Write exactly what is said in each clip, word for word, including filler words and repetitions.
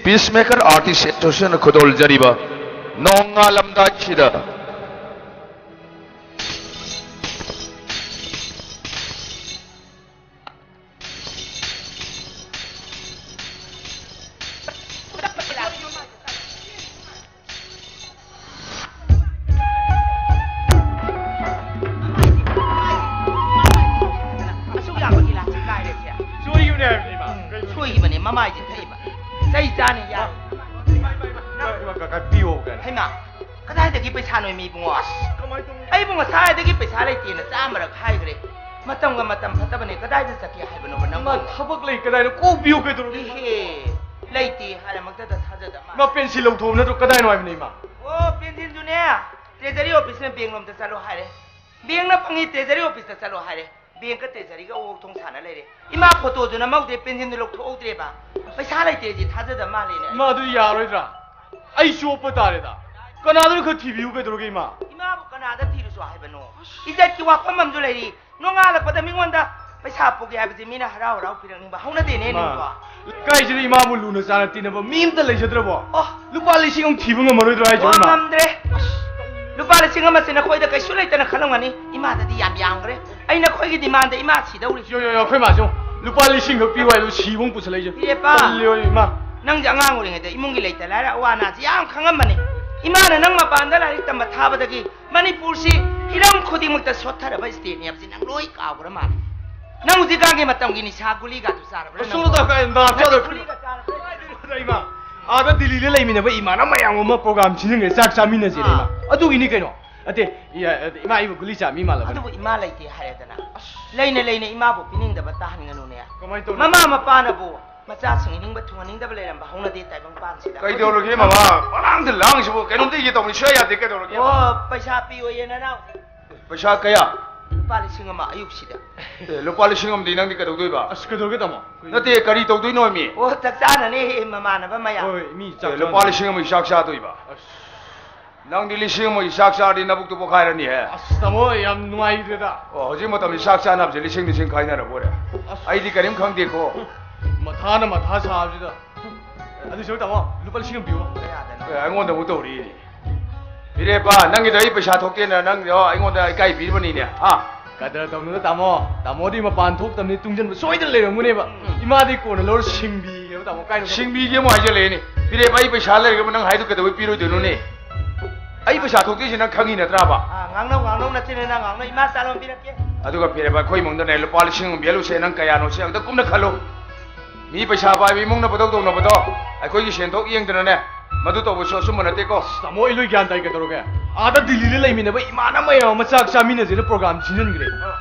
Peacemaker Artist Association ꯈꯨꯗꯣꯜꯖꯔꯤꯕ ꯅꯣꯡꯉꯥꯜꯂꯝꯗꯥꯏꯁꯤꯗ꯫ ꯑꯁꯨꯛ ꯌꯥꯝꯕꯒꯤ ꯂꯥꯁꯤ ꯀꯥꯏꯔꯦ ꯁꯦ꯫ ꯁꯣꯏꯈꯤꯕꯅꯦ ꯍꯥꯏꯕꯅꯤ, ꯏꯃꯥ꯫ ꯎꯝ, ꯀꯩꯅꯣ? ꯁꯣꯏꯈꯤꯕꯅꯦ, ꯃꯃꯥꯏꯁꯦ ꯊꯛꯏꯕ꯫ ꯆꯩ ꯆꯥꯅꯤ ꯌꯥ꯫ ꯏꯃꯥ, ꯏꯃꯥ, ꯏꯃꯥ, ꯏꯃꯥ, ꯀ-, ꯀ-, ꯄꯤꯌꯣ ꯀꯥꯏꯅ꯫ ꯍꯩꯃꯥ, ꯀꯗꯥꯏꯗꯒꯤ ꯄꯩꯁꯥꯅꯣ ꯃꯤ ꯏꯕꯨꯡꯉꯣ? ꯑꯁ, ꯀꯃꯥꯏꯅ ꯇꯧꯅꯤ? ꯑꯩꯕꯨ ꯉꯁꯥꯏꯗꯒꯤ ꯄꯩꯁꯥ ꯂꯩꯇꯦꯅ ꯆꯥꯝꯃꯔꯛ ꯍꯥꯏꯈ꯭ꯔꯦ꯫ ꯃꯇꯝꯒ ꯃꯇꯝ ꯐꯠꯇꯕꯅꯦ, ꯀꯗꯥꯏꯗ ꯆꯠꯀꯦ ꯍꯥꯏꯕꯅꯣꯕ ꯅꯪꯕꯨ? ꯏꯃꯥ, ꯊꯕꯛ ꯂꯩ, ꯀꯗꯥꯏꯗ ꯀꯣꯛ ꯄꯤꯌꯨ ꯀꯩꯗꯧꯔꯒꯦ? ꯏꯍꯦ, ꯂꯩꯇꯦ ꯍꯥꯏꯔꯃꯛꯇꯗ ꯊꯥꯖꯗ ꯃꯥꯜꯂꯦ꯫ ꯏꯃꯥ, ꯄꯦꯟꯁꯤꯜ ꯂꯧꯊꯣꯛꯑꯕ ꯅꯠꯇ꯭ꯔꯣ? ꯀꯗꯥꯏꯅꯣ ꯍꯥꯏꯕꯅꯤ, ꯏꯃꯥ? ꯑꯣ, ꯄꯦꯟꯁꯤꯜꯗꯨꯅꯦ, ꯇ꯭ꯔꯦꯖꯔꯤ ꯑꯣꯐꯤꯁꯅ ꯕꯦꯡ ꯂꯣꯝꯗ ꯆꯠꯂꯣ ꯍꯥꯏꯔꯦ꯫ ꯕꯦꯡꯅ ꯐꯪꯉꯤ, ꯇ꯭ꯔꯦꯖꯔꯤ ꯑꯣꯐꯤꯁꯇ ꯆꯠꯂꯣ ꯍꯥꯏꯔꯦ꯫ ꯕꯦꯡꯀ ꯇ꯭ꯔꯦꯖꯔꯤꯒ ꯑꯣꯛ ꯊꯣꯡ ꯁꯥꯟꯅ ꯂꯩꯔꯦ꯫ ꯏꯃꯥ ꯐꯣꯇꯣꯁꯨ ꯅꯝꯍꯧꯗ꯭ꯔꯦ, ꯄꯦꯟꯁꯤꯜꯗꯨ ꯂꯧꯊꯣꯛꯍꯧꯗ꯭ꯔꯦꯕ꯫ ꯄꯩꯁꯥ ꯂꯩꯇꯦ ꯍꯥꯏꯁꯤ ꯊꯥꯖꯗ ꯃꯥꯜꯂꯦꯅꯦ꯫ ꯏꯃꯥ, ꯑꯗꯨꯗꯤ ꯌꯥꯔꯣꯏꯗ꯭ꯔꯥ? ꯑꯩ ꯆꯣꯞꯄ ꯇꯥꯔꯦꯗ꯫ ꯀꯅꯥꯗꯅꯣ ꯈꯔ ꯊꯤꯕꯤꯌꯨ ꯀꯩꯗꯧꯔꯒꯦ, ꯏꯃꯥ? ꯏꯃꯥꯕꯨ ꯀꯅꯥꯗ ꯊꯤꯔꯨꯁꯣ ꯍꯥꯏꯕꯅꯣ? ꯏꯖꯠꯀꯤ ꯋꯥꯐꯝ ꯑꯃꯁꯨ ꯂꯩꯔꯤ꯫ ꯅꯣꯡꯉꯥꯜꯂꯛꯄꯗ ꯃꯤꯉꯣꯟꯗ ꯄꯩꯁꯥ ꯄꯨꯒꯦ ꯍꯥꯏꯕꯁꯦ ꯃꯤꯅ ꯍꯔꯥꯎ ꯍꯔꯥꯎ ꯄꯤꯔꯛꯅꯤꯡꯕ ꯍꯧꯅꯗꯦꯅꯦ, ꯏꯃꯥ, ꯅꯪꯕꯣ꯫ ꯂꯩꯀꯥꯏꯁꯤꯗ ꯏꯃꯥꯕꯨ ꯂꯨꯅ ꯆꯥꯟꯅ ꯇꯤꯟꯅꯕ ꯃꯤ ꯑꯝꯇ ꯂꯩꯖꯗ꯭ꯔꯕꯣ? ꯑꯣ꯫ ꯂꯨꯄꯥ ꯂꯤꯁꯤꯡ ꯑꯃ ꯊꯤꯕ ꯉꯝꯃꯔꯣꯏꯗ꯭ꯔꯣ ꯍꯥꯏꯁꯤꯕꯣ, ꯑꯣ, ꯏꯃꯥ? ꯉꯝꯗ꯭ꯔꯦ꯫ ꯂꯨꯄꯥ ꯂꯤꯁꯤꯡ ꯑꯃꯁꯦ ꯅꯈꯣꯏꯗ ꯀꯩꯁꯨ ꯂꯩꯇꯅ ꯈꯜꯂꯝꯒꯅꯤ꯫ ꯏꯃꯥꯗꯗꯤ ꯌꯥꯝ ꯌꯥꯝꯈ꯭ꯔꯦ꯫ ꯑꯩ ꯅꯈꯣꯏꯒꯤ ꯗꯤꯃꯥꯟꯗ ꯏꯃꯥ ꯁꯤꯗꯧꯔꯤ꯫ ꯌꯣ, ꯌꯣ, ꯌꯣ, ꯑꯩꯈꯣꯏ ꯃꯥꯁꯨ ꯂꯨꯄꯥ ꯂꯤꯁꯤꯡ ꯈꯛ ꯄꯤꯌꯨ ꯍꯥꯏꯕꯗꯨ ꯁꯤꯕ ꯑꯃꯨꯛ ꯄꯨꯁꯜꯂꯛꯏꯁꯦ꯫ ꯏꯔꯦꯄꯥ, ꯇꯜꯂꯦ, ꯏꯃꯥ꯫ ꯅꯪꯁꯦ ꯑꯉꯥꯡ ꯑꯣꯏꯔꯤꯉꯩꯗ ꯏꯃꯨꯡꯒꯤ ꯂꯩꯇ ꯂꯥꯏꯔ ꯑꯋꯥ ꯑꯅꯥꯁꯦ ꯌꯥꯝ ꯈꯪꯉꯝꯕꯅꯤ꯫ ꯏꯃꯥꯅ ꯅꯪ ꯃꯄꯥꯟꯗ ꯂꯥꯏꯔꯤꯛ ꯇꯝꯕ ꯊꯥꯕꯗꯒꯤ ꯃꯅꯤꯄꯨꯔꯁꯤ ꯍꯤꯔꯝ ꯈꯨꯗꯤꯡꯃꯛꯇ ꯁꯣꯠꯊꯔꯕ ꯁ꯭ꯇꯦꯠꯅꯤ ꯍꯥꯏꯕꯁꯤ ꯅꯪ ꯂꯣꯏ ꯀꯥꯎꯈ꯭ꯔ ꯃꯥꯜꯂꯦ꯫ ꯅꯪ ꯍꯧꯖꯤꯛꯀꯥꯟꯒꯤ ꯃꯇꯝꯒꯤ ꯅꯤꯁꯥ ꯒꯨꯂꯤꯒꯥꯗꯨ ꯆꯥꯔꯕ꯭ꯔꯥ ꯅꯪꯕꯣ? ꯀꯩꯁꯨ ꯇꯧꯗꯦ, ꯀꯩ ꯅꯥ ꯅꯪ ꯆꯥꯗꯕ ꯒꯨꯂꯤꯒ ꯆꯥꯔꯕ꯭ꯔꯥ? ꯏꯃꯥ, ꯑꯥꯗ ꯗꯤꯜꯂꯤꯗ ꯂꯩꯃꯤꯟꯅꯕ ꯏꯃꯥꯟꯅꯕ ꯃꯌꯥꯝ ꯑꯃ ꯄ꯭ꯔꯣꯒ꯭ꯔꯥꯝ ꯁꯤꯟꯖꯤꯟꯈ꯭ꯔꯦ, ꯆꯥꯛ ꯆꯥꯃꯤꯟꯅꯁꯦꯅ, ꯑꯥ꯫ ꯏꯃꯥ꯫ ꯑꯗꯨꯒꯤꯅꯤ ꯀꯩꯅꯣ꯫ ꯑꯇꯦ, ꯏ-, ꯑ, ꯏꯃꯥ, ꯑꯩꯕꯨ ꯒꯨꯂꯤ ꯆꯥ ꯃꯤ ꯃꯥꯜꯂꯕꯅꯦ꯫ ꯑꯗꯨꯕꯨ ꯏꯃꯥ ꯂꯩꯇꯦ ꯍꯥꯏꯔꯦꯗꯅ꯫ ꯑꯁ꯫ ꯂꯩꯅ ꯂꯩꯅ ꯏꯃꯥꯕꯨ ꯄꯤꯅꯤꯡꯗꯕ ꯇꯥꯍꯟꯒꯅꯨꯅꯦ꯫ ꯀꯃꯥꯏꯅ ꯇꯧꯅꯤ? ꯃꯃꯥ ꯃꯄꯥꯅꯕꯨ ꯃꯆꯥꯁꯤꯡ ꯏꯅꯤꯡꯕ ꯊꯨꯡꯍꯟꯅꯤꯡꯗꯕ ꯂꯩꯔꯝꯕ ꯍꯧꯅꯗꯦ ꯇꯥꯏꯕꯪ ꯄꯥꯟꯁꯤꯗ꯫ ꯀꯩꯗꯧꯔꯒꯦ ꯃꯃꯥ? ꯄꯉꯥꯡꯗ ꯂꯥꯡꯁꯤꯕꯨ? ꯀꯩꯅꯣꯝꯇ ꯏꯒꯦ ꯇꯧꯕꯅꯤ, ꯁꯨꯡꯌꯥ ꯌꯥꯗꯦ, ꯀꯩꯗꯧꯔꯒꯦ? ꯑꯣ, ꯄꯩꯁꯥ ꯄꯤꯌꯣꯌꯦ ꯅꯅꯥꯎ꯫ ꯄꯩꯁꯥ ꯀꯌꯥ? ꯂꯨꯄꯥ ꯂꯤꯁꯤꯡ ꯑꯃ ꯑꯌꯨꯛꯁꯤꯗ꯫ ꯑꯦ, ꯂꯨꯄꯥ ꯂꯤꯁꯤꯡ ꯑꯃꯗꯤ ꯅꯪꯗꯤ ꯀꯩꯗꯧꯗꯣꯏꯕ? ꯑꯁ, ꯀꯩꯗꯧꯔꯒꯦ, ꯇꯥꯃꯣ? ꯅꯠꯇꯦ, ꯀꯔꯤ ꯇꯧꯗꯣꯏꯅꯣ ꯃꯤ? ꯑꯣ, ꯆꯥꯛ ꯆꯥꯅꯅꯦ, ꯃꯃꯥꯟꯅꯕ ꯃꯌꯥꯝ꯫ ꯍꯣꯏ, ꯃꯤ ꯆꯥꯛ ꯑꯦ, ꯂꯨꯄꯥ ꯆꯥꯅ꯫ ꯂꯤꯁꯤꯡ ꯑꯃꯒꯤ ꯆꯥꯛ ꯆꯥꯗꯣꯏꯕ? ꯑꯁ꯫ ꯅꯪꯗꯤ ꯂꯤꯁꯤꯡ ꯑꯃꯒꯤ ꯆꯥꯛ ꯆꯥꯔꯗꯤ ꯅꯕꯨꯛꯇꯨ ꯄꯣꯈꯥꯏꯔꯅꯤꯍꯦ꯫ ꯑꯁ, ꯇꯥꯃꯣ, ꯌꯥꯝ ꯅꯨꯡꯉꯥꯏꯇꯦꯗ꯫ ꯑꯣ, ꯍꯧꯖꯤꯛ ꯃꯇꯝꯗꯤ ꯆꯥꯛ ꯆꯥꯅꯕꯁꯦ ꯂꯤꯁꯤꯡ ꯂꯤꯁꯤꯡ ꯈꯥꯏꯅꯔꯕ ꯑꯣꯏꯔꯦ꯫ ꯑꯁ꯫ ꯑꯩꯗꯤ ꯀꯔꯤꯝ ꯈꯪꯗꯦꯀꯣ꯫ ꯃꯊꯥꯅ ꯃꯊꯥ ꯁꯥꯕꯁꯤꯗ꯫ ꯑꯗꯨꯁꯨ ꯇꯥꯃꯣ, ꯂꯨꯄꯥ ꯂꯤꯁꯤꯡ ꯑꯃ ꯄꯤꯌꯣ꯫ ꯑꯦ, ꯑꯩꯉꯣꯟꯗ ꯑꯃꯨꯛ ꯇꯧꯔꯤꯅꯦ꯫ ꯐꯤꯔꯦꯞꯄ, ꯅꯪꯒꯤꯗꯣ ꯑꯩ ꯄꯩꯁꯥ ꯊꯣꯛꯇꯦꯅ ꯅꯪꯗꯣ ꯑꯩꯉꯣꯟꯗ ꯏꯀꯥꯏ ꯄꯤꯔꯕꯅꯤꯅꯦ, ꯍꯥ? ꯀꯗꯔ ꯇꯧꯅꯨꯗ ꯇꯥꯃꯣ꯫ ꯇꯥꯃꯣꯗꯤ ꯃꯄꯥꯟ ꯊꯣꯛꯇꯕꯅꯤ, ꯇꯨꯡꯁꯤꯟꯕ ꯁꯣꯏꯗꯅ ꯂꯩꯔꯝꯒꯅꯦꯕ꯫ ꯎꯝ꯫ ꯏꯃꯥꯗꯤ ꯀꯣꯟꯅ ꯂꯧꯔ ꯁꯤꯡꯕꯤꯒꯦꯕ ꯇꯥꯃꯣ꯫ ꯀꯥꯏꯅꯣ ꯁꯤꯡꯕꯤꯒꯦ ꯑꯃꯨꯛ ꯍꯥꯏꯖꯜꯂꯛꯑꯦꯅꯦ꯫ ꯐꯤꯔꯦꯞꯄ, ꯑꯩ ꯄꯩꯁꯥ ꯂꯩꯔꯒꯕꯨ ꯅꯪ ꯍꯥꯏꯗꯣ ꯀꯩꯗꯧꯕꯩ ꯄꯤꯔꯣꯏꯗꯣꯏꯅꯣꯅꯦ? ꯑꯩ ꯄꯩꯁꯥ ꯊꯣꯛꯇꯦꯁꯦ ꯅꯪ ꯈꯪꯉꯤ ꯅꯠꯇ꯭ꯔꯥꯕ? ꯑꯥ, ꯉꯥꯡꯅꯧ, ꯉꯥꯡꯅꯧ, ꯅꯆꯤꯟ ꯅꯅꯥꯎ ꯉꯥꯡꯅꯧ, ꯏꯃꯥ ꯆꯥ ꯂꯣꯟꯕꯤꯔꯛꯀꯦ꯫ ꯑꯗꯨꯒ ꯐꯤꯔꯦꯞꯄ, ꯑꯩꯈꯣꯏ ꯏꯃꯨꯡꯗꯅꯦ ꯂꯨꯄꯥ ꯂꯤꯁꯤꯡ ꯑꯃ ꯄꯤꯍꯜꯂꯨꯁꯦ ꯅꯪ ꯀꯌꯥꯅꯣ ꯁꯤ ꯑꯝꯇ ꯀꯨꯞꯅ ꯈꯜꯂꯨ꯫ ꯃꯤ ꯄꯩꯁꯥ ꯄꯥꯏꯕ ꯏꯃꯨꯡꯅ ꯄꯪꯇꯧ ꯇꯧꯅꯕꯗꯣ ꯑꯩꯈꯣꯏꯒꯤ ꯁꯦꯟꯊꯣꯛ ꯌꯦꯡꯗꯅꯅꯦ ꯃꯗꯨ ꯇꯧꯕꯁꯨ ꯑꯆꯨꯝꯕ ꯅꯠꯇꯦꯀꯣ꯫ ꯑꯁ, ꯇꯥꯃꯣ, ꯑꯩ ꯂꯣꯏ ꯒ꯭ꯌꯥꯟ ꯇꯥꯏ꯫ ꯀꯩꯗꯧꯔꯒꯦ? ꯑꯥꯗ ꯗꯤꯜꯂꯤꯗ ꯂꯩꯃꯤꯟꯅꯕ ꯏꯃꯥꯟꯅꯕ ꯃꯌꯥꯝ ꯑꯃ ꯆꯥꯛ ꯆꯥꯃꯤꯟꯅꯁꯦꯅ ꯄ꯭ꯔꯣꯒ꯭ꯔꯥꯝ ꯁꯤꯟꯖꯟꯈ꯭ꯔꯦ꯫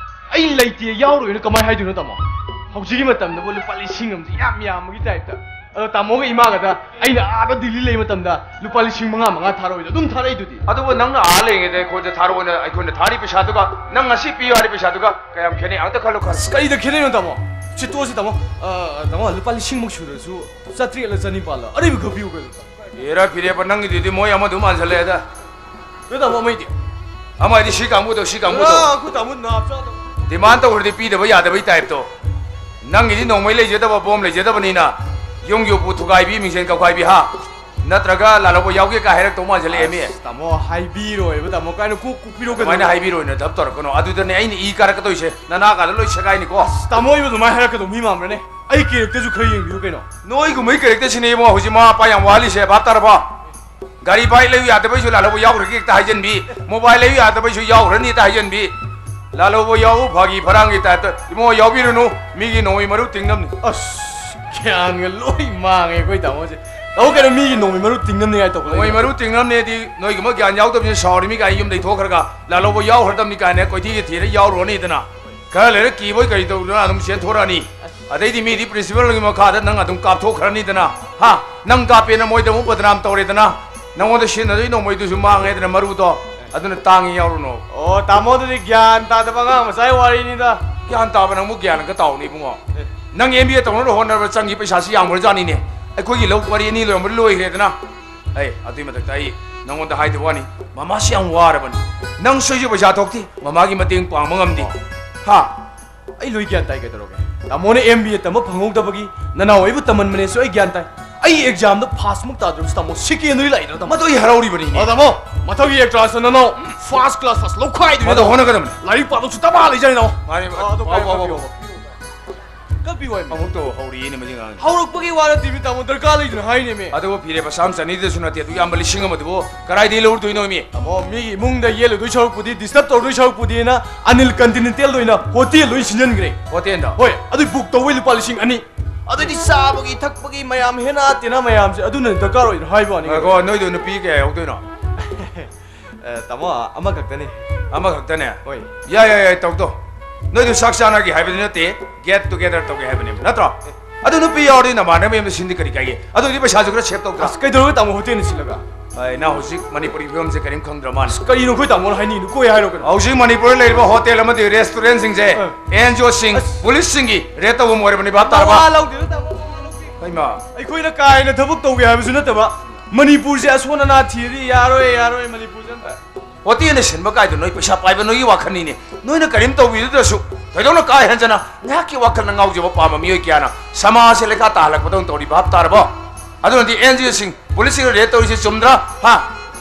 ꯑꯩ ꯂꯩꯇꯦ, ꯌꯥꯎꯔꯣꯏꯅ ꯀꯃꯥꯏꯅ ꯍꯥꯏꯗꯣꯏꯅꯣ ꯇꯥꯃꯣ? ꯍꯧꯖꯤꯛꯀꯤ ꯃꯇꯝꯗꯕꯨ ꯂꯨꯄꯥ ꯂꯤꯁꯤꯡ ꯑꯃꯁꯦ ꯌꯥꯝ ꯌꯥꯝꯕꯒꯤ ꯇꯥꯏꯞꯇ꯫ ꯑꯗꯣ ꯇꯥꯃꯣꯒ ꯏꯃꯥꯒꯗ ꯑꯩꯅ ꯑꯥꯗ ꯗꯤꯜꯂꯤ ꯂꯩ ꯃꯇꯝꯗ ꯂꯨꯄꯥ ꯂꯤꯁꯤꯡ ꯃꯉꯥ ꯃꯉꯥ ꯊꯥꯔꯛꯑꯣꯏꯗꯣ ꯑꯗꯨꯝ ꯊꯥꯔꯛꯏꯗꯨꯗꯤ꯫ ꯑꯗꯨꯕꯨ ꯅꯪꯅ ꯑꯥ ꯂꯩꯔꯤꯉꯩꯗ ꯑꯩꯈꯣꯏꯗ ꯊꯥꯔꯛꯑꯣꯅ ꯑꯩꯈꯣꯏꯅ ꯊꯥꯔꯤ ꯄꯩꯁꯥꯗꯨꯒ ꯅꯪ ꯉꯁꯤ ꯄꯤꯌꯨ ꯍꯥꯏꯔꯤ ꯄꯩꯁꯥꯗꯨꯒ ꯀꯌꯥꯝ ꯈꯦꯠꯅꯩ? ꯑꯝꯇ ꯈꯜꯂꯨ, ꯈꯜꯂꯨ꯫ ꯑꯁ, ꯀꯩꯗ ꯈꯦꯠꯅꯩꯅꯣ ꯇꯥꯃꯣ? ꯁꯤ ꯇꯣꯛꯑꯁꯤ ꯇꯥꯃꯣ꯫ ꯑ, ꯇꯥꯃꯣ, ꯂꯨꯄꯥ ꯂꯤꯁꯤꯡꯃꯨꯛ ꯁꯨꯗ꯭ꯔꯁꯨ ꯆꯥꯇ꯭ꯔꯦꯠꯂ ꯆꯅꯤꯄꯥꯜꯂ ꯑꯔꯩꯕ ꯈꯔ ꯄꯤꯌꯨ ꯀꯩꯅꯣ꯫ ꯑꯦꯔꯥ ꯐꯤꯔꯦꯞꯄ, ꯅꯪꯒꯤꯗꯨꯗꯤ ꯃꯣꯏ ꯑꯃꯗꯨ ꯃꯥꯟꯁꯜꯂꯛꯑꯦꯗ꯫ ꯅꯣꯏ ꯇꯥꯃꯣ ꯑꯃꯩꯗꯤ? ꯑꯃ ꯍꯥꯏꯗꯤ ꯁꯤ ꯀꯥꯡꯕꯨꯗꯣ, ꯁꯤ ꯀꯥꯡꯕꯨꯗꯣ꯫ ꯑ, ꯑꯩꯈꯣꯏ ꯇꯥꯃꯣ ꯅꯥꯞ ꯆꯥꯗꯕ꯫ ꯗꯤꯃꯥꯟ ꯇꯧꯈ꯭ꯔꯗꯤ ꯄꯤꯗꯕ ꯌꯥꯗꯕꯩ ꯇꯥꯏꯞꯇꯣ꯫ ꯅꯪꯒꯤꯗꯤ ꯅꯣꯡꯃꯩ ꯂꯩꯖꯗꯕ, ꯕꯣꯝ ꯂꯩꯖꯗꯕꯅꯤꯅ ꯌꯨꯝꯒꯤ ꯎꯄꯨ ꯊꯨꯒꯥꯏꯕꯤ, ꯃꯤꯡꯁꯦꯟ ꯀꯥꯎꯈꯥꯏꯕꯤ, ꯍꯥ? ꯅꯠꯇ꯭ꯔꯒ ꯂꯥꯜꯍꯧꯕ ꯌꯥꯎꯒꯦ ꯀꯥꯏ ꯍꯥꯏꯔꯛꯇꯧ ꯃꯥꯟꯁꯤꯜꯂꯛꯑꯦ ꯃꯤ꯫ ꯑꯁ, ꯇꯥꯃꯣ, ꯍꯥꯏꯕꯤꯔꯣꯏꯕ, ꯇꯥꯃꯣ꯫ ꯀꯥꯏꯅ ꯀꯣꯛ ꯀꯣꯛꯄꯤꯔꯣ ꯀꯩꯅꯣ? ꯑꯗꯨꯃꯥꯏꯅ ꯍꯥꯏꯕꯤꯔꯣꯏꯅ ꯙꯞ ꯇꯧꯔꯛꯀꯅꯣ꯫ ꯑꯗꯨꯗꯅꯦ ꯑꯩꯅ ꯏ ꯀꯥꯔꯛꯀꯗꯣꯏꯁꯦ꯫ ꯅꯅꯥꯒꯥꯗ ꯂꯣꯏ ꯁꯦꯒꯥꯏꯅꯤꯀꯣ꯫ ꯑꯁ, ꯇꯥꯃꯣ, ꯑꯩꯕꯨ ꯑꯗꯨꯃꯥꯏꯅ ꯍꯥꯏꯔꯛꯀꯗꯧ ꯃꯤ ꯃꯥꯟꯕ꯭ꯔꯅꯦ? ꯑꯩ ꯀꯦꯔꯦꯛꯇꯔꯁꯨ ꯈꯔ ꯌꯦꯡꯕꯤꯌꯨ ꯀꯩꯅꯣ꯫ ꯅꯣꯏꯒꯨꯝꯕꯩ ꯀꯦꯔꯦꯛꯇꯔꯁꯤꯅꯦ ꯏꯕꯨꯡꯉꯣ ꯍꯧꯖꯤꯛ ꯃꯃꯥ ꯃꯄꯥ ꯌꯥꯝ ꯋꯥꯍꯜꯂꯤꯁꯦ, ꯚꯥꯞ ꯇꯥꯔꯕꯣ? ꯒꯥꯔꯤ ꯕꯥꯏꯛ ꯂꯩꯌꯨ ꯌꯥꯗꯕꯩꯁꯨ ꯂꯥꯜꯍꯧꯕ ꯌꯥꯎꯈ꯭ꯔꯒꯦ ꯍꯦꯛꯇ ꯍꯥꯏꯖꯟꯕꯤ, ꯃꯣꯕꯥꯏꯜ ꯂꯩꯌꯨ ꯌꯥꯗꯕꯩꯁꯨ ꯌꯥꯎꯈ꯭ꯔꯅꯤ ꯍꯦꯛꯇ ꯍꯥꯏꯖꯟꯕꯤ꯫ ꯂꯥꯜꯍꯧꯕ ꯌꯥꯎ ꯐꯥꯒꯤ ꯐꯔꯥꯡꯒꯤ ꯇꯥꯏꯞꯇ, ꯏꯕꯨꯡꯉꯣ, ꯌꯥꯎꯕꯤꯔꯨꯅꯨ, ꯃꯤꯒꯤ ꯅꯣꯡꯃꯩ ꯃꯔꯨ ꯇꯤꯡꯅꯕꯅꯤ꯫ ꯑꯁ, ꯒ꯭ꯌꯥꯟꯒ ꯂꯣꯏ ꯃꯥꯡꯉꯦ ꯑꯩꯈꯣꯏ ꯇꯥꯃꯣꯁꯦ꯫ ꯇꯧ ꯀꯩꯅꯣ, ꯃꯤꯒꯤ ꯅꯣꯡꯃꯩ ꯃꯔꯨ ꯇꯤꯡꯅꯕꯅꯤ ꯍꯥꯏ ꯇꯧꯈꯠꯂꯛꯏꯗꯣ꯫ ꯅꯣꯡꯃꯩ ꯃꯔꯨ ꯇꯤꯡꯅꯕꯅꯦꯗꯤ ꯅꯣꯏꯒꯨꯝꯕ ꯒ꯭ꯌꯥꯟ ꯌꯥꯎꯗꯕꯁꯤꯅ ꯁꯥꯎꯔꯤꯃꯤ ꯀꯥꯏꯅ ꯌꯨꯝꯗꯩ ꯊꯣꯛꯈ꯭ꯔꯒ ꯂꯥꯜꯍꯧꯕ ꯌꯥꯎꯈ꯭ꯔꯗꯕꯅꯤ ꯀꯥꯏꯅ ꯀꯣꯏꯊꯤꯒ ꯊꯤꯔ ꯌꯥꯎꯔꯨꯔꯅꯤꯗꯅ꯫ ꯈꯔ ꯂꯩꯔ ꯀꯤꯕꯣꯏ ꯀꯔꯤ ꯇꯧꯗꯅ ꯑꯗꯨꯝ ꯆꯦꯟꯊꯣꯔꯛꯑꯅꯤ꯫ ꯑꯗꯩꯗꯤ ꯃꯤꯗꯤ ꯄ꯭ꯔꯤꯟꯁꯤꯄꯜꯒꯤ ꯃꯈꯥꯗ ꯅꯪ ꯑꯗꯨꯝ ꯀꯥꯞꯊꯣꯛꯈ꯭ꯔꯅꯤꯗꯅ꯫ ꯍꯥ? ꯅꯪ ꯀꯥꯞꯄꯦꯅ ꯃꯣꯏꯗ ꯑꯃꯨꯛ ꯕꯗꯅꯥꯝ ꯇꯧꯔꯦꯗꯅ꯫ ꯅꯪꯉꯣꯟꯗ ꯁꯤꯖꯤꯟꯅꯗꯣꯏ ꯅꯣꯡꯃꯩꯗꯨꯁꯨ ꯃꯥꯡꯉꯦꯗꯅ ꯃꯔꯨꯗꯣ꯫ ꯑꯗꯨꯅ ꯇꯥꯡꯉꯤ ꯌꯥꯎꯔꯨꯅꯣ꯫ ꯑꯣ, ꯇꯥꯃꯣ, ꯑꯗꯨꯗꯤ ꯒ꯭ꯌꯥꯟ ꯇꯥꯗꯕ ꯑꯉꯥꯡ ꯃꯆꯥꯒꯤ ꯋꯥꯔꯤꯅꯤꯗ꯫ ꯒ꯭ꯌꯥꯟ ꯇꯥꯕ ꯅꯪꯕꯨ ꯒ꯭ꯌꯥꯟ ꯑꯃꯒ ꯇꯥꯎꯅꯦ ꯏꯕꯨꯡꯉꯣ꯫ ꯑꯦ꯫ ꯅꯪ ꯑꯦꯝ ꯕꯤ ꯑꯦ ꯇꯧꯅꯕ ꯍꯣꯠꯅꯕ ꯆꯪꯈꯤ ꯄꯩꯁꯥꯁꯤ ꯌꯥꯝꯈ꯭ꯔꯖꯥꯠꯅꯤꯅꯦ꯫ ꯑꯩꯈꯣꯏꯒꯤ ꯂꯧ ꯄꯔꯤ ꯑꯅꯤ ꯂꯣꯏꯔꯝꯕꯗ ꯂꯣꯏꯈ꯭ꯔꯦꯗꯅ꯫ ꯑꯩ ꯑꯗꯨꯏ ꯃꯊꯛꯇ ꯑꯩ ꯅꯪꯉꯣꯟꯗ ꯍꯥꯏꯗꯕ ꯋꯥꯅꯤ, ꯃꯃꯥꯁꯤ ꯌꯥꯝ ꯋꯥꯔꯕꯅꯤ꯫ ꯅꯪ ꯁꯣꯏꯁꯨ ꯄꯩꯁꯥ ꯊꯣꯛꯇꯦ, ꯃꯃꯥꯒꯤ ꯃꯇꯦꯡ ꯄꯥꯡꯕ ꯉꯝꯗꯦ꯫ ꯍꯥ? ꯑꯩ ꯂꯣꯏ ꯒ꯭ꯌꯥꯟ ꯇꯥꯏ꯫ ꯀꯩꯗꯧꯔꯒꯦ? ꯇꯥꯃꯣꯅ ꯑꯦꯝ ꯕꯤ ꯑꯦ ꯇꯝꯕ ꯐꯪꯍꯧꯗꯕꯒꯤ ꯅꯅꯥꯎ ꯑꯩꯕꯨ ꯇꯝꯍꯟꯕꯅꯦꯁꯨ ꯑꯩ ꯒ꯭ꯌꯥꯟ ꯇꯥꯏ꯫ ꯑꯩ examꯗ first ꯃꯨꯛ ꯇꯥꯗ꯭ꯔꯁꯨ ꯇꯥꯃꯣ, second ꯗꯨꯗꯤ ꯂꯥꯛꯏꯗꯅ ꯇꯥꯃꯣ꯫ ꯃꯗꯨ ꯑꯩ ꯍꯔꯥꯎꯔꯤꯕꯅꯤꯅꯦ꯫ ꯑꯣ, ꯇꯥꯃꯣ, ꯃꯊꯪꯒꯤ examꯁꯦ ꯅꯅꯥꯎ first class first ꯂꯧꯈꯥꯏꯗꯣꯏꯅꯦ ꯃꯗꯨ ꯇꯥꯃꯣ꯫ ꯍꯣꯠꯅꯒꯗꯕꯅꯤ꯫ ꯂꯥꯏꯔꯤꯛ ꯄꯥꯗꯧꯁꯨ ꯗꯃꯥ ꯂꯩꯖꯔꯦ ꯇꯥꯃꯣ꯫ ꯃꯥꯅꯤ, ꯃꯥꯅꯤ꯫ ꯑꯥ, ꯑꯗꯨ ꯄꯥꯎ, ꯄꯥꯎ, ꯄꯥꯎ, ꯄꯥꯎ꯫ ꯀꯛꯄꯤꯌꯨ ꯍꯥꯏꯃꯤ꯫ ꯑꯃꯨꯛꯇꯕꯨ ꯍꯧꯔꯛꯏꯅꯦ ꯃꯁꯤ ꯑꯉꯥꯡꯁꯦ꯫ ꯍꯧꯔꯛꯄꯒꯤ ꯋꯥ ꯅꯠꯇꯦꯃꯤ ꯇꯥꯃꯣ, ꯗꯔꯀꯥꯔ ꯂꯩꯗꯅ ꯍꯥꯏꯅꯦꯃꯤ꯫ ꯑꯗꯨꯕꯨ ꯐꯤꯔꯦꯞ ꯑꯁꯥꯝ ꯆꯅꯤꯗꯁꯨ ꯅꯠꯇꯦ, ꯑꯗꯨ ꯌꯥꯝꯕ ꯂꯤꯁꯤꯡ ꯑꯃꯗꯨꯕꯨ ꯀꯗꯥꯏꯗꯒꯤ ꯂꯧꯔꯨꯗꯣꯏꯅꯣꯃꯤ? ꯇꯥꯃꯣ, ꯃꯤꯒꯤ ꯏꯃꯨꯡꯗ ꯌꯦꯠꯂꯨꯗꯣꯏ ꯁꯔꯨꯛꯄꯨꯗꯤ, disturb ꯇꯧꯗꯣꯏ ꯁꯔꯨꯛꯄꯨꯗꯤꯅ ꯑꯅꯤꯜ continentalꯗ ꯑꯣꯏꯅ hotelꯗ ꯑꯣꯏꯅ ꯁꯤꯟꯖꯟꯈ꯭ꯔꯦ꯫ Hotelꯗ? ꯍꯣꯏ, ꯑꯗꯨ book ꯇꯧꯕꯩ ꯂꯨꯄꯥ ꯂꯤꯁꯤꯡ ꯑꯅꯤ꯫ ꯑꯗꯨꯗꯤ ꯆꯥꯕꯒꯤ ꯊꯛꯄꯒꯤ ꯃꯌꯥꯝ, ꯍꯦꯅꯥ ꯇꯦꯅꯥ ꯃꯌꯥꯝꯁꯦ ꯑꯗꯨꯅ ꯗꯔꯀꯥꯔ ꯑꯣꯏꯗꯅ ꯍꯥꯏꯕ ꯋꯥꯅꯤ꯫ ꯉꯥꯏꯈꯣ, ꯅꯣꯏꯗꯣ ꯅꯨꯄꯤ ꯀꯌꯥ ꯌꯥꯎꯗꯣꯏꯅꯣ? ꯑ, ꯇꯥꯃꯣ, ꯑꯃꯈꯛꯇꯅꯤ꯫ ꯑꯃꯈꯛꯇꯅꯦ? ꯍꯣꯏ꯫ ꯌꯥꯏ, ꯌꯥꯏ, ꯌꯥꯏ, ꯇꯧ, ꯇꯧ꯫ ꯅꯣꯏꯗꯣ ꯆꯥꯛ ꯆꯥꯅꯒꯦ ꯍꯥꯏꯕꯗꯤ ꯅꯠꯇꯦ, get together ꯇꯧꯒꯦ ꯍꯥꯏꯕꯅꯦꯕ, ꯅꯠꯇ꯭ꯔꯣ? ꯑꯗꯨ ꯅꯨꯄꯤ ꯌꯥꯎꯔꯗꯤ ꯅꯃꯥꯟꯅꯕ ꯃꯌꯥꯝꯗꯣ ꯁꯤꯟꯗꯤ ꯀꯔꯤ ꯀꯥꯏꯒꯦ? ꯑꯗꯨꯗꯤ ꯄꯩꯁꯥꯁꯨ ꯈꯔ save ꯇꯧꯗ꯭ꯔꯥ? ꯑꯁ, ꯀꯩꯗꯧꯔꯒꯦ ꯇꯥꯃꯣ, hotelꯅ ꯁꯤꯜꯂꯒ? ꯑꯩ, ꯅꯪ ꯍꯧꯖꯤꯛ ꯃꯅꯤꯄꯨꯔꯒꯤ ꯐꯤꯕꯝꯁꯦ ꯀꯔꯤꯝ ꯈꯪꯗ꯭ꯔ ꯃꯥꯜꯂꯦ꯫ ꯑꯁ, ꯀꯔꯤꯅꯣ ꯑꯩꯈꯣꯏ ꯇꯥꯃꯣꯅ ꯍꯥꯏꯅꯤꯡꯉꯤꯗꯣ? ꯀꯣꯏ ꯍꯥꯏꯔꯣ ꯀꯩꯅꯣ? ꯍꯧꯖꯤꯛ ꯃꯅꯤꯄꯨꯔꯗ ꯂꯩꯔꯤꯕ hotelꯁꯤꯡꯁꯦ ꯑ꯫ NGOꯁꯤꯡ, ꯑꯁ꯫ Policeꯁꯤꯡꯒꯤ raid ꯇꯧꯐꯝ ꯑꯣꯏꯔꯕꯅꯤ, ꯚꯥꯞ ꯇꯥꯔꯕ? ꯃꯋꯥ ꯂꯧꯗꯦꯗ ꯇꯥꯃꯣ, ꯃꯋꯥ ꯂꯧꯗꯦ꯫ ꯍꯩꯃꯥ꯫ ꯑꯩꯈꯣꯏꯅ ꯀꯥ ꯍꯦꯟꯅ ꯊꯕꯛ ꯇꯧꯒꯦ ꯍꯥꯏꯕꯁꯨ ꯅꯠꯇꯕ, ꯃꯅꯤꯄꯨꯔꯁꯦ ꯑꯁꯣꯟ ꯑꯅꯥ ꯊꯤꯔꯗꯤ ꯌꯥꯔꯣꯏ, ꯌꯥꯔꯣꯏ ꯃꯅꯤꯄꯨꯔꯁꯦ ꯑꯝꯇ꯫ Hotelꯅ ꯁꯤꯟꯕ ꯀꯥꯏꯗꯣ ꯅꯣꯏ ꯄꯩꯁꯥ ꯄꯥꯏꯕ ꯅꯣꯏꯒꯤ ꯋꯥꯈꯜꯅꯤꯅꯦ꯫ ꯅꯣꯏꯅ ꯀꯔꯤꯝ ꯇꯧꯕꯤꯗ꯭ꯔꯁꯨ, ꯊꯣꯏꯗꯣꯛꯅ ꯀꯥ ꯍꯦꯟꯖꯅ ꯉꯥꯏꯍꯥꯛꯀꯤ ꯋꯥꯈꯜꯅ ꯉꯥꯎꯖꯕ ꯄꯥꯝꯕ ꯃꯤꯑꯣꯏ ꯀꯌꯥꯅ ꯁꯃꯥꯖꯁꯦ ꯂꯩꯈꯥ ꯇꯥꯍꯜꯂꯛꯄꯗꯧꯅ ꯇꯧꯔꯤ, ꯚꯥꯞ ꯇꯥꯔꯕꯣ? ꯑꯗꯨꯅꯗꯤ NGOꯁꯤꯡ, policeꯁꯤꯡꯅ raid ꯇꯧꯔꯤꯁꯦ ꯆꯨꯝꯗ꯭ꯔꯥ? ꯍꯥ?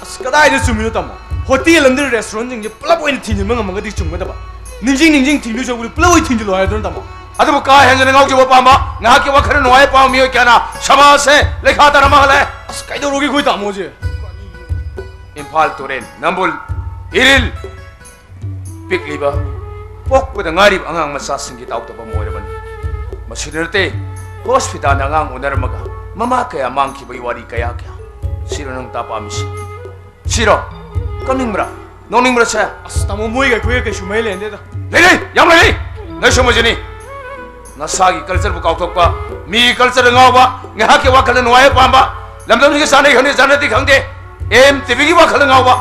ꯑꯁ, ꯀꯗꯥꯏꯗ ꯆꯨꯝꯃꯤꯅꯣ ꯇꯥꯃꯣ? Hotel ꯑꯃꯗꯤ restaurantꯁꯤꯡꯁꯦ ꯄꯨꯂꯞ ꯑꯣꯏꯅ ꯊꯤꯡꯖꯤꯟꯕ ꯉꯝꯃꯒꯗꯤ ꯆꯨꯝꯒꯗꯕ꯫ ꯅꯤꯡꯁꯤꯡ ꯅꯤꯡꯁꯤꯡ ꯊꯤꯡꯗꯣꯏ ꯁꯔꯨꯛꯄꯨꯗꯤ ꯄꯨꯂꯞ ꯑꯣꯏꯅ ꯊꯤꯡꯖꯤꯜꯂꯣ ꯍꯥꯏꯗꯨꯅ ꯇꯥꯃꯣ꯫ ꯑꯗꯨꯕꯨ ꯀꯥ ꯍꯦꯟꯖꯅ ꯉꯥꯎꯖꯕ ꯄꯥꯝꯕ, ꯉꯥꯏꯍꯥꯛꯀꯤ ꯋꯥꯈꯜ ꯅꯨꯡꯉꯥꯏꯕ ꯄꯥꯝꯕ ꯃꯤꯑꯣꯏ ꯀꯌꯥꯅ ꯁꯃꯥꯖꯁꯦ ꯂꯩꯈꯥ ꯇꯥꯅ ꯃꯥꯡꯍꯜꯂꯦ꯫ ꯑꯁ, ꯀꯩꯗꯧꯔꯒꯦ ꯑꯩꯈꯣꯏ ꯇꯥꯃꯣꯁꯦ? ꯏꯝꯐꯥꯜ ꯇꯨꯔꯦꯜ, ꯅꯝꯕꯨꯜ, ꯏꯔꯤꯜ, ꯄꯤꯛꯂꯤꯕ, ꯄꯣꯛꯄꯗ ꯉꯥꯏꯔꯤꯕ ꯑꯉꯥꯡ ꯃꯆꯥꯁꯤꯡꯒꯤ ꯇꯥꯎꯇꯕ ꯑꯃ ꯑꯣꯏꯔꯕꯅꯤ꯫ ꯃꯁꯤꯗ ꯅꯠꯇꯦ, hospitalꯗ ꯑꯉꯥꯡ ꯎꯅꯔꯝꯃꯒ ꯃꯃꯥ ꯀꯌꯥ ꯃꯥꯡꯈꯤꯕꯒꯤ ꯋꯥꯔꯤ ꯀꯌꯥ ꯀꯌꯥ꯫ ꯁꯤꯔꯣ ꯅꯪ ꯇꯥ ꯄꯥꯝꯃꯤꯁꯤ? ꯁꯤꯔꯣ? ꯀꯞꯅꯤꯡꯕ꯭ꯔꯥ? ꯅꯣꯛꯅꯤꯡꯕ꯭ꯔꯥ ꯁꯦ? ꯑꯁ, ꯇꯥꯃꯣ, ꯃꯣꯏꯒ ꯑꯩꯈꯣꯏꯒ ꯀꯩꯁꯨ ꯃꯔꯤ ꯂꯩꯅꯗꯦꯗ꯫ ꯂꯩ, ꯂꯩ, ꯌꯥꯝ ꯂꯩ꯫ ꯅꯣꯏ ꯁꯨꯝꯕꯁꯤꯅꯤ꯫ ꯅꯁꯥꯒꯤ cultureꯕꯨ ꯀꯥꯎꯊꯣꯛꯄ, ꯃꯤꯒꯤ cultureꯗ ꯉꯥꯎꯕ, ꯉꯥꯏꯍꯥꯛꯀꯤ ꯋꯥꯈꯜꯗ ꯅꯨꯡꯉꯥꯏꯕ ꯄꯥꯝꯕ, ꯂꯝꯗꯝꯁꯤꯒ ꯆꯥꯟꯅꯩ ꯈꯪꯗꯦ, ꯆꯥꯟꯅꯗꯦ ꯈꯪꯗꯦ, MTVꯒꯤ ꯋꯥꯈꯜꯗ ꯉꯥꯎꯕ,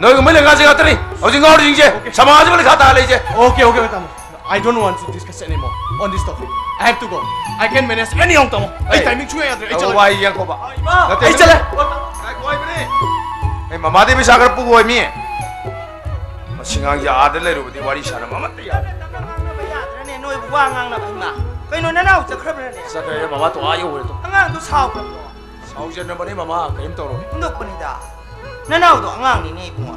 ꯅꯣꯏꯒꯨꯝꯕ ꯂꯩꯉꯥꯛꯁꯦ ꯉꯥꯛꯇꯅꯤ ꯍꯧꯖꯤꯛ ꯉꯥꯎꯔꯤꯁꯤꯡꯁꯦ꯫ Okay. ꯁꯃꯥꯖ ꯑꯃ ꯂꯩꯈꯥ ꯇꯥ ꯂꯩꯁꯦ꯫ Okay, okay, okay, ꯇꯥꯃꯣ. I don't want to discuss anymore on this topic. I have to go. I can manage anyhow, ꯇꯥꯃꯣ. ꯑꯩ ꯑꯩ timing ꯁꯨꯡꯌꯥ ꯌꯥꯗ꯭ꯔꯦ꯫ ꯑꯩ ꯇꯥꯃꯣ, ꯆꯠꯂꯒꯦ꯫ ꯋꯥ ꯌꯦꯡꯈꯣꯕ꯫ ꯏꯃꯥ! ꯅꯠꯇꯦ, ꯑꯩ ꯅꯠꯇꯦ꯫ ꯆꯠꯂꯦ꯫ ꯉꯥꯏꯈꯣ ꯍꯥꯏꯕꯅꯦ꯫ ꯑꯩ ꯃꯃꯥꯗꯩ ꯄꯩꯁꯥ ꯈꯔ ꯄꯨꯈꯣ ꯃꯤ꯫ ꯃꯁꯤ ꯑꯉꯥꯡꯁꯦ ꯑꯥꯗ ꯂꯩꯔꯨꯕꯗꯤ ꯋꯥꯔꯤ ꯁꯥꯟꯅꯕ ꯑꯃꯠꯇ ꯌꯥꯗ꯭ꯔꯦ꯫ ꯅꯪ ꯉꯥꯡꯅꯕ ꯌꯥꯗ꯭ꯔꯅꯦ, ꯅꯣꯏꯕꯨ ꯋꯥ ꯉꯥꯡꯅꯕ ꯍꯩꯃꯥ꯫ ꯀꯩꯅꯣ, ꯅꯅꯥꯎ ꯆꯠꯈ꯭ꯔꯕ꯭ꯔꯅꯦ? ꯆꯠꯈ꯭ꯔꯦ, ꯃꯃꯥ ꯇꯣ ꯑꯥ ꯌꯧꯈ꯭ꯔꯦ ꯇꯣ꯫ ꯑꯉꯥꯡꯗꯣ ꯁꯥꯎꯈ꯭ꯔꯕ꯭ꯔꯣ? ꯁꯥꯎꯖꯅꯕꯅꯦ ꯃꯃꯥ, ꯀꯔꯤꯝ ꯇꯧꯔꯣꯏ꯫ ꯍꯨꯟꯗꯣꯛꯄꯅꯤꯗ꯫ ꯅꯅꯥꯎꯗꯣ ꯑꯉꯥꯡꯅꯤꯅꯦ ꯏꯕꯨꯡꯉꯣ꯫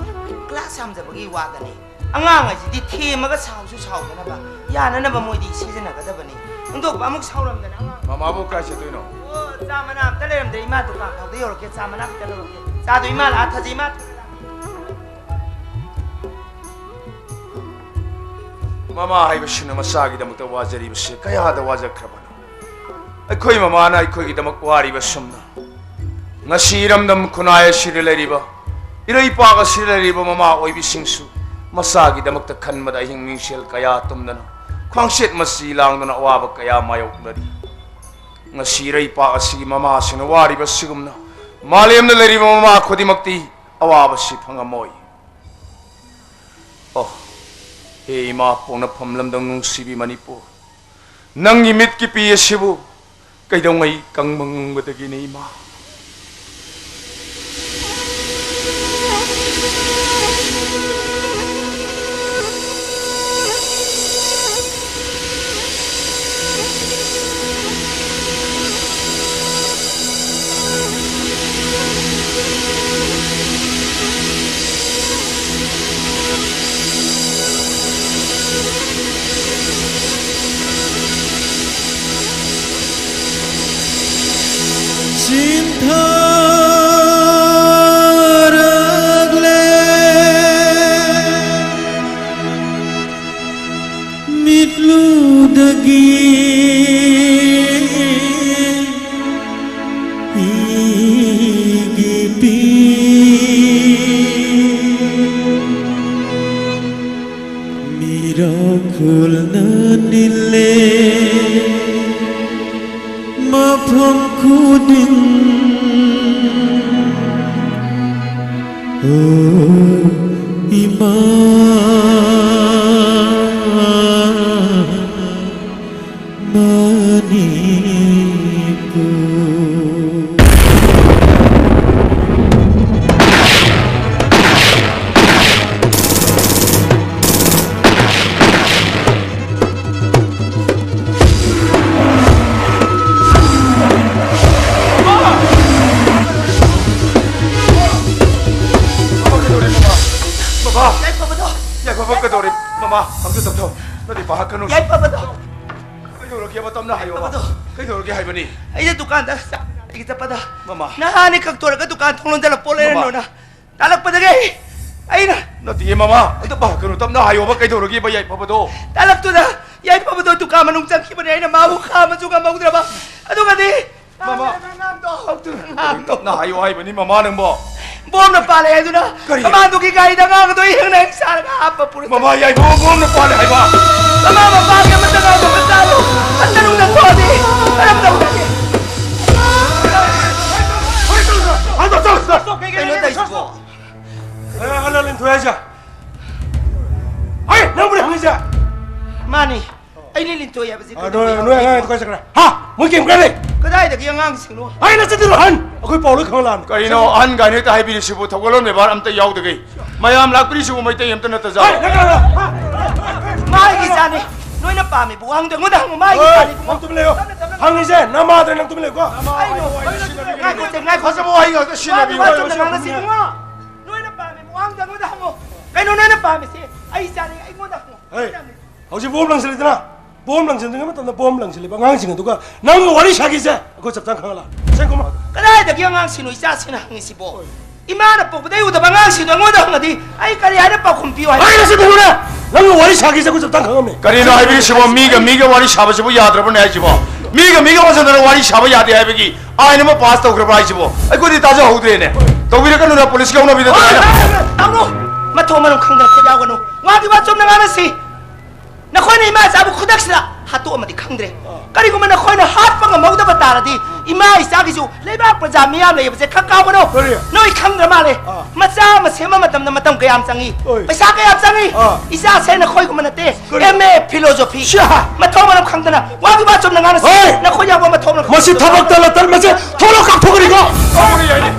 ꯀ꯭ꯂꯥꯁ ꯌꯥꯝꯖꯕꯒꯤ ꯋꯥꯗꯅꯦ꯫ ꯑꯉꯥꯡ ꯍꯥꯏꯁꯤꯗꯤ ꯊꯦꯝꯃꯒ ꯁꯥꯎꯁꯨ ꯁꯥꯎꯗꯅꯕ, ꯌꯥꯅꯅꯕ ꯃꯣꯏꯗꯤ ꯁꯤꯖꯤꯟꯅꯒꯗꯕꯅꯤ꯫ ꯍꯨꯟꯗꯣꯛꯄ ꯑꯃꯨꯛ ꯁꯥꯎꯔꯝꯗꯅ ꯑꯉꯥꯡ꯫ ꯃꯃꯥꯕꯨ ꯀꯥꯏ ꯆꯠꯇꯣꯏꯅꯣ? ꯑꯣ, ꯆꯥ ꯃꯅꯥ ꯑꯝꯇ ꯂꯩꯔꯝꯗ꯭ꯔꯦ ꯏꯃꯥ, ꯗꯨꯀꯥꯟ ꯐꯥꯎꯗ ꯌꯧꯔꯛꯀꯦ, ꯆꯥ ꯃꯅꯥ ꯈꯤꯇ ꯂꯧꯔꯛꯀꯦ꯫ ꯆꯥꯗꯣ ꯏꯃꯥ ꯂꯥꯛꯑ ꯊꯥꯖꯩ, ꯏꯃꯥ꯫ ꯃꯃꯥ ꯍꯥꯏꯕꯁꯤꯅ ꯃꯆꯥꯒꯤꯗꯃꯛꯇ ꯋꯥꯖꯔꯤꯕꯁꯦ ꯀꯌꯥꯗ ꯋꯥꯖꯈ꯭ꯔꯕꯅꯣ? ꯑꯩꯈꯣꯏ ꯃꯃꯥꯅ ꯑꯩꯈꯣꯏꯒꯤꯗꯃꯛ ꯋꯥꯔꯤꯕ ꯁꯨꯝꯅ, ꯉꯁꯤ ꯏꯔꯝꯗꯝ ꯈꯨꯟꯅꯥꯏ ꯑꯁꯤꯗ ꯂꯩꯔꯤꯕ, ꯏꯔꯩꯄꯥꯛ ꯑꯁꯤꯗ ꯂꯩꯔꯤꯕ ꯃꯃꯥ ꯑꯣꯏꯕꯤꯁꯤꯡꯁꯨ ꯃꯆꯥꯒꯤꯗꯃꯛꯇ ꯈꯟꯕꯗ ꯑꯍꯤꯡ ꯃꯤꯡꯁꯦꯜ ꯀꯌꯥ ꯇꯨꯝꯗꯅ, ꯈ꯭ꯋꯥꯡꯆꯦꯠ ꯃꯆꯤ ꯂꯥꯡꯗꯨꯅ ꯑꯋꯥꯕ ꯀꯌꯥ ꯃꯥꯌꯣꯛꯅꯔꯤ꯫ ꯉꯁꯤ ꯏꯔꯩꯄꯥꯛ ꯑꯁꯤꯒꯤ ꯃꯃꯥꯁꯤꯡꯅ ꯋꯥꯔꯤꯕ ꯁꯤꯒꯨꯝꯅ ꯃꯥꯂꯦꯝꯗ ꯂꯩꯔꯤꯕ ꯃꯃꯥ ꯈꯨꯗꯤꯡꯃꯛꯇꯤ ꯑꯋꯥꯕꯁꯤ ꯐꯪꯉꯝꯃꯣꯏ꯫ ꯑꯣ, ꯍꯦ ꯏꯃꯥ ꯄꯣꯛꯅꯐꯝ ꯂꯝꯗꯝ ꯅꯨꯡꯁꯤꯕꯤ ꯃꯅꯤꯄꯨꯔ, ꯅꯪꯒꯤ ꯃꯤꯠꯀꯤ ꯄꯤ ꯑꯁꯤꯕꯨ ꯀꯩꯗꯧꯉꯩ ꯀꯪꯕ ꯉꯝꯒꯗꯒꯦꯅꯦ ꯏꯃꯥ? ꯆꯦꯟꯊꯔꯛꯂꯦ ꯃꯤꯠꯂꯨꯗꯒꯤ ꯑꯩꯒꯤ ꯄꯤ ꯃꯤꯔꯣꯜ ꯈꯨꯜꯅ ꯅꯤꯜꯂꯦ ꯃꯐꯝ ꯈꯨꯗꯤꯡ꯫ ꯑꯣ ꯏꯃꯥ ꯃꯅꯤꯄꯨꯔ꯫ ꯇꯞꯊꯧ꯫ ꯅꯠꯇꯦ, ꯄꯥꯈꯠꯀꯅꯨ꯫ ꯌꯥꯏꯐꯕꯗꯣ꯫ ꯀꯩꯗꯧꯔꯒꯦꯕ? ꯇꯞꯅ ꯍꯥꯏꯌꯣꯕ꯫ ꯌꯥꯏꯐꯕꯗꯣ꯫ ꯀꯩꯗꯧꯔꯒꯦ ꯍꯥꯏꯕꯅꯤ? ꯑꯩꯅ ꯗꯨꯀꯥꯟꯗ ꯆꯥ ꯂꯩꯒꯦ ꯆꯠꯄꯗ ꯃꯃꯥ꯫ ꯅꯍꯥꯟꯅꯦ ꯈꯛꯇꯣꯔꯒ ꯗꯨꯀꯥꯟ ꯊꯣꯡ ꯂꯣꯟꯖꯜꯂ ꯄꯣꯠ ꯂꯩꯔ ꯃꯃꯥ꯫ ꯂꯣꯟꯅ ꯇꯥꯜꯂꯛꯄꯗꯒꯤ ꯑꯩꯅ ꯅꯠꯇꯤꯌꯦ ꯃꯃꯥ, ꯑꯝꯇ ꯄꯥꯈꯠꯀꯅꯨ, ꯇꯞꯅ ꯍꯥꯏꯌꯣꯕ, ꯀꯩꯗꯧꯔꯒꯦꯕ ꯌꯥꯏꯐꯕꯗꯣ? ꯇꯥꯜꯂꯛꯇꯨꯗ ꯌꯥꯏꯐꯕꯗꯣ ꯗꯨꯀꯥꯟ ꯃꯅꯨꯡ ꯆꯪꯈꯤꯕꯅꯦ, ꯑꯩꯅ ꯃꯥꯕꯨ ꯈꯥꯝꯕꯁꯨ ꯉꯝꯍꯧꯗ꯭ꯔꯕ꯫ ꯑꯗꯨꯒꯗꯤ ꯃꯃꯥ꯫ ꯇꯞꯅ ꯍꯥꯏꯌꯣ ꯍꯥꯏꯕꯅꯤ ꯃꯃꯥ ꯅꯪꯕꯣ꯫ ꯕꯣꯝꯅ ꯄꯥꯜꯂꯦ ꯍꯥꯏꯗꯨꯅ ꯀꯔꯤ? ꯀꯃꯥꯟꯗꯣꯒꯤ ꯒꯥꯔꯤꯗ ꯑꯉꯥꯡ ꯑꯗꯣ ꯏꯍꯤꯡꯅ ꯍꯤꯡ ꯁꯥꯔꯒ ꯍꯥꯞꯄ ꯄꯨꯔꯛꯇꯅ ꯃꯃꯥ, ꯌꯥꯏꯐꯕ ꯕꯣꯝꯅ ꯄꯥꯜꯂꯦ ꯍꯥꯏꯕ? ꯃꯃꯥ ꯃꯄꯥꯒꯤ ꯑꯃꯠꯇ ꯉꯥꯏꯕ ꯃꯆꯥꯗꯣ ꯍꯟꯅ ꯅꯨꯡꯗ ꯊꯣꯛꯑꯗꯤ ꯀꯔꯝ ꯇꯧꯒꯅꯤ? ꯀꯩꯅꯣ ꯇꯧꯔꯤꯁꯤꯕꯣ? ꯑꯦ, ꯑꯂ ꯂꯤꯟꯊꯣꯏ ꯍꯥꯏꯁꯦ? ꯍꯩ, ꯅꯪꯕꯨꯅꯦ ꯍꯪꯉꯤꯁꯦ? ꯃꯥꯅꯤ꯫ ꯑꯩꯅ ꯂꯤꯟꯊꯣꯏ ꯍꯥꯏꯕꯁꯤ ꯑ, ꯀꯩꯗꯧꯕ ꯅꯣꯏ, ꯅꯣꯏ ꯌꯥꯎꯔꯤꯅꯣ? ꯑꯉꯥꯡ ꯀꯥꯏ ꯆꯠꯈ꯭ꯔꯦ? ꯍꯥ? ꯃꯣꯏ ꯀꯩꯝ ꯀꯥꯏ ꯂꯩ? ꯀꯗꯥꯏꯗꯒꯤ ꯑꯉꯥꯡꯁꯤꯡꯅꯣ? ꯑꯩꯅ ꯆꯠꯇꯣꯏꯅꯣ ꯑꯍꯟ? ꯑꯩꯈꯣꯏ ꯄꯥꯎ ꯂꯣꯏ ꯈꯪꯂꯛꯑꯅꯤ꯫ ꯀꯔꯤꯅꯣ ꯑꯍꯟ ꯀꯥꯏꯅ ꯍꯦꯛꯇ ꯍꯥꯏꯕꯤꯔꯤꯁꯤꯕꯨ? ꯊꯧꯒꯜꯂꯣꯟ ꯕꯦꯕꯥꯔ ꯑꯝꯇ ꯌꯥꯎꯗꯒꯩ꯫ ꯃꯌꯥꯝ ꯂꯥꯛꯄꯤꯔꯤꯁꯤꯕꯨ ꯃꯩꯇꯩ ꯑꯝꯇ ꯅꯠꯇꯖꯥꯠꯂꯣ? ꯍꯩ, ꯅꯪ ꯀꯅꯥꯅꯣ? ꯍꯥ? ꯃꯥꯒꯤ ꯏꯆꯥꯅꯤ꯫ ꯅꯣꯏꯅ ꯄꯥꯝꯃꯤꯕ ꯋꯥꯍꯪꯗꯣ ꯑꯩꯉꯣꯟꯗ ꯍꯪꯉꯨ꯫ ꯃꯥꯒꯤ ꯍꯣꯏ, ꯏꯆꯥꯅꯤ, ꯏꯕꯨꯡꯉꯣ꯫ ꯅꯪ ꯇꯨꯃꯤꯟ ꯂꯩꯌꯣ꯫ ꯇꯞꯅ, ꯇꯞꯅ, ꯍꯪꯉꯤꯁꯦ ꯅꯃꯥꯗ, ꯅꯪ ꯇꯨꯃꯤꯟ ꯂꯩꯌꯨꯀꯣ꯫ ꯉꯥꯏꯈꯣ, ꯉꯥꯏꯈꯣ, ꯉꯥꯏꯈꯣ꯫ ꯐꯖꯕ ꯋꯥꯍꯩ ꯉꯥꯛꯇ ꯁꯤꯖꯤꯟꯅꯕꯤꯌꯨ꯫ ꯋꯥꯗꯨ ꯋꯥꯆꯨꯝꯅ ꯉꯥꯡꯅꯁꯤ, ꯏꯕꯨꯡꯉꯣ꯫ ꯅꯣꯏꯅ ꯄꯥꯝꯃꯤꯕ ꯋꯥꯍꯪꯗꯣ ꯑꯩꯉꯣꯟꯗ ꯍꯪꯉꯣ꯫ ꯀꯩꯅꯣ ꯅꯣꯏꯅ ꯄꯥꯝꯃꯤꯁꯦ? ꯑꯩ ꯏꯆꯥꯅꯤ, ꯑꯩꯉꯣꯟꯗ ꯍꯪꯉꯣ꯫ ꯍꯩ, ꯍꯧꯖꯤꯛ ꯕꯣꯝ ꯂꯪꯁꯤꯜꯂꯤꯗꯅ, ꯕꯣꯝ ꯂꯪꯁꯤꯟꯗ꯭ꯔꯤꯉꯩ ꯃꯇꯝꯗ ꯕꯣꯝ ꯂꯪꯁꯤꯜꯂꯤꯕ ꯑꯉꯥꯡꯁꯤꯡ ꯑꯗꯨꯒ ꯅꯪꯒ ꯋꯥꯔꯤ ꯁꯥꯈꯤꯁꯦ ꯑꯩꯈꯣꯏ ꯆꯞ ꯆꯥꯅ ꯈꯪꯍꯜꯂꯛꯑꯅꯤ꯫ ꯁꯦꯡꯀꯨꯃꯥꯔ꯫ ꯀꯗꯥꯏꯗꯒꯤ ꯑꯉꯥꯡꯁꯤꯡꯅꯣ ꯏꯆꯥꯁꯤꯅ ꯍꯪꯉꯤꯁꯤꯕꯣ? ꯏꯃꯥꯅ ꯄꯣꯛꯄꯗꯩ ꯎꯗꯕ ꯑꯉꯥꯡꯁꯤꯡꯗꯣ ꯑꯩꯉꯣꯟꯗ ꯍꯪꯉꯗꯤ ꯑꯩ ꯀꯔꯤ ꯍꯥꯏꯅ ꯄꯥꯎꯈꯨꯝ ꯄꯤꯌꯨ ꯍꯥꯏꯕ? ꯑꯩꯅ ꯁꯤ ꯊꯤꯡꯉꯨꯅꯦ! ꯅꯪꯒ ꯋꯥꯔꯤ ꯁꯥꯈꯤꯁꯦ ꯑꯩꯈꯣꯏ ꯆꯞ ꯆꯥꯅ ꯈꯪꯉꯝꯅꯤ꯫ ꯀꯔꯤꯅꯣ ꯍꯥꯏꯕꯤꯔꯤꯁꯤꯕꯣ? ꯃꯤꯒ ꯃꯤꯒ ꯋꯥꯔꯤ ꯁꯥꯕꯁꯤꯕꯨ ꯌꯥꯗ꯭ꯔꯕꯅꯦ ꯍꯥꯏꯁꯤꯕꯣ? ꯃꯤꯒ ꯃꯤꯒ ꯃꯁꯦꯟꯗꯅ ꯋꯥꯔꯤ ꯁꯥꯕ ꯌꯥꯗꯦ ꯍꯥꯏꯕꯒꯤ ꯑꯥꯏꯟ ꯑꯃ ꯄꯥꯁ ꯇꯧꯈ꯭ꯔꯕ꯭ꯔꯥ ꯍꯥꯏꯁꯤꯕꯣ? ꯑꯩꯈꯣꯏꯗꯤ ꯇꯥꯖꯍꯧꯗ꯭ꯔꯦꯅꯦ꯫ ꯇꯧꯕꯤꯔꯛꯀꯅꯨꯅ ꯄꯨꯂꯤꯁ ꯀꯧꯅꯕꯤꯗ ꯇꯧꯔꯦ꯫ ꯇꯧꯅꯨ! ꯃꯊꯣꯡ ꯃꯔꯝ ꯈꯪꯗꯅ ꯈꯨꯠ ꯌꯥꯎꯒꯅꯨ꯫ ꯋꯥꯗꯤ ꯋꯥ ꯆꯨꯝꯅ ꯉꯥꯡꯅꯁꯤ꯫ ꯅꯈꯣꯏꯅ ꯏꯃꯥ ꯏꯆꯥꯕꯨ ꯈꯨꯗꯛꯁꯤꯗ ꯍꯥꯠꯇꯣꯛꯑꯝꯃꯗꯤ ꯈꯪꯗ꯭ꯔꯦ꯫ ꯀꯔꯤꯒꯨꯝꯕ ꯅꯈꯣꯏꯅ ꯍꯥꯠꯄ ꯉꯝꯍꯧꯗꯕ ꯇꯥꯔꯗꯤ ꯏꯃꯥ ꯏꯆꯥꯒꯤꯁꯨ ꯂꯩꯕꯥꯛ ꯄ꯭ꯔꯖꯥ ꯃꯤꯌꯥꯝ ꯂꯩꯕꯁꯦ ꯈꯪ ꯀꯥꯎꯒꯅꯨ꯫ ꯀꯔꯤ? ꯅꯣꯏ ꯈꯪꯗ꯭ꯔ ꯃꯥꯜꯂꯦ꯫ ꯑꯥ꯫ ꯃꯆꯥ ꯑꯃ ꯁꯦꯝꯕ ꯃꯇꯝꯗ ꯃꯇꯝ ꯀꯌꯥꯝ ꯆꯪꯏ? ꯍꯣꯏ꯫ ꯄꯩꯁꯥ ꯀꯌꯥꯝ ꯆꯪꯏ? ꯑꯥ꯫ ꯏꯆꯥꯁꯦ ꯅꯈꯣꯏꯒꯨꯝꯕ ꯅꯠꯇꯦ꯫ ꯀꯔꯤ? M A philosophy. ꯁ꯭ꯌꯥ! ꯃꯊꯧ ꯃꯔꯝ ꯈꯪꯗꯅ ꯋꯥꯒꯤ ꯋꯥ ꯆꯨꯝꯅ ꯉꯥꯡꯅꯁꯤ꯫ ꯍꯣꯏ! ꯅꯈꯣꯏ ꯌꯥꯎꯕ ꯃꯊꯧ ꯃꯔꯝ ꯃꯁꯤ ꯈꯪꯗꯅ ꯊꯕꯛꯇ ꯂꯇꯟ ꯃꯁꯦ ꯊꯣꯛꯂꯛ ꯀꯥꯞꯊꯣꯛꯀꯅꯤꯀꯣ! ꯀꯥꯞꯄꯣ ꯌꯥꯏꯅꯦ꯫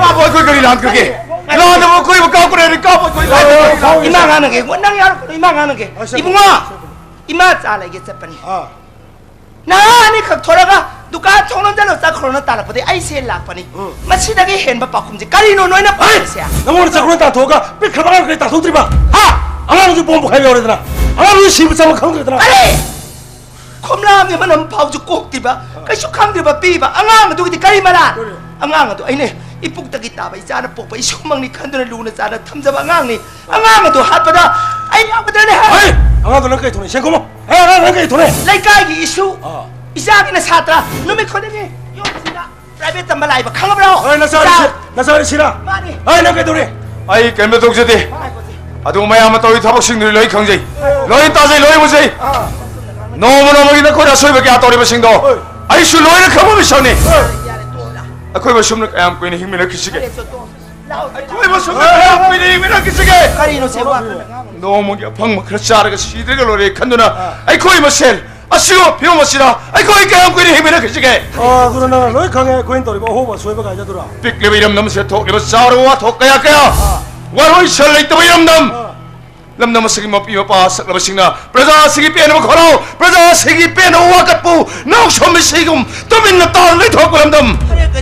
ꯀꯥꯞꯄꯣ, ꯑꯩꯈꯣꯏ ꯀꯔꯤ ꯂꯥꯟꯈ꯭ꯔꯒꯦ? ꯂꯥꯟꯅꯕ ꯑꯩꯈꯣꯏꯕꯨ ꯀꯥꯞꯄ ꯂꯩꯔꯗꯤ ꯀꯥꯞꯄꯣ, ꯑꯩꯈꯣꯏ ꯂꯥꯟ ꯏꯃꯥ ꯉꯥꯡꯅꯒꯦ꯫ ꯅꯪ ꯌꯥꯎꯔꯛꯀꯅꯨ, ꯏꯃꯥ ꯉꯥꯡꯅꯒꯦ꯫ ꯑꯁ, ꯏꯕꯨꯡꯉꯣ! ꯏꯃꯥ ꯆꯥ ꯂꯩꯒꯦ ꯆꯠꯄꯅꯤ꯫ ꯑꯥ꯫ ꯅꯍꯥ ꯑꯅꯤꯈꯛ ꯊꯣꯔꯒ ꯗꯨꯀꯥꯟ ꯊꯣꯡ ꯂꯣꯟꯖꯜꯂꯣ ꯆꯠꯈ꯭ꯔꯣꯅ ꯇꯥꯜꯂꯛꯄꯗꯒꯤ ꯑꯩ ꯁꯦ ꯂꯥꯛꯄꯅꯤ꯫ ꯎꯝ꯫ ꯃꯁꯤꯗꯒꯤ ꯍꯦꯟꯕ ꯄꯥꯎꯈꯨꯝꯁꯦ ꯀꯔꯤꯅꯣ ꯅꯣꯏꯅ ꯍꯩ! ꯄꯥꯝꯃꯤꯁꯦ? ꯅꯪꯉꯣꯟꯗ ꯆꯠꯈ꯭ꯔꯣꯅ ꯇꯥꯟꯊꯣꯛꯑꯒ ꯄꯤꯛꯈ꯭ꯔꯕ ꯑꯉꯥꯡ ꯀꯔꯤ ꯇꯥꯟꯊꯣꯛꯇ꯭ꯔꯤꯕ? ꯍꯥ? ꯑꯉꯥꯡꯁꯨ ꯄꯣꯝ ꯄꯣꯈꯥꯏꯕ ꯌꯥꯎꯔꯦꯗꯅ, ꯑꯉꯥꯡꯁꯨ ꯁꯤꯕ ꯆꯪꯕ ꯈꯪꯗ꯭ꯔꯦꯗꯅ꯫ ꯀꯔꯤ? ꯈꯣꯝꯂꯥꯝꯅꯤ ꯃꯅꯝ ꯐꯥꯎꯁꯨ ꯀꯣꯛꯇ꯭ꯔꯤꯕ, ꯀꯩꯁꯨ ꯈꯪꯗ꯭ꯔꯤꯕ ꯄꯤꯕ ꯑꯉꯥꯡ ꯑꯗꯨꯒꯤꯗꯤ ꯀꯔꯤ ꯃꯔꯥꯜ? ꯀꯔꯤ? ꯑꯉꯥꯡ ꯑꯗꯨ ꯑꯩꯅ ꯏꯄꯨꯛꯇꯒꯤ ꯇꯥꯕ ꯏꯆꯥꯅ ꯄꯣꯛꯄ ꯏꯁꯨꯃꯛꯅꯤ ꯈꯟꯗꯨꯅ ꯂꯨꯅ ꯆꯥꯅ ꯊꯝꯖꯕ ꯑꯉꯥꯡꯅꯤ꯫ ꯑꯉꯥꯡ ꯑꯗꯨ ꯍꯥꯠꯄꯗ ꯑꯩ ꯌꯥꯎꯒꯗ꯭ꯔꯅꯦ? ꯍꯦ! ꯑꯉꯥꯡꯗꯣ ꯅꯪ ꯀꯩ ꯊꯣꯛꯅꯩ? ꯁꯦꯡꯀꯨꯝꯃꯣ꯫ ꯍꯦ, ꯑꯉꯥꯡ ꯅꯪ ꯀꯩ ꯊꯣꯛꯅꯩ? ꯂꯩꯀꯥꯏꯒꯤ ꯏꯁꯨ, ꯑꯥ꯫ ꯏꯆꯥꯒꯤꯅ ꯁꯥꯇ꯭ꯔ, ꯅꯨꯃꯤꯠ ꯈꯨꯗꯤꯡꯒꯤ ꯌꯨꯝꯁꯤꯗ ꯄ꯭ꯔꯥꯏꯚꯦꯠ ꯇꯝꯕ ꯂꯥꯛꯏꯕ ꯈꯪꯉꯕ꯭ꯔꯣ? ꯍꯣꯏ, ꯅꯆꯥꯅꯤ ꯏꯆꯥ- ꯁꯤ-, ꯅꯆꯥꯅꯤ ꯁꯤꯔꯥ? ꯃꯥꯅꯤ꯫ ꯍꯣꯏ, ꯅꯪ ꯀꯩꯗꯧꯔꯤ? ꯑꯩ ꯀꯩꯝꯇ ꯇꯧꯖꯗꯦ꯫ ꯃꯥ ꯍꯥꯏꯕꯁꯦ꯫ ꯑꯗꯨ ꯃꯌꯥꯝꯅ ꯇꯧꯔꯤ ꯊꯕꯛꯁꯤꯡꯗꯨꯗꯤ ꯂꯣꯏ ꯈꯪꯖꯩ꯫ ꯂꯣꯏ ꯇꯥꯖꯩ, ꯂꯣꯏ ꯎꯖꯩ꯫ ꯑꯥ꯫ ꯅꯣꯡꯃ ꯅꯣꯡꯃꯒꯤ ꯅꯈꯣꯏꯅ ꯑꯁꯣꯏꯕ ꯀꯌꯥ ꯇꯧꯔꯤꯕꯁꯤꯡꯗꯣ ꯍꯣꯏ꯫ ꯑꯩꯁꯨ ꯂꯣꯏꯅ ꯈꯪꯕ ꯃꯤꯁꯛꯅꯤ꯫ ꯍꯣꯏ꯫ ꯑꯩꯈꯣꯏ ꯃꯁꯨꯝꯅ ꯀꯌꯥꯝ ꯀꯨꯏꯅ ꯍꯤꯡꯃꯤꯟꯅꯈꯤꯁꯤꯒꯦ? ꯑꯩꯈꯣꯏ ꯃꯁꯨꯝꯅ ꯀꯌꯥꯝ ꯀꯨꯏꯅ ꯍꯤꯡꯃꯤꯟꯅꯈꯤꯁꯤꯒꯦ? ꯀꯔꯤꯅꯣ ꯁꯦ ꯋꯥ? ꯅꯣꯡꯃꯒꯤ ꯑꯐꯪꯕ ꯈꯔ ꯆꯥꯔꯒ ꯁꯤꯗ꯭ꯔꯒ ꯂꯣꯏꯔꯦ ꯈꯟꯗꯨꯅ ꯑꯥ꯫ ꯑꯩꯈꯣꯏ ꯃꯁꯦꯜ ꯑꯁꯤꯒꯨꯝꯕ ꯐꯤꯕꯝ ꯑꯁꯤꯗ ꯑꯩꯈꯣꯏ ꯀꯌꯥꯝ ꯀꯨꯏꯅ ꯍꯤꯡꯃꯤꯟꯅꯈꯤꯁꯤꯒꯦ? ꯑꯥ, ꯑꯗꯨꯅ ꯅꯪꯅ ꯂꯣꯏ ꯈꯪꯉꯦ, ꯑꯩꯈꯣꯏꯅ ꯇꯧꯔꯤꯕ ꯑꯍꯣꯕ ꯑꯁꯣꯏꯕ ꯀꯥꯏꯗ ꯑꯗꯨꯔꯣ? ꯄꯤꯛꯂꯤꯕ ꯏꯔꯝꯗꯝ ꯑꯁꯤꯗ ꯊꯣꯛꯂꯤꯕ ꯆꯥꯎꯔꯕ ꯋꯥꯊꯣꯛ ꯀꯌꯥ ꯀꯌꯥ, ꯑꯥ꯫ ꯋꯥꯔꯣꯏ ꯁꯤꯜ ꯂꯩꯇꯕ ꯏꯔꯝꯗꯝ, ꯑꯥ꯫ ꯂꯝꯗꯝ ꯑꯁꯤꯒꯤ ꯃꯄꯤ ꯃꯄꯥ ꯁꯛꯂꯕꯁꯤꯡꯅ ꯄ꯭ꯔꯖꯥ ꯑꯁꯤꯒꯤ ꯄꯦꯟꯅꯕ ꯈꯣꯜꯂꯥꯎ, ꯄ꯭ꯔꯖꯥ ꯑꯁꯤꯒꯤ ꯄꯦꯟꯅꯕ ꯋꯥꯀꯠꯄꯨ ꯅꯥꯎꯁꯣꯝ ꯃꯤꯁꯤꯒꯨꯝ ꯇꯨꯃꯤꯟꯅ ꯇꯥꯔ ꯂꯩꯊꯣꯛꯄ ꯂꯝꯗꯝ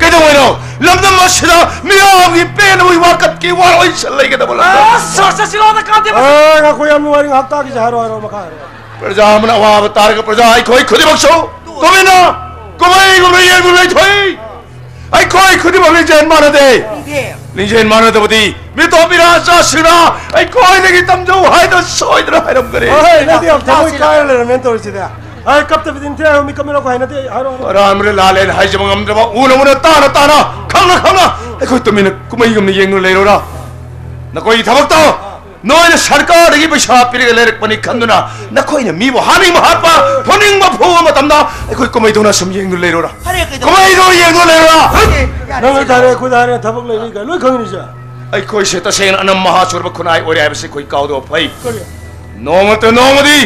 ꯀꯩꯗꯧꯉꯩꯅꯣ? ꯂꯝꯗꯝ ꯑꯁꯤꯗ ꯃꯤꯌꯥꯝꯒꯤ ꯄꯦꯟꯅꯕꯒꯤ ꯋꯥꯀꯠꯀꯤ ꯋꯥꯔꯣꯏ ꯁꯤꯜ ꯂꯩꯒꯗꯕ ꯂꯝꯗꯝ꯫ ꯑꯁ, ꯁꯣꯔ ꯆꯠꯁꯤꯜꯂꯣ, ꯑꯝꯇ ꯀꯥꯞꯇꯦ꯫ ꯑꯦ, ꯉꯥꯏꯈꯣ, ꯌꯥꯝ ꯅꯨꯡꯉꯥꯏꯔꯤ, ꯉꯥꯏꯍꯥꯛ ꯇꯥꯈꯤꯁꯦ, ꯍꯥꯏꯔꯣ, ꯍꯥꯏꯔꯣ, ꯃꯈꯥ ꯍꯥꯏꯔꯣ꯫ ꯄ꯭ꯔꯖꯥ ꯑꯃꯅ ꯑꯋꯥꯕ ꯇꯥꯔꯒ ꯄ꯭ꯔꯖꯥ ꯑꯩꯈꯣꯏ ꯈꯨꯗꯤꯡꯃꯛꯁꯨ ꯇꯨꯃꯤꯟꯅ ꯀꯨꯝꯍꯩꯒꯨꯝꯅ ꯌꯦꯡꯗꯨꯅ ꯂꯩꯊꯣꯛꯏ꯫ ꯑꯩꯈꯣꯏ ꯈꯨꯗꯤꯡꯃꯛ ꯂꯤꯡꯖꯦꯜ ꯃꯥꯟꯅꯗꯦ꯫ ꯂꯤꯡꯖꯦꯜ ꯃꯥꯟꯅꯗꯕꯗꯤ ꯃꯤꯇꯣꯞ ꯃꯤꯔꯥ ꯆꯥꯁꯤꯡꯅ ꯑꯩꯈꯣꯏꯗꯒꯤ ꯇꯝꯖꯧ ꯍꯥꯏꯗꯨꯅ ꯁꯣꯏꯗꯅ ꯍꯥꯏꯔꯝꯒꯅꯤ꯫ ꯍꯣꯏ, ꯅꯪꯗꯤ ꯌꯥꯝ ꯊꯃꯣꯏ ꯀꯥꯏꯔ ꯂꯩꯔꯝꯃꯦꯅ ꯇꯧꯔꯤꯁꯤꯗꯤ꯫ ꯍꯥꯏ, ꯀꯞꯇꯕꯤꯗ ꯅꯤꯡꯊꯤ ꯍꯥꯏꯔꯣ, ꯃꯤ ꯀꯞꯃꯤꯟꯅꯀꯣ ꯍꯥꯏꯅꯗꯦ ꯍꯥꯏꯔꯣ꯫ ꯑꯔꯥꯟꯕꯅ ꯂꯥꯜꯂꯦꯅ ꯍꯥꯏꯖꯕ ꯉꯝꯗ꯭ꯔꯕ, ꯎꯅ ꯎꯅ ꯇꯥꯅ ꯇꯥꯅ ꯈꯪꯅ ꯈꯪꯅ ꯑꯩꯈꯣꯏ ꯇꯨꯃꯤꯟꯅ ꯀꯨꯝꯍꯩꯒꯨꯝꯅ ꯌꯦꯡꯗꯨꯅ ꯂꯩꯔꯣꯔꯥ? ꯅꯈꯣꯏꯒꯤ ꯊꯕꯛꯇꯣ ꯅꯣꯏꯅ ꯁꯔꯀꯥꯔꯗꯒꯤ ꯄꯩꯁꯥ ꯄꯤꯔꯒ ꯂꯩꯔꯛꯄꯅꯤ ꯈꯟꯗꯨꯅ ꯅꯈꯣꯏꯅ ꯃꯤꯕꯨ ꯍꯥꯠꯅꯤꯡꯕ ꯍꯥꯠꯄ, ꯐꯨꯅꯤꯡꯕ ꯐꯨꯕ ꯃꯇꯝꯗ ꯑꯩꯈꯣꯏ ꯀꯨꯝꯍꯩꯗꯧꯅ ꯁꯨꯝ ꯌꯦꯡꯗꯨꯅ ꯂꯩꯔꯣꯔꯥ? ꯐꯔꯦ, ꯀꯩꯗꯧꯔꯦ? ꯀꯨꯝꯍꯩꯗꯣ ꯌꯦꯡꯗꯨꯅ ꯂꯩꯔꯣꯔꯥ? ꯌꯥꯔꯦ, ꯅꯪꯅ ꯌꯥꯔꯦ꯫ ꯊꯥꯔꯦ, ꯑꯩꯈꯣꯏꯗ ꯍꯥꯏꯔꯦ, ꯊꯕꯛ ꯂꯩꯕꯩ ꯀꯥꯏ ꯂꯣꯏ ꯈꯪꯉꯤꯅꯤ ꯁꯦ꯫ ꯑꯩꯈꯣꯏꯁꯦ ꯇꯁꯦꯡꯅ ꯑꯅꯝ ꯃꯍꯥꯆꯨꯔꯕ ꯈꯨꯟꯅꯥꯏ ꯑꯣꯏꯔꯦ ꯍꯥꯏꯕꯁꯤ ꯑꯩꯈꯣꯏ ꯀꯥꯎꯗꯕ ꯐꯩ꯫ ꯀꯔꯤ? ꯅꯣꯡꯃꯇ ꯅꯣꯡꯃꯗꯤ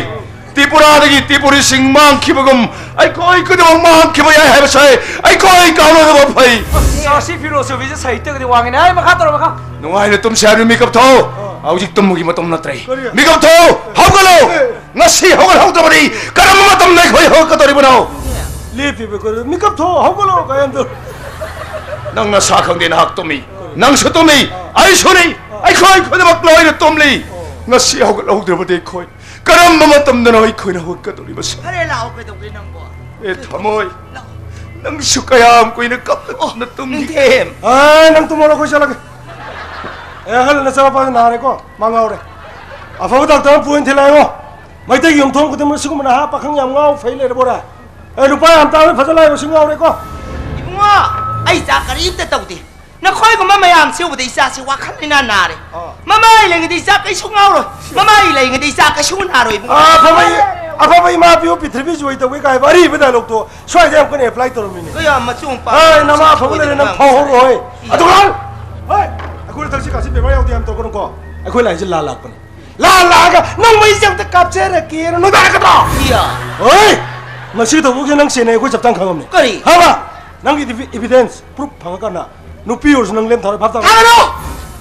ꯇ꯭ꯔꯤꯄꯨꯔꯥꯗꯒꯤ ꯇ꯭ꯔꯤꯄꯨꯔꯤꯁꯤꯡ ꯃꯥꯡꯈꯤꯕꯒꯨꯝ ꯑꯩꯈꯣꯏ ꯈꯨꯗꯤꯡꯃꯛ ꯃꯥꯡꯈꯤꯕ ꯌꯥꯏ ꯍꯥꯏꯕꯁꯦ ꯑꯩꯈꯣꯏ ꯀꯥꯎꯅꯗꯕ ꯐꯩ꯫ ꯑꯁ, ꯑꯁꯤ ꯐꯤꯂꯣꯁꯣꯐꯤꯁꯦ ꯁꯥꯍꯤꯇ꯭ꯌꯒꯗꯤ ꯋꯥꯡꯉꯤꯅꯦ꯫ ꯑꯩ ꯃꯈꯥ ꯇꯧꯔꯣ, ꯃꯈꯥ꯫ ꯅꯨꯡꯉꯥꯏꯅ ꯇꯨꯝꯁꯦ ꯍꯥꯏꯕꯅꯤ, ꯃꯤꯀꯞ ꯊꯣꯛꯑꯣ꯫ ꯑꯥ꯫ ꯍꯧꯖꯤꯛ ꯇꯨꯝꯕꯒꯤ ꯃꯇꯝ ꯅꯠꯇ꯭ꯔꯦ꯫ ꯀꯔꯤ? ꯃꯤꯀꯞ ꯊꯣꯛꯑꯣ, ꯍꯧꯒꯠꯂꯣ꯫ ꯑꯦ꯫ ꯉꯁꯤ ꯍꯧꯒꯠꯍꯧꯗꯕꯅꯤ, ꯀꯔꯝꯕ ꯃꯇꯝꯗ ꯑꯩꯈꯣꯏ ꯍꯧꯒꯠꯀꯗꯧꯔꯤꯕꯅꯣ? ꯂꯦꯞꯄꯤꯕ ꯀꯔꯤ? ꯃꯤꯀꯞ ꯊꯣꯛꯑꯣ, ꯍꯧꯒꯠꯂꯣ ꯀꯥꯏꯅ ꯇꯧ-, ꯅꯪ ꯅꯁꯥ ꯈꯪꯗꯦ, ꯅꯍꯥꯛ ꯇꯨꯝꯃꯤ, ꯅꯪꯁꯨ ꯇꯨꯝꯃꯤ, ꯑꯩꯁꯨꯅꯤ, ꯑꯩꯈꯣꯏ ꯈꯨꯗꯤꯡꯃꯛ ꯂꯣꯏꯅ ꯇꯨꯝꯂꯤ꯫ ꯉꯁꯤ ꯍꯧꯒꯠꯍꯧꯗ꯭ꯔꯕꯗꯤ ꯑꯩꯈꯣꯏ ꯀꯔꯝꯕ ꯃꯇꯝꯗꯅꯣ ꯑꯩꯈꯣꯏꯅ ꯍꯧꯒꯠꯀꯗꯧꯔꯤꯕꯁꯦ? ꯐꯔꯦ, ꯂꯥꯛꯑꯣ, ꯀꯩꯗꯧꯒꯦ ꯅꯪꯕꯣ? ꯑꯦ ꯊꯃꯣꯏ, ꯂꯥꯛꯑꯣ꯫ ꯅꯪꯁꯨ ꯀꯌꯥꯝ ꯀꯨꯏꯅ ꯀꯞꯅ ꯑꯣ, ꯀꯞꯅ ꯇꯨꯝꯒꯦ? ꯅꯤꯡꯊꯦꯝ꯫ ꯑꯦ, ꯅꯪ ꯇꯨꯝꯃꯣꯔꯣ, ꯑꯩꯈꯣꯏ ꯆꯠꯂꯒꯦ꯫ ꯑꯦ, ꯑꯍꯜ ꯅꯆꯥꯅꯨꯄꯥꯗꯣ ꯅꯥꯔꯦꯀꯣ, ꯃꯥ ꯉꯥꯎꯔꯦ꯫ ꯑꯐꯕ ꯗꯥꯛꯇꯔ ꯑꯃ ꯄꯨ ꯑꯣꯏꯅ ꯊꯤꯜꯂꯛꯑꯣ꯫ ꯃꯩꯇꯩꯒꯤ ꯌꯨꯝꯊꯣꯡ ꯈꯨꯗꯤꯡꯃꯛ ꯁꯤꯒꯨꯝꯕ ꯅꯍꯥ ꯄꯥꯈꯪ ꯌꯥꯝ ꯉꯥꯎ ꯐꯩ ꯂꯩꯔꯕꯣꯔꯦ? ꯑꯦ, ꯅꯨꯄꯥ ꯌꯥꯝ ꯇꯥꯕ ꯐꯖ ꯂꯥꯛꯏꯕ ꯁꯤ ꯉꯥꯎꯔꯦꯀꯣ꯫ ꯏꯕꯨꯡꯉꯣ, ꯑꯩ ꯏꯆꯥ ꯀꯔꯤꯝꯇ ꯇꯧꯗꯦ꯫ ꯅꯈꯣꯏꯒꯨꯝꯕ ꯃꯌꯥꯝꯁꯤ ꯎꯕꯗ ꯏꯆꯥꯁꯤ ꯋꯥꯈꯜ ꯂꯩꯅꯥ ꯅꯥꯔꯦ꯫ ꯑꯥ꯫ ꯃꯃꯥ ꯑꯩ ꯂꯩꯉꯩꯗ ꯏꯆꯥ ꯀꯩꯁꯨ ꯉꯥꯎꯔꯣꯏ꯫ ꯃꯃꯥ ꯑꯩ ꯂꯩꯉꯩꯗ ꯏꯆꯥ ꯀꯩꯁꯨ ꯅꯥꯔꯣꯏ ꯏꯕꯨꯡꯉꯣ꯫ ꯑꯥ, ꯑꯐꯕ ꯏ-, ꯑꯐꯕ ꯏꯃꯥ ꯄꯤꯌꯨ, ꯄ꯭ꯔꯤꯊꯤꯕꯤ ꯖꯣꯏ ꯇꯧꯏ ꯀꯥꯏ ꯍꯥꯏꯕ ꯑꯔꯤꯕ ꯗꯥꯏꯂꯣꯛꯇꯣ ꯁ꯭ꯋꯥꯏꯗ ꯌꯥꯝ ꯀꯟꯅ ꯑꯦꯄ꯭ꯂꯥꯏ ꯇꯧꯔꯝꯃꯤꯅꯦ꯫ ꯀꯌꯥ ꯃꯆꯨꯡ ꯄꯥꯝꯃꯤ ꯍꯥꯏ, ꯅꯃꯥ ꯑꯐꯕ ꯂꯩꯔꯦ, ꯅꯪ ꯉꯥꯡꯕ ꯐꯥꯎꯍꯧꯔꯣꯏ꯫ ꯏꯌꯥ꯫ ꯑꯗꯨꯒ, ꯍꯣꯏ, ꯑꯩꯈꯣꯏꯅ ꯊꯛꯁꯤ ꯈꯥꯁꯤ ꯕꯦꯕꯥꯔ ꯌꯥꯎꯗꯦ ꯌꯥꯝ ꯇꯧꯒꯅꯨꯀꯣ꯫ ꯑꯩꯈꯣꯏ ꯂꯥꯏꯁꯦ ꯂꯥꯟ ꯂꯥꯛꯄꯅꯦ꯫ ꯂꯥꯟ ꯂꯥꯛꯑꯒ ꯅꯪ ꯃꯩꯁꯦ ꯑꯝꯇ ꯀꯥꯞꯆꯔꯒꯦꯅ ꯅꯣꯏ ꯍꯥꯏꯒꯗ꯭ꯔꯣ? ꯏꯌꯥ꯫ ꯍꯣꯏ! ꯃꯁꯤ ꯊꯕꯛꯁꯦ ꯅꯪ ꯁꯦꯟꯅꯩ ꯑꯩꯈꯣꯏ ꯆꯞ ꯆꯥꯅ ꯈꯪꯉꯝꯅꯤ꯫ ꯀꯔꯤ? ꯍꯥꯕ? ꯅꯪꯒꯤ ꯏꯚꯤ-, ꯏꯚꯤꯗꯦꯟꯁ, ꯄ꯭ꯔꯨꯐ ꯐꯪꯉꯀꯥꯟꯗ ꯅꯨꯄꯤ ꯑꯣꯏꯔꯁꯨ ꯅꯪ ꯂꯦꯝ ꯊꯥꯔꯣꯏ, ꯚꯥꯞ ꯇꯥꯕ꯭ꯔꯣ? ꯊꯥꯒꯠꯂꯣ!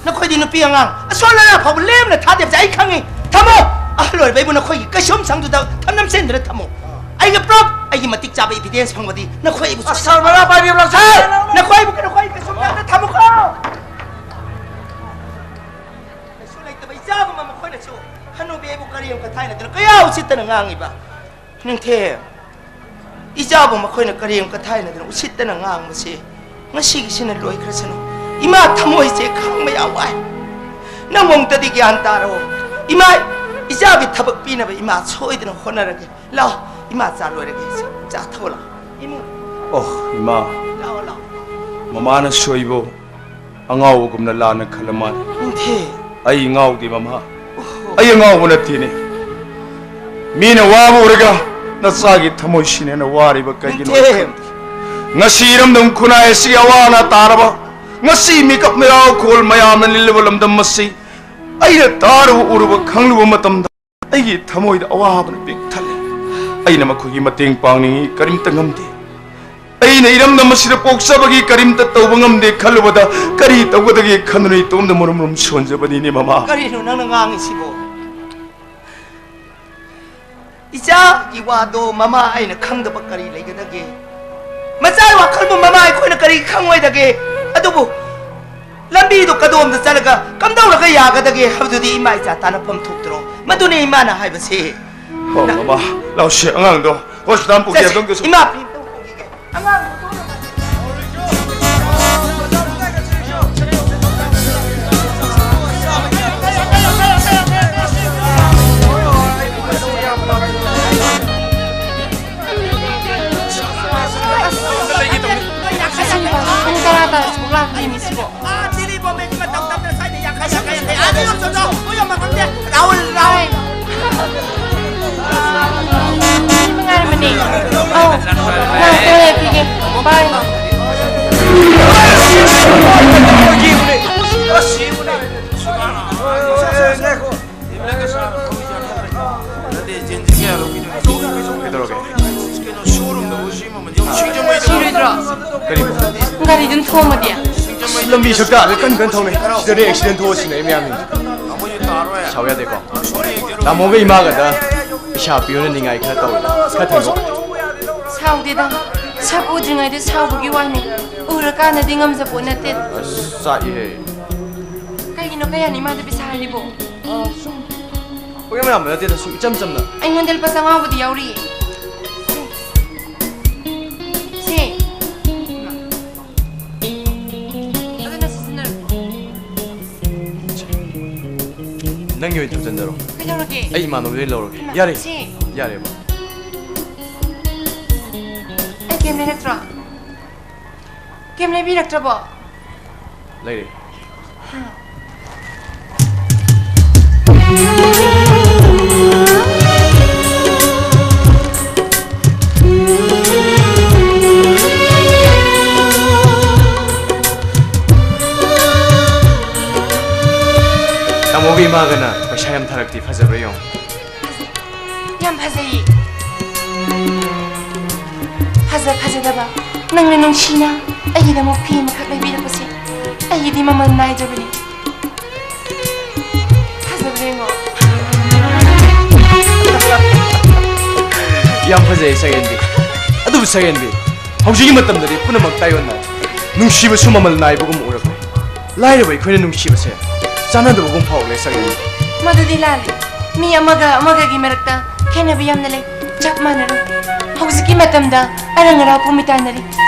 ꯅꯈꯣꯏꯗꯤ ꯅꯨꯄꯤ ꯑꯉꯥꯡ ꯑꯁꯣꯟ ꯑꯔꯥꯛ ꯐꯥꯎꯕ ꯂꯦꯝꯅ ꯊꯥꯗꯦꯕꯁꯦ ꯑꯩ ꯈꯪꯉꯤ꯫ ꯊꯝꯃꯣ! ꯑꯍꯜ ꯑꯣꯏꯔꯕ ꯑꯩꯕꯨ ꯅꯈꯣꯏꯒꯤ ꯀꯩꯁꯨꯝ ꯁꯪꯗꯨꯗ ꯊꯝꯅꯝ ꯁꯦꯟꯗꯨꯅ ꯊꯝꯃꯣ꯫ ꯑꯩꯒꯤ ꯄ꯭ꯔꯨꯐ, ꯑꯩꯒꯤ ꯃꯇꯤꯛ ꯆꯥꯕ ꯏꯚꯤꯗꯦꯟꯁ ꯐꯪꯕꯗꯤ ꯅꯈꯣꯏ ꯑꯩꯕꯨ ꯑꯁ, ꯁꯔ, ꯃꯔꯥ ꯄꯥꯏꯕꯤꯔꯣ, ꯁꯔ! ꯅꯈꯣꯏ ꯑꯩꯕꯨ ꯅꯈꯣꯏ ꯀꯩꯁꯨꯝ ꯁꯪꯗ ꯊꯝꯃꯨꯀꯣ! ꯀꯩꯁꯨ ꯂꯩꯇꯕ ꯏꯆꯥꯒꯨꯝꯕ ꯃꯈꯣꯏꯅꯁꯨ ꯍꯅꯨꯕꯤ ꯑꯩꯕꯨ ꯀꯔꯤ ꯑꯃꯨꯛꯀ ꯊꯥꯏꯅꯗꯅ ꯀꯌꯥ ꯎꯁꯤꯠꯇꯅ ꯉꯥꯡꯉꯤꯕ? ꯅꯤꯡꯊꯦꯝ, ꯏꯆꯥꯕꯨ ꯃꯈꯣꯏꯅ ꯀꯔꯤ ꯑꯃꯨꯛꯀ ꯊꯥꯏꯅꯗꯅ ꯎꯁꯤꯠꯇꯅ ꯉꯥꯡꯕꯁꯦ ꯉꯁꯤꯒꯤꯁꯤꯅ ꯂꯣꯏꯈ꯭ꯔꯁꯅꯨ꯫ ꯏꯃꯥ ꯊꯃꯣꯏꯁꯦ ꯈꯪꯕ ꯌꯥꯝ ꯋꯥꯏ꯫ ꯅꯪ ꯑꯃꯨꯛꯇꯗꯤ ꯒ꯭ꯌꯥꯟ ꯇꯥꯔꯣ꯫ ꯏꯃꯥ, ꯏꯆꯥꯒꯤ ꯊꯕꯛ ꯄꯤꯅꯕ ꯏꯃꯥ ꯁꯣꯏꯗꯅ ꯍꯣꯠꯅꯔꯒꯦ꯫ ꯂꯥꯛꯑꯣ, ꯏꯃꯥ ꯆꯥ ꯂꯣꯏꯔꯒꯦ꯫ ꯆꯥ ꯊꯛꯑꯣ ꯂꯥꯛꯑꯣ꯫ ꯏꯃꯨꯡ꯫ ꯑꯣ, ꯏꯃꯥ꯫ ꯂꯥꯛꯑꯣ, ꯂꯥꯛꯑꯣ꯫ ꯃꯃꯥꯅ ꯁꯣꯏꯕ ꯑꯉꯥꯎꯕꯒꯨꯝꯅ ꯂꯥꯟꯅ ꯈꯜꯂ ꯃꯥꯜꯂꯦ꯫ ꯅꯤꯡꯊꯦꯝ꯫ ꯑꯩ ꯉꯥꯎꯗꯦ, ꯃꯃꯥ꯫ ꯑꯣꯍꯣ꯫ ꯑꯩ ꯑꯉꯥꯎꯕ ꯅꯠꯇꯦꯅꯦ꯫ ꯃꯤꯅ ꯋꯥꯕ ꯎꯔꯒ ꯅꯆꯥꯒꯤ ꯊꯃꯣꯏꯁꯤꯅ ꯍꯦꯟꯅ ꯋꯥꯔꯤꯕ ꯀꯩꯒꯤꯅꯣ? ꯅꯤꯡꯊꯦꯝ꯫ ꯉꯁꯤ ꯏꯔꯝꯗꯝ ꯈꯨꯟꯅꯥꯏ ꯑꯁꯤꯒꯤ ꯑꯋꯥ ꯑꯅꯥ ꯇꯥꯔꯕ, ꯉꯁꯤ ꯃꯤꯀꯞ ꯃꯤꯔꯥꯎꯈꯣꯜ ꯃꯌꯥꯝꯅ ꯅꯤꯜꯂꯤꯕ ꯂꯝꯗꯝ ꯑꯁꯤ ꯑꯩꯅ ꯇꯥꯔꯨꯕ, ꯎꯔꯨꯕ, ꯈꯪꯂꯨꯕ ꯃꯇꯝꯗ ꯑꯩꯒꯤ ꯊꯃꯣꯏꯗ ꯑꯋꯥꯕꯅ ꯄꯤꯛ ꯊꯜꯂꯦ꯫ ꯑꯩꯅ ꯃꯈꯣꯏꯒꯤ ꯃꯇꯦꯡ ꯄꯥꯡꯅꯤꯡꯏ, ꯀꯔꯤꯝꯇ ꯉꯝꯗꯦ꯫ ꯑꯩꯅ ꯏꯔꯝꯗꯝ ꯑꯁꯤꯗ ꯄꯣꯛꯆꯕꯒꯤ ꯀꯔꯤꯝꯇ ꯇꯧꯕ ꯉꯝꯗꯦ ꯈꯜꯂꯨꯕꯗ ꯀꯔꯤ ꯇꯧꯒꯗꯒꯦ ꯈꯟꯗꯨꯅ ꯏꯇꯣꯝꯗ ꯃꯔꯨꯝ ꯃꯔꯨꯝ ꯁꯣꯟꯖꯕꯅꯤꯅꯦ, ꯃꯃꯥ꯫ ꯀꯔꯤꯅꯣ ꯅꯪꯅ ꯉꯥꯡꯉꯤꯁꯤꯕꯣ? ꯏꯆꯥꯒꯤ ꯋꯥꯗꯣ ꯃꯃꯥ ꯑꯩꯅ ꯈꯪꯗꯕ ꯀꯔꯤ ꯂꯩꯒꯗꯒꯦ? ꯃꯆꯥꯒꯤ ꯋꯥꯈꯜꯕꯨ ꯃꯃꯥ ꯑꯩꯈꯣꯏꯅ ꯀꯔꯤ ꯈꯪꯉꯣꯏꯗꯒꯦ? ꯑꯗꯨꯕꯨ ꯂꯝꯕꯤꯗꯣ ꯀꯗꯣꯝꯗ ꯆꯠꯂꯒ ꯀꯝꯗꯧꯔꯒ ꯌꯥꯒꯗꯒꯦ ꯍꯥꯏꯕꯗꯨꯗꯤ ꯏꯃꯥ ꯏꯆꯥ ꯇꯥꯟꯅꯐꯝ ꯊꯣꯛꯇ꯭ꯔꯣ? ꯃꯗꯨꯅꯤ ꯏꯃꯥꯅ ꯍꯥꯏꯕꯁꯦ꯫ ꯍꯣ, ꯅꯪ ꯃꯃꯥ, ꯂꯥꯛꯑꯣꯁꯦ, ꯑꯉꯥꯡꯗꯣ ꯍꯣꯁꯄꯤꯇꯥꯜ ꯄꯨꯒꯦ꯫ ꯆꯠꯁꯦ, ꯑꯗꯣꯝꯗꯁꯨ꯫ ꯏꯃꯥ ꯐꯤ ꯑꯝꯇ ꯍꯣꯡꯈꯤꯒꯦ꯫ ꯑꯉꯥꯡꯗꯣ ꯊꯣꯛꯂꯒ ꯄꯨꯡ ꯇꯔꯥ ꯇꯥꯔꯁꯤꯕꯨ ꯂꯥꯛꯇ꯭ꯔꯤꯅꯦ ꯁꯤꯕꯣ꯫ ꯑꯥ, ꯆꯤꯂꯤ ꯕꯣꯝꯕꯦꯁꯤ ꯃꯇꯧ ꯇꯝꯗꯅ ꯁ꯭ꯋꯥꯏꯗ ꯌꯥꯡꯈꯩ, ꯌꯥꯡꯈꯩ, ꯌꯥꯡꯈꯩ, ꯑꯥ, ꯌꯥꯝ ꯆꯠꯂꯣ, ꯃꯣꯏ ꯌꯥꯝ ꯃꯐꯝꯗꯦ꯫ ꯔꯥꯍꯨꯜ, ꯔꯥꯍꯨꯜ꯫ ꯅꯨꯡꯉꯥꯏꯔꯝꯕꯅꯦ꯫ ꯑꯧ, ꯂꯥꯛꯑꯣ, ꯀꯣꯟꯅ ꯄꯤꯒꯦ꯫ ꯕꯥꯏ꯫ ꯀꯩꯗꯧꯔꯒꯦ? ꯁꯤꯔꯣꯏꯗ꯭ꯔꯣ? ꯀꯔꯤꯕꯨ? ꯒꯥꯔꯤꯗꯨꯅ ꯊꯣꯝꯃꯗꯤ? ꯂꯝꯕꯤ ꯁꯛꯇꯥꯗ ꯀꯟ ꯀꯟ ꯊꯧꯅꯩ꯫ ꯁꯤꯗꯗꯤ ꯑꯦꯛꯁꯤꯗꯦꯟ ꯊꯣꯛꯑ ꯁꯤꯟꯅꯩ ꯃꯌꯥꯝꯅꯤ꯫ ꯁꯥꯎ ꯌꯥꯗꯦꯀꯣ꯫ ꯇꯥꯃꯣꯒ ꯏꯃꯥꯒꯗ ꯄꯩꯁꯥ ꯄꯤꯌꯨꯅ ꯅꯤꯡꯉꯥꯏ ꯈꯔ ꯇꯧꯔꯦ꯫ ꯈꯔ ꯊꯦꯡꯗꯣꯛ꯫ ꯁꯥꯎꯗꯦꯗ꯫ ꯁꯛ ꯎꯗ꯭ꯔꯤꯉꯩꯗ ꯁꯥꯎꯕꯒꯤ ꯋꯥꯅꯤ꯫ ꯎꯔꯀꯥꯟꯗꯗꯤ ꯉꯝꯖꯄꯣꯠ ꯅꯠꯇꯦ꯫ ꯑꯁ, ꯆꯥꯛꯏꯍꯦ꯫ ꯀꯩꯒꯤꯅꯣ ꯀꯌꯥꯅꯤ ꯏꯃꯥꯗ ꯄꯩꯁꯥ ꯍꯥꯏꯔꯤꯕꯣ? ꯄꯣꯠ ꯌꯥꯝ ꯌꯥꯝꯕ ꯅꯠꯇꯦꯗ, ꯁꯨꯝ ꯏꯆꯝ ꯆꯝꯅ꯫ ꯑꯩꯉꯣꯟꯗ ꯂꯨꯄꯥ ꯆꯥꯝꯃꯉꯥꯕꯨꯗꯤ ꯌꯥꯎꯔꯤꯌꯦ꯫ ꯁꯦ꯫ ꯁꯦ꯫ ꯑꯗꯨꯅ ꯁꯤꯖꯤꯟꯅꯔꯣ꯫ ꯅꯪꯒꯤ ꯑꯣꯏꯅ ꯊꯝꯖꯟꯖꯔꯣ꯫ ꯀꯩꯗꯧꯔꯒꯦ? ꯑꯩ ꯏꯃꯥꯟꯅꯕꯗꯩ ꯂꯧꯔꯒꯦ꯫ ꯏꯃꯥ, ꯌꯥꯔꯦ꯫ ꯁꯦ꯫ ꯌꯥꯔꯦꯕ꯫ ꯑꯩ ꯀꯩꯝ ꯂꯩꯔꯛꯇ꯭ꯔꯣ? ꯀꯩꯝ ꯂꯩꯕꯤꯔꯛꯇ꯭ꯔꯕꯣ? ꯂꯩꯔꯦ꯫ ꯇꯥꯃꯣꯒꯤ ꯏꯃꯥꯒꯅ ꯄꯩꯁꯥ ꯌꯥꯝ ꯊꯥꯔꯛꯇꯤ ꯐꯖꯕ꯭ꯔꯥ ꯌꯦꯡꯉꯣ꯫ ꯌꯥꯝ ꯐꯖꯩꯌꯦ꯫ ꯐꯖ ꯐꯖꯗꯕ ꯅꯪꯅ ꯅꯨꯡꯁꯤꯅ ꯑꯩꯒꯤꯗꯃꯛ ꯐꯤ ꯑꯃꯈꯛ ꯂꯩꯕꯤꯔꯛꯄꯁꯦ ꯑꯩꯒꯤꯗꯤ ꯃꯃꯜ ꯅꯥꯏꯗ꯭ꯔꯕꯅꯤ꯫ ꯐꯖꯕ꯭ꯔꯥ ꯌꯦꯡꯉꯣ꯫ ꯌꯥꯝ ꯐꯖꯩ ꯁꯛꯍꯦꯟꯕꯤ꯫ ꯑꯗꯨꯕꯨ ꯁꯛꯍꯦꯟꯕꯤ, ꯍꯧꯖꯤꯛꯀꯤ ꯃꯇꯝꯗꯗꯤ ꯄꯨꯝꯅꯃꯛ ꯇꯥꯏꯌꯣꯟꯅꯔꯦ꯫ ꯅꯨꯡꯁꯤꯕꯁꯨ ꯃꯃꯜ ꯅꯥꯏꯕꯒꯨꯝ ꯎꯔꯛꯂꯦ꯫ ꯂꯥꯏꯔꯕ ꯑꯩꯈꯣꯏꯅ ꯅꯨꯡꯁꯤꯕꯁꯦ ꯆꯥꯟꯅꯗꯕꯒꯨꯝ ꯐꯥꯎꯔꯦ, ꯁꯛꯍꯦꯟꯕꯤ꯫ ꯃꯗꯨꯗꯤ ꯂꯥꯜꯂꯤ꯫ ꯃꯤ ꯑꯃꯒ ꯑꯃꯒꯒꯤ ꯃꯔꯛꯇ ꯈꯦꯠꯅꯕ ꯌꯥꯝꯅ ꯂꯩ꯫ ꯆꯞ ꯃꯥꯟꯅꯔꯣꯏ꯫ ꯍꯧꯖꯤꯛꯀꯤ ꯃꯇꯝꯗ ꯑꯔꯪ ꯑꯔꯥꯛꯄꯨ ꯃꯤꯇꯥꯟꯅꯔꯤ꯫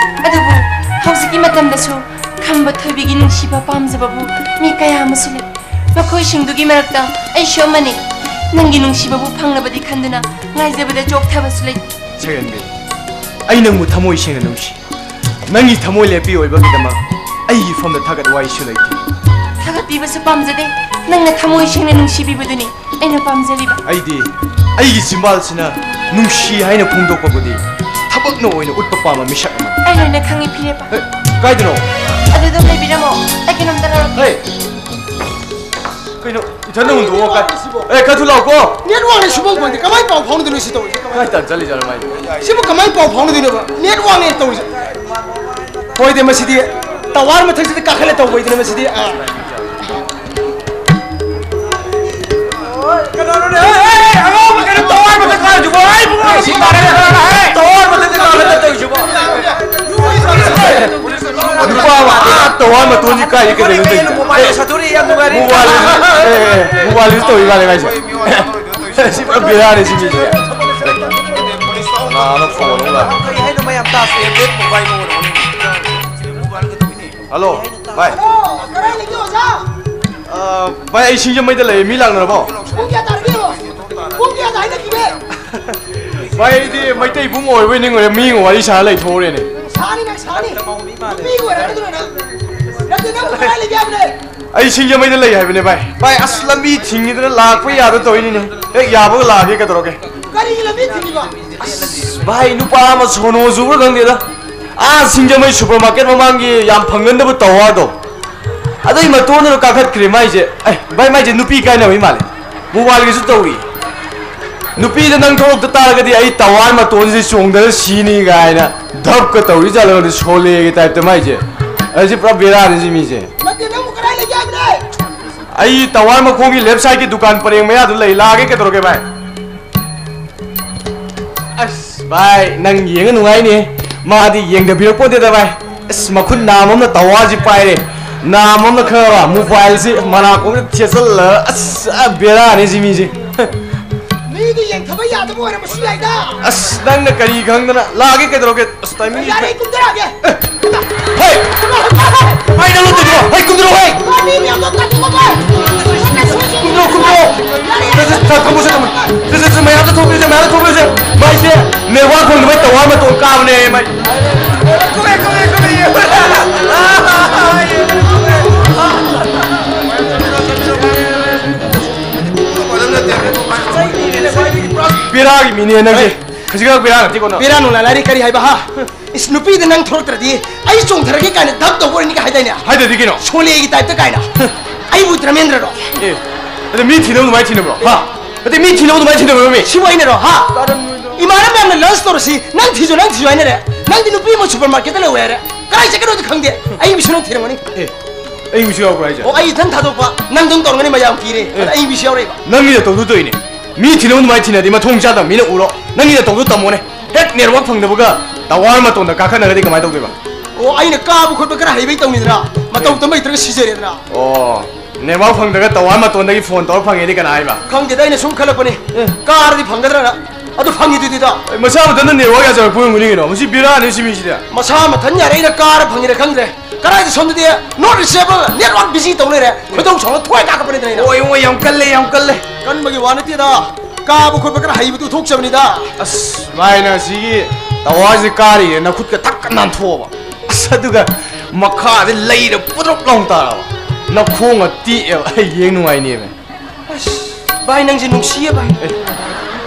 ꯑꯗꯨꯕꯨ ꯍꯧꯖꯤꯛꯀꯤ ꯃꯇꯝꯗꯁꯨ ꯈꯝꯕ ꯊꯣꯏꯕꯤꯒꯤ ꯅꯨꯡꯁꯤꯕ ꯄꯥꯝꯖꯕꯕꯨ ꯃꯤ ꯀꯌꯥ ꯑꯃꯁꯨ ꯂꯩ꯫ ꯃꯈꯣꯏꯁꯤꯡꯗꯨꯒꯤ ꯃꯔꯛꯇ ꯑꯩꯁꯨ ꯑꯃꯅꯤ꯫ ꯅꯪꯒꯤ ꯅꯨꯡꯁꯤꯕꯕꯨ ꯐꯪꯂꯕꯗꯤ ꯈꯟꯗꯨꯅ ꯉꯥꯏꯖꯕꯗ ꯆꯣꯛꯊꯕꯁꯨ ꯂꯩ꯫ ꯁꯛꯍꯦꯟꯕꯤ, ꯑꯩ ꯅꯪꯕꯨ ꯊꯃꯣꯏ ꯁꯦꯡꯅ ꯅꯨꯡꯁꯤ꯫ ꯅꯪꯒꯤ ꯊꯃꯣꯏ ꯂꯦꯞꯄꯤ ꯑꯣꯏꯕꯒꯤꯗꯃꯛ ꯑꯩꯒꯤ ꯏꯐꯝꯗ ꯊꯥꯒꯠ ꯋꯥꯍꯩꯁꯨ ꯂꯩꯇꯦ꯫ ꯊꯥꯒꯠꯄꯤꯕꯁꯨ ꯄꯥꯝꯖꯗꯦ꯫ ꯅꯪꯅ ꯊꯃꯣꯏ ꯁꯦꯡꯅ ꯅꯨꯡꯁꯤꯕꯤꯕꯗꯨꯅꯤ ꯑꯩꯅ ꯄꯥꯝꯖꯔꯤꯕ꯫ ꯑꯩꯗꯤ ꯑꯩꯒꯤ ꯆꯤꯝꯕꯥꯜꯁꯤꯅ ꯅꯨꯡꯁꯤ ꯍꯥꯏꯅ ꯐꯣꯡꯗꯣꯛꯄꯕꯨꯗꯤ ꯊꯕꯛꯅ ꯑꯣꯏꯅ ꯎꯠꯄ ꯄꯥꯝꯕ ꯃꯤꯁꯛ ꯑꯃꯅꯤ꯫ ꯑꯩ ꯂꯣꯏꯅ ꯈꯪꯉꯤ, ꯐꯤꯔꯦꯞꯄ꯫ ꯍꯦ, ꯀꯥꯏꯗꯅꯣ? ꯑꯗꯨꯗ ꯂꯩꯕꯤꯔꯝꯃꯣ꯫ ꯑꯩ ꯀꯩꯅꯣꯝꯇ ꯂꯧꯔꯛꯀꯦ꯫ ꯍꯦ, ꯀꯩꯅꯣ? ꯏꯊꯟꯗ ꯍꯨꯟꯗꯣꯛꯑꯣ, ꯀꯥꯏ? ꯑꯦ, ꯈꯔ ꯊꯨ ꯂꯥꯛꯑꯣꯀꯣ꯫ ꯅꯦꯠꯋꯥꯛꯅ ꯁꯨꯐꯪ ꯐꯪꯗꯦ꯫ ꯀꯃꯥꯏ ꯄꯥꯎ ꯐꯥꯎꯅꯗꯣꯏꯅꯣ ꯁꯤ ꯇꯧꯔꯤꯁꯦ? ꯀꯃꯥꯏ? ꯀꯥꯏ ꯇꯥꯟ ꯆꯠꯂꯤꯖꯥꯠꯅꯣ ꯃꯥꯏ? ꯁꯤꯕꯨ ꯀꯃꯥꯏ ꯄꯥꯎ ꯐꯥꯎꯅꯗꯣꯏꯅꯣꯕ? ꯅꯦꯠꯋꯥꯛꯅꯦ ꯇꯧꯔꯤꯁꯦ꯫ ꯍꯣꯏꯗꯤ ꯃꯁꯤꯗꯤ ꯇꯋꯥꯔ ꯃꯊꯛꯁꯤꯗ ꯀꯥꯈꯠꯂ ꯇꯧꯕꯩꯗꯨꯅꯦ ꯃꯁꯤꯗꯤ꯫ ꯑꯥ꯫ ꯀꯅꯥꯅꯣꯅꯦ? ꯍꯦ, ꯍꯦ, ꯍꯦ, ꯑꯉꯥꯎꯕ ꯀꯩꯅꯣ ꯇꯋꯥꯔ ꯃꯊꯛ ꯀꯥꯔꯤꯁꯤꯕꯣ? ꯑꯩ ꯏꯕꯨꯡꯉꯣ ꯁꯤ ꯇꯥꯔꯦ꯫ ꯇꯋꯥꯔ ꯃꯊꯛꯇ ꯀꯥꯈꯠꯂ ꯇꯧꯔꯤꯁꯤꯕꯣ? ꯅꯨꯄꯥ ꯑꯃ ꯇꯋꯥꯔ ꯃꯇꯣꯟꯁꯤ ꯀꯥꯏꯗ ꯀꯩꯗꯧꯔꯤꯅꯣ ꯇꯧꯔꯤꯁꯦ? ꯃꯣꯕꯥꯏꯜ ꯁꯥꯊꯣꯔꯛꯑꯦ, ꯌꯥꯝ ꯅꯨꯡꯉꯥꯏꯔꯦ꯫ ꯃꯣꯕꯥꯏꯜ, ꯑꯦ, ꯑꯦ, ꯃꯣꯕꯥꯏꯜꯁꯨ ꯇꯧꯔꯤ ꯃꯥꯜꯂꯦ ꯃꯥꯏꯁꯦ꯫ ꯁꯤ ꯄꯨꯔꯥ ꯕꯦꯔꯥꯅꯤ ꯁꯤ ꯃꯤꯁꯦ꯫ ꯀꯅꯥꯅꯣ ꯐꯣꯟ ꯑꯃ ꯂꯥꯛꯑꯦ? ꯀꯔꯤ ꯍꯥꯏꯅꯣ ꯃꯌꯥꯝ ꯇꯥꯁꯦ? Helmet mobile phone. ꯍꯜꯂꯣ, ꯚꯥꯏ꯫ ꯑꯣ, ꯀꯗꯥꯏ ꯂꯩꯒꯦ, ꯑꯣꯖꯥ? ꯑ, ꯚꯥꯏ, ꯑꯩ ꯁꯤꯡꯖꯃꯩꯗ ꯂꯩꯌꯦ꯫ ꯃꯤ ꯂꯥꯛꯅꯔꯕꯣ? ꯄꯨꯡ ꯀꯌꯥ ꯇꯥꯔꯒꯦ? ꯄꯨꯡ ꯀꯌꯥꯗ ꯍꯥꯏꯅꯈꯤꯒꯦ? ꯚꯥꯏ, ꯑꯩꯗꯤ ꯃꯩꯇꯩ ꯏꯕꯨꯡ ꯑꯣꯏꯔꯕꯣꯏ ꯅꯤꯡꯉꯨꯔꯦ, ꯃꯤꯒ ꯋꯥꯔꯤ ꯁꯥꯔ ꯂꯩꯊꯣꯛꯎꯔꯦꯅꯦ꯫ ꯁꯥꯅꯤ ꯅꯪ, ꯁꯥꯅꯤ꯫ ꯅꯨꯄꯤꯒ ꯑꯣꯏꯔꯛꯀꯗ꯭ꯔꯣ ꯅꯪ? ꯅꯠꯇꯦ, ꯅꯪꯕꯨ ꯀꯗꯥꯏ ꯂꯩꯒꯦ ꯍꯥꯏꯕꯅꯦ? ꯑꯩ ꯁꯤꯡꯖꯃꯩꯗ ꯂꯩ ꯍꯥꯏꯕꯅꯦ ꯚꯥꯏ꯫ ꯚꯥꯏ, ꯑꯁ, ꯂꯝꯕꯤ ꯊꯤꯡꯉꯤꯗꯅ ꯂꯥꯛꯄ ꯌꯥꯗ ꯇꯧꯔꯤꯅꯤꯅꯦ꯫ ꯍꯦꯛ ꯌꯥꯕꯒ ꯂꯥꯛꯑꯒꯦ, ꯀꯩꯗꯧꯔꯒꯦ? ꯀꯔꯤꯒꯤ ꯂꯝꯕꯤ ꯊꯤꯡꯉꯤꯕ? ꯑꯁ, ꯚꯥꯏ, ꯅꯨꯄꯥ ꯑꯃ ꯁꯣꯅꯣ ꯆꯨꯕ꯭ꯔꯥ ꯈꯪꯗꯦꯗ꯫ ꯑꯥ ꯁꯤꯡꯖꯃꯩ ꯁꯨꯄꯔ ꯃꯥꯔꯀꯦꯠ ꯃꯃꯥꯡꯒꯤ ꯌꯥꯝ ꯐꯪꯒꯟꯗꯕ ꯇꯋꯥꯔꯗꯣ, ꯑꯗꯩ ꯃꯇꯣꯟꯗꯨꯗ ꯀꯥꯈꯠꯈ꯭ꯔꯦ ꯃꯥꯏꯁꯦ꯫ ꯑꯦ, ꯚꯥꯏ, ꯃꯥꯏꯁꯦ ꯅꯨꯄꯤ ꯀꯥꯏꯅꯕꯩ ꯃꯥꯜꯂꯦ꯫ ꯃꯣꯕꯥꯏꯜꯒꯤꯁꯨ ꯇꯧꯔꯤ꯫ ꯅꯨꯄꯤꯗ ꯅꯪ ꯊꯣꯛꯂꯛꯇ ꯇꯥꯔꯒꯗꯤ ꯑꯩ ꯇꯋꯥꯔ ꯃꯇꯣꯟꯁꯤꯗ ꯆꯣꯡꯗꯅ ꯁꯤꯅꯤ ꯀꯥꯏꯅ ꯙꯞꯀ ꯇꯧꯔꯤ ꯖꯥꯠꯂꯣ ꯈꯪꯗꯦ, ꯁꯣꯂꯦꯒꯤ ꯇꯥꯏꯞꯇ ꯃꯥꯏꯁꯦ꯫ ꯑꯩꯁꯦ ꯄꯨꯔꯥ ꯕꯦꯔꯥꯅꯤ ꯁꯤ ꯃꯤꯁꯦ꯫ ꯅꯠꯇꯦ, ꯅꯪꯕꯨ ꯀꯗꯥꯏ ꯂꯩꯒꯦ ꯍꯥꯏꯕꯅꯦ? ꯑꯩ ꯇꯋꯥꯔ ꯃꯈꯣꯡꯒꯤ ꯂꯦꯐ ꯁꯥꯏꯗꯀꯤ ꯗꯨꯀꯥꯟ ꯄꯔꯦꯡ ꯃꯌꯥꯗꯨ ꯂꯩ, ꯂꯥꯛꯑꯒꯦ, ꯀꯩꯗꯧꯔꯒꯦ ꯚꯥꯏ? ꯑꯁ ꯚꯥꯏ, ꯅꯪ ꯌꯦꯡꯉ ꯅꯨꯡꯉꯥꯏꯅꯤ꯫ ꯃꯥꯗꯤ ꯌꯦꯡꯗꯕꯤꯔꯛꯄꯣꯟꯇꯦꯗ ꯚꯥꯏ꯫ ꯑꯁ, ꯃꯈꯨꯠ ꯅꯥꯝꯃ ꯑꯃꯅ ꯇꯋꯥꯔꯁꯤ ꯄꯥꯏꯔꯦ, ꯅꯥꯝ ꯑꯃꯅ ꯈꯪꯉꯕ? ꯃꯣꯕꯥꯏꯜꯁꯤ ꯃꯅꯥꯀꯣꯡꯗ ꯊꯦꯠꯆꯜꯂꯒ, ꯑꯁ, ꯑ, ꯕꯦꯔꯥꯅꯤ ꯁꯤ ꯃꯤꯁꯤ꯫ ꯃꯤꯗꯨ ꯌꯦꯡꯊꯕ ꯌꯥꯗꯕ ꯑꯣꯏꯔꯝꯕꯁꯨ ꯌꯥꯏꯗ꯫ ꯑꯁ, ꯅꯪꯅ ꯀꯔꯤ ꯈꯪꯗꯅ? ꯂꯥꯛꯑꯒꯦ, ꯀꯩꯗꯧꯔꯒꯦ? ꯑꯁ, ꯇꯥꯏꯃꯤꯡ ꯌꯥꯔꯦ, ꯀꯨꯝꯊꯔꯛꯑꯒꯦ꯫ ꯍꯦ! ꯍꯦ! ꯅꯪ ꯂꯣꯏ ꯇꯧꯔꯤꯗꯣ? ꯍꯦ, ꯀꯨꯝꯊꯔꯛꯑꯣ, ꯍꯦ! ꯃꯤ ꯃꯌꯥꯝꯗꯣ ꯇꯥꯟꯊꯣꯛꯑꯣ, ꯍꯦ! ꯀꯨꯝꯊꯔꯛꯑꯣ, ꯀꯨꯝꯊꯔꯛꯑꯣ! ꯁꯦ, ꯁꯦ, ꯁꯦ, ꯊꯝꯃꯣ, ꯁꯦ, ꯊꯝꯃꯣ꯫ ꯁꯦ, ꯁꯦ, ꯁꯦ, ꯃꯌꯥꯝꯗꯣ ꯊꯣꯛꯄꯤꯌꯨꯁꯦ, ꯃꯌꯥꯝꯗꯣ ꯊꯣꯛꯄꯤꯌꯨꯁꯦ꯫ ꯃꯥꯏꯁꯦ ꯅꯦꯠꯋꯥꯛ ꯐꯪꯗꯕꯩ ꯇꯋꯥꯔ ꯃꯇꯣꯟ ꯀꯥꯕꯅꯦ, ꯃꯥꯏ꯫ ꯀꯨꯝꯃꯦ, ꯀꯨꯝꯃꯦ, ꯀꯨꯝꯃꯦ꯫ ꯄꯦꯔꯥꯒꯤ ꯃꯤꯅꯦ ꯅꯪꯁꯦ꯫ ꯈꯖꯤꯛꯈꯛ ꯄꯦꯔꯥ ꯅꯠꯇꯦꯀꯣ ꯅꯪ꯫ ꯄꯦꯔꯥ ꯅꯨꯡꯂꯥ ꯂꯥꯏꯔꯤ ꯀꯔꯤ ꯍꯥꯏꯕ, ꯍꯥ? ꯏꯁ, ꯅꯨꯄꯤꯗ ꯅꯪ ꯊꯣꯛꯂꯛꯇ꯭ꯔꯗꯤ ꯑꯩ ꯆꯣꯡꯊꯔꯒꯦ ꯀꯥꯏꯅ ꯙꯞ ꯇꯧꯕ ꯑꯣꯏꯔꯅꯤꯒ ꯍꯥꯏꯗꯥꯏꯅꯦ? ꯍꯥꯏꯗ꯭ꯔꯗꯤ ꯀꯩꯅꯣ? ꯁꯣꯂꯦꯒꯤ ꯇꯥꯏꯞꯇ ꯀꯥꯏꯅ꯫ ꯑꯩꯕꯨ ꯙꯔꯃꯦꯟꯗ꯭ꯔꯔꯣ? ꯑꯦ, ꯑꯗ ꯃꯤ ꯊꯤꯅꯕ ꯑꯗꯨꯃꯥꯏꯅ ꯊꯤꯅꯕ꯭ꯔꯣ? ꯍꯥ? ꯑꯗ ꯃꯤ ꯊꯤꯅꯕ ꯑꯗꯨꯃꯥꯏꯅ ꯊꯤꯅꯕ꯭ꯔꯣ ꯃꯤ? ꯁꯤꯕꯨ ꯑꯩꯅꯔꯣ? ꯍꯥ? ꯀꯔꯟ ꯅꯣꯏꯗ꯫ ꯏꯃꯥꯟꯅꯕ ꯃꯌꯥꯝꯅ ꯂꯟꯁ ꯇꯧꯔꯁꯤ, ꯅꯪ ꯊꯤꯖꯣ, ꯅꯪ ꯊꯤꯖꯣ ꯍꯥꯏꯅꯔꯦ꯫ ꯅꯪꯗꯤ ꯅꯨꯄꯤ ꯑꯃ ꯁꯨꯄꯔ ꯃꯥꯔꯀꯦꯠꯇ ꯂꯩꯍꯧꯋꯦ ꯍꯥꯏꯔꯦ꯫ ꯀꯗꯥꯏ ꯆꯠꯀꯅꯣꯗꯤ ꯈꯪꯗꯦ꯫ ꯑꯩ ꯃꯤꯁꯨ ꯅꯪ ꯊꯤꯔꯝꯒꯅꯤ꯫ ꯑꯦ, ꯑꯩ ꯃꯤꯁꯨ ꯌꯥꯎꯕ꯭ꯔꯥ ꯍꯥꯏꯁꯦ? ꯑꯣ, ꯑꯩ ꯏꯊꯟ ꯊꯥꯗꯣꯛꯄ, ꯅꯪꯗꯪ ꯇꯧꯔꯝꯒꯅꯤ ꯃꯌꯥꯝ ꯀꯤꯔꯦ꯫ ꯑꯦ꯫ ꯑꯗ ꯑꯩ ꯃꯤꯁꯨ ꯌꯥꯎꯔꯛꯏꯕ꯫ ꯅꯪꯒꯤ ꯅꯇꯧꯗꯨ ꯇꯧꯏꯅꯦ꯫ ꯃꯤ ꯊꯤꯅꯕ ꯑꯗꯨꯃꯥꯏꯅ ꯊꯤꯅꯗꯤ ꯃꯊꯣꯡ ꯆꯥꯗꯕ ꯃꯤꯅ ꯎꯔꯣ꯫ ꯅꯪꯒꯤ ꯅꯇꯧꯗꯨ ꯇꯝꯃꯣꯅꯦ꯫ ꯍꯦꯛ ꯅꯦꯠꯋꯥꯛ ꯐꯪꯗꯕꯒ ꯇꯋꯥꯔ ꯃꯇꯣꯟꯗ ꯀꯥꯈꯠꯅꯔꯗꯤ ꯀꯃꯥꯏꯅ ꯇꯧꯗꯣꯏꯕ? ꯑꯣ, ꯑꯩꯅ ꯀꯥꯕ ꯈꯣꯠꯄ ꯈꯔ ꯍꯩꯕꯩ ꯇꯧꯅꯤꯗꯅ꯫ ꯃꯇꯧ ꯑꯦ꯫ ꯇꯝꯕ ꯍꯩꯇ꯭ꯔꯒ ꯁꯤꯖꯔꯦꯗꯅ꯫ ꯑꯣ, ꯅꯦꯠꯋꯥꯛ ꯐꯪꯗ꯭ꯔꯒ ꯇꯋꯥꯔ ꯃꯇꯣꯟꯗꯒꯤ ꯐꯣꯟ ꯇꯧꯔ ꯐꯪꯉꯦꯗꯤ ꯀꯅꯥ ꯍꯥꯏꯕ? ꯈꯪꯗꯦꯗ, ꯑꯩꯅ ꯁꯨꯝ ꯈꯜꯂꯛꯄꯅꯤ꯫ ꯑꯦ꯫ ꯀꯥꯔꯗꯤ ꯐꯪꯒꯗ꯭ꯔꯅ꯫ ꯑꯗꯨ ꯐꯪꯉꯤꯗꯨꯗꯤꯗ꯫ ꯑꯦ, ꯃꯁꯥ ꯃꯊꯟꯇ ꯅꯦꯠꯋꯥꯛ ꯌꯥꯖꯔꯛꯄ ꯑꯣꯏꯔꯝꯒꯅꯤ ꯀꯩꯅꯣ꯫ ꯃꯁꯤ ꯕꯦꯔꯥꯅꯤ ꯁꯤ ꯃꯤꯁꯤꯗꯤ꯫ ꯃꯁꯥ ꯃꯊꯟ ꯌꯥꯔꯦ, ꯑꯩꯅ ꯀꯥꯔ ꯐꯪꯉꯤꯔ ꯈꯪꯗ꯭ꯔꯦ꯫ ꯀꯗꯥꯏꯗ ꯁꯣꯝꯗꯗꯤ not reachable, network busy ꯇꯧ ꯂꯩꯔꯦ꯫ ꯈꯣꯏꯗꯧ ꯁꯥꯎꯅ ꯊꯣꯏ ꯀꯥꯈꯠꯄꯅꯤꯗꯅ ꯑꯩꯅ꯫ ꯑꯣꯏ, ꯑꯣꯏ, ꯌꯥꯝ ꯀꯜꯂꯦ, ꯌꯥꯝ ꯀꯜꯂꯦ꯫ ꯀꯟꯕꯒꯤ ꯋꯥ ꯅꯠꯇꯦꯗ꯫ ꯀꯥꯕ ꯈꯣꯠꯄ ꯈꯔ ꯍꯩꯕꯗꯨ ꯊꯣꯛꯆꯕꯅꯤꯗ꯫ ꯑꯁ, ꯚꯥꯏ, ꯅꯪ ꯁꯤꯒꯤ ꯇꯋꯥꯔꯁꯦ ꯀꯥꯔꯤꯅꯦ, ꯅꯈꯨꯠꯀ ꯊꯛꯀ ꯅꯥꯟꯊꯣꯛꯑꯕ꯫ ꯑꯁ, ꯑꯗꯨꯒ ꯃꯈꯥꯗ ꯂꯩꯔ ꯄꯨꯗ꯭ꯔꯨꯞ ꯂꯥꯎ ꯇꯥꯔꯕ꯫ ꯅꯈꯣꯡꯒ ꯇꯦꯛꯑꯦꯕ꯫ ꯑꯩ ꯌꯦꯡ ꯅꯨꯡꯉꯥꯏꯅꯦꯕ꯫ ꯑꯁ, ꯚꯥꯏ, ꯅꯪꯁꯦ ꯅꯨꯡꯁꯤꯌꯦ, ꯚꯥꯏ꯫ ꯑꯦ,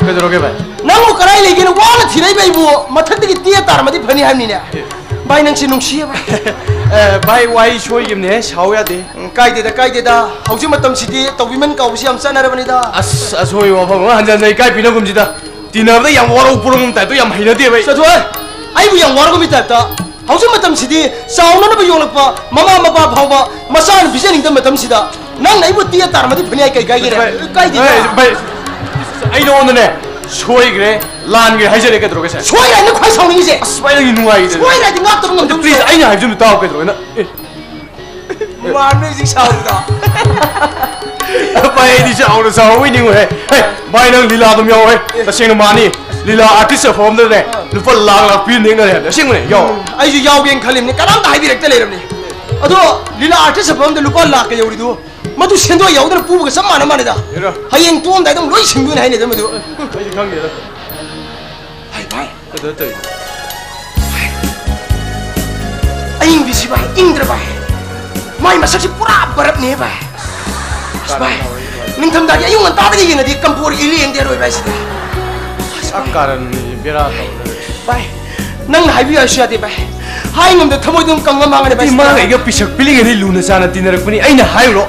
ꯀꯩꯗꯧꯔꯒꯦ, ꯚꯥꯏ? ꯅꯪꯕꯨ ꯀꯔꯥꯏ ꯂꯩꯒꯦꯅ ꯋꯥꯅ ꯊꯤꯔꯛꯏꯕ ꯑꯩꯕꯨ ꯃꯊꯛꯇꯒꯤ ꯇꯦꯛꯑ ꯇꯥꯔꯝꯃꯗꯤ ꯐꯅꯤ ꯍꯥꯏꯕꯅꯤꯅꯦ꯫ ꯑꯦ꯫ ꯚꯥꯏ, ꯅꯪꯁꯦ ꯅꯨꯡꯁꯤꯌꯦ, ꯚꯥꯏ꯫ ꯑꯦ, ꯚꯥꯏ, ꯋꯥꯍꯩ ꯁꯣꯏꯈꯤꯕꯅꯦꯍꯦ, ꯁꯥꯎ ꯌꯥꯗꯦ꯫ ꯎꯝ, ꯀꯥꯏꯗꯦꯗ, ꯀꯥꯏꯗꯦꯗ꯫ ꯍꯧꯖꯤꯛ ꯃꯇꯝꯁꯤꯗꯤ ꯇꯧꯕꯤꯃꯟ ꯀꯥꯎꯕꯁꯤ ꯌꯥꯝ ꯆꯠꯅꯔꯕꯅꯤꯗ꯫ ꯑꯁ, ꯑꯁꯣꯏꯕ ꯋꯥꯐꯝ ꯑꯃ ꯍꯟꯖꯟ ꯍꯟꯖꯟ ꯏꯀꯥꯏ ꯄꯤꯅꯒꯨꯝꯁꯤꯗ꯫ ꯇꯤꯟꯅꯕꯗ ꯌꯥꯝ ꯋꯥꯔꯧ ꯄꯨꯔꯧ ꯇꯥꯏꯞꯇ ꯌꯥꯝ ꯍꯩꯅꯗꯦꯕ ꯑꯩ꯫ ꯆꯠꯊꯣꯛꯑꯦ! ꯑꯩꯕꯨ ꯌꯥꯝ ꯋꯥꯔꯧꯕꯒꯤ ꯇꯥꯏꯞꯇ꯫ ꯍꯧꯖꯤꯛ ꯃꯇꯝꯁꯤꯗꯤ ꯆꯥꯎꯅꯅꯕ ꯌꯣꯛꯂꯛꯄ ꯃꯃꯥ ꯃꯄꯥ ꯐꯥꯎꯕ ꯃꯆꯥꯅ ꯄꯤꯖꯅꯤꯡꯗꯕ ꯃꯇꯝꯁꯤꯗ ꯅꯪꯅ ꯑꯩꯕꯨ ꯇꯦꯛꯑ ꯇꯥꯔꯝꯃꯗꯤ ꯐꯅꯤ ꯍꯥꯏ ꯀꯩ ꯀꯥꯏꯒꯦ? ꯚꯥꯏ, ꯀꯥꯏꯗꯦꯗ꯫ ꯚꯥꯏ, ꯚꯥꯏ, ꯑꯩ ꯅꯉꯣꯟꯗꯅꯦ, ꯁꯣꯏꯈ꯭ꯔꯦ, ꯂꯥꯟꯈ꯭ꯔꯦ ꯍꯥꯏꯖꯔꯦ, ꯀꯩꯗꯧꯔꯒꯦ ꯁꯦ? ꯁꯣꯏꯈ꯭ꯔꯦ ꯍꯥꯏꯅ ꯈ꯭ꯋꯥꯏ ꯁꯥꯎꯅꯤꯡꯉꯤꯁꯦ꯫ ꯑꯁ, ꯚꯥꯏ, ꯅꯪꯒꯤ ꯅꯨꯡꯉꯥꯏꯒꯤꯗꯅ꯫ ꯁꯣꯏꯈ꯭ꯔꯦ ꯍꯥꯏꯗꯤ ꯉꯥꯛꯇꯕ ꯉꯝꯗꯕ꯫ Please, ꯑꯩꯅ ꯍꯥꯏꯕꯁꯨ ꯑꯝꯇ ꯇꯥꯎ, ꯀꯩꯗꯧꯔꯒꯦ ꯅꯪ? ꯑꯦ꯫ ꯃꯥꯟꯕ ꯍꯧꯖꯤꯛ ꯁꯥꯎꯕꯗꯣ꯫ ꯚꯥꯏ, ꯑꯩꯗꯤ ꯆꯥꯎꯅ ꯆꯥꯎꯕꯩ ꯅꯤꯡꯉꯨꯔꯦ꯫ ꯍꯦ, ꯚꯥꯏ, ꯅꯪ ꯂꯤꯂꯥ ꯑꯗꯨꯝ ꯌꯥꯎꯋꯦ꯫ ꯇꯁꯦꯡꯅ ꯃꯥꯅꯤ꯫ ꯂꯤꯂꯥ ꯑꯥꯔꯇꯤꯁ ꯑꯐꯕ ꯑꯝꯗꯅꯦ ꯂꯨꯄꯥ ꯂꯥꯛ ꯂꯥꯛ ꯄꯤ ꯅꯦꯛꯅꯔꯦ ꯍꯥꯏꯕꯅꯦ꯫ ꯑꯁꯦꯡꯕꯅꯦ, ꯌꯥꯎ꯫ ꯑꯩꯁꯨ ꯌꯥꯎꯒꯦꯅ ꯈꯜꯂꯤꯕꯅꯤ, ꯀꯅꯥꯝꯇ ꯍꯥꯏꯕꯤꯔꯛꯇ ꯂꯩꯔꯕꯅꯤ꯫ ꯑꯗꯣ ꯂꯤꯂꯥ ꯑꯥꯔꯇꯤꯁ ꯑꯐꯕ ꯑꯝꯗ ꯂꯨꯄꯥ ꯂꯥꯛꯀ ꯌꯧꯔꯤꯗꯨ ꯃꯗꯨ ꯁꯦꯟꯗꯣꯏ ꯌꯥꯎꯗꯅ ꯄꯨꯕꯒ ꯆꯞ ꯃꯥꯟꯅ ꯃꯥꯟꯅꯗ꯫ ꯍꯦꯔꯥ꯫ ꯍꯌꯦꯡ ꯇꯣꯛꯑꯝꯗꯥꯏꯗ ꯑꯃꯨꯛ ꯂꯣꯏ ꯁꯤꯡꯗꯣꯏꯅꯦ ꯍꯥꯏꯅꯦ ꯑꯗꯨ ꯃꯗꯨ꯫ ꯑꯩꯗꯤ ꯈꯪꯗꯦꯗ꯫ ꯍꯥꯏ ꯚꯥꯏ꯫ ꯀꯩꯗꯧ ꯇꯧꯔꯤꯅꯣ? ꯑꯏꯪꯕꯤꯁꯤ ꯚꯥꯏ, ꯏꯪꯗ꯭ꯔ ꯚꯥꯏ? ꯃꯥꯏ ꯃꯁꯛꯁꯤ ꯄꯨꯔꯥ ꯕꯔꯞꯅꯦ ꯚꯥꯏ꯫ ꯑꯁ ꯚꯥꯏ, ꯅꯤꯡꯊꯝꯊꯥꯒꯤ ꯑꯌꯨꯛ ꯉꯟꯇꯥꯗꯒꯤ ꯌꯦꯡꯉꯗꯤ ꯀꯝꯄꯣꯔ ꯏꯂꯦꯡꯗꯦ ꯑꯔꯣꯏ ꯚꯥꯏ ꯁꯤꯗꯤ꯫ ꯑꯁ ꯚꯥꯏ꯫ ꯀꯥꯔꯟ ꯕꯦꯔꯥ ꯇꯧꯔꯦ꯫ ꯚꯥꯏ, ꯅꯪꯅ ꯍꯥꯏꯕꯤꯌꯨ ꯍꯥꯏꯁꯨ ꯌꯥꯗꯦ ꯚꯥꯏ꯫ ꯍꯥꯏ ꯉꯝꯗ ꯊꯃꯣꯏꯗꯨꯝ ꯀꯪꯉ ꯃꯥꯡꯉꯅꯤ ꯚꯥꯏ ꯁꯤꯗꯤ꯫ ꯃꯥꯒ ꯑꯩꯒ ꯄꯤꯁꯛ ꯄꯤꯛꯂꯤꯉꯩꯗꯩ ꯂꯨꯅ ꯆꯥꯟꯅ ꯇꯤꯟꯅꯔꯛꯄꯅꯤ꯫ ꯑꯩꯅ ꯍꯥꯏꯔꯨꯔꯣ?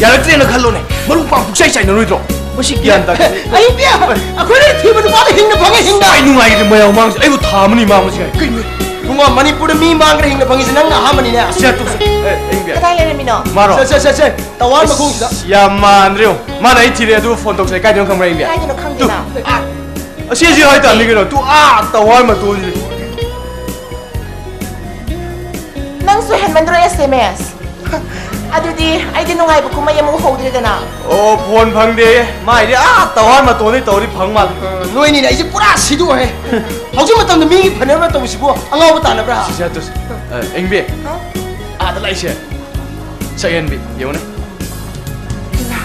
ꯌꯥꯔꯛꯇ꯭ꯔꯦꯅ ꯈꯜꯂꯣꯅꯦ, ꯃꯔꯨꯞ ꯃꯄꯥꯡ ꯄꯨꯛꯆꯥꯏ ꯆꯥꯏꯅꯔꯣꯏꯗ꯭ꯔꯣ? ꯃꯁꯤ ꯒ꯭ꯌꯥꯟ ꯇꯥꯗꯦ꯫ ꯑꯌꯤꯡꯕꯤ, ꯑꯩꯈꯣꯏꯅ ꯊꯤꯕ ꯅꯨꯄꯥꯗ ꯍꯤꯡꯅ ꯐꯪꯉꯦ, ꯍꯤꯡꯅ꯫ ꯑꯩ ꯅꯨꯡꯉꯥꯏꯒꯗꯤ ꯃꯌꯥꯝ ꯃꯥꯡꯁꯦ, ꯑꯩꯕꯨ ꯊꯥ ꯑꯃꯅꯤ ꯃꯥꯡꯕꯁꯤ ꯀꯥꯏ? ꯀꯩꯅꯣ? ꯏꯕꯨꯡꯉꯣ, ꯃꯅꯤꯄꯨꯔꯗ ꯃꯤ ꯃꯥꯡꯈ꯭ꯔꯦ ꯍꯤꯡꯅ ꯐꯪꯉꯤꯁꯦ ꯅꯪꯅ ꯑꯍꯥꯟꯕꯅꯤꯅꯦ꯫ ꯁꯤ ꯇꯣꯛꯁꯦ꯫ ꯑꯦ, ꯑꯌꯤꯡꯕꯤ꯫ ꯀꯗꯥꯏ ꯂꯩꯔꯝꯃꯤꯅꯣ? ꯃꯥꯔꯣ? ꯁꯦ, ꯁꯦ, ꯁꯦ, ꯁꯦ, ꯇꯋꯥꯔ ꯃꯈꯣꯡꯁꯤꯗ꯫ ꯑꯁ, ꯌꯥꯝ ꯃꯥꯟꯗ꯭ꯔꯦ ꯌꯦꯡꯉꯣ꯫ ꯃꯥꯅ ꯑꯩ ꯊꯤꯔꯦ, ꯑꯗꯨꯒ ꯐꯣꯟ ꯇꯧꯁꯦ꯫ ꯀꯥꯏꯗꯅꯣ ꯈꯪꯕ꯭ꯔꯥ, ꯑꯌꯤꯡꯕꯤ? ꯀꯥꯏꯗꯅꯣ ꯈꯪꯗꯦꯅ꯫ ꯇꯨ, ꯑꯥ, ꯑꯁꯤ, ꯑꯁꯤ ꯍꯥꯏꯇꯥꯔꯅꯤ ꯀꯩꯅꯣ꯫ ꯇꯨ, ꯑꯥ, ꯇꯋꯥꯔ ꯃꯇꯣꯟꯁꯤ꯫ ꯅꯪꯁꯨ ꯍꯦꯟꯃꯟꯗ꯭ꯔꯣ, ꯑꯦꯁ ꯑꯦꯝ ꯑꯦꯁ? ꯑꯗꯨꯗꯤ ꯑꯩꯗꯤ ꯅꯨꯡꯉꯥꯏꯕ ꯀꯨꯝꯍꯩ ꯑꯃ ꯎꯍꯧꯗ꯭ꯔꯦꯗꯅ꯫ ꯑꯣ, ꯐꯣꯟ ꯐꯪꯗꯦ꯫ ꯃꯥꯏꯗꯤ ꯑꯥ ꯇꯋꯥꯔ ꯃꯇꯣꯟꯗꯩ ꯇꯧꯔꯗꯤ ꯐꯪ ꯃꯥꯜꯂꯦ꯫ ꯑ, ꯅꯣꯏꯅꯤꯅꯦ ꯑꯩꯁꯦ ꯄꯨꯔꯥ ꯁꯤꯗꯣꯛꯑꯦ꯫ ꯍꯧꯖꯤꯛ ꯃꯇꯝꯗ ꯃꯤꯒꯤ ꯐꯅꯕ ꯇꯧꯕꯁꯤꯕꯨ ꯑꯉꯥꯎꯕ ꯇꯥꯟꯅꯕ꯭ꯔꯥ? ꯁꯤ, ꯁꯤ, ꯇꯨ, ꯁꯤ꯫ ꯑ, ꯑꯌꯤꯡꯕꯤ꯫ ꯍꯥ? ꯑꯥꯗ ꯂꯥꯛꯏꯁꯦ꯫ ꯁꯛꯍꯦꯟꯕꯤ, ꯌꯦꯡꯉꯨꯅꯦ꯫ ꯏꯃꯥ,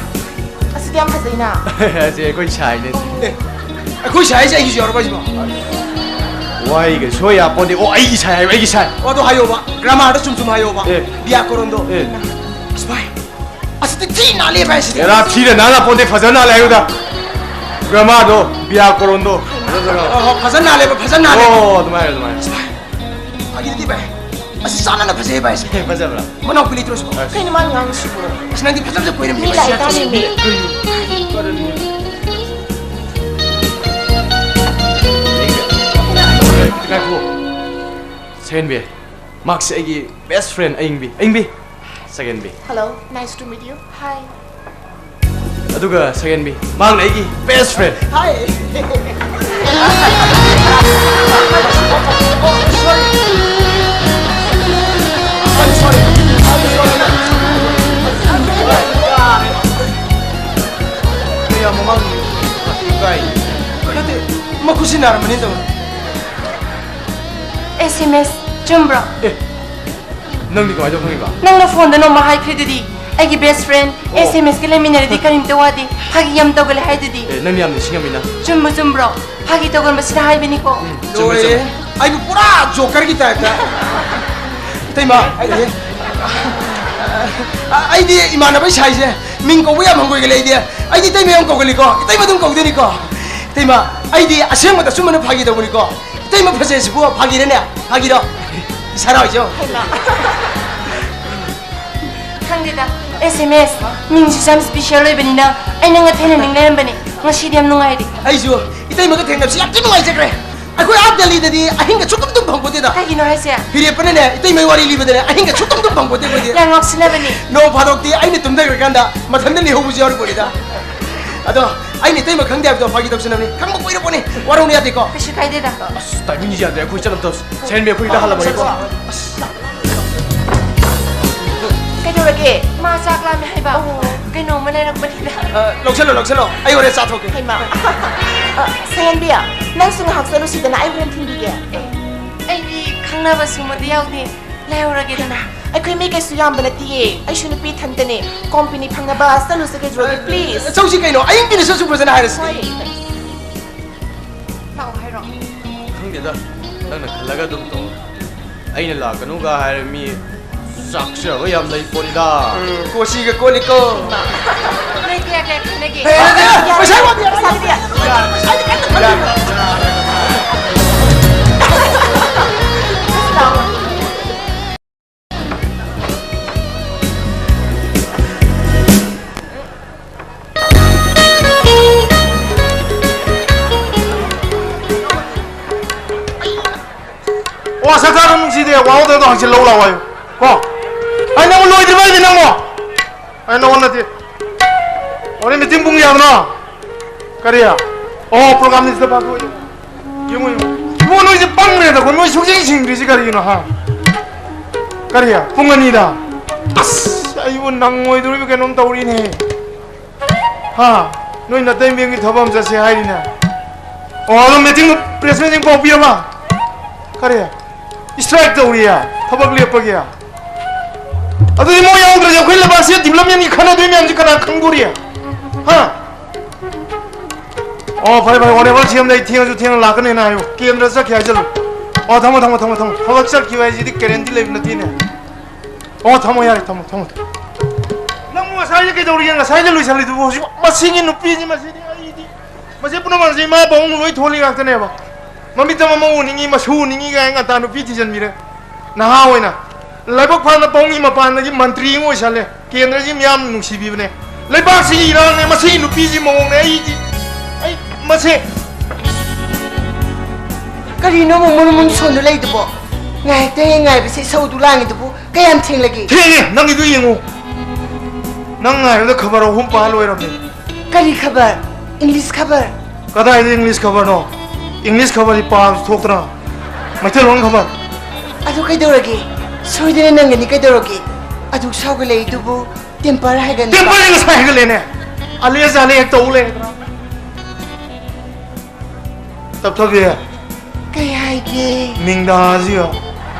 ꯑꯁꯤꯗꯤ ꯌꯥꯝ ꯐꯖꯩꯅ꯫ ꯑꯁꯤ ꯑꯩꯈꯣꯏ ꯁꯥꯏꯅꯦ꯫ ꯑꯦ, ꯑꯩꯈꯣꯏ ꯁꯥꯏꯁꯦ ꯑꯩꯒꯤꯁꯨ ꯌꯥꯎꯔꯕ ꯍꯥꯏꯁꯤꯕꯣ? ꯋꯥꯍꯩꯒ ꯁꯣꯏ ꯌꯥꯄꯣꯟꯇꯦ꯫ ꯑꯣ, ꯑꯩꯒꯤ ꯁꯥꯏ ꯍꯥꯏꯌꯣ, ꯑꯩꯒꯤ ꯁꯥꯏ꯫ ꯑꯣ, ꯑꯗꯣ ꯍꯥꯏꯌꯣꯕ, ꯒ꯭ꯔꯥꯃꯥꯔꯗꯣ ꯆꯨꯝ ꯆꯨꯝ ꯍꯥꯏꯌꯣꯕ꯫ ꯑꯦ꯫ ꯕ꯭ꯌꯥꯀꯣꯔꯟꯗꯣ꯫ ꯑꯦ꯫ ꯑꯁ ꯚꯥꯏ, ꯑꯁꯤꯗꯤ ꯊꯤ ꯅꯥꯜꯂꯦ ꯚꯥꯏ, ꯑꯁꯤꯗꯤ꯫ ꯑꯦꯔꯥ, ꯊꯤꯅ ꯅꯥꯜꯂ ꯄꯣꯟꯇꯦ, ꯐꯖꯅ ꯅꯥꯜꯂꯦ ꯍꯥꯏꯌꯨꯗ꯫ ꯒ꯭ꯔꯥꯃꯥꯔꯗꯣ, ꯕ꯭ꯌꯥꯀꯣꯔꯟꯗꯣ꯫ ꯑꯣ, ꯍꯣ, ꯐꯖꯅ ꯅꯥꯜꯂꯦꯕ, ꯐꯖꯅ ꯅꯥꯜꯂꯦ꯫ ꯑꯣ, ꯑꯗꯨꯃꯥꯏꯅ, ꯑꯗꯨꯃꯥꯏꯅ꯫ ꯑꯁ ꯚꯥꯏ, ꯐꯥꯒꯤ ꯅꯠꯇꯦ ꯚꯥꯏ, ꯑꯁꯤ ꯆꯥꯟꯅꯅ ꯐꯖꯩ ꯚꯥꯏ, ꯑꯁꯤ꯫ ꯑꯦ, ꯐꯖꯕ꯭ꯔꯥ? ꯃꯅꯥꯎꯄꯤ ꯂꯩꯇ꯭ꯔꯣ ꯁꯤꯕꯣ? ꯑꯁ꯫ ꯀꯩꯅꯣ ꯃꯥꯅ ꯉꯥꯡꯉꯤꯁꯤꯕꯣ? ꯑꯁ, ꯅꯪꯗꯤ ꯐꯖꯕꯁꯦ ꯀꯣꯏꯔꯝꯅꯤ ꯃꯤ ꯚꯥꯏ, ꯂꯥꯛꯑꯦ, ꯁꯤ꯫ ꯇꯥꯅꯤꯡꯉꯦ꯫ ꯉꯥꯏꯈꯣ꯫ ꯁꯦꯟꯕꯤ, ꯃꯍꯥꯛꯁꯦ ꯑꯩꯒꯤ best friend ꯑꯌꯤꯡꯕꯤ꯫ ꯑꯌꯤꯡꯕꯤ꯫ ꯁꯛꯍꯦꯟꯕꯤ꯫ Hello, nice to meet you. Hi. ꯑꯗꯨꯒ ꯁꯛꯍꯦꯟꯕꯤ, ꯃꯍꯥꯛꯅ ꯑꯩꯒꯤ best friend꯫ Hi. I'm sorry. I'm sorry. I'm sorry. ꯌꯥꯔꯝꯃꯅꯤ ꯇꯧ꯫ ꯑꯦꯁ ꯑꯦꯝ ꯑꯦꯁ ꯆꯨꯝꯕ꯭ꯔꯣ? ꯑꯦ, ꯅꯪꯗꯤ ꯀꯃꯥꯏꯅ ꯇꯧ ꯈꯪꯉꯤꯕ? ꯅꯪꯅ ꯐꯣꯟꯗ ꯅꯣꯡꯃ ꯍꯥꯏꯈ꯭ꯔꯤꯗꯨꯗꯤ, ꯑꯩꯒꯤ ꯕꯦꯁ ꯐ꯭ꯔꯦꯟ ꯑꯣ꯫ ꯑꯦꯁ ꯑꯦꯝ ꯑꯦꯁꯀ ꯂꯩꯃꯤꯟꯅꯔꯗꯤ ꯀꯔꯤꯝꯇ ꯋꯥꯗꯦ, ꯐꯥꯒꯤ ꯌꯥꯝ ꯇꯧꯒꯜꯂꯦ ꯍꯥꯏꯗꯨꯗꯤ꯫ ꯑꯦ, ꯅꯪꯗꯤ ꯌꯥꯝ ꯅꯤꯡꯁꯤꯡꯉꯝꯃꯤꯅ꯫ ꯆꯨꯝꯕ ꯆꯨꯝꯕ꯭ꯔꯣ? ꯐꯥꯒꯤ ꯇꯧꯒꯟꯕꯁꯤꯗ ꯍꯥꯏꯕꯅꯤꯀꯣ꯫ ꯎꯝ, ꯆꯨꯝꯃꯦ, ꯂꯣꯏꯔꯦ꯫ ꯆꯨꯝꯃꯦ꯫ ꯑꯩꯕꯨ ꯄꯨꯔꯥ ꯖꯣꯀꯔꯒꯤ ꯇꯥꯏꯞꯇ꯫ ꯏꯇꯩꯃ, ꯑꯩꯗꯤ, ꯑ, ꯑꯩꯗꯤ ꯏꯃꯥꯟꯅꯕ ꯏꯁꯥꯏꯁꯦ ꯃꯤꯡ ꯀꯧꯕ ꯌꯥꯝ ꯍꯪꯒꯣꯏꯒꯜꯂꯤ ꯑꯩꯗꯤ꯫ ꯑꯩꯗꯤ ꯏꯇꯩꯃ ꯌꯥꯝ ꯀꯧꯒꯜꯂꯤꯀꯣ, ꯏꯇꯩꯃ ꯑꯗꯨꯝ ꯀꯧꯗꯣꯏꯅꯤꯀꯣ꯫ ꯏꯇꯩꯃ, ꯑꯩꯗꯤ ꯑꯁꯦꯡꯕꯗ ꯑꯆꯨꯝꯕꯅ ꯐꯥꯒꯤ ꯇꯧꯕꯅꯤꯀꯣ꯫ ꯏꯇꯩꯃ ꯐꯖꯩꯁꯤꯕꯨ ꯐꯥꯒꯤꯔꯅꯦ? ꯐꯥꯒꯤꯔꯣ? ꯏꯁꯥ ꯍꯔꯥꯎꯏꯁꯦ ꯌꯦꯡꯉꯣ꯫ ꯍꯩꯃꯥ꯫ ꯈꯪꯗꯦꯗ, ꯑꯦꯁ ꯑꯦꯝ ꯑꯦꯁ ꯃꯤꯡꯁꯤꯁꯨ ꯌꯥꯝ ꯁ꯭ꯄꯤꯁꯦꯜ ꯑꯣꯏꯕꯅꯤꯅ ꯑꯩ ꯅꯪꯒ ꯊꯦꯡꯅꯅꯤꯡ ꯂꯩꯔꯝꯕꯅꯤ꯫ ꯉꯁꯤꯗꯤ ꯌꯥꯝ ꯅꯨꯡꯉꯥꯏꯔꯤ꯫ ꯑꯩꯁꯨ ꯏꯇꯩꯃꯒ ꯊꯦꯡꯅꯕꯁꯤ ꯌꯥꯝ ꯊꯤ ꯅꯨꯡꯉꯥꯏꯖꯈ꯭ꯔꯦ꯫ ꯑꯩꯈꯣꯏ ꯑꯥ ꯗꯦꯜꯂꯤꯗꯗꯤ ꯑꯍꯤꯡꯒ ꯁꯨꯛꯇꯨꯝ ꯇꯨꯝ ꯐꯪꯄꯣꯠꯇꯦꯗ꯫ ꯀꯩꯒꯤꯅꯣ ꯍꯥꯏꯁꯦ? ꯐꯤꯔꯦꯞꯄꯅꯅꯦ ꯏꯇꯩꯃꯩ ꯋꯥꯔꯤ ꯂꯤꯕꯗꯅꯦ ꯑꯍꯤꯡꯒ ꯁꯨꯛꯇꯨꯝ ꯇꯨꯝ ꯐꯪꯄꯣꯠꯇꯦ ꯑꯩꯈꯣꯏꯗꯤ꯫ ꯌꯥꯝ ꯉꯥꯎꯁꯤꯟꯅꯕꯅꯤ꯫ ꯅꯣꯡ ꯐꯥꯗꯣꯛꯇꯤ ꯑꯩꯅ ꯇꯨꯝꯊꯈ꯭ꯔꯀꯥꯟꯗ ꯃꯊꯟꯇ ꯂꯩꯍꯧꯕꯁꯨ ꯌꯥꯎꯔꯤ ꯄꯣꯠꯅꯤꯗ꯫ ꯑꯗꯣ ꯑꯩꯅ ꯏꯇꯩꯃ ꯈꯪꯗꯦ ꯍꯥꯏꯕꯗꯣ ꯐꯥꯒꯤ ꯇꯧꯁꯤꯟꯅꯕꯅꯤ꯫ ꯈꯪꯕ ꯀꯨꯏꯔꯄꯣꯠꯅꯤ꯫ ꯋꯥꯔꯧꯅ ꯌꯥꯗꯦꯀꯣ꯫ ꯀꯩꯁꯨ ꯀꯥꯏꯗꯦꯗ꯫ ꯑꯁ, ꯇꯥꯏꯃꯤꯡꯁꯦ ꯌꯥꯗ꯭ꯔꯦ꯫ ꯑꯩꯈꯣꯏ ꯆꯠꯂꯝ ꯇꯧꯁꯤ꯫ ꯁꯦꯟꯕꯤ ꯑꯩꯈꯣꯏꯗ ꯍꯜꯂꯝꯃꯒꯦꯀꯣ꯫ ꯑꯁ꯫ ꯀꯩꯗꯧꯔꯒꯦ? ꯃꯥ ꯆꯥꯛ ꯂꯥꯝꯃꯦ ꯍꯥꯏꯕ꯫ ꯑꯣ꯫ ꯀꯩꯅꯣꯝꯃ ꯂꯩꯔꯛꯄꯅꯤꯗ꯫ ꯑ, ꯂꯧꯁꯜꯂꯣ, ꯂꯧꯁꯜꯂꯣ꯫ ꯑꯩ ꯍꯣꯔꯦꯟ ꯆꯥꯊꯣꯛꯀꯦ꯫ ꯍꯩꯃꯥ꯫ ꯑ, ꯁꯍꯦꯟꯕꯤ, ꯅꯪꯁꯨ ꯉꯥꯏꯍꯥꯛ ꯆꯠꯂꯨꯁꯤꯗꯅ, ꯑꯩ ꯍꯣꯔꯦꯟ ꯊꯤꯟꯕꯤꯒꯦ꯫ ꯑꯦ, ꯑꯩꯗꯤ ꯈꯪꯅꯕ ꯁꯨꯝꯕꯗꯤ ꯌꯥꯎꯗꯦ꯫ ꯂꯩꯍꯧꯔꯒꯦꯗꯅ꯫ ꯑꯩꯈꯣꯏ ꯃꯤ ꯀꯩꯁꯨ ꯌꯥꯝꯕ ꯅꯠꯇꯤꯌꯦ꯫ ꯑꯩꯁꯨ ꯅꯨꯄꯤ ꯏꯊꯟꯇꯅꯦ꯫ ꯀꯣꯝ ꯄꯤꯅꯤꯛ ꯐꯪꯅꯕ ꯆꯠꯂꯨꯁꯦ ꯀꯩꯗꯧꯔꯒꯦ, please? ꯆꯧꯁꯤ ꯀꯩꯅꯣ, ꯑꯌꯤꯡꯕꯤꯅꯁꯨ ꯑꯆꯨꯝꯕꯁꯤꯅ ꯍꯥꯏꯔꯁꯤ꯫ ꯍꯣꯏ꯫ ꯂꯥꯛꯑꯣ ꯍꯥꯏꯔꯣ? ꯈꯪꯗꯦꯗ, ꯅꯪꯅ ꯈꯜꯂꯒ ꯑꯗꯨꯝ ꯇꯧ꯫ ꯑꯩꯅ ꯂꯥꯛꯀꯅꯨꯒ ꯍꯥꯏꯔ ꯃꯤ ꯆꯥꯛꯆꯕ ꯌꯥꯝ ꯂꯩ ꯄꯣꯠꯅꯤꯗ꯫ ꯎꯝ, ꯀꯣꯆꯤꯒ ꯀꯣꯠꯂꯤꯀꯣ꯫ ꯅꯣꯏ ꯀꯌꯥ ꯀꯌꯥ ꯈꯦꯠꯅꯒꯦ? ꯑꯦ, ꯑꯦ, ꯑꯦ, ꯄꯩꯁꯥ ꯋꯥꯠꯂꯤ, ꯄꯩꯁꯥ ꯋꯥꯠꯂꯤ꯫ ꯑꯣ, ꯁꯛꯇꯥꯗꯣ ꯅꯨꯡꯁꯤꯗꯦ, ꯋꯥꯍꯧꯗꯕꯗꯣ ꯍꯪꯆꯤꯠ ꯂꯧ ꯂꯥꯛꯑꯣ ꯍꯥꯏꯌꯨ꯫ ꯀꯣ? ꯑꯩ ꯅꯪꯕꯨ ꯂꯣꯏꯗ꯭ꯔꯤꯕ ꯍꯥꯏꯗꯤ ꯅꯪꯕꯨ? ꯑꯩ ꯅꯉꯣꯟ ꯅꯠꯇꯦ꯫ ꯍꯣꯔꯦꯟ ꯃꯤꯇꯤꯡ ꯄꯨꯡ ꯀꯌꯥꯗꯅꯣ? ꯀꯔꯤ? ꯑꯣ, ꯄ꯭ꯔꯣꯒ꯭ꯔꯥꯝꯅꯤ ꯁꯤꯗ ꯄꯥꯡꯊꯣꯛꯑꯣ꯫ ꯌꯦꯡꯉꯨ, ꯌꯦꯡꯉꯨ꯫ ꯏꯕꯨꯡꯉꯣ, ꯅꯣꯏꯁꯦ ꯄꯪꯈ꯭ꯔꯦꯗꯀꯣ, ꯅꯣꯏ ꯁꯨꯡꯁꯤꯡ ꯁꯤꯡꯗ꯭ꯔꯤꯁꯤ ꯀꯔꯤꯒꯤꯅꯣ, ꯍꯥ? ꯀꯔꯤ? ꯄꯨꯡ ꯑꯅꯤꯗ? ꯑꯁ, ꯑꯩꯕꯨ ꯅꯪꯉꯣꯏꯗꯣꯔꯤꯕ ꯀꯩꯅꯣꯝ ꯇꯧꯔꯤꯅꯦ꯫ ꯍꯥ? ꯅꯣꯏ ꯅꯇꯩꯃꯒꯤ ꯊꯕꯛ ꯑꯃ ꯆꯠꯁꯦ ꯍꯥꯏꯔꯤꯅꯦ꯫ ꯑꯣ, ꯑꯗꯣ meeting, press meeting ꯄꯥꯎ ꯄꯤꯔꯕ? ꯀꯔꯤ? Strike ꯇꯧꯔꯤꯌꯦ? ꯊꯕꯛ ꯂꯦꯞꯄꯒꯤ? ꯑꯗꯨꯗꯤ ꯃꯣꯏ ꯌꯥꯎꯗ꯭ꯔꯗꯤ ꯑꯩꯈꯣꯏ ꯂꯩꯕꯥꯛꯁꯤ developmentꯒꯤ ꯈꯟꯅꯗꯣꯏ ꯃꯌꯥꯝꯁꯤ ꯀꯅꯥ ꯈꯪꯗꯣꯔꯤ? ꯍꯥ? ꯑꯣ, ꯐꯔꯦ, ꯐꯔꯦ, whatever, ꯁꯤ ꯑꯦꯝꯗ ꯑꯩ ꯊꯦꯡꯉꯁꯨ ꯊꯦꯡꯅ ꯂꯥꯛꯀꯅꯦꯅ ꯍꯥꯏꯌꯨ꯫ ꯀꯦꯟꯗ꯭ꯔ ꯆꯠꯈꯤ ꯍꯥꯏꯖꯜꯂꯨ꯫ ꯑꯣ, ꯊꯝꯃꯣ, ꯊꯝꯃꯣ, ꯊꯝꯃꯣ, ꯊꯝꯃꯣ꯫ ꯊꯕꯛ ꯆꯠꯈꯤꯕ ꯍꯥꯏꯁꯤꯗꯤ guarantee ꯂꯩꯕ ꯅꯠꯇꯦꯅꯦ꯫ ꯑꯣ, ꯊꯝꯃꯣ, ꯌꯥꯔꯦ, ꯊꯝꯃꯣ, ꯊꯝꯃꯣ, ꯊꯝꯃꯣ꯫ ꯅꯪꯕꯨ ꯉꯁꯥꯏꯗꯤ ꯀꯩꯗꯧꯔꯤꯒꯦ? ꯉꯁꯥꯏꯗ ꯂꯣꯏꯁꯜꯂꯤꯗꯨꯕꯨ ꯍꯧꯖꯤꯛ? ꯃꯁꯤꯒꯤ ꯅꯨꯄꯤꯁꯤ, ꯃꯁꯤꯗꯤ ꯑꯩꯗꯤ, ꯃꯁꯤ ꯄꯨꯝꯅꯃꯛꯁꯤ ꯏꯃꯥ ꯄꯥꯕꯨꯡ ꯂꯣꯏ ꯊꯣꯜꯂꯤ ꯉꯥꯛꯇꯅꯦꯕ꯫ ꯃꯃꯤꯠꯇ ꯃꯃꯧ ꯎꯅꯤꯡꯉꯤ, ꯃꯁꯨ ꯎꯅꯤꯡꯉꯤ ꯀꯥꯏꯅ ꯉꯟꯇꯥ ꯅꯨꯄꯤ ꯊꯤꯖꯤꯟꯕꯤꯔꯦ꯫ ꯅꯍꯥ ꯑꯣꯏꯅ ꯂꯥꯏꯕꯛ ꯐꯅ ꯄꯥꯎꯃꯤ ꯃꯄꯥꯟꯗꯒꯤ ꯃꯟꯇ꯭ꯔꯤ ꯑꯃ ꯑꯣꯏꯁꯜꯂꯦ꯫ ꯀꯦꯟꯗ꯭ꯔꯁꯤ ꯃꯤꯌꯥꯝ ꯅꯨꯡꯁꯤꯕꯤꯕꯅꯦ꯫ ꯂꯩꯕꯥꯛꯁꯤꯒꯤ ꯏꯔꯥꯡꯅꯦ, ꯃꯁꯤꯒꯤ ꯅꯨꯄꯤꯁꯤ ꯃꯑꯣꯡꯅꯦ꯫ ꯑꯩꯗꯤ, ꯑꯩ, ꯃꯁꯦ꯫ ꯀꯔꯤꯅꯣ ꯑꯃꯨꯛ ꯃꯨꯟ ꯃꯨꯟ ꯁꯣꯟꯗꯨ ꯂꯩꯗꯨꯕꯣ? ꯉꯥꯏꯍꯥꯛꯇ ꯍꯦꯛ ꯉꯥꯏꯕꯁꯦ ꯏꯁꯧꯗꯨ ꯂꯥꯡꯉꯤꯗꯨꯕꯨ ꯀꯌꯥꯝ ꯊꯦꯡꯂꯒꯦ? ꯊꯦꯡꯉꯦ, ꯅꯪꯒꯤꯗꯨ ꯌꯦꯡꯉꯨ꯫ ꯅꯪ ꯉꯥꯏꯕꯗ ꯈꯕꯔ ꯑꯍꯨꯝ ꯄꯥ ꯂꯣꯏꯔꯝꯃꯦ꯫ ꯀꯔꯤ ꯈꯕꯔ? ꯏꯪꯂꯤꯁ ꯈꯕꯔ? ꯀꯗꯥꯏꯗ ꯏꯪꯂꯤꯁ ꯈꯕꯔꯅꯣ? ꯏꯪꯂꯤꯁ ꯈꯕꯔꯗꯤ ꯄꯥꯕꯁꯨ ꯊꯣꯛꯇꯅ꯫ ꯃꯩꯇꯩꯂꯣꯟ ꯈꯕꯔ꯫ ꯑꯗꯨ ꯀꯩꯗꯧꯔꯒꯦ? ꯁꯣꯏꯗꯅ ꯅꯪꯒꯅꯤ ꯀꯩꯗꯧꯔꯒꯦ? ꯑꯗꯨꯛ ꯁꯥꯎꯒꯠꯂꯛꯏꯗꯨꯕꯨ temper ꯍꯥꯏꯒꯟꯕ꯫ Temperꯗꯤ ꯉꯁꯥꯏ ꯍꯥꯏꯒꯠꯂꯦꯅꯦ꯫ ꯑꯂꯦ ꯖꯥꯂꯦ ꯍꯦꯛ ꯇꯧ ꯂꯩꯔꯗꯅ꯫ ꯇꯞꯊꯕꯤ꯫ ꯀꯩ ꯍꯥꯏꯒꯦ? ꯃꯤꯡꯗꯥꯁꯤ ꯌꯦꯡꯉꯣ꯫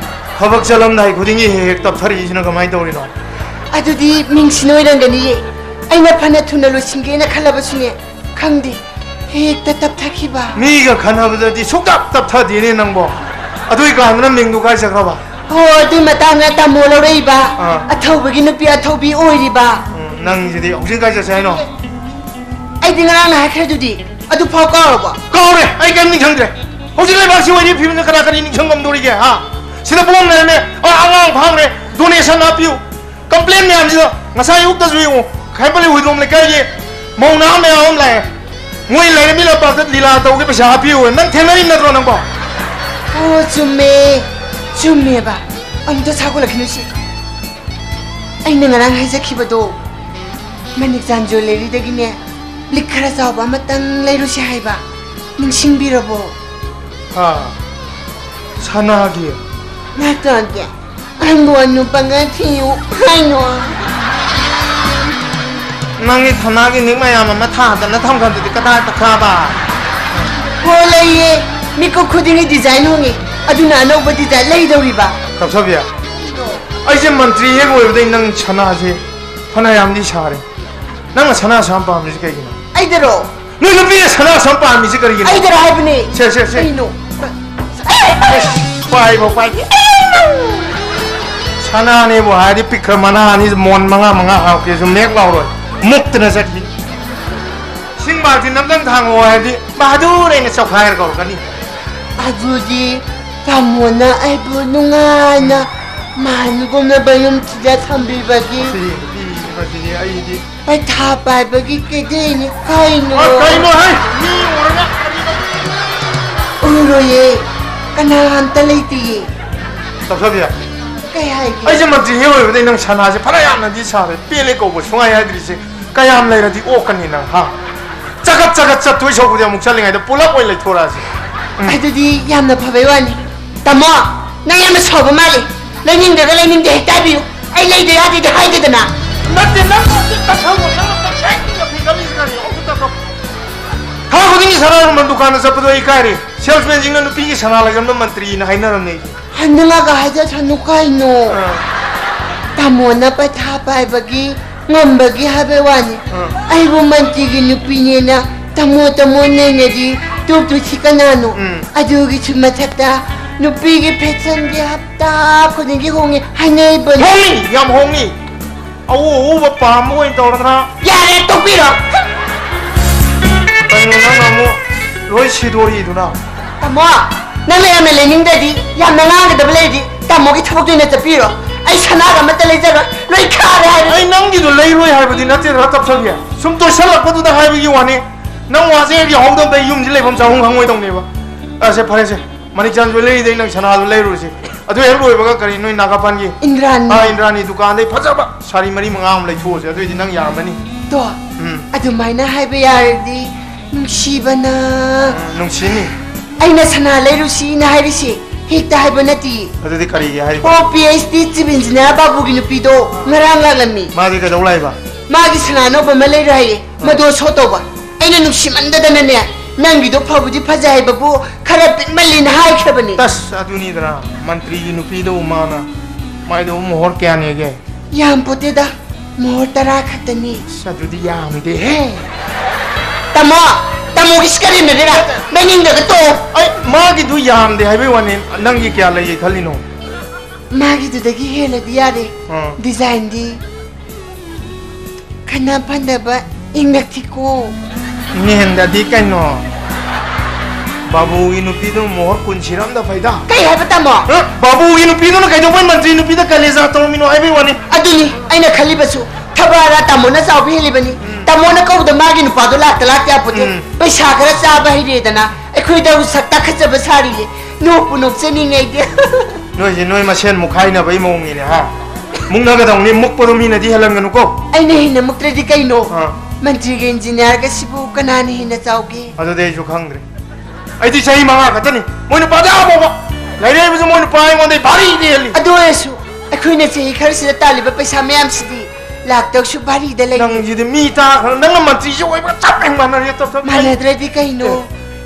ꯊꯕꯛ ꯆꯠꯂꯝꯗꯥꯏ ꯈꯨꯗꯤꯡꯒꯤ ꯍꯦꯛ ꯍꯦꯛ ꯇꯞꯊꯔꯛꯏꯁꯤꯅ ꯀꯃꯥꯏꯅ ꯇꯧꯔꯤꯅꯣ? ꯑꯗꯨꯗꯤ ꯃꯤꯡꯁꯤꯅ ꯑꯣꯏꯔꯝꯒꯅꯤꯌꯦ꯫ ꯑꯩꯅ ꯐꯅ ꯊꯨꯅ ꯂꯣꯏꯁꯤꯟꯒꯦꯅ ꯈꯜꯂꯕꯁꯨꯅꯦ, ꯈꯪꯗꯦ, ꯍꯦꯛꯇ ꯇꯞꯊꯈꯤꯕ꯫ ꯃꯤꯒ ꯈꯟꯅꯕꯗꯗꯤ ꯁꯨꯡꯇꯞ ꯇꯞꯊꯗꯦꯅꯦ ꯅꯪꯕꯣ꯫ ꯑꯗꯨꯏ ꯀꯥꯟꯗꯅ ꯃꯤꯡꯗꯨ ꯀꯥꯏ ꯆꯠꯈ꯭ꯔꯕ? ꯍꯣ, ꯑꯗꯨꯏ ꯃꯇꯥꯡꯗ ꯇꯥꯃꯣ ꯂꯧꯔꯛꯏꯕ꯫ ꯑꯥ꯫ ꯑꯊꯧꯕꯒꯤ ꯅꯨꯄꯤ ꯑꯊꯧꯕꯤ ꯑꯣꯏꯔꯤꯕ꯫ ꯎꯝ, ꯅꯪꯁꯤꯗꯤ ꯍꯧꯖꯤꯛ ꯀꯥꯏ ꯆꯠꯁꯦ ꯍꯥꯏꯅꯣ? ꯑꯩꯗꯤ ꯉꯔꯥꯡꯅ ꯍꯥꯏꯈ꯭ꯔꯗꯨꯗꯤ, ꯑꯗꯨꯐꯥꯎ ꯀꯥꯎꯔꯕꯣ? ꯀꯥꯎꯔꯦ, ꯑꯩ ꯀꯔꯤꯝ ꯅꯤꯡꯁꯤꯡꯗ꯭ꯔꯦ꯫ ꯍꯧꯖꯤꯛ ꯂꯩꯕꯥꯛꯁꯤ ꯑꯣꯏꯔꯤ ꯐꯤꯕꯝꯗ ꯀꯅꯥ ꯀꯔꯤ ꯅꯤꯡꯁꯤꯡ ꯉꯝꯗꯣꯔꯤꯒꯦ, ꯍꯥ? ꯁꯤꯗ ꯕꯣꯝ ꯂꯩꯔꯝꯃꯦ, ꯑ, ꯑꯉꯥꯡ ꯐꯥꯈ꯭ꯔꯦ, donation ꯍꯥꯞꯄꯤꯌꯨ꯫ Complain ꯃꯌꯥꯝꯁꯤꯗ ꯉꯁꯥꯏ ꯑꯌꯨꯛꯇꯁꯨ ꯌꯦꯡꯉꯨ, ꯈꯥꯏꯄꯜꯂꯤ ꯍꯨꯏꯗ꯭ꯔꯣꯝ ꯂꯩꯀꯥꯏꯒꯤ ꯃꯧ ꯅꯍꯥ ꯃꯌꯥꯝ ꯑꯃ ꯂꯥꯛꯑꯦ꯫ ꯃꯣꯏ ꯂꯩꯔꯝꯃꯤ ꯂꯝꯄꯥꯛꯇ ꯂꯤꯂꯥ ꯇꯧꯒꯦ, ꯄꯩꯁꯥ ꯍꯥꯞꯄꯤꯌꯨ꯫ ꯅꯪ ꯊꯦꯡꯅꯔꯤ ꯅꯠꯇ꯭ꯔꯣ ꯅꯪꯕꯣ? ꯑꯣ, ꯆꯨꯝꯃꯦ, ꯆꯨꯝꯃꯦꯕ꯫ ꯑꯃꯨꯛꯇ ꯁꯥꯒꯠꯂꯛꯈꯤꯅꯨ ꯁꯤ꯫ ꯑꯩꯅ ꯉꯔꯥꯡ ꯍꯥꯏꯖꯈꯤꯕꯗꯣ, ꯃꯅꯤꯛꯆꯥꯟ ꯖ꯭ꯋꯦꯂꯔꯤꯗꯒꯤꯅꯦ, ꯂꯤꯛ ꯈꯔ ꯆꯥꯎꯕ ꯑꯃꯇꯪ ꯂꯩꯔꯨꯁꯤ ꯍꯥꯏꯕ꯫ ꯅꯤꯡꯁꯤꯡꯕꯤꯔꯕꯣ? ꯍꯥ? ꯁꯅꯥꯒꯤ? ꯅꯠꯇ꯭ꯔꯗꯤ ꯑꯩꯕꯨ ꯑꯅꯨ ꯄꯪꯉ ꯊꯤꯌꯨ ꯍꯥꯏꯅꯣ? ꯅꯪꯒꯤ ꯊꯅꯥꯒꯤ ꯅꯤꯛ ꯃꯌꯥꯝ ꯑꯃ ꯊꯥꯗꯅ ꯊꯝꯈ꯭ꯔꯗꯨꯗꯤ ꯀꯗꯥꯏ ꯇꯛꯈ꯭ꯔꯕ? ꯍꯣ, ꯂꯩꯌꯦ꯫ ꯃꯤꯀꯨꯞ ꯈꯨꯗꯤꯡꯒꯤ ꯗꯤꯖꯥꯏꯟ ꯍꯣꯡꯉꯤ꯫ ꯑꯗꯨꯅ ꯑꯅꯧꯕ ꯗꯤꯖꯥꯏꯟ ꯂꯩꯗꯧꯔꯤꯕ꯫ ꯇꯞꯊꯕꯤ, ꯑꯩꯁꯦ ꯃꯟꯇ꯭ꯔꯤ ꯍꯦꯛ ꯑꯣꯏꯕꯗꯩ ꯅꯪ ꯁꯅꯥꯁꯦ ꯐꯅꯌꯥꯝꯗꯤ ꯁꯥꯔꯦ꯫ ꯅꯪꯅ ꯁꯅꯥ ꯁꯨꯝ ꯄꯥꯝꯃꯤꯁꯦ ꯀꯩꯒꯤꯅꯣ? ꯑꯩꯗꯔꯣ? ꯅꯣꯏ ꯅꯨꯄꯤꯅ ꯁꯅꯥ ꯁꯨꯝ ꯄꯥꯝꯃꯤꯁꯦ ꯀꯔꯤꯒꯤꯅꯣ? ꯑꯩꯗꯔꯣ ꯍꯥꯏꯕꯅꯦ꯫ ꯁꯦ, ꯁꯦ, ꯁꯦ꯫ ꯀꯩꯅꯣ? ꯄꯥꯏꯕ, ꯄꯥꯏꯕ꯫ ꯁꯅꯥꯅꯦꯕꯨ ꯍꯥꯏꯔꯗꯤ ꯄꯤꯛꯈ꯭ꯔ ꯃꯅꯥ ꯑꯅꯤ ꯃꯣꯟ ꯃꯉꯥ ꯃꯉꯥ ꯍꯥꯞꯀꯦꯁꯨ ꯃꯦꯛ ꯂꯥꯎꯔꯣꯏ꯫ ꯃꯨꯛꯇꯅ ꯆꯠꯈꯤ꯫ ꯁꯤꯡ ꯃꯥꯔꯇꯤꯟ ꯑꯝꯇꯪ ꯊꯥꯡꯉꯛꯑꯣ ꯍꯥꯏꯔꯗꯤ ꯕꯍꯥꯗꯨꯔ ꯑꯩꯅ ꯆꯧꯈꯥꯏꯔ ꯀꯧꯔꯛꯀꯅꯤ꯫ ꯑꯗꯨꯗꯤ ꯇꯥꯃꯣꯅ ꯑꯩꯕꯨ ꯅꯨꯡꯉꯥꯏꯅ ꯃꯥꯟꯒꯨꯝꯅ ꯃꯌꯨꯝꯁꯤꯗ ꯊꯝꯕꯤꯕꯒꯤ ꯁꯤ ꯅꯨꯄꯤꯁꯤꯃꯗꯤꯅꯦ ꯑꯩꯗꯤ꯫ ꯄꯩꯊꯥ ꯄꯥꯏꯕꯒꯤ ꯀꯦꯗꯦꯅꯤ ꯀꯩꯅꯣ? ꯑ, ꯀꯩꯅꯣ ꯍꯥꯏ? ꯃꯤ ꯎꯔꯒ ꯀꯔꯤꯅꯣ? ꯎꯔꯣꯏꯌꯦ, ꯀꯅꯥꯝꯇ ꯂꯩꯇꯤꯌꯦ꯫ ꯇꯞꯊꯕꯤ, ꯀꯩ ꯍꯥꯏꯒꯦ? ꯑꯩꯁꯦ ꯃꯟꯇ꯭ꯔꯤ ꯍꯦꯛ ꯑꯣꯏꯕꯗꯩ ꯅꯪ ꯁꯅꯥꯁꯦ ꯐꯅ ꯌꯥꯝꯅꯗꯤ ꯁꯥꯔꯦ꯫ ꯄꯦꯜꯂꯦ ꯀꯧꯕ ꯁꯨꯡꯌꯥ ꯌꯥꯗ꯭ꯔꯤꯁꯦ꯫ ꯀꯌꯥꯝ ꯂꯩꯔꯗꯤ ꯑꯣꯛꯀꯅꯤ ꯅꯪ, ꯍꯥ? ꯆꯒꯠ ꯆꯒꯠ ꯆꯠꯇꯣꯏ ꯁꯧꯕꯗꯤ ꯑꯃꯨꯛ ꯆꯠꯂꯤꯉꯩꯗ ꯄꯨꯂꯞ ꯑꯣꯏꯅ ꯂꯩꯊꯣꯔꯛꯑꯁꯤ꯫ ꯎꯝ꯫ ꯑꯗꯨꯗꯤ ꯌꯥꯝꯅ ꯐꯕꯩ ꯋꯥꯅꯤ꯫ ꯇꯥꯃꯣ, ꯅꯪ ꯌꯥꯝꯅ ꯁꯥꯎꯕ ꯃꯥꯜꯂꯤ꯫ ꯂꯩꯅꯤꯡꯗ꯭ꯔꯒ ꯂꯩꯅꯤꯡꯗꯦ ꯍꯦꯛꯇ ꯍꯥꯏꯕꯤꯌꯨ꯫ ꯑꯩ ꯂꯩꯗ ꯌꯥꯗꯦꯗꯤ ꯍꯥꯏꯗꯦꯗꯅ꯫ ꯅꯠꯇꯦ, ꯅꯪ ꯑꯝꯇ ꯇꯞꯊꯧꯑꯣ꯫ ꯅꯪ ꯑꯝꯇ ꯁꯦꯡꯅ ꯐꯤꯡꯒꯠꯂꯤꯁꯤ ꯀꯔꯤꯅꯣ? ꯑꯝꯇ ꯇꯞꯊꯧ꯫ ꯊꯥ ꯈꯨꯗꯤꯡꯒꯤ ꯁꯅꯥ ꯌꯣꯟꯐꯝ ꯗꯨꯀꯥꯟꯗ ꯆꯠꯄꯗꯣ ꯑꯩ ꯏꯀꯥꯏꯔꯦ꯫ ꯁꯦꯜꯁꯃꯦꯟꯁꯤꯡꯅ ꯅꯨꯄꯤꯒꯤ ꯁꯅꯥ ꯂꯩꯒꯟꯕ ꯃꯟꯇ꯭ꯔꯤꯅ ꯍꯥꯏꯅꯔꯝꯅꯦ ꯑꯩꯁꯦ꯫ ꯍꯟꯗꯛꯒ ꯍꯥꯏꯖꯁꯅꯨ ꯀꯩꯅꯣ꯫ ꯑꯥ꯫ ꯇꯥꯃꯣꯅ ꯄꯩꯁꯥ ꯄꯥꯏꯕꯒꯤ ꯉꯝꯕꯒꯤ ꯍꯥꯏꯕꯩ ꯋꯥꯅꯤ꯫ ꯑꯥ꯫ ꯑꯩꯕꯨ ꯃꯟꯇ꯭ꯔꯤꯒꯤ ꯅꯨꯄꯤꯅꯦꯅ ꯇꯥꯃꯣ ꯇꯥꯃꯣ ꯅꯩꯅꯗꯤ ꯇꯣꯛꯇꯣꯏꯁꯤ ꯀꯅꯥꯅꯣ? ꯎꯝ꯫ ꯑꯗꯨꯒꯤꯁꯨ ꯃꯊꯛꯇ ꯅꯨꯄꯤꯒꯤ ꯐꯦꯁꯟꯒꯤ ꯍꯞꯇꯥ ꯈꯨꯗꯤꯡꯒꯤ ꯍꯣꯡꯉꯦ ꯍꯥꯏꯅꯩꯕꯅꯤ꯫ ꯍꯣꯡꯉꯤ, ꯌꯥꯝ ꯍꯣꯡꯉꯤ꯫ ꯑꯎ ꯑꯎꯕ ꯄꯥꯝꯕ ꯑꯣꯏꯅ ꯇꯧꯔꯗꯅ꯫ ꯌꯥꯔꯦ, ꯇꯣꯛꯄꯤꯔꯣ꯫ ꯀꯩꯅꯣ ꯅꯪꯅ ꯑꯃꯨꯛ ꯂꯣꯏ ꯁꯤꯗꯣꯔꯤꯗꯨꯅ? ꯇꯥꯃꯣ, ꯅꯪꯅ ꯌꯥꯝꯅ ꯂꯩꯅꯤꯡꯗ꯭ꯔꯗꯤ, ꯌꯥꯝꯅ ꯉꯥꯡꯒꯗꯕ ꯂꯩꯔꯗꯤ, ꯇꯥꯃꯣꯒꯤ ꯊꯕꯛꯇ ꯑꯣꯏꯅ ꯆꯠꯄꯤꯔꯣ꯫ ꯑꯩ ꯁꯅꯥꯒ ꯑꯃꯠꯇ ꯂꯩꯖꯔꯣꯏ, ꯂꯣꯏ ꯈꯥꯔꯦ ꯍꯥꯏꯕꯅꯤ꯫ ꯑꯩ ꯅꯪꯒꯤꯗꯣ ꯂꯩꯔꯣꯏ ꯍꯥꯏꯕꯗꯤ ꯅꯠꯇꯦ, ꯔꯥ ꯇꯞꯁꯕꯤ꯫ ꯁꯨꯝ ꯇꯣꯏꯁꯜꯂꯛꯄꯗꯨꯗ ꯍꯥꯏꯕꯒꯤ ꯋꯥꯅꯤ꯫ ꯅꯪ ꯋꯥꯁꯦ ꯍꯦꯛ ꯌꯥꯍꯧꯗꯕꯗ ꯑꯩ ꯌꯨꯝꯁꯤ ꯂꯩꯐꯝ ꯆꯥꯐꯝ ꯈꯪꯉꯣꯏꯗꯧꯅꯦꯕ꯫ ꯑꯁꯦ, ꯐꯔꯦꯁꯦ꯫ ꯃꯅꯤꯛꯆꯥꯟ ꯖ꯭ꯋꯦꯂꯔꯤꯗꯩ ꯅꯪ ꯁꯅꯥꯗꯨ ꯂꯩꯔꯨꯔꯁꯤ꯫ ꯑꯗꯨ ꯍꯦꯛ ꯂꯣꯏꯕꯒ ꯀꯔꯤ ꯅꯣꯏ ꯅꯥꯒꯥꯄꯥꯟꯒꯤ? ꯏꯟꯗ꯭ꯔꯥꯅꯤ꯫ ꯑꯥ, ꯏꯟꯗ꯭ꯔꯥꯅꯤ ꯗꯨꯀꯥꯟꯗꯩ ꯐꯖꯕ ꯁꯥꯔꯤ ꯃꯔꯤ ꯃꯉꯥ ꯑꯃ ꯂꯩꯊꯣꯛꯑꯁꯦ꯫ ꯑꯗꯨꯑꯣꯏꯗꯤ ꯅꯪ ꯌꯥꯔꯝꯃꯅꯤ꯫ ꯇꯣ, ꯎꯝ꯫ ꯑꯗꯨꯃꯥꯏꯅ ꯍꯥꯏꯕ ꯌꯥꯔꯗꯤ ꯅꯨꯡꯁꯤꯕꯅ꯫ ꯎꯝ, ꯅꯨꯡꯁꯤꯅꯤ꯫ ꯑꯩꯅ ꯁꯅꯥ ꯂꯩꯔꯨꯁꯤꯅ ꯍꯥꯏꯔꯤꯁꯤ ꯍꯦꯛꯇ ꯍꯥꯏꯕ ꯅꯠꯇꯦ꯫ ꯑꯗꯨꯗꯤ ꯀꯔꯤꯒꯤ ꯍꯥꯏꯔꯤꯕ? ꯑꯣ, P H D chief engineer ꯕꯥꯕꯨꯒꯤ ꯅꯨꯄꯤꯗꯣ ꯉꯔꯥꯡ ꯂꯥꯛꯂꯝꯃꯤ꯫ ꯃꯥꯗꯤ ꯀꯩꯗꯧ ꯂꯥꯛꯏꯕ? ꯃꯥꯒꯤ ꯁꯅꯥ ꯑꯅꯧꯕ ꯑꯃ ꯂꯩꯔꯨ ꯍꯥꯏꯌꯦ꯫ ꯃꯗꯣ ꯁꯣ ꯇꯧꯕ꯫ ꯑꯩꯅ ꯅꯨꯡꯁꯤꯃꯟꯗꯗꯅꯅꯦ, ꯅꯪꯒꯤꯗꯣ ꯐꯕꯨꯗꯤ ꯐꯖꯩ ꯍꯥꯏꯕꯕꯨ ꯈꯔ ꯄꯤꯛꯃꯜꯂꯤꯅ ꯍꯥꯏꯈ꯭ꯔꯕꯅꯤ꯫ ꯇꯁ, ꯑꯗꯨꯅꯤꯗꯅ ꯃꯟꯇ꯭ꯔꯤꯒꯤ ꯅꯨꯄꯤꯗꯨꯕꯨ ꯃꯥꯅ꯫ ꯃꯥꯏꯗꯨꯕꯨ ꯃꯣꯍꯣꯔ ꯀꯌꯥꯅꯦꯒꯦ? ꯌꯥꯝ ꯄꯣꯠꯇꯦꯗ, ꯃꯣꯍꯣꯔ ꯇꯔꯥ ꯈꯛꯇꯅꯤ꯫ ꯑꯁ, ꯑꯗꯨꯗꯤ ꯌꯥꯝꯗꯦꯍꯦ꯫ ꯇꯥꯃꯣ, ꯇꯥꯃꯣꯒꯤꯁꯤ ꯀꯔꯤꯅꯗꯤꯔ? ꯃꯅꯤꯡꯗꯒ ꯇꯣ꯫ ꯑꯩ ꯃꯥꯒꯤꯗꯨ ꯌꯥꯝꯗꯦ ꯍꯥꯏꯕꯩ ꯋꯥꯅꯤ, ꯅꯪꯒꯤ ꯀꯌꯥ ꯂꯩꯒꯦ ꯈꯜꯂꯤꯅꯣ? ꯃꯥꯒꯤꯗꯨꯗꯒꯤ ꯍꯦꯜꯂꯗꯤ ꯌꯥꯔꯦ꯫ ꯑꯥ꯫ ꯗꯤꯖꯥꯏꯟꯗꯤ ꯈꯟꯅ ꯐꯟꯗꯕ ꯏꯪꯂꯛꯊꯤꯀꯣ꯫ ꯅꯦꯟꯗꯗꯤ ꯀꯩꯅꯣ? ꯕꯥꯕꯨꯒꯤ ꯅꯨꯄꯤꯗꯨ ꯃꯣꯍꯣꯔ ꯀꯨꯟ ꯁꯤꯔꯝꯗ ꯐꯩꯗ꯫ ꯀꯩ ꯍꯥꯏꯕ ꯇꯥꯃꯣ? ꯑ, ꯕꯥꯕꯨꯒꯤ ꯅꯨꯄꯤꯗꯨꯅ ꯀꯩꯗꯧꯕꯩ ꯃꯟꯇ꯭ꯔꯤ ꯅꯨꯄꯤꯗ ꯀꯂꯦꯖꯥ ꯇꯧꯔꯝꯃꯤꯅꯣ ꯍꯥꯏꯕꯩ ꯋꯥꯅꯤ꯫ ꯑꯗꯨꯅꯤ ꯑꯩꯅ ꯈꯜꯂꯤꯕꯁꯨ, ꯊꯕꯥꯔꯥ ꯇꯥꯃꯣꯅ ꯆꯥꯎꯕ ꯍꯦꯜꯂꯤꯕꯅꯤ꯫ ꯇꯥꯃꯣꯅ ꯀꯧꯕꯗ ꯃꯥꯒꯤ ꯅꯨꯄꯥꯗꯣ ꯂꯥꯛꯇ ꯂꯥꯛꯇ ꯌꯥꯄꯣꯠꯇꯦ꯫ ꯎꯝ꯫ ꯄꯩꯁꯥ ꯈꯔ ꯆꯥꯕ ꯍꯩꯔꯦꯗꯅ ꯑꯩꯈꯣꯏꯗ ꯁꯛ ꯇꯥꯈꯠꯆꯕ ꯁꯥꯔꯤꯌꯦ꯫ ꯅꯣꯛꯄꯨ ꯅꯣꯛꯆꯅꯤꯡꯉꯩꯗꯤ꯫ ꯅꯣꯏꯁꯦ ꯅꯣꯏ ꯃꯁꯦꯟ ꯃꯨꯛꯈꯥꯏꯅꯕꯩ ꯃꯑꯣꯡꯅꯤꯅꯦ, ꯍꯥ? ꯃꯨꯛꯅꯒꯗꯧꯅꯤ, ꯃꯨꯛꯄꯗꯣ ꯃꯤꯅꯗꯤ ꯍꯦꯜꯍꯟꯒꯅꯨꯀꯣ꯫ ꯑꯩꯅ ꯍꯦꯟꯅ ꯃꯨꯛꯇ꯭ꯔꯗꯤ ꯀꯩꯅꯣ? ꯑꯥ꯫ ꯃꯟꯇ꯭ꯔꯤꯒ ꯏꯟꯖꯤꯅꯤꯌꯥꯔꯒ ꯁꯤꯕꯨ ꯀꯅꯥꯅ ꯍꯦꯟꯅ ꯆꯥꯎꯒꯦ? ꯑꯗꯨꯗꯤ ꯑꯩꯁꯨ ꯈꯪꯗ꯭ꯔꯦ꯫ ꯑꯩꯗꯤ ꯆꯍꯤ ꯃꯉꯥ ꯈꯛꯇꯅꯤ, ꯃꯣꯏ ꯅꯨꯄꯥꯗꯤ ꯑꯥ ꯐꯥꯎꯕ꯫ ꯂꯩꯔꯛꯏꯕꯁꯨ ꯃꯣꯏ ꯅꯨꯄꯥ ꯑꯩꯉꯣꯟꯗꯩ ꯚꯥꯔꯤꯗꯤ ꯍꯦꯜꯂꯤ꯫ ꯑꯗꯨ ꯑꯣꯏꯔꯁꯨ ꯑꯩꯈꯣꯏꯅ ꯆꯍꯤ ꯈꯔꯁꯤꯗ ꯇꯥꯜꯂꯤꯕ ꯄꯩꯁꯥ ꯃꯌꯥꯝꯁꯤꯗꯤ ꯂꯥꯛꯇꯧꯁꯨ ꯚꯥꯔꯤꯗ ꯂꯩ꯫ ꯅꯪꯁꯤꯗꯤ ꯃꯤ ꯇꯥꯈ꯭ꯔ, ꯅꯪꯅ ꯃꯟꯇ꯭ꯔꯤꯁꯨ ꯑꯣꯏꯕ ꯆꯞ ꯍꯦꯛ ꯃꯥꯟꯅꯔꯦ꯫ ꯇꯞ ꯇꯞ꯫ ꯃꯥꯟꯅꯗ꯭ꯔꯗꯤ ꯀꯩꯅꯣ?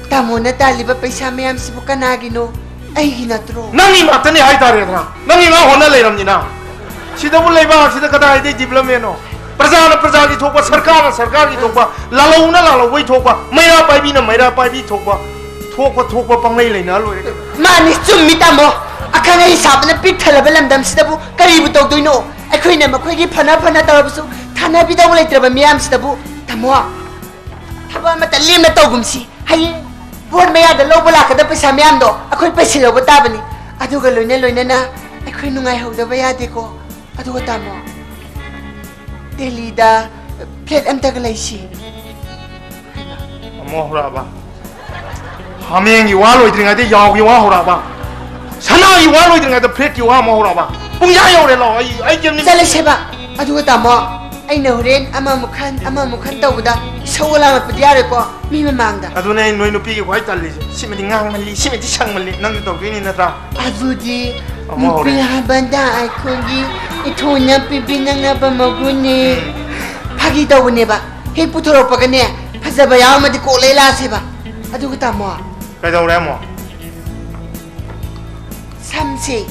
ꯇꯥꯃꯣꯅ ꯇꯥꯜꯂꯤꯕ ꯄꯩꯁꯥ ꯃꯌꯥꯝꯁꯤꯕꯨ ꯀꯅꯥꯒꯤꯅꯣ? ꯑꯩꯒꯤ ꯅꯠꯇ꯭ꯔꯣ? ꯅꯪꯒꯤ ꯉꯥꯛꯇꯅꯤ ꯍꯥꯏꯇꯥꯔꯦꯗꯅ, ꯅꯪꯒꯤ ꯉꯥꯛ ꯍꯣꯠꯅ ꯂꯩꯔꯝꯅꯤꯅ꯫ ꯁꯤꯗꯕꯨ ꯂꯩꯕꯥꯛꯁꯤꯗ ꯀꯗꯥꯏꯗꯩ ꯗꯤꯕꯂꯞꯃꯦꯟꯅꯣ? ꯄ꯭ꯔꯖꯥꯅ ꯄ꯭ꯔꯖꯥꯒꯤ ꯊꯣꯛꯄ, ꯁꯔꯀꯥꯔꯅ ꯁꯔꯀꯥꯔꯒꯤ ꯊꯣꯛꯄ, ꯂꯥꯜꯍꯧꯅ ꯂꯥꯜꯍꯧꯕꯩ ꯊꯣꯛꯄ, ꯃꯩꯔꯥ ꯄꯥꯏꯕꯤꯅ ꯃꯩꯔꯥ ꯄꯥꯏꯕꯤ ꯊꯣꯛꯄ, ꯊꯣꯛꯄ ꯊꯣꯛꯄ ꯄꯪꯂꯩ ꯂꯩꯅꯔ ꯂꯣꯏꯔꯦ ꯀꯩꯅꯣ꯫ ꯃꯥꯅꯤ, ꯆꯨꯝꯃꯤ ꯇꯥꯃꯣ꯫ ꯑꯈꯪ ꯑꯍꯩ ꯁꯥꯕꯅ ꯄꯤꯛ ꯊꯜꯂꯕ ꯂꯝꯗꯝꯁꯤꯗꯕꯨ ꯀꯔꯤꯕꯨ ꯇꯧꯗꯣꯏꯅꯣ? ꯑꯩꯈꯣꯏꯅ ꯃꯈꯣꯏꯒꯤ ꯐꯅ ꯐꯅ ꯇꯧꯔꯕꯁꯨ ꯊꯥꯅꯕꯤꯗꯧꯕ ꯂꯩꯇ꯭ꯔꯕ ꯃꯤꯌꯥꯝꯁꯤꯗꯕꯨ, ꯇꯥꯃꯣ, ꯊꯕꯛ ꯑꯃꯇ ꯂꯦꯝꯅ ꯇꯧꯒꯨꯝꯁꯤ꯫ ꯍꯌꯦꯡ ꯚꯣꯠ ꯃꯌꯥꯗ ꯂꯧꯕ ꯂꯥꯛꯀꯗꯕ ꯄꯩꯁꯥ ꯃꯌꯥꯝꯗꯣ ꯑꯩꯈꯣꯏ ꯄꯩꯁꯤꯜꯍꯧꯕ ꯇꯥꯕꯅꯤ꯫ ꯑꯗꯨꯒ ꯂꯣꯏꯅ ꯂꯣꯏꯅꯅ ꯑꯩꯈꯣꯏ ꯅꯨꯡꯉꯥꯏꯍꯧꯗꯕ ꯌꯥꯗꯦꯀꯣ꯫ ꯑꯗꯨꯒ ꯇꯥꯃꯣ, ꯗꯦꯜꯂꯤꯗ ꯐ꯭ꯂꯦꯠ ꯑꯝꯇꯒ ꯂꯩꯁꯤ꯫ ꯑꯃꯨꯛ ꯍꯧꯔꯛꯑꯕ? ꯍꯥꯃꯦꯡꯒꯤ ꯋꯥ ꯂꯣꯏꯗ꯭ꯔꯤꯉꯩꯗ ꯌꯥꯎꯒꯤ ꯋꯥ ꯍꯧꯔꯛꯑꯕ? ꯁꯅꯥꯒꯤ ꯋꯥ ꯂꯣꯏꯗ꯭ꯔꯤꯉꯩꯗ ꯐ꯭ꯂꯦꯠꯀꯤ ꯋꯥ ꯑꯃꯨꯛ ꯍꯧꯔꯛꯑꯕ? ꯄꯨꯡꯌꯥ ꯌꯧꯔꯦ, ꯂꯥꯛꯑꯣ, ꯑꯩ, ꯑꯩ ꯀꯩꯝ ꯅꯤꯡ- ꯆꯠꯂꯁꯦꯕ꯫ ꯑꯗꯨꯒ ꯇꯥꯃꯣ, ꯑꯩꯅ ꯍꯣꯔꯦꯟ ꯑꯃꯃꯨꯛ ꯈꯟ ꯑꯃꯃꯨꯛ ꯈꯟ ꯇꯧꯕꯗ ꯏꯁꯧꯒ ꯂꯥꯡꯂꯛꯄꯗꯤ ꯌꯥꯔꯣꯏꯀꯣ ꯃꯤ ꯃꯃꯥꯡꯗ꯫ ꯑꯗꯨꯅꯦ ꯑꯩ ꯅꯣꯏ ꯅꯨꯄꯤꯒꯤ ꯈ꯭ꯋꯥꯏ ꯇꯜꯂꯤꯁꯦ꯫ ꯁꯤꯃꯗꯤ ꯉꯥꯡꯃꯜꯂꯤ, ꯁꯤꯃꯗꯤ ꯁꯪꯃꯜꯂꯤ, ꯅꯪꯁꯨ ꯇꯧꯗꯣꯏꯅꯤ ꯅꯠꯇ꯭ꯔꯥ? ꯑꯗꯨꯗꯤ ꯑꯃꯨꯛ ꯍꯧꯔꯦ꯫ ꯅꯨꯄꯤ ꯍꯥꯏꯕꯗ ꯑꯩꯈꯣꯏꯒꯤ ꯏꯊꯣꯟꯅ ꯄꯤꯕꯤꯅꯉꯕ ꯃꯒꯨꯟꯅꯤ꯫ ꯐꯥꯒꯤ ꯇꯧꯕꯅꯦꯕ, ꯍꯦꯛ ꯄꯨꯊꯣꯔꯛꯄꯒꯅꯦ ꯐꯖꯕ ꯌꯥꯎꯔꯝꯃꯗꯤ ꯀꯣꯛ ꯂꯩ ꯂꯥꯛꯁꯦꯕ꯫ ꯑꯗꯨꯒ ꯇꯥꯃꯣ, ꯀꯩꯗꯧꯔꯦ ꯑꯃꯨꯛ? ꯁꯝꯁꯤ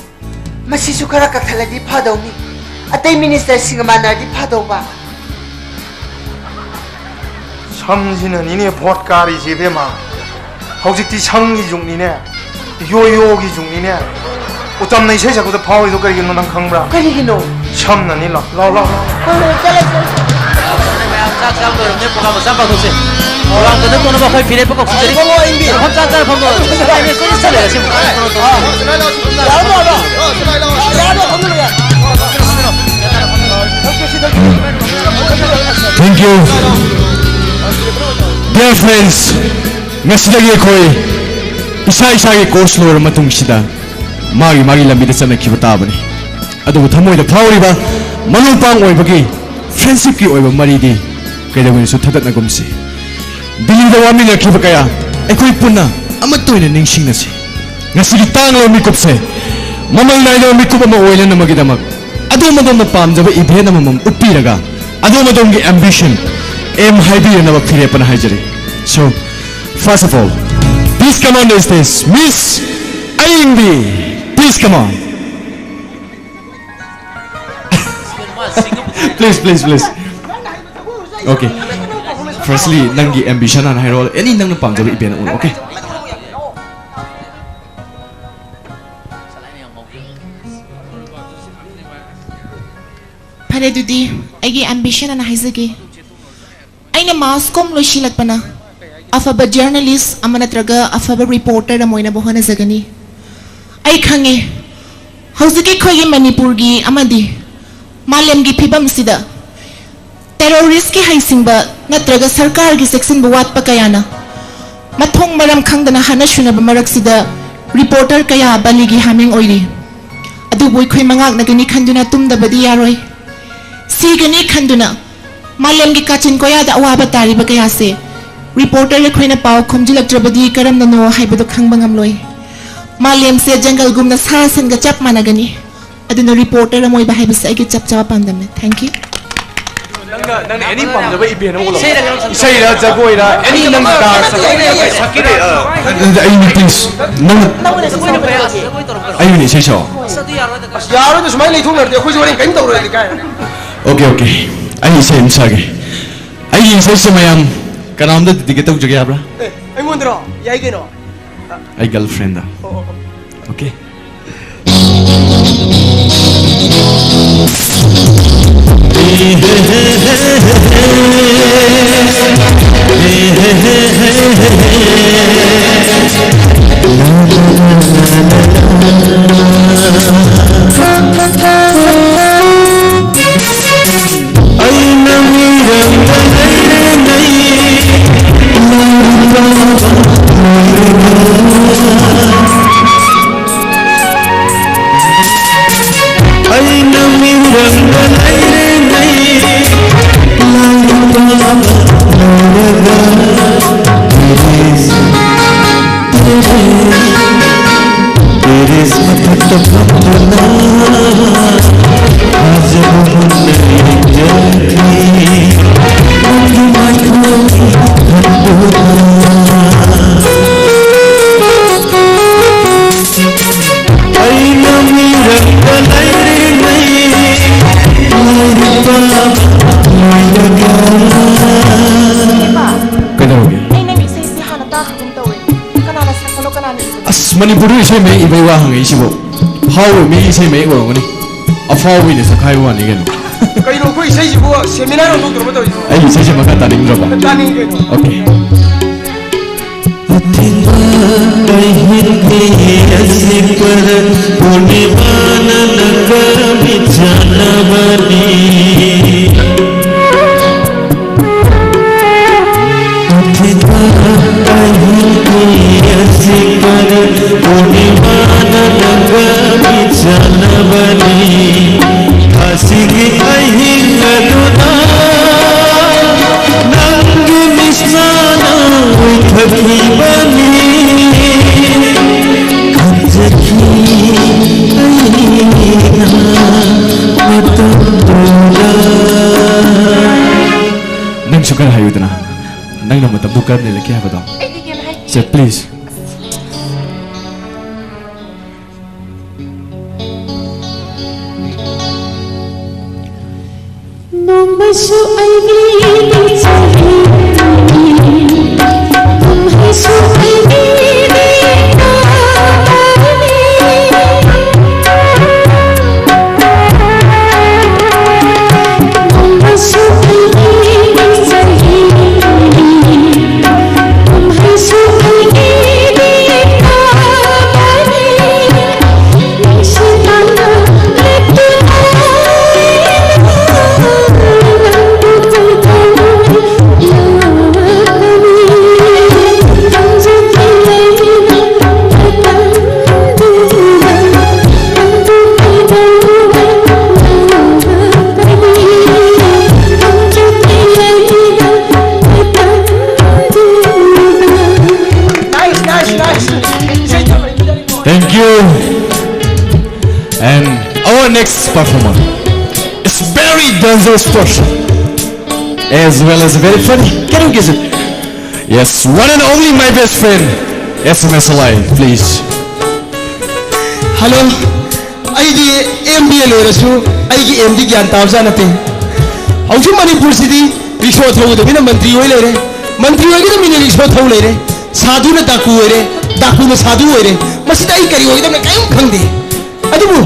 ꯃꯁꯤꯁꯨ ꯈꯔ ꯀꯛꯊꯠꯂꯗꯤ ꯐꯗꯧꯅꯤ꯫ ꯑꯇꯩ ꯃꯤꯅꯤꯁꯇꯔꯁꯤꯡꯒ ꯃꯥꯟꯅꯔꯗꯤ ꯐꯗꯧꯕ꯫ ꯁꯝꯁꯤꯅꯅꯤꯅꯦ ꯚꯣꯠ ꯀꯥꯔꯤꯁꯦ ꯏꯕꯦꯝꯃ꯫ ꯍꯧꯖꯤꯛꯇꯤ ꯁꯝꯒꯤ ꯖꯨꯛꯅꯤꯅꯦ, ꯌꯣ ꯌꯣꯒꯤ ꯖꯨꯛꯅꯤꯅꯦ꯫ ꯎꯇꯝꯅ ꯏꯁꯩ ꯁꯛꯄꯗ ꯐꯥꯎꯔꯤꯗꯣ ꯀꯔꯤꯒꯤꯅꯣ ꯅꯪ ꯈꯪꯕ꯭ꯔꯥ? ꯀꯔꯤꯒꯤꯅꯣ? ꯁꯝꯅꯅꯤ꯫ ꯂꯥꯎ, ꯂꯥꯎ, ꯂꯥꯎ, ꯂꯥꯎ꯫ ꯍꯣꯏ, ꯍꯣꯏ, ꯆꯠꯂꯁꯦ꯫ ꯃꯌꯥꯝ ꯆꯥꯛ ꯆꯥꯕ ꯂꯣꯏꯔꯕꯅꯤꯅ ꯄ꯭ꯔꯣꯒ꯭ꯔꯥꯝ ꯃꯆꯥ ꯑꯃ ꯄꯥꯡꯊꯣꯛꯁꯦ꯫ ꯄ꯭ꯔꯣꯒ꯭ꯔꯥꯝ ꯀꯟꯗꯛ ꯇꯧꯅꯕ ꯑꯩꯈꯣꯏ ꯐꯤꯔꯦꯞꯄ ꯀꯧꯁꯤꯟꯖꯔꯤ꯫ ꯐꯝ ꯆꯥꯛ ꯆꯥꯔ ꯐꯝꯗꯣ꯫ ꯆꯠꯂꯦ, ꯁꯤ ꯆꯠꯂꯦ, ꯁꯤ ꯌꯥꯔꯕꯣ, ꯌꯥꯔꯕꯣ? ꯌꯥꯔꯕꯣ, ꯐꯝꯕꯤꯔꯣ, ꯌꯥꯔꯕꯣ? Thank you. Dear friends, ꯉꯁꯤꯗꯒꯤ ꯑꯩꯈꯣꯏ ꯏꯁꯥ ꯏꯁꯥꯒꯤ ꯀꯣꯔꯁ ꯂꯣꯏꯔ ꯃꯇꯨꯡꯁꯤꯗ ꯃꯥꯒꯤ ꯃꯥꯒꯤ ꯂꯝꯕꯤꯗ ꯆꯠꯅꯈꯤꯕ ꯇꯥꯕꯅꯤ꯫ ꯑꯗꯨꯕꯨ ꯊꯃꯣꯏꯗ ꯐꯥꯎꯔꯤꯕ ꯃꯔꯨꯞ ꯃꯄꯥꯡ ꯑꯣꯏꯕꯒꯤ ꯐ꯭ꯔꯦꯟꯁꯤꯞꯀꯤ ꯑꯣꯏꯕ ꯃꯔꯤꯗꯤ ꯀꯩꯗꯧꯉꯩꯗꯁꯨ ꯊꯗꯠꯅꯒꯨꯝꯁꯤ꯫ ꯗꯤꯜꯂꯤꯗ ꯋꯥꯃꯤꯟꯅꯈꯤꯕ ꯀꯌꯥ ꯑꯩꯈꯣꯏ ꯄꯨꯟꯅ ꯑꯃꯠꯇ ꯑꯣꯏꯅ ꯅꯤꯡꯁꯤꯡꯅꯁꯤ꯫ ꯉꯁꯤꯒꯤ ꯇꯥꯡꯂꯕ ꯃꯤꯀꯨꯞꯁꯦ ꯃꯃꯜ ꯅꯥꯏꯗꯕ ꯃꯤꯀꯨꯞ ꯑꯃ ꯑꯣꯏꯅꯅꯕꯒꯤꯗꯃꯛ ꯑꯗꯣꯝ ꯑꯗꯣꯝꯅ ꯄꯥꯝꯖꯕ ꯏꯚꯦꯟꯠ ꯑꯃꯃꯝ ꯎꯠꯄꯤꯔꯒ ꯑꯗꯣꯝ ꯑꯗꯣꯝꯒꯤ ꯑꯦꯝꯕꯤꯁꯟ ꯑꯦꯝ ꯍꯥꯏꯕꯤꯔꯅꯕ ꯐꯤꯔꯦꯞꯄꯅ ꯍꯥꯏꯖꯔꯤ꯫ So, first of all, please come on the stage, Miss ꯑꯌꯤꯡꯕꯤ, please come on. Please, please, please. Okay. Firstly, ꯅꯪꯒꯤ ꯑꯦꯝꯕꯤꯁꯟ ꯍꯥꯟꯅ ꯍꯥꯏꯔꯛꯑꯣ, ꯑꯦꯅꯤ ꯅꯪꯅ ꯄꯥꯝꯖꯕ ꯏꯚꯦꯟꯠ ꯑꯃ, okay? ꯐꯔꯦ, ꯑꯗꯨꯗꯤ ꯑꯩꯒꯤ ꯑꯦꯝꯕꯤꯁꯟ ꯑꯅ ꯍꯥꯏꯖꯒꯦ꯫ ꯑꯩꯅ ꯃꯥꯁ ꯀꯣꯝ ꯂꯣꯏꯁꯤꯜꯂꯛꯄꯅ ꯑꯐꯕ ꯖꯔꯅꯦꯂꯤꯁ ꯑꯃ ꯅꯠꯇ꯭ꯔꯒ ꯑꯐꯕ ꯔꯤꯄꯣꯔꯇꯔ ꯑꯃ ꯑꯣꯏꯅꯕ ꯍꯣꯠꯅꯖꯒꯅꯤ꯫ ꯑꯩ ꯈꯪꯉꯦ, ꯍꯧꯖꯤꯛ ꯑꯩꯈꯣꯏꯒꯤ ꯃꯅꯤꯄꯨꯔꯒꯤ ꯑꯃꯗꯤ ꯃꯥꯂꯦꯝꯒꯤ ꯐꯤꯕꯝꯁꯤꯗ ꯇꯦꯔꯣꯔꯤꯁꯀꯤ ꯍꯩꯁꯤꯡꯕ ꯅꯠꯇ꯭ꯔꯒ ꯁꯔꯀꯥꯔꯒꯤ ꯆꯦꯛꯁꯤꯟꯕ ꯋꯥꯠꯄ ꯀꯌꯥꯅ ꯃꯊꯣꯡ ꯃꯔꯝ ꯈꯪꯗꯅ ꯍꯥꯠꯅ ꯁꯨꯅꯕ ꯃꯔꯛꯁꯤꯗ ꯔꯤꯄꯣꯔꯇꯔ ꯀꯌꯥ ꯕꯂꯤꯒꯤ ꯍꯥꯃꯦꯡ ꯑꯣꯏꯔꯤ꯫ ꯑꯗꯨꯕꯨ ꯑꯩꯈꯣꯏ ꯃꯉꯥꯛꯅꯒꯅꯤ ꯈꯟꯗꯨꯅ ꯇꯨꯝꯗꯕꯗꯤ ꯌꯥꯔꯣꯏ꯫ ꯁꯤꯒꯅꯤ ꯈꯟꯗꯨꯅ ꯃꯥꯂꯦꯝꯒꯤ ꯀꯥꯆꯤꯟ ꯀꯣꯌꯥꯗ ꯑꯋꯥꯕ ꯇꯥꯔꯤꯕ ꯀꯌꯥꯁꯦ ꯔꯤꯄꯣꯔꯇꯔ ꯑꯩꯈꯣꯏꯅ ꯄꯥꯎ ꯈꯣꯝꯖꯤꯜꯂꯛꯇ꯭ꯔꯕꯗꯤ ꯀꯔꯝꯅꯅꯣ ꯍꯥꯏꯕꯗꯨ ꯈꯪꯕ ꯉꯝꯂꯣꯏ꯫ ꯃꯥꯂꯦꯝꯁꯦ ꯖꯪꯒꯜꯒꯨꯝꯅ ꯁꯥ ꯁꯟꯒ ꯆꯞ ꯃꯥꯟꯅꯒꯅꯤ꯫ ꯑꯗꯨꯅ ꯔꯤꯄꯣꯔꯇꯔ ꯑꯃ ꯑꯣꯏꯕ ꯍꯥꯏꯕꯁꯦ ꯑꯩꯒꯤ ꯆꯞ ꯆꯥꯕ ꯄꯥꯟꯗꯝꯅꯤ꯫ Thank you. ꯅꯪꯅ, ꯅꯪꯅ ꯑꯦꯅꯤ ꯄꯥꯝꯖꯕ ꯏꯚꯦꯟ ꯑꯃ ꯎꯠꯂꯛꯑꯣ꯫ ꯏꯁꯩꯔ ꯀꯩꯅꯣꯝ ꯁꯛ-, ꯏꯁꯩꯔ, ꯖꯒꯣꯏꯔ, ꯑꯦꯅꯤ ꯅꯪ ꯗꯥꯟꯁ ꯇꯧꯕ꯫ ꯁꯛꯀꯦ, ꯑ, ꯑꯗꯨꯗꯤ ꯑꯩ ꯃꯤꯇꯤꯡ ꯅꯪ ꯅꯪ ꯑꯣꯏꯅ ꯁꯛꯑꯣ꯫ ꯑꯩ ꯑꯣꯏꯅ ꯏꯁꯩ ꯁꯛꯑꯣ? ꯑꯁ, ꯑꯗꯨ ꯌꯥꯔꯣꯏꯗ꯫ ꯑꯁ, ꯌꯥꯔꯣꯏꯗ, ꯁꯨꯃꯥꯏꯅ ꯂꯩꯊꯣꯛꯅꯔꯗꯤ ꯑꯩꯈꯣꯏꯁꯨ ꯍꯣꯔꯦꯟ ꯀꯔꯤꯝ ꯇꯧꯔꯣꯏꯗꯤ ꯀꯥꯏ꯫ ꯑꯣꯀꯦ, ꯑꯣꯀꯦ, ꯑꯩ ꯏꯁꯩ ꯑꯃ ꯁꯛꯑꯒꯦ꯫ ꯑꯩꯒꯤ ꯏꯁꯩꯁꯦ ꯃꯌꯥꯝ ꯀꯅꯥꯝꯇ ꯗꯤꯗꯤꯀꯦꯠ ꯇꯧꯖꯒꯦ ꯍꯥꯏꯕ꯭ꯔꯥ? ꯑꯦ, ꯑꯩꯉꯣꯟꯗꯔꯣ? ꯌꯥꯏ ꯀꯩꯅꯣ꯫ ꯑꯩ ꯒꯔꯜ ꯐ꯭ꯔꯦꯟꯗ꯫ ꯑꯣ, ꯑꯣ, ꯑꯣ꯫ ꯑꯣꯀꯦ꯫ ꯑꯩꯅ ꯃꯤꯔꯝꯗ ꯂꯩꯔꯤꯉꯩ, ꯂꯥꯏꯔꯤꯛ ꯄꯥꯕ ꯂꯣꯏꯔꯒ꯫ ꯑꯩꯅ ꯃꯤꯔꯝꯗ ꯂꯩꯔꯤꯉꯩ, ꯂꯥꯏꯔꯤꯛ ꯄꯥꯕ ꯂꯣꯏꯔꯒ꯫ ꯇꯦꯔꯦꯁ, ꯇꯦꯔꯦꯁ, ꯇꯦꯔꯦꯁ ꯃꯊꯛꯇ ꯐꯝꯗꯨꯅ ꯊꯥꯖꯕ ꯃꯨꯟꯅ ꯌꯦꯡꯖꯈꯤ꯫ ꯅꯪꯒꯤ ꯃꯥꯏꯊꯣꯡ ꯈꯟꯗꯨꯅ꯫ ꯑꯩꯅ ꯃꯤꯔꯛꯇ ꯂꯩꯔꯤꯉꯩ, ꯂꯥꯏꯔꯤꯛ ꯄꯥꯕ ꯂꯣꯏꯔꯒ꯫ ꯀꯩꯗꯧꯔꯒꯦ? ꯑꯩ ꯅꯪꯒꯤ ꯏꯁꯩꯁꯤ ꯍꯥꯟꯅ ꯇꯥꯈ꯭ꯔꯒꯨꯝ ꯇꯧꯋꯦ꯫ ꯀꯅꯥꯅ ꯁꯛꯄꯅꯣ, ꯀꯅꯥꯅ ꯏꯕꯅꯣ? ꯑꯁ, ꯃꯅꯤꯄꯨꯔꯗ ꯏꯁꯩ ꯃꯌꯦꯛ ꯏꯕ ꯋꯥ ꯍꯪꯉꯛꯏꯁꯤꯕꯨ? ꯐꯥꯎꯕ ꯃꯤ ꯏꯁꯩ ꯃꯌꯦꯛ ꯑꯣꯏꯔꯝꯒꯅꯤ꯫ ꯑꯐꯥꯎꯕ ꯑꯣꯏꯅ ꯁꯛꯈꯥꯏꯕ ꯋꯥꯅꯤ ꯀꯩꯅꯣ꯫ ꯀꯩꯅꯣ, ꯑꯩꯈꯣꯏ ꯏꯁꯩꯁꯤꯕꯨ ꯁꯦꯃꯤꯅꯥꯔ ꯑꯣꯟꯊꯣꯛꯇ꯭ꯔꯕ ꯇꯧꯔꯤꯁꯤꯕꯣ? ꯑꯩꯒꯤ ꯏꯁꯩꯁꯦ ꯃꯈꯥ ꯇꯥꯅꯤꯡꯗ꯭ꯔꯕꯣ? ꯇꯥꯅꯤꯡꯉꯤ ꯀꯩꯅꯣ꯫ ꯑꯣꯀꯦ꯫ ꯑꯊꯤꯡꯕ ꯑꯍꯤꯡꯒꯤ ꯑꯁꯤꯄꯔ ꯄꯨꯔꯅꯤꯃꯥꯅ ꯅꯪꯒ ꯃꯤꯠꯆꯥꯟꯅꯕꯅꯤ꯫ ꯑꯊꯤꯡꯕ ꯑꯍꯤꯡꯒꯤ ꯑꯁꯤꯄꯔ ꯄꯨꯔꯅꯤꯃꯥꯅ ꯅꯪꯒ ꯃꯤꯠꯆꯥꯟꯅꯕꯅꯤ꯫ ꯊꯥꯁꯤꯒꯤ ꯑꯍꯤꯡ ꯑꯗꯨꯗ ꯅꯪꯒꯤ ꯃꯤꯠꯁꯅꯥꯅ ꯎꯏꯊꯈꯤꯕꯅꯤ꯫ ꯈꯟꯖꯈꯤ ꯑꯩꯅ ꯃꯇꯝꯗꯨꯗ꯫ ꯍꯥꯏꯕꯗꯣ꯫ ꯁꯦ, please꯫ ꯅꯣꯡꯃꯁꯨ ꯑꯩꯒꯤ ꯆꯍꯤ, ꯀꯨꯝꯍꯩꯁꯨ ꯑꯩꯒꯤ ꯅꯥꯠꯅꯤ꯫ ꯅꯣꯡꯃꯁꯨ ꯑꯩꯒꯤ ꯆꯍꯤ, ꯀꯨꯝꯍꯩꯁꯨ ꯑꯩꯒꯤ ꯅꯥꯠꯅꯤ꯫ Thank you. And our next performer is very dangerous person, as well as very funny. Can you guess it? Yes, one and only my best friend, S M S Alive, please. Hello, ꯑꯩꯗꯤ M B A ꯂꯣꯏꯔꯁꯨ ꯑꯩꯒꯤ aim ꯗꯤ ꯒ꯭ꯌꯥꯟ ꯇꯥꯕꯖꯥꯠ ꯅꯠꯇꯦ꯫ ꯍꯧꯖꯤꯛ ꯃꯅꯤꯄꯨꯔꯁꯤꯗꯤ rickshaw ꯊꯧꯒꯗꯕꯤꯅ ꯃꯟꯇ꯭ꯔꯤ ꯑꯣꯏ ꯂꯩꯔꯦ, ꯃꯟꯇ꯭ꯔꯤ ꯑꯣꯏꯒꯗꯕ ꯃꯤꯅ ꯔꯤꯛꯁꯣ ꯊꯧ ꯂꯩꯔꯦ, ꯁꯥꯗꯨꯅ ꯗꯥꯀꯨ ꯑꯣꯏꯔꯦ, ꯗꯥꯀꯨꯅ ꯁꯥꯗꯨ ꯑꯣꯏꯔꯦ꯫ ꯃꯁꯤꯗ ꯑꯩ ꯀꯔꯤ ꯑꯣꯏꯒꯗꯕꯅꯣ ꯀꯔꯤꯝ ꯈꯪꯗꯦ꯫ ꯑꯗꯨꯕꯨ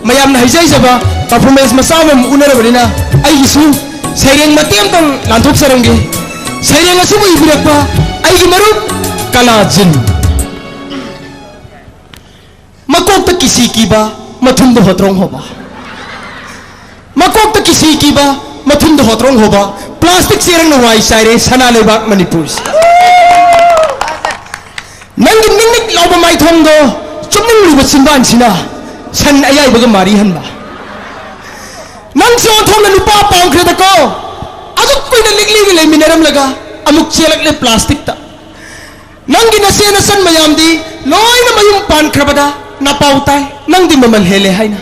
ꯃꯌꯥꯝꯅ ꯍꯩꯖ ꯍꯩꯖꯕ performance ꯃꯆꯥ ꯑꯃꯃꯨꯛ ꯎꯅꯔꯕꯅꯤꯅ ꯑꯩꯒꯤꯁꯨ ꯁꯩꯔꯦꯡ ꯃꯇꯦꯛ ꯑꯃꯇꯪ ꯂꯥꯟꯊꯣꯛꯆꯔꯝꯒꯦ꯫ ꯁꯩꯔꯦꯡ ꯑꯁꯤꯕꯨ ꯏꯕꯤꯔꯛꯄ ꯑꯩꯒꯤ ꯃꯔꯨꯞ ꯀꯂꯥꯖꯤꯟ꯫ ꯃꯀꯣꯛꯇ ꯀꯤꯁꯤ ꯀꯤꯕ, ꯃꯊꯨꯟꯗ ꯍꯣꯇ꯭ꯔꯣꯡ ꯍꯣꯕ꯫ ꯃꯀꯣꯛꯇ ꯀꯤꯁꯤ ꯀꯤꯕ, ꯃꯊꯨꯟꯗ ꯍꯣꯇ꯭ꯔꯣꯡ ꯍꯣꯕ, plastic ꯆꯦꯔꯪꯅ ꯋꯥꯏ ꯆꯥꯏꯔꯦ ꯁꯅꯥ ꯂꯩꯕꯥꯛ ꯃꯅꯤꯄꯨꯔꯁꯦ꯫ ꯅꯪꯒꯤ ꯅꯤꯛ ꯅꯤꯛ ꯂꯥꯎꯕ ꯃꯥꯏꯊꯣꯡꯗꯣ, ꯆꯨꯞꯅꯤꯡꯂꯨꯕ ꯆꯤꯟꯕꯥꯟꯁꯤꯅ ꯁꯟ ꯑꯌꯥꯏꯕꯒ ꯃꯥꯔꯤ ꯍꯟꯕ꯫ ꯅꯪꯁꯦ ꯑꯣꯟꯊꯣꯛꯅ ꯅꯨꯄꯥ ꯄꯥꯝꯈ꯭ꯔꯦꯗꯀꯣ꯫ ꯑꯗꯨꯛ ꯀꯨꯏꯅ ꯂꯤꯛꯂꯤꯒ ꯂꯩꯃꯤꯟꯅꯔꯝꯂꯒ ꯑꯃꯨꯛ ꯆꯦꯜꯂꯛꯂꯦ plastic ꯇ꯫ ꯅꯪꯒꯤ ꯅꯆꯦ ꯅꯆꯟ ꯃꯌꯥꯝꯗꯤ ꯂꯣꯏꯅ ꯃꯌꯨꯝ ꯄꯥꯟꯈ꯭ꯔꯕꯗ ꯅꯄꯥꯎ ꯇꯥꯏ, ꯅꯪꯗꯤ ꯃꯃꯜ ꯍꯦꯜꯂꯦ ꯍꯥꯏꯅ꯫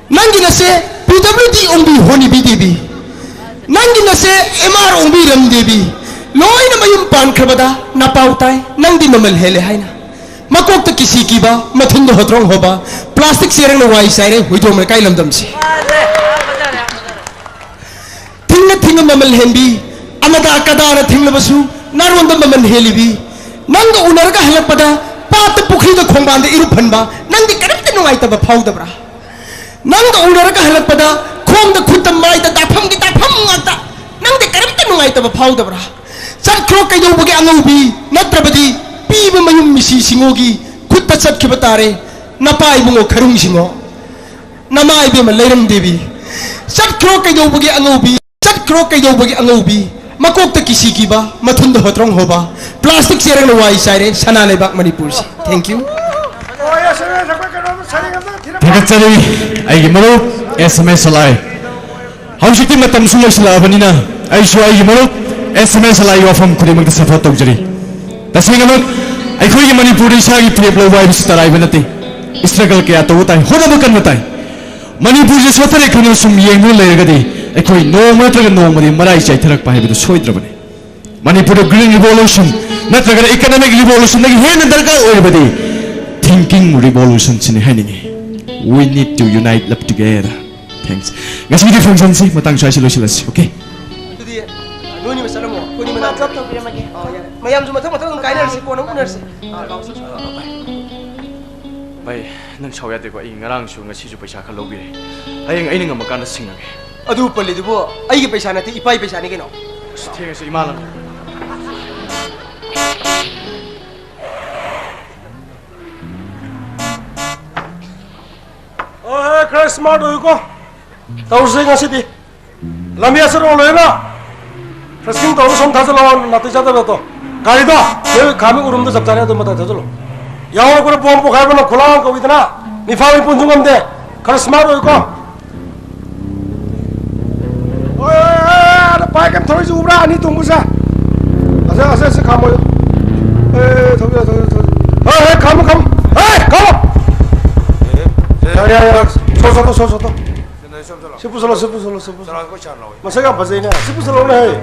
ꯅꯪꯒꯤ ꯅꯆꯦ P W D ꯑꯣꯡꯕꯤ ꯍꯣꯅꯤꯕꯤ ꯗꯦꯕꯤ, ꯅꯪꯒꯤ ꯅꯆꯦ M R ꯑꯣꯡꯕꯤ ꯔꯝ ꯗꯦꯕꯤ, ꯂꯣꯏꯅ ꯃꯌꯨꯝ ꯄꯥꯟꯈ꯭ꯔꯕꯗ ꯅꯄꯥꯎ ꯇꯥꯏ, ꯅꯪꯗꯤ ꯃꯃꯜ ꯍꯦꯜꯂꯦ ꯍꯥꯏꯅ꯫ ꯃꯀꯣꯛꯇ ꯀꯤꯁꯤ ꯀꯤꯕ, ꯃꯊꯨꯟꯗ ꯍꯣꯇ꯭ꯔꯣꯡ ꯍꯣꯕ, ꯄ꯭ꯂꯥꯁꯇꯤꯛ ꯆꯦꯔꯪꯅ ꯋꯥꯏ ꯆꯥꯏꯔꯦ ꯍꯨꯏꯗꯣꯝ ꯂꯩꯀꯥꯏ ꯂꯝꯗꯝꯁꯤ꯫ ꯊꯤꯡꯅ ꯊꯤꯡꯅ ꯃꯃꯜ ꯍꯦꯟꯕꯤ, ꯑꯅꯗꯥ ꯀꯗꯥꯅ ꯊꯤꯡꯂꯕꯁꯨ ꯅꯥꯔꯣꯟꯗ ꯃꯃꯜ ꯍꯦꯜꯂꯤꯕꯤ, ꯅꯪꯒ ꯎꯅꯔꯒ ꯍꯜꯂꯛꯄꯗ ꯄꯥꯠꯇ ꯄꯨꯈ꯭ꯔꯤꯗ ꯈꯣꯡꯕꯥꯟꯗ ꯏꯔꯨꯞ ꯍꯟꯕ, ꯅꯪꯗꯤ ꯀꯔꯤꯝꯇ ꯅꯨꯡꯉꯥꯏꯇꯕ ꯐꯥꯎꯗꯕ꯭ꯔꯥ? ꯅꯪꯒ ꯎꯅꯔꯒ ꯍꯜꯂꯛꯄꯗ ꯈꯣꯡꯗ ꯈꯨꯠꯇ ꯃꯥꯏꯗ ꯗꯥꯐꯝꯒꯤ ꯗꯥꯐꯝ ꯉꯥꯛꯇ, ꯅꯪꯗꯤ ꯀꯔꯤꯝꯇ ꯅꯨꯡꯉꯥꯏꯇꯕ ꯐꯥꯎꯗꯕ꯭ꯔꯥ? ꯆꯠꯈ꯭ꯔꯣ ꯀꯩꯗꯧꯕꯒꯤ ꯑꯉꯧꯕꯤ, ꯅꯠꯇ꯭ꯔꯕꯗꯤ ꯄꯤꯕ ꯃꯌꯨꯝ ꯃꯤꯁꯤ ꯁꯤꯡꯉꯣꯒꯤ ꯈꯨꯠꯇ ꯆꯠꯈꯤꯕ ꯇꯥꯔꯦ꯫ ꯅꯄꯥ ꯏꯕꯨꯡꯉꯣ ꯈꯔꯨꯡ ꯁꯤꯡꯉꯣ, ꯅꯃꯥ ꯏꯕꯦꯝꯃ ꯂꯩꯔꯝ ꯗꯦꯕꯤ꯫ ꯆꯠꯈ꯭ꯔꯣ ꯀꯩꯗꯧꯕꯒꯤ ꯑꯉꯧꯕꯤ, ꯆꯠꯈ꯭ꯔꯣ ꯀꯩꯗꯧꯕꯒꯤ ꯑꯉꯧꯕꯤ, ꯃꯀꯣꯛꯇ ꯀꯤꯁꯤ ꯀꯤꯕ, ꯃꯊꯨꯟꯗ ꯍꯣꯇ꯭ꯔꯣꯡ ꯍꯣꯕ, ꯄ꯭ꯂꯥꯁꯇꯤꯛ ꯆꯦꯔꯪꯅ ꯋꯥꯏ ꯆꯥꯏꯔꯦ ꯁꯅꯥ ꯂꯩꯕꯥꯛ ꯃꯅꯤꯄꯨꯔꯁꯤ꯫ Thank you꯫ ꯊꯥꯒꯠꯆꯔꯤ ꯑꯩꯒꯤ ꯃꯔꯨꯞ ꯑꯦꯁ ꯑꯦꯝ ꯑꯦꯁ ꯑꯦꯜ ꯑꯥꯏ꯫ ꯍꯧꯖꯤꯛꯇꯤ ꯃꯇꯝꯁꯨ ꯂꯣꯏꯁꯤꯜꯂꯛꯑꯕꯅꯤꯅ ꯑꯩꯁꯨ ꯑꯩꯒꯤ ꯃꯔꯨꯞ ꯑꯦꯁ ꯑꯦꯝ ꯑꯦꯁ ꯑꯦꯜ ꯑꯥꯏꯒꯤ ꯋꯥꯐꯝ ꯈꯨꯗꯤꯡꯃꯛꯇ ꯁꯄꯣꯔꯠ ꯇꯧꯖꯔꯤ꯫ ꯇꯁꯦꯡꯅꯃꯛ ꯑꯩꯈꯣꯏꯒꯤ ꯃꯅꯤꯄꯨꯔꯗ ꯏꯁꯥꯒꯤ ꯐꯤꯔꯦꯞ ꯂꯧꯕ ꯍꯥꯏꯕꯁꯤ ꯑꯔꯥꯏꯕ ꯅꯠꯇꯦ꯫ ꯏꯁꯇ꯭ꯔꯒꯜ ꯀꯌꯥ ꯇꯧꯕ ꯇꯥꯏ, ꯍꯣꯠꯅꯕ ꯀꯟꯕ ꯇꯥꯏ꯫ ꯃꯅꯤꯄꯨꯔꯁꯦ ꯁꯣꯠꯊꯔꯦ ꯈꯟꯗꯨꯅ ꯁꯨꯝ ꯌꯦꯡꯗꯨꯅ ꯂꯩꯔꯒꯗꯤ ꯑꯩꯈꯣꯏ ꯅꯣꯡꯃ ꯅꯠꯇ꯭ꯔꯒ ꯅꯣꯡꯃꯗꯤ ꯃꯔꯥꯏ ꯆꯥꯏꯊꯔꯛꯄ ꯍꯥꯏꯕꯗꯨ ꯁꯣꯏꯗ꯭ꯔꯕꯅꯤ꯫ ꯃꯅꯤꯄꯨꯔꯗ green revolution ꯅꯠꯇ꯭ꯔꯒꯅ economic revolutionꯗꯒꯤ ꯍꯦꯟꯅ ꯗꯔꯀꯥꯔ ꯑꯣꯏꯔꯕꯗꯤ thinking revolutionꯁꯤꯅꯤ ꯍꯥꯏꯅꯤꯡꯉꯤ꯫ We need to unite up together꯫ Thanks꯫ ꯉꯁꯤꯒꯤ functionꯁꯤ ꯃꯇꯥꯡ ꯁ꯭ꯋꯥꯏꯁꯤ ꯂꯣꯏꯁꯤꯜꯂꯁꯤ꯫ Okay꯫ ꯑꯗꯨꯗꯤ ꯅꯣꯏꯅꯤꯃ ꯆꯠꯂꯝꯃꯣ, ꯑꯩꯈꯣꯏꯅꯤ ꯃꯅꯥꯛꯇ꯫ ꯇꯧꯕꯤꯔꯝꯃꯒꯦ꯫ ꯑꯥ, ꯌꯥꯔꯦ꯫ ꯃꯌꯥꯝꯁꯨ ꯃꯊꯪ ꯃꯊꯪ ꯑꯗꯨꯝ ꯀꯥꯏꯅꯔꯁꯤ, ꯀꯣꯟꯅ ꯑꯃꯨꯛ ꯎꯅꯔꯁꯤ꯫ ꯑꯥ, ꯂꯥꯛꯑꯣ, ꯆꯠꯁꯤ꯫ ꯚꯥꯏ, ꯅꯪ ꯁꯥꯎ ꯌꯥꯗꯦꯀꯣ꯫ ꯑꯩ ꯉꯔꯥꯡꯁꯨ ꯉꯁꯤꯁꯨ ꯄꯩꯁꯥ ꯈꯔ ꯂꯧꯕꯤꯔꯦ꯫ ꯍꯌꯦꯡ ꯑꯩꯅ ꯉꯝꯃꯀꯥꯟꯗ ꯁꯤꯡꯉꯒꯦ꯫ ꯑꯗꯨ ꯄꯜꯂꯤꯗꯨꯕꯨ ꯑꯩꯒꯤ ꯄꯩꯁꯥ ꯅꯠꯇꯦ, ꯏꯄꯥꯒꯤ ꯄꯩꯁꯥꯅꯤ ꯀꯩꯅꯣ꯫ ꯑꯁ, ꯊꯦꯡꯉꯁꯨ ꯏꯃꯥ ꯂꯪ ꯍꯣꯏ, ꯍꯣꯏ, ꯈꯔ smart ꯑꯣꯏꯌꯨꯀꯣ꯫ ꯇꯧꯁꯦ ꯉꯁꯤꯗꯤ꯫ ꯂꯝꯕꯤ ꯑꯆꯠ ꯑꯣ ꯂꯣꯏꯅ ꯐ꯭ꯔꯦꯁꯀꯤꯡ ꯇꯧꯔꯒ ꯁꯣꯝ ꯊꯥꯖꯤꯜꯂꯛꯑꯣ, ꯅꯥꯇꯩ ꯆꯥꯗꯕꯗꯣ꯫ ꯒꯥꯔꯤꯗꯣ ꯅꯣꯏ ꯈꯥꯃꯤ ꯎꯔꯨꯝꯗ ꯆꯞ ꯆꯥꯔꯦ, ꯑꯗꯨ ꯃꯇꯥꯏ ꯊꯥꯖꯤꯜꯂꯣ꯫ ꯌꯥꯎꯔꯛꯄꯗ ꯕꯣꯝ ꯄꯣꯈꯥꯏꯕꯅ ꯈꯨꯂꯥꯡ ꯀꯧꯏꯗꯅ, ꯅꯤꯐꯥ ꯃꯤꯄꯨꯟꯁꯨ ꯉꯝꯗꯦ꯫ ꯈꯔ smart ꯑꯣꯏꯌꯨꯀꯣ꯫ ꯍꯣꯏ, ꯍꯣꯏ, ꯍꯣꯏ, ꯑꯗ ꯕꯥꯏꯛ ꯑꯃ ꯊꯧꯔꯤꯁꯤ ꯎꯕ꯭ꯔꯥ? ꯑꯅꯤ ꯇꯣꯡꯕꯁꯦ꯫ ꯑꯁꯦ, ꯑꯁꯦ, ꯑꯁꯦ ꯈꯥꯝꯃꯣ꯫ ꯑꯦ, ꯊꯧꯖꯤꯜꯂꯣ, ꯊꯧꯖꯤꯜꯂꯣ, ꯊꯧꯖꯤꯜꯂꯣ꯫ ꯍꯣꯏ, ꯍꯣꯏ, ꯈꯥꯝꯃꯣ, ꯈꯥꯝꯃꯣ꯫ ꯍꯦ, ꯈꯥꯝꯃꯣ꯫ ꯌꯥꯔꯦ, ꯌꯥꯔꯦ, ꯌꯥꯔꯦ꯫ ꯁꯣ, ꯁꯣ, ꯁꯣ, ꯁꯣ, ꯁꯣ꯫ ꯁꯤ ꯄꯨꯁꯜꯂꯣ, ꯁꯤ ꯄꯨꯁꯜꯂꯣ, ꯁꯤ ꯄꯨꯁꯜꯂꯣ꯫ ꯃꯁꯛ ꯌꯥꯝ ꯐꯖꯩꯅꯦ꯫ ꯁꯤ ꯄꯨꯁꯜꯂꯣꯅꯦ, ꯍꯦ꯫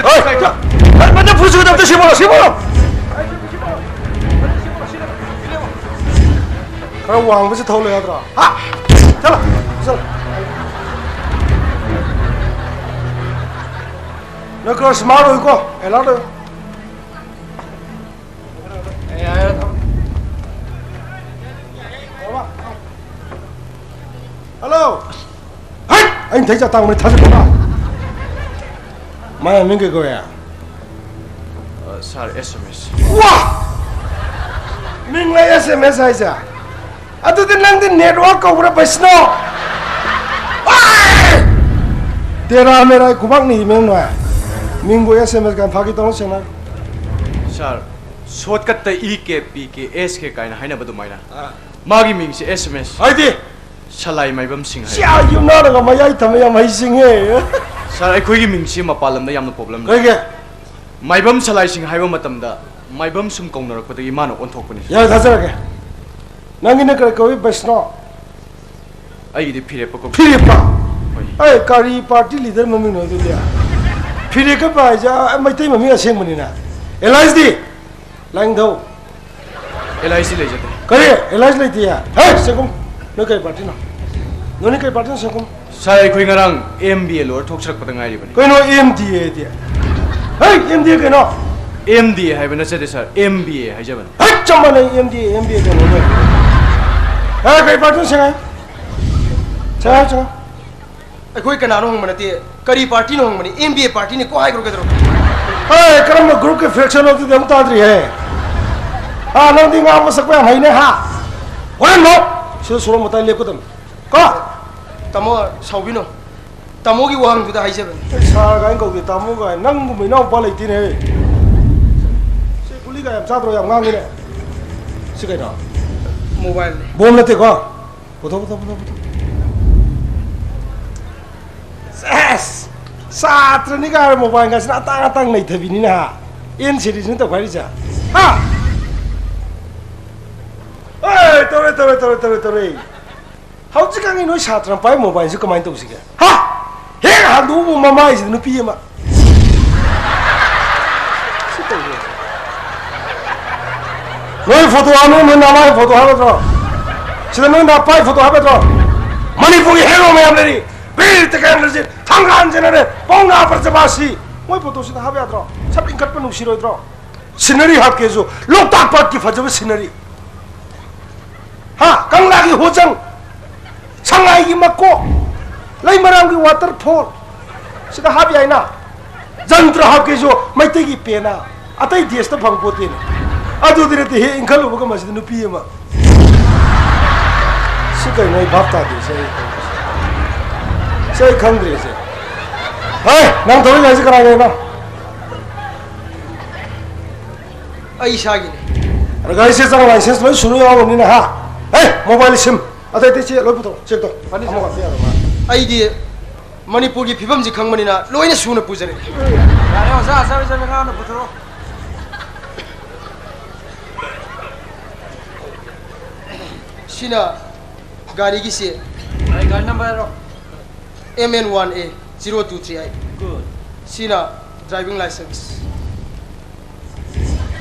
ꯍꯣꯏ! ꯃꯗꯨ ꯐꯨꯁꯨ ꯈꯨꯗꯛꯇ ꯁꯤꯃꯣ, ꯁꯤꯃꯣ! ꯈꯔ ꯋꯥꯡꯕꯁꯤ ꯊꯧ ꯂꯩ ꯌꯥꯗ꯭ꯔꯣ? ꯍꯥ? ꯆꯠꯂꯣ, ꯆꯠꯂꯣ꯫ ꯅꯪ ꯈꯔ smart ꯑꯣꯏꯀꯣ, alert ꯑꯣꯏ꯫ ꯍꯜꯂꯣ꯫ ꯍꯩꯠ! ꯑꯩꯅ ꯊꯩ ꯆꯥ ꯇꯥꯡꯕꯅꯤ, ꯊꯥꯖꯤꯜꯂꯣ꯫ ꯃꯥꯏ ꯃꯃꯤꯡ ꯀꯩ ꯀꯧꯋꯦ? ꯑ, ꯁꯥꯔ, S M S꯫ ꯋꯥ! ꯃꯤꯡ ꯂꯩ S M S ꯍꯥꯏꯁꯦ? ꯑꯗꯨꯗꯤ ꯅꯪꯗꯤ network ꯀꯧꯕ꯭ꯔꯥ, ꯕꯩꯁꯅꯣ? ꯋꯥ! ꯇꯦꯔꯥ ꯃꯦꯔꯥ ꯈꯨꯕꯥꯛꯅꯤ ꯏꯃꯦꯡ ꯅꯣꯏ꯫ ꯃꯤꯡꯕꯨ S M S ꯀꯥꯏꯅ ꯐꯥꯒꯤ ꯇꯧꯅꯨ ꯁꯦꯡꯅ꯫ ꯁꯥꯔ, shortcut ꯇ E K P K S K ꯀꯥꯏꯅ ꯍꯥꯏꯅꯕ ꯑꯗꯨꯃꯥꯏꯅ꯫ ꯑꯥ꯫ ꯃꯥꯒꯤ ꯃꯤꯡꯁꯦ S M S꯫ ꯍꯥꯏꯗꯤ? ꯁꯂꯥꯏ ꯃꯥꯏꯕꯝ ꯁꯤꯡ ꯍꯥꯏ꯫ ꯁꯤ ꯑꯥ ꯌꯨꯝꯅꯥꯛꯅꯒ ꯃꯌꯥꯏ ꯊꯝꯃ ꯌꯥꯝ ꯍꯩꯁꯤꯡꯉꯦ꯫ ꯁꯥꯔ, ꯑꯩꯈꯣꯏꯒꯤ ꯃꯤꯡꯁꯤ ꯃꯄꯥꯟ ꯂꯝꯗ ꯌꯥꯝꯅ problem ꯂꯩ꯫ ꯀꯩꯒꯤ? ꯃꯥꯏꯕꯝ ꯁꯂꯥꯏꯁꯤꯡ ꯍꯥꯏꯕ ꯃꯇꯝꯗ ꯃꯥꯏꯕꯝ ꯁꯨꯝ ꯀꯧꯅꯔꯛꯄꯗꯒꯤ ꯃꯥꯅ ꯑꯣꯟꯊꯣꯛꯄꯅꯤ꯫ ꯌꯥꯔꯦ, ꯊꯥꯖꯔꯒꯦ꯫ ꯅꯪꯒꯤꯅ ꯀꯔꯤ ꯀꯧꯏ, ꯕꯩꯁꯅꯣ? ꯑꯩꯒꯤꯗꯤ ꯐꯤꯔꯦꯞꯄ ꯀꯧꯏ꯫ ꯐꯤꯔꯦꯞꯄ? ꯍꯣꯏ꯫ ꯑꯦ, ꯀꯔꯤ party leader ꯃꯃꯤꯡꯅꯣ ꯑꯗꯨꯗꯤ? ꯐꯤꯔꯦꯞꯀ ꯍꯥꯏꯁꯦ, ꯑ, ꯃꯩꯇꯩ ꯃꯃꯤꯡ ꯑꯁꯦꯡꯕꯅꯤꯅ꯫ Alliance ꯗꯤ? ꯂꯥꯏꯅꯤꯡꯊꯧ꯫ Alliance ꯗꯤ ꯂꯩꯖꯗꯦ꯫ ꯀꯔꯤ? Alliance ꯂꯩꯇꯦ? ꯍꯦ, ꯁꯦꯡꯀꯨꯝ! ꯅꯣꯏ ꯀꯔꯤ party ꯅꯣ? ꯅꯣꯏꯅ ꯀꯔꯤ party ꯅꯣ, ꯁꯦꯡꯀꯨꯝ? ꯁꯥꯔ, ꯑꯩꯈꯣꯏ ꯉꯔꯥꯡ M B A ꯂꯣꯏꯔ ꯊꯣꯛꯆꯔꯛꯄꯗ ꯉꯥꯏꯔꯤꯕꯅꯤ꯫ ꯀꯩꯅꯣ M D A ꯗꯤ? ꯍꯦ, M D A ꯀꯩꯅꯣ? M D A ꯍꯥꯏꯕ ꯅꯠꯆꯗꯦ ꯁꯥꯔ, M B A ꯍꯥꯏꯖꯕꯅꯤ꯫ ꯍꯦ, ꯆꯞ ꯃꯥꯟꯅꯩ, M D A, M B A ꯀꯩꯅꯣ ꯅꯣꯏ? ꯍꯦ, ꯀꯔꯤ party ꯅꯣ, ꯁꯦꯡꯉꯥꯏ? ꯁꯦꯡꯉꯥꯏ, ꯁꯦꯡꯉꯥꯏ꯫ ꯑꯩꯈꯣꯏ ꯀꯅꯥꯅꯣ ꯍꯪꯕ ꯅꯠꯇꯦ, ꯀꯔꯤ party no ꯍꯪꯕꯅꯤ, M B A party ꯅꯤ ꯀꯣ ꯍꯥꯏꯈ꯭ꯔꯣ ꯀꯩꯗꯧꯔꯒꯦ? ꯍꯦ, ꯀꯔꯝꯕ group ꯀꯤ faction ꯅꯣ ꯑꯗꯨꯗꯤ ꯑꯃꯨꯛ ꯇꯥꯗ꯭ꯔꯤꯍꯦ꯫ ꯑꯥ, ꯅꯪꯗꯤ ꯉꯥꯡꯕ ꯁꯛꯄ ꯌꯥꯝ ꯍꯩꯅꯦ, ꯍꯥ? ꯍꯣꯔꯦꯟ ꯂꯥꯛ! ꯁꯤꯗ ꯁꯣꯔꯣꯛ ꯃꯇꯥꯏ ꯂꯦꯞꯀꯗꯕꯅꯤ꯫ ꯀꯣ? ꯇꯥꯃꯣ, ꯁꯥꯎꯕꯤꯅꯣ꯫ ꯇꯥꯃꯣꯒꯤ ꯋꯥꯍꯪꯗꯨꯗ ꯍꯥꯏꯖꯕꯅꯤ꯫ ꯑꯦ, ꯁꯥꯔ ꯀꯥꯏꯅ ꯀꯧꯗꯦ, ꯇꯥꯃꯣ ꯀꯥꯏꯅ꯫ ꯅꯪꯒꯨꯝꯕ ꯏꯅꯥꯎꯄꯥ ꯂꯩꯇꯦꯅꯦ꯫ ꯁꯤ ꯒꯨꯂꯤ ꯀꯥ ꯌꯥꯝ ꯆꯥꯗ꯭ꯔꯣ? ꯌꯥꯝ ꯉꯥꯡꯉꯤꯅꯦ꯫ ꯁꯤ ꯀꯩꯅꯣ? Mobile ꯅꯤ꯫ Bomb ꯅꯠꯇꯦꯀꯣ? ꯄꯨꯊꯣꯛ, ꯄꯨꯊꯣꯛ, ꯄꯨꯊꯣꯛ, ꯄꯨꯊꯣꯛ꯫ ꯑꯦꯁ! ꯁꯥꯇ꯭ꯔꯅꯤ ꯀꯥꯏꯅ mobile ꯒꯥꯁꯤꯅ ꯑꯇꯥꯡ ꯑꯇꯥꯡ ꯅꯩꯊꯕꯤꯅꯤꯅꯦ ꯍꯥ? N series ꯅꯤ ꯇꯧꯈꯥꯏꯔꯤꯁꯦ꯫ ꯍꯥ? ꯑꯦ, ꯇꯧꯔꯦ, ꯇꯧꯔꯦ, ꯇꯧꯔꯦ, ꯇꯧꯔꯦ, ꯇꯧꯔꯦ꯫ ꯍꯧꯖꯤꯛꯀꯥꯟꯒꯤ ꯅꯣꯏ ꯁꯥꯇ꯭ꯔꯅ ꯄꯥꯏ mobile ꯁꯤ ꯀꯃꯥꯏꯅ ꯇꯧꯁꯤꯒꯦ? ꯍꯥ? ꯍꯦꯛ ꯍꯥꯡꯗꯣꯛꯎꯕ ꯃꯃꯥꯏꯁꯤꯗ ꯅꯨꯄꯤ ꯑꯃ꯫ ꯁꯤ ꯇꯧꯕ ꯌꯥꯏ꯫ ꯅꯣꯏ ꯐꯣꯇꯣ ꯍꯥꯞꯅ ꯅꯣꯏ ꯅꯃꯥꯏ ꯐꯣꯇꯣ ꯍꯥꯞꯀꯗ꯭ꯔꯣ? ꯁꯤꯗ ꯅꯣꯏ ꯅꯄꯥꯏ ꯐꯣꯇꯣ ꯍꯥꯞꯀꯗ꯭ꯔꯣ? ꯃꯅꯤꯄꯨꯔꯒꯤ ꯍꯦꯔꯣ ꯃꯌꯥꯝ ꯂꯩꯔꯤ꯫ ꯕꯤꯔ ꯇꯤꯀꯦꯟꯗ꯭ꯔꯖꯤꯠ, ꯊꯪꯒꯥꯜ ꯖꯦꯅꯔꯦꯜ, ꯄꯥꯎꯅꯥ ꯕ꯭ꯔꯖꯕꯥꯁꯤ꯫ ꯃꯣꯏ ꯐꯣꯇꯣꯁꯤꯗ ꯍꯥꯞꯄ ꯌꯥꯗ꯭ꯔꯣ? ꯁꯛ ꯏꯟꯈꯠꯄ ꯅꯨꯡꯁꯤꯔꯣꯏꯗ꯭ꯔꯣ? ꯁꯤꯅꯔꯤ ꯍꯥꯞꯀꯦꯁꯨ ꯂꯣꯛꯇꯥꯛ ꯄꯥꯠꯀꯤ ꯐꯖꯕ ꯁꯤꯅꯔꯤ꯫ ꯍꯥ? ꯀꯪꯂꯥꯒꯤ ꯍꯣꯖꯪ, ꯁꯉꯥꯏꯒꯤ ꯃꯀꯣꯛ, ꯂꯩꯃꯔꯥꯝꯒꯤ ꯋꯥꯇꯔꯐꯣꯜ꯫ ꯁꯤꯗ ꯍꯥꯞ ꯌꯥꯏꯅ꯫ ꯖꯟꯇ꯭ꯔ ꯍꯥꯞꯀꯦꯁꯨ ꯃꯩꯇꯩꯒꯤ ꯄꯦꯅꯥ, ꯑꯇꯩ ꯗꯦꯁꯇ ꯐꯪ ꯄꯣꯠꯇꯦꯅꯦ꯫ ꯑꯗꯨꯗꯤ ꯅꯠꯇꯦ, ꯍꯦꯛ ꯏꯟꯈꯠꯂꯨꯕꯒ ꯃꯁꯤꯗ ꯅꯨꯄꯤ ꯑꯃ꯫ ꯁꯤ ꯀꯩꯅꯣ? ꯑꯩ ꯚꯥꯞ ꯇꯥꯗꯦ꯫ ꯁꯤ ꯑꯩ ꯈꯪꯗ꯭ꯔꯦ꯫ ꯁꯤ ꯑꯩ ꯈꯪꯗ꯭ꯔꯦ꯫ ꯁꯤ ꯍꯦ, ꯅꯪ ꯊꯧꯔꯤ ꯂꯥꯏꯁꯤ ꯀꯅꯥꯒꯤꯅꯣ? ꯑꯩ ꯏꯁꯥꯒꯤꯅꯤ꯫ ꯑꯗ ꯒꯥꯔꯤꯁꯦ ꯆꯪ ꯂꯥꯏꯁꯦꯟꯁ ꯂꯣꯏ ꯁꯨꯅ ꯌꯥꯎꯔꯕꯅꯤꯅ, ꯍꯥ? ꯍꯦ, ꯃꯣꯕꯥꯏꯜ ꯁꯤꯝ ꯑꯇꯩ ꯑꯇꯩ ꯆꯦ ꯂꯣꯏ ꯄꯨꯊꯣꯔꯛꯑꯣ꯫ ꯆꯦꯛ ꯇꯧ꯫ ꯐꯅꯤ, ꯁꯥꯔ꯫ ꯑꯃꯒ ꯑꯝꯇ ꯌꯥꯔꯣꯏ꯫ ꯑꯩꯗꯤ ꯃꯅꯤꯄꯨꯔꯒꯤ ꯐꯤꯕꯝꯁꯤ ꯈꯪꯕꯅꯤꯅ ꯂꯣꯏꯅ ꯁꯨꯅ ꯄꯨꯖꯔꯛꯏ꯫ ꯌꯥꯔꯦ, ꯑꯣꯖꯥ, ꯑꯆꯥꯕꯤ ꯆꯠꯂ ꯉꯥꯡꯅ ꯄꯨꯊꯣꯔꯛꯑꯣ꯫ ꯁꯤꯅ ꯒꯥꯔꯤꯒꯤꯁꯤ꯫ ꯒꯥꯔꯤ ꯅꯝꯕꯔ ꯍꯥꯏꯔꯣ꯫ M N one A zero two three I꯫ Good꯫ ꯁꯤꯅ driving license꯫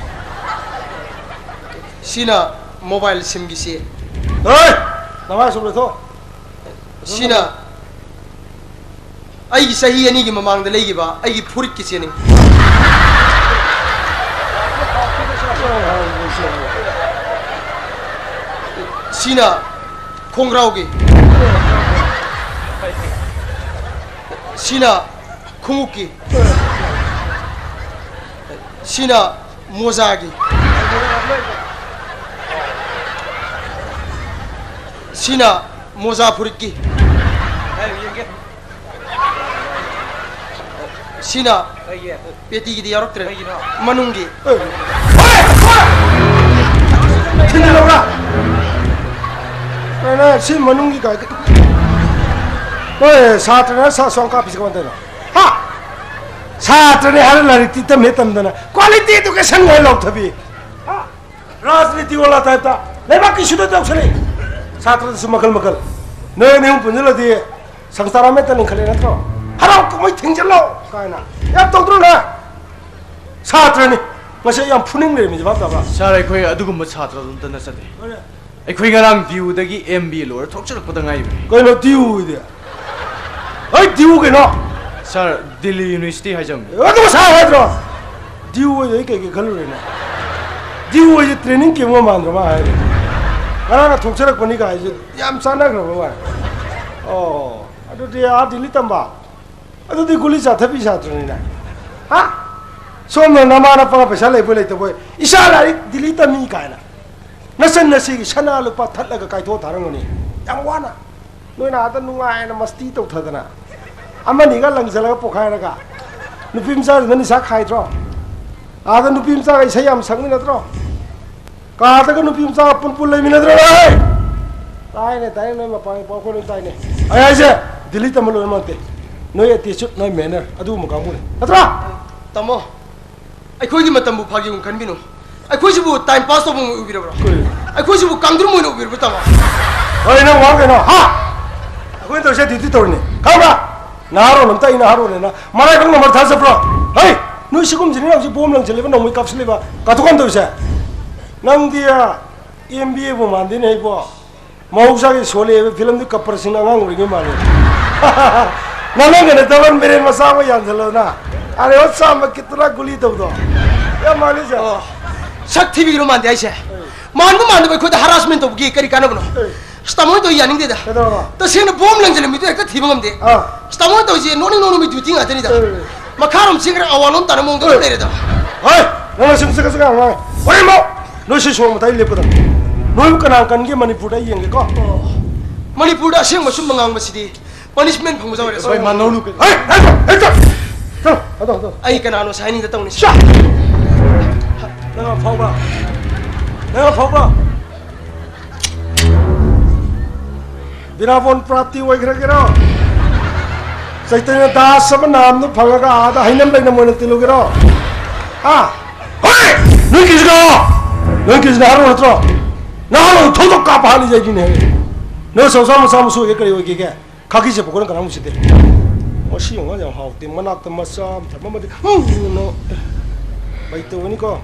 ꯁꯤꯅ ꯃꯣꯕꯥꯏꯜ ꯁꯤꯝꯒꯤꯁꯤ꯫ ꯍꯣꯏ! ꯅꯃꯥꯏ ꯁꯨꯝ ꯂꯩꯊꯣꯛ꯫ ꯁꯤꯅ ꯑꯩꯒꯤ ꯆꯍꯤ ꯑꯅꯤꯒꯤ ꯃꯃꯥꯡꯗ ꯂꯩꯈꯤꯕ ꯑꯩꯒꯤ ꯐꯨꯔꯤꯠꯀꯤ ꯆꯦꯅꯤ꯫ ꯁꯤꯅ ꯈꯣꯡꯒ꯭ꯔꯥꯎꯒꯤ꯫ ꯁꯤꯅ ꯈꯣꯡꯎꯞꯀꯤ꯫ ꯁꯤꯅ ꯃꯣꯖꯥꯒꯤ꯫ ꯁꯤꯅ ꯃꯣꯖꯥ ꯐꯨꯔꯤꯠꯀꯤ꯫ ꯁꯤꯅ ꯄꯦꯇꯤꯒꯤꯗꯤ ꯌꯥꯎꯔꯛꯇ꯭ꯔꯦ꯫ ꯀꯩꯒꯤꯅꯣ? ꯃꯅꯨꯡꯒꯤ꯫ ꯊꯤꯟꯖꯤꯜꯂꯧꯔꯥ? ꯀꯩꯅꯣ, ꯁꯤ ꯃꯅꯨꯡꯒꯤ ꯀꯥꯏ-, ꯍꯣꯏ, ꯁꯥꯇ꯭ꯔꯅ ꯁꯥ-, ꯁꯣꯝ ꯀꯥꯞꯄꯤꯁꯤ ꯀꯃꯥꯏꯅ ꯇꯧꯔꯤꯅꯣ? ꯍꯥ? ꯁꯥꯇ꯭ꯔꯅꯦ ꯍꯥꯏꯔ ꯂꯥꯏꯔꯤꯛꯇꯤ ꯇꯝꯃꯦ ꯇꯝꯗꯅ quality education ꯍꯥꯏ ꯂꯥꯎꯊꯕꯤ꯫ ꯍꯥ? ꯔꯥꯖꯅꯤꯇꯤ ꯋꯥꯂꯥ type ꯇ ꯂꯩꯕꯥꯛꯀꯤ ꯁꯨꯗ ꯇꯧꯁꯜꯂꯤ꯫ ꯁꯥꯇ꯭ꯔꯗꯁꯨ ꯃꯈꯜ ꯃꯈꯜ꯫ ꯅꯣꯏ ꯑꯅꯤ ꯑꯍꯨꯝ ꯄꯨꯟꯁꯤꯜꯂꯗꯤ ꯁꯪꯁꯇꯥꯟ ꯑꯃꯠꯇ ꯂꯤꯡꯈꯠꯂꯦ ꯅꯠꯇ꯭ꯔꯣ? ꯍꯔꯥꯎ ꯀꯨꯝꯍꯩ ꯊꯤꯡꯖꯤꯜꯂꯣ ꯀꯥꯏꯅ ꯌꯥꯝ ꯇꯧꯗ꯭ꯔꯣ ꯅꯪ? ꯁꯥꯇ꯭ꯔꯅꯤ꯫ ꯉꯁꯤ ꯑꯩ ꯌꯥꯝ ꯐꯨꯅꯤꯡ ꯂꯩꯔꯝꯃꯤꯁꯦ, ꯚꯥꯞ ꯇꯥꯕ꯭ꯔꯥ? ꯁꯥꯔ, ꯑꯩꯈꯣꯏ ꯑꯗꯨꯒꯨꯝꯕ ꯁꯥꯇ꯭ꯔꯗꯣ ꯑꯝꯇ ꯅꯠꯆꯗꯦ꯫ ꯍꯣꯏꯅꯦ꯫ ꯑꯩꯈꯣꯏ ꯉꯔꯥꯡ ꯗꯤꯌꯨꯗꯒꯤ ꯑꯦꯝ ꯕꯤ ꯑꯦ ꯂꯣꯏꯔ ꯊꯣꯛꯆꯔꯛꯄꯗ ꯉꯥꯏꯔꯤꯕꯅꯤ꯫ ꯀꯩꯅꯣ ꯗꯤꯌꯨ ꯍꯥꯏꯗꯤ? ꯍꯩ, ꯗꯤꯌꯨ ꯀꯩꯅꯣ? ꯁꯥꯔ, ꯗꯤꯜꯂꯤ ꯌꯨꯅꯤꯚꯔꯁꯤꯇꯤ ꯍꯥꯏꯖꯕꯅꯤ꯫ ꯑꯗꯨ ꯉꯁꯥꯏ ꯍꯥꯏꯗ꯭ꯔꯣ? ꯗꯤꯌꯨ ꯍꯥꯏꯗꯤ ꯑꯩ ꯀꯩꯀꯩ ꯈꯜꯂꯨꯔꯦꯅꯦ? ꯗꯤꯌꯨ ꯍꯥꯏꯗꯤ ꯇ꯭ꯔꯦꯅꯤꯡ ꯀꯦꯝꯞ ꯑꯃ ꯃꯥꯟꯗ꯭ꯔꯣ ꯃꯥ ꯍꯥꯏꯗꯣ? ꯉꯔꯥꯡꯅ ꯊꯣꯛꯆꯔꯛꯄꯅꯤ ꯀꯥꯏꯁꯦ ꯌꯥꯝ ꯆꯥꯟꯅꯈ꯭ꯔꯕ ꯃꯥꯜꯂꯦ꯫ ꯑꯣ, ꯑꯗꯨꯗꯤ ꯑꯥ ꯗꯤꯜꯂꯤ ꯇꯝꯕ? ꯑꯗꯨꯗꯤ ꯒꯨꯂꯤ ꯆꯥꯊꯕꯤ ꯁꯥꯇ꯭ꯔꯅꯤꯅꯦ꯫ ꯍꯥ? ꯁꯣꯝꯅ ꯅꯃꯥ ꯅꯄꯥ ꯄꯩꯁꯥ ꯂꯩꯕꯣꯏ ꯂꯩꯇꯕꯣꯏ, "ꯏꯆꯥ ꯂꯥꯏꯔꯤꯛ ꯗꯤꯜꯂꯤ ꯇꯝꯃꯤ" ꯀꯥꯏꯅ꯫ ꯅꯆꯟ ꯅꯁꯤꯒꯤ ꯁꯅꯥ ꯂꯨꯄꯥ ꯊꯠꯂꯒ ꯀꯥꯏꯊꯣꯛꯑ ꯊꯥꯔꯝꯒꯅꯤ꯫ ꯌꯥꯝ ꯋꯥꯅ꯫ ꯅꯣꯏꯅ ꯑꯥꯗ ꯅꯨꯡꯉꯥꯏꯅ ꯃꯁꯇꯤ ꯇꯧꯊꯗꯅ꯫ ꯑꯃꯅꯤꯒ ꯂꯪꯁꯤꯜꯂꯒ ꯄꯣꯈꯥꯏꯔꯒ꯫ ꯅꯨꯄꯤ ꯃꯆꯥꯁꯤꯡꯗ ꯅꯤꯁꯥ ꯈꯥꯏꯗ꯭ꯔꯣ? ꯑꯥꯗ ꯅꯨꯄꯤ ꯃꯆꯥꯒ ꯏꯁꯩ ꯌꯥꯝ ꯁꯛꯃꯤꯟꯅꯗ꯭ꯔꯣ? ꯀꯥꯗꯒ ꯅꯨꯄꯤ ꯃꯆꯥꯒ ꯄꯨꯟ ꯄꯨꯟ ꯂꯩꯃꯤꯟꯅꯗ꯭ꯔꯣ ꯅꯣꯏ? ꯇꯥꯏꯅꯦ, ꯇꯥꯏꯅꯦ, ꯅꯣꯏ ꯃꯄꯥꯟꯒꯤ ꯄꯥꯎ ꯑꯩꯈꯣꯏ ꯂꯣꯏ ꯇꯥꯏꯅꯦ꯫ ꯑꯩ ꯍꯥꯏꯁꯦ, ꯗꯤꯜꯂꯤ ꯇꯝꯕ ꯂꯣꯏꯅꯃꯛ ꯅꯠꯇꯦ꯫ ꯅꯣꯏ attitude, ꯅꯣꯏ manner, ꯑꯗꯨꯒꯨꯝꯕ ꯀꯥꯡꯕꯨꯅꯤ꯫ ꯅꯠꯇ꯭ꯔꯥ? ꯇꯥꯃꯣ, ꯑꯩꯈꯣꯏꯒꯤ ꯃꯇꯝꯕꯨ ꯐꯥꯒꯤꯒꯨꯝ ꯈꯟꯕꯤꯅꯨ꯫ ꯑꯩꯈꯣꯏꯁꯤꯕꯨ time pass ꯇꯧꯕ ꯑꯣꯏꯅ ꯎꯕꯤꯔꯕ꯭ꯔꯣ? ꯀꯩ? ꯑꯩꯈꯣꯏꯁꯤꯕꯨ ꯀꯥꯡꯗ꯭ꯔꯨꯝ ꯑꯣꯏꯅ ꯎꯕꯤꯔꯕ꯭ꯔꯣ, ꯇꯥꯃꯣ? ꯍꯣꯏ, ꯅꯪ ꯋꯥ ꯀꯩꯅꯣ? ꯍꯥ? ꯑꯩꯈꯣꯏꯅ ꯇꯧꯔꯤꯁꯦ duty ꯇꯧꯔꯤꯅꯤ꯫ ꯈꯪꯕ꯭ꯔꯥ? ꯅꯍꯥꯔꯣꯟ ꯑꯝꯇ ꯑꯩ ꯅꯍꯥꯔꯣꯟꯅꯦꯅ ꯃꯔꯥꯏꯕꯛ ꯅꯝꯕꯔ ꯊꯥꯖꯕ꯭ꯔꯣ? ꯍꯩ! ꯅꯣꯏ ꯁꯤꯒꯨꯝꯕꯁꯤꯅ ꯍꯧꯖꯤꯛ ꯕꯣꯝ ꯂꯪꯁꯤꯜꯂꯤꯕ, ꯅꯣꯡꯃꯩ ꯀꯥꯞꯁꯤꯜꯂꯤꯕ, ꯀꯥꯊꯣꯛ ꯀꯥꯟ ꯇꯧꯔꯤꯁꯦ? ꯅꯪꯗꯤ ꯑꯦꯝ ꯕꯤ ꯑꯦꯕꯨ ꯃꯥꯟꯗꯦꯅꯦ ꯑꯩꯕꯣ꯫ ꯃꯍꯧꯁꯥꯒꯤ ꯁꯣꯜꯂꯦ ꯍꯥꯏꯕ ꯐꯤꯂꯝꯗꯨ ꯀꯄꯔ ꯁꯤꯡ ꯑꯉꯥꯡ ꯑꯣꯏꯔꯤꯉꯩ ꯃꯥꯜꯂꯦ꯫ ꯅꯪꯅ ꯗꯕꯜ ꯕ꯭ꯔꯦꯟ ꯃꯆꯥ ꯑꯃ ꯌꯥꯟꯁꯤꯜꯂꯗꯅ, "ꯑꯔꯦ ꯍꯣ ꯆꯥꯝꯕ ꯀꯤꯇꯅꯥ ꯒꯨꯂꯤ" ꯇꯧꯗꯣ ꯌꯥꯝ ꯃꯥꯜꯂꯤꯁꯦ꯫ ꯑꯣ, ꯁꯛ ꯊꯤꯕꯤꯒꯤꯔꯣ ꯃꯥꯟꯗꯦ ꯍꯥꯏꯁꯦ? ꯃꯥꯟꯕ ꯃꯥꯟꯗꯕ ꯑꯩꯈꯣꯏꯗ harassment ꯇꯧꯕꯒꯤ ꯀꯔꯤ ꯀꯥꯟꯅꯕꯅꯣ? ꯑꯁ, ꯇꯥꯃꯣ ꯍꯣꯏ ꯇꯧꯔꯤ ꯌꯥꯅꯤꯡꯗꯦꯗ꯫ ꯀꯩꯗꯧꯔꯕ? ꯇꯁꯦꯡꯅ ꯕꯣꯝ ꯂꯪꯁꯤꯜꯂꯝꯃꯤꯗꯨ ꯍꯦꯛꯇ ꯊꯤꯕ ꯉꯝꯗꯦ꯫ ꯑꯥ꯫ ꯑꯁ, ꯇꯥꯃꯣ ꯍꯣꯏ ꯇꯧꯔꯤꯁꯦ ꯅꯣꯛꯅꯤꯡ ꯅꯣꯛꯅꯤꯡꯕ duty ꯉꯥꯛꯇꯅꯤꯗ꯫ ꯑꯦ꯫ ꯃꯈꯥꯔꯣꯝ ꯆꯦꯟꯈ꯭ꯔꯦ, ꯑꯋꯥꯂꯣꯝ ꯇꯥꯅ ꯃꯑꯣꯡꯗ ꯑꯗꯨꯝ ꯂꯩꯔꯦꯗ꯫ ꯍꯣꯏ, ꯅꯪꯅ ꯁꯨꯝ ꯆꯒꯠ ꯆꯒꯠ ꯉꯥꯡꯉꯦ꯫ ꯍꯣꯔꯦꯟꯃꯛ ꯅꯣꯏ ꯁꯤ ꯁꯣꯔ ꯃꯇꯥꯏ ꯂꯦꯞꯀꯗꯕꯅꯤ꯫ ꯅꯣꯏꯕꯨ ꯀꯅꯥ ꯀꯟꯒꯦ ꯃꯅꯤꯄꯨꯔꯗ ꯑꯩ ꯌꯦꯡꯒꯦꯀꯣ꯫ ꯑꯣ, ꯃꯅꯤꯄꯨꯔꯗ ꯑꯁꯦꯡꯕ ꯑꯆꯨꯝꯕ ꯉꯥꯡꯕꯁꯤꯗꯤ punishment ꯐꯪꯕ ꯌꯥꯎꯔꯦ꯫ ꯍꯣꯏ, ꯃꯥꯅꯧꯅꯨ ꯀꯩꯅꯣ꯫ ꯍꯦ, ꯍꯦ, ꯍꯦ, ꯆꯠ! ꯆꯠ! ꯑꯗꯣ, ꯑꯗꯣ꯫ ꯑꯩ ꯀꯅꯥꯅꯣ ꯁꯥꯏꯅꯤꯡꯗ ꯇꯧꯅꯤ꯫ ꯆꯠ! ꯅꯪ ꯑꯐꯥꯎꯕ꯫ ꯅꯪ ꯑꯐꯥꯎꯕ꯫ ꯕꯤꯔꯥꯕꯣꯟ ꯄ꯭ꯔꯥꯞꯇꯤ ꯑꯣꯏꯈ꯭ꯔꯒꯦꯔꯣ? ꯆꯩꯇꯟꯌ ꯗꯥꯁ ꯑꯃ ꯅꯥꯝꯗꯨ ꯐꯪꯉꯒ ꯑꯥꯗ ꯍꯩꯅꯝ ꯂꯩꯅꯝ ꯑꯣꯏꯅ ꯇꯤꯜꯂꯨꯒꯦꯔꯣ? ꯍꯥ? ꯍꯣꯏ! ꯅꯣꯏ ꯀꯤꯁꯤꯅ! ꯅꯣꯏ ꯀꯤꯁꯤꯅ ꯍꯥꯏꯔꯣ ꯅꯠꯇ꯭ꯔꯣ? ꯅꯍꯥꯟ ꯊꯧꯗꯣꯛ ꯀꯥꯞꯄ ꯍꯥꯠꯂꯤꯁꯦ ꯑꯩꯒꯤꯅꯦ꯫ ꯅꯣꯏ ꯁꯧꯁꯥ ꯃꯆꯥ ꯃꯁꯨ ꯑꯣꯏꯒꯦ ꯀꯔꯤ ꯑꯣꯏꯒꯦꯒꯦ? ꯈꯥꯀꯤ ꯆꯠꯄ ꯈꯣꯠꯅ ꯀꯅꯥꯃꯨꯛ ꯁꯤꯠꯇꯦ꯫ ꯃꯁꯤ ꯌꯦꯡꯉꯣ, ꯌꯥꯝ ꯍꯥꯎꯇꯦ꯫ ꯃꯅꯥꯛꯇ ꯃꯆꯥ ꯑꯃ ꯊꯝꯃꯝꯃꯗꯤ, ꯎꯝ, ꯅꯣ꯫ ꯕꯩ ꯇꯧꯒꯅꯤꯀꯣ꯫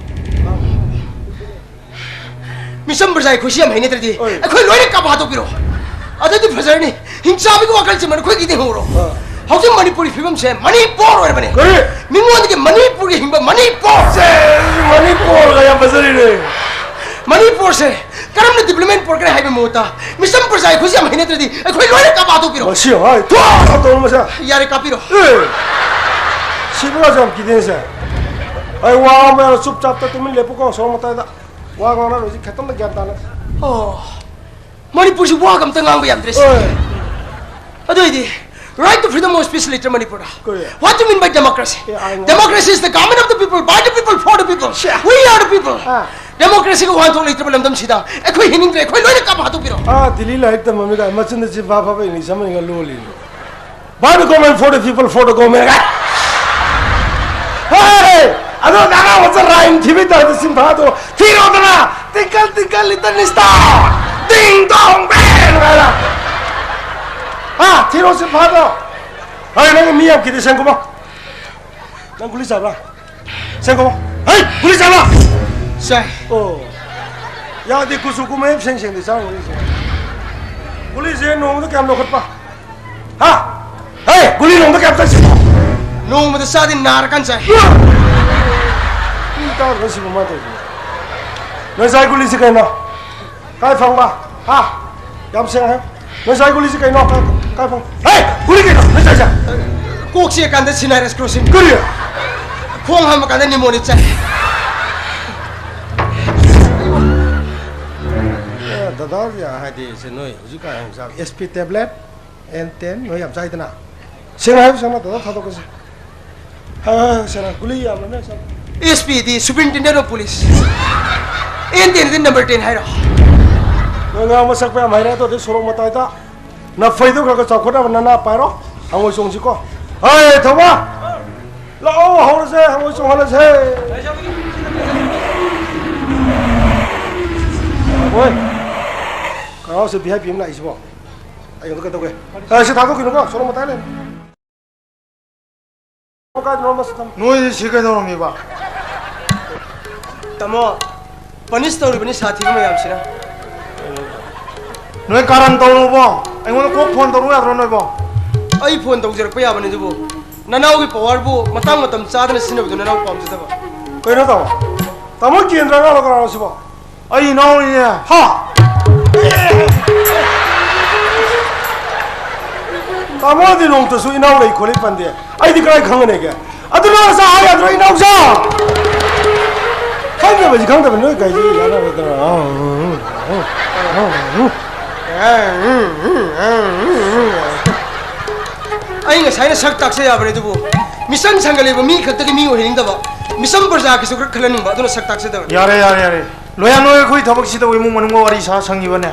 ꯃꯤꯆꯝ ꯄ꯭ꯔꯖꯥ ꯑꯩꯈꯣꯏꯁꯤ ꯌꯥꯝ ꯍꯩꯅꯗ꯭ꯔꯗꯤ, ꯍꯣꯏ꯫ ꯑꯩꯈꯣꯏ ꯂꯣꯏꯅ ꯀꯥꯞꯄ ꯍꯥꯠꯇꯣꯛꯄꯤꯔꯣ꯫ ꯑꯗꯨꯗꯤ ꯐꯖꯔꯅꯤ꯫ ꯍꯤꯡꯆꯥꯕꯤꯒꯤ ꯋꯥꯈꯜꯁꯦ ꯃꯈꯣꯏꯒꯤꯗꯤ ꯍꯧꯔꯣ꯫ ꯑꯥ꯫ ꯍꯧꯖꯤꯛ ꯃꯅꯤꯄꯨꯔꯒꯤ ꯐꯤꯕꯝꯁꯦ ꯃꯅꯤꯄꯨꯔ ꯑꯣꯏꯔꯕꯅꯦ꯫ ꯀꯔꯤ? ꯃꯤꯉꯣꯟꯗꯒꯤ ꯃꯅꯤꯄꯨꯔꯒꯤ ꯍꯤꯡꯕ ꯃꯅꯤꯄꯨꯔ꯫ ꯁꯦ, ꯃꯅꯤꯄꯨꯔꯒ ꯌꯥꯝ ꯐꯖꯔꯤꯅꯦ꯫ ꯃꯅꯤꯄꯨꯔꯁꯦ ꯀꯔꯝꯅ development ꯄꯨꯔꯛꯀꯅꯤ ꯍꯥꯏꯕꯒꯤ ꯃꯍꯨꯠꯇ, ꯃꯤꯆꯝ ꯄ꯭ꯔꯖꯥ ꯑꯩꯈꯣꯏꯁꯦ ꯌꯥꯝ ꯍꯩꯅꯗ꯭ꯔꯗꯤ, ꯑꯩꯈꯣꯏ ꯂꯣꯏꯅ ꯀꯥꯞꯄ ꯍꯥꯠꯇꯣꯛꯄꯤꯔꯣ꯫ ꯃꯁꯤ ꯍꯥꯏ, ꯊꯨ, ꯇꯧꯔꯣ ꯃꯁꯤ꯫ ꯌꯥꯔꯦ, ꯀꯥꯞꯄꯤꯔꯣ꯫ ꯑꯦ! ꯁꯤꯕꯒꯁꯨ ꯌꯥꯝ ꯀꯤꯗꯦ ꯁꯦ꯫ ꯑꯩ ꯋꯥ ꯉꯥꯡꯕ ꯌꯥꯔꯣꯏ, ꯆꯨꯞ ꯆꯥꯞꯇ ꯇꯨꯃꯤꯟ ꯂꯦꯞꯄꯨꯀꯣ, ꯁꯣꯔꯣꯛ ꯃꯇꯥꯏꯗ꯫ ꯋꯥ ꯉꯥꯡꯅꯔꯣꯏꯁꯤ, ꯈꯤꯇꯪꯗ ꯒ꯭ꯌꯥꯟ ꯇꯥꯅ꯫ ꯑꯣ, ꯃꯅꯤꯄꯨꯔꯁꯤ ꯋꯥꯒ ꯑꯝꯇ ꯉꯥꯡꯕ ꯌꯥꯝꯗ꯭ꯔꯦ ꯁꯦ꯫ ꯑꯣꯏ꯫ ꯑꯗꯨ ꯑꯣꯏꯗꯤ, right to freedom of speech ꯂꯩꯇ꯭ꯔꯦ ꯃꯅꯤꯄꯨꯔꯗ꯫ ꯀꯔꯤ? What do you mean by democracy? ꯑꯦ, ꯑꯥꯏ ꯉꯥꯡ- Democracy is the government of the people, by the people, for the people. Say. We are the people. ꯑꯥ꯫ Democracyꯒꯤ ꯋꯥꯍꯟꯊꯣꯛ ꯂꯩꯇ꯭ꯔꯕ ꯂꯝꯗꯝꯁꯤꯗ ꯑꯩꯈꯣꯏ ꯍꯤꯡꯅꯤꯡꯗ꯭ꯔꯦ, ꯑꯩꯈꯣꯏ ꯂꯣꯏꯅ ꯀꯥꯞꯄ ꯍꯥꯠꯇꯣꯛꯄꯤꯔꯣ꯫ ꯑꯥ, ꯗꯤꯜꯂꯤ ꯂꯥꯏꯔꯤꯛ ꯇꯝꯃꯝꯃꯤꯒ ꯃꯆꯤꯟꯗ ꯆꯤꯟꯐꯥ ꯐꯥꯕ English ꯑꯃ ꯏꯪꯉ ꯂꯣꯜꯂꯤ꯫ By the government, for the people, for the government. ꯍꯦ! ꯑꯗꯣ ꯅꯅꯥ ꯃꯆꯥ rhyme ꯊꯤꯕꯩ ꯇꯥꯏꯞꯇ ꯆꯤꯟꯐꯥꯗꯣ ꯊꯤꯔꯣꯗꯅ! Tinkle, tinkle, little star! Ding dong bell! ꯍꯥꯏꯅ꯫ ꯍꯥ? ꯊꯤꯔꯣ ꯆꯤꯟꯐꯥꯗꯣ! ꯍꯣꯏ, ꯅꯪ ꯃꯤ ꯌꯥꯝ ꯀꯤꯗꯦ, ꯁꯦꯡꯀꯨꯃꯥ꯫ ꯅꯪ ꯒꯨꯂꯤ ꯆꯥꯕ꯭ꯔꯥ? ꯁꯦꯡꯀꯨꯃꯥ꯫ ꯍꯩ! ꯒꯨꯂꯤ ꯆꯥꯕ꯭ꯔꯥ? ꯆꯥꯏ꯫ ꯑꯣ꯫ ꯌꯥꯗꯦ, ꯀꯨꯆꯨ ꯀꯨꯃꯦꯟ ꯁꯦꯡ ꯁꯦꯡꯗꯦ, ꯆꯥꯔꯨ ꯒꯨꯂꯤꯁꯦ꯫ ꯒꯨꯂꯤꯁꯦ ꯅꯣꯡꯃꯗ ꯀꯌꯥꯝ ꯂꯧꯈꯠꯄ? ꯍꯥ? ꯍꯦ! ꯒꯨꯂꯤ ꯅꯣꯡꯃꯗ ꯀꯌꯥꯝ ꯆꯥꯏꯁꯤꯕꯣ? ꯅꯣꯡꯃꯗ ꯆꯥꯗꯦ, ꯅꯥꯔꯀꯥꯟ ꯆꯥꯏ꯫ ꯃꯤ ꯇꯥꯗ꯭ꯔꯣ ꯁꯤꯕꯨ ꯃꯥ ꯇꯧꯔꯤꯁꯤꯕꯣ? ꯅꯣꯏ ꯆꯥꯏ ꯒꯨꯂꯤꯁꯤ ꯀꯩꯅꯣ? ꯀꯥꯏ ꯐꯪꯕ? ꯍꯥ? ꯌꯥꯝ ꯁꯦꯡꯅ ꯍꯥꯏꯌꯨ꯫ ꯅꯣꯏ ꯆꯥꯏ ꯒꯨꯂꯤꯁꯤ ꯀꯩꯅꯣ? ꯀꯥꯏ, ꯀꯥꯏ ꯐꯪ-, ꯍꯦ! ꯒꯨꯂꯤ ꯀꯩꯅꯣ? ꯅꯣꯏ ꯆꯥꯏꯁꯦ? ꯀꯣꯛ ꯆꯤꯛꯑꯀꯥꯟꯗ ꯁꯤꯅꯥꯏꯔꯁ ꯀ꯭ꯔꯣꯁꯤꯟ꯫ ꯀꯔꯤ? ꯈꯣꯡ ꯍꯥꯝꯃꯀꯥꯟꯗ ꯅꯤꯃꯣꯅꯤꯛ ꯆꯥꯏ꯫ ꯑꯦ, ꯗꯗꯥ, ꯍꯥꯏꯗꯤ ꯁꯦ ꯅꯣꯏ ꯍꯧꯖꯤꯛꯀꯥꯟ ꯌꯥꯝ ꯆꯥꯕ S P tablet, N ten ꯅꯣꯏ ꯌꯥꯝ ꯆꯥꯏꯗꯅ? ꯁꯦꯡꯅ ꯍꯥꯏꯌꯨ, ꯁꯦꯡꯅ ꯗꯗꯥ ꯊꯥꯗꯣꯛꯀꯁꯦ꯫ ꯍꯥꯏ, ꯍꯥꯏ, ꯍꯥꯏ, ꯁꯦꯡꯅ꯫ ꯒꯨꯂꯤ ꯌꯥꯝꯕꯅ ꯁꯦꯡꯅ꯫ S P D Superintendent of Police꯫ N ten D number ten ꯍꯥꯏꯔꯣ? ꯅꯣꯏ ꯉꯥꯡꯕ ꯁꯛꯄ ꯌꯥꯝ ꯍꯩꯔꯦ, ꯑꯗꯨꯗꯤ ꯁꯣꯔꯣꯛ ꯃꯇꯥꯏꯗ ꯅꯐꯩꯗꯣ ꯈꯔ ꯈꯔ ꯆꯥꯎꯈꯠꯅꯕ ꯅꯅꯥ ꯄꯥꯏꯔꯣ꯫ ꯍꯪꯉꯣꯏ ꯆꯣꯡꯁꯤꯀꯣ꯫ ꯍꯩ, ꯊꯧꯕ! ꯂꯥꯛꯑꯣ, ꯍꯧꯔꯁꯦ, ꯍꯪꯉꯣꯏ ꯆꯣꯡꯍꯜꯂꯁꯦ꯫ ꯍꯣꯏ꯫ ꯀꯅꯥꯅꯣ ꯁꯤ V I P ꯑꯃ ꯂꯥꯛꯏꯁꯤꯕꯣ? ꯑꯩꯉꯣꯟꯗ ꯀꯩꯗꯧꯒꯦ? ꯑꯦ, ꯁꯤ ꯊꯥꯗꯣꯛꯈꯤꯅꯨꯀꯣ, ꯁꯣꯔꯣꯛ ꯃꯇꯥꯏ ꯂꯩ꯫ ꯀꯥꯏꯗꯅꯣ ꯑꯃꯁꯨ ꯊꯝ- ꯅꯣꯏꯗꯤ ꯁꯤ ꯀꯩꯗꯧꯔꯝꯃꯤꯕ? ꯇꯥꯃꯣ, ꯄꯅꯤꯁ ꯇꯧꯔꯤꯕꯅꯤ ꯁꯥꯊꯤꯕ ꯃꯌꯥꯝꯁꯤꯅ꯫ ꯅꯣꯏ ꯀꯥꯔꯟ ꯇꯧꯔꯨꯕꯣ? ꯑꯩꯉꯣꯟꯗ ꯀꯣꯛ ꯐꯣꯟ ꯇꯧꯔꯛꯎ ꯌꯥꯗ꯭ꯔꯣ ꯅꯣꯏꯕꯣ? ꯑꯩ ꯐꯣꯟ ꯇꯧꯖꯔꯛꯄ ꯌꯥꯕꯅꯤ, ꯑꯗꯨꯕꯨ ꯅꯅꯥꯎꯒꯤ ꯄꯋꯥꯔꯕꯨ ꯃꯇꯥꯡ ꯃꯇꯝ ꯆꯥꯗꯅ ꯁꯤꯖꯤꯟꯅꯕꯗꯨ ꯅꯅꯥꯎ ꯄꯥꯝꯖꯗꯕ꯫ ꯀꯩꯅꯣ ꯇꯥꯃꯣ? ꯇꯥꯃꯣ ꯀꯦꯟꯗ꯭ꯔ ꯑꯉꯥꯡꯂꯣ ꯀꯅꯥꯅꯣ ꯁꯤꯕꯣ? ꯑꯩ ꯏꯅꯥꯎꯅꯤꯅꯦ꯫ ꯍꯥ? ꯇꯥꯃꯣꯗꯤ ꯅꯣꯡꯃꯇꯁꯨ ꯏꯅꯥꯎ ꯂꯩ ꯈꯣꯠꯂꯤ ꯄꯟꯗꯦ꯫ ꯑꯩꯗꯤ ꯀꯗꯥꯏ ꯈꯪꯒꯅꯤꯒꯦ? ꯑꯗꯨ ꯅꯪ ꯅꯁꯥ ꯍꯥꯏ ꯌꯥꯗ꯭ꯔꯣ, ꯏꯅꯥꯎꯆꯥ? ꯈꯪꯗꯕꯁꯤ ꯈꯪꯗꯕ ꯅꯣꯏ ꯀꯩꯁꯤ ꯌꯥꯅꯔꯗꯅ꯫ ꯑꯩ ꯉꯁꯥꯏꯅ ꯁꯛ ꯇꯥꯛꯆ ꯌꯥꯕꯅꯦ, ꯑꯗꯨꯕꯨ ꯃꯤꯆꯪ ꯁꯪꯒꯠꯂꯤꯕ ꯃꯤ ꯈꯛꯇꯒꯤ ꯃꯤ ꯑꯣꯏꯍꯟꯅꯤꯡꯗꯕ, ꯃꯤꯆꯝ ꯄ꯭ꯔꯖꯥꯒꯤꯁꯨ ꯈꯔ ꯈꯜꯍꯟꯅꯤꯡꯕ, ꯑꯗꯨꯅ ꯁꯛ ꯇꯥꯛꯆꯗꯕꯅꯤ꯫ ꯌꯥꯔꯦ, ꯌꯥꯔꯦ, ꯌꯥꯔꯦ꯫ ꯂꯣꯌꯥ, ꯅꯣꯏ ꯑꯩꯈꯣꯏ ꯊꯕꯛꯁꯤꯗꯕꯨ ꯏꯃꯨꯡ ꯃꯅꯨꯡꯒ ꯋꯥꯔꯤ ꯁꯥ ꯁꯪꯉꯤꯕꯅꯦ꯫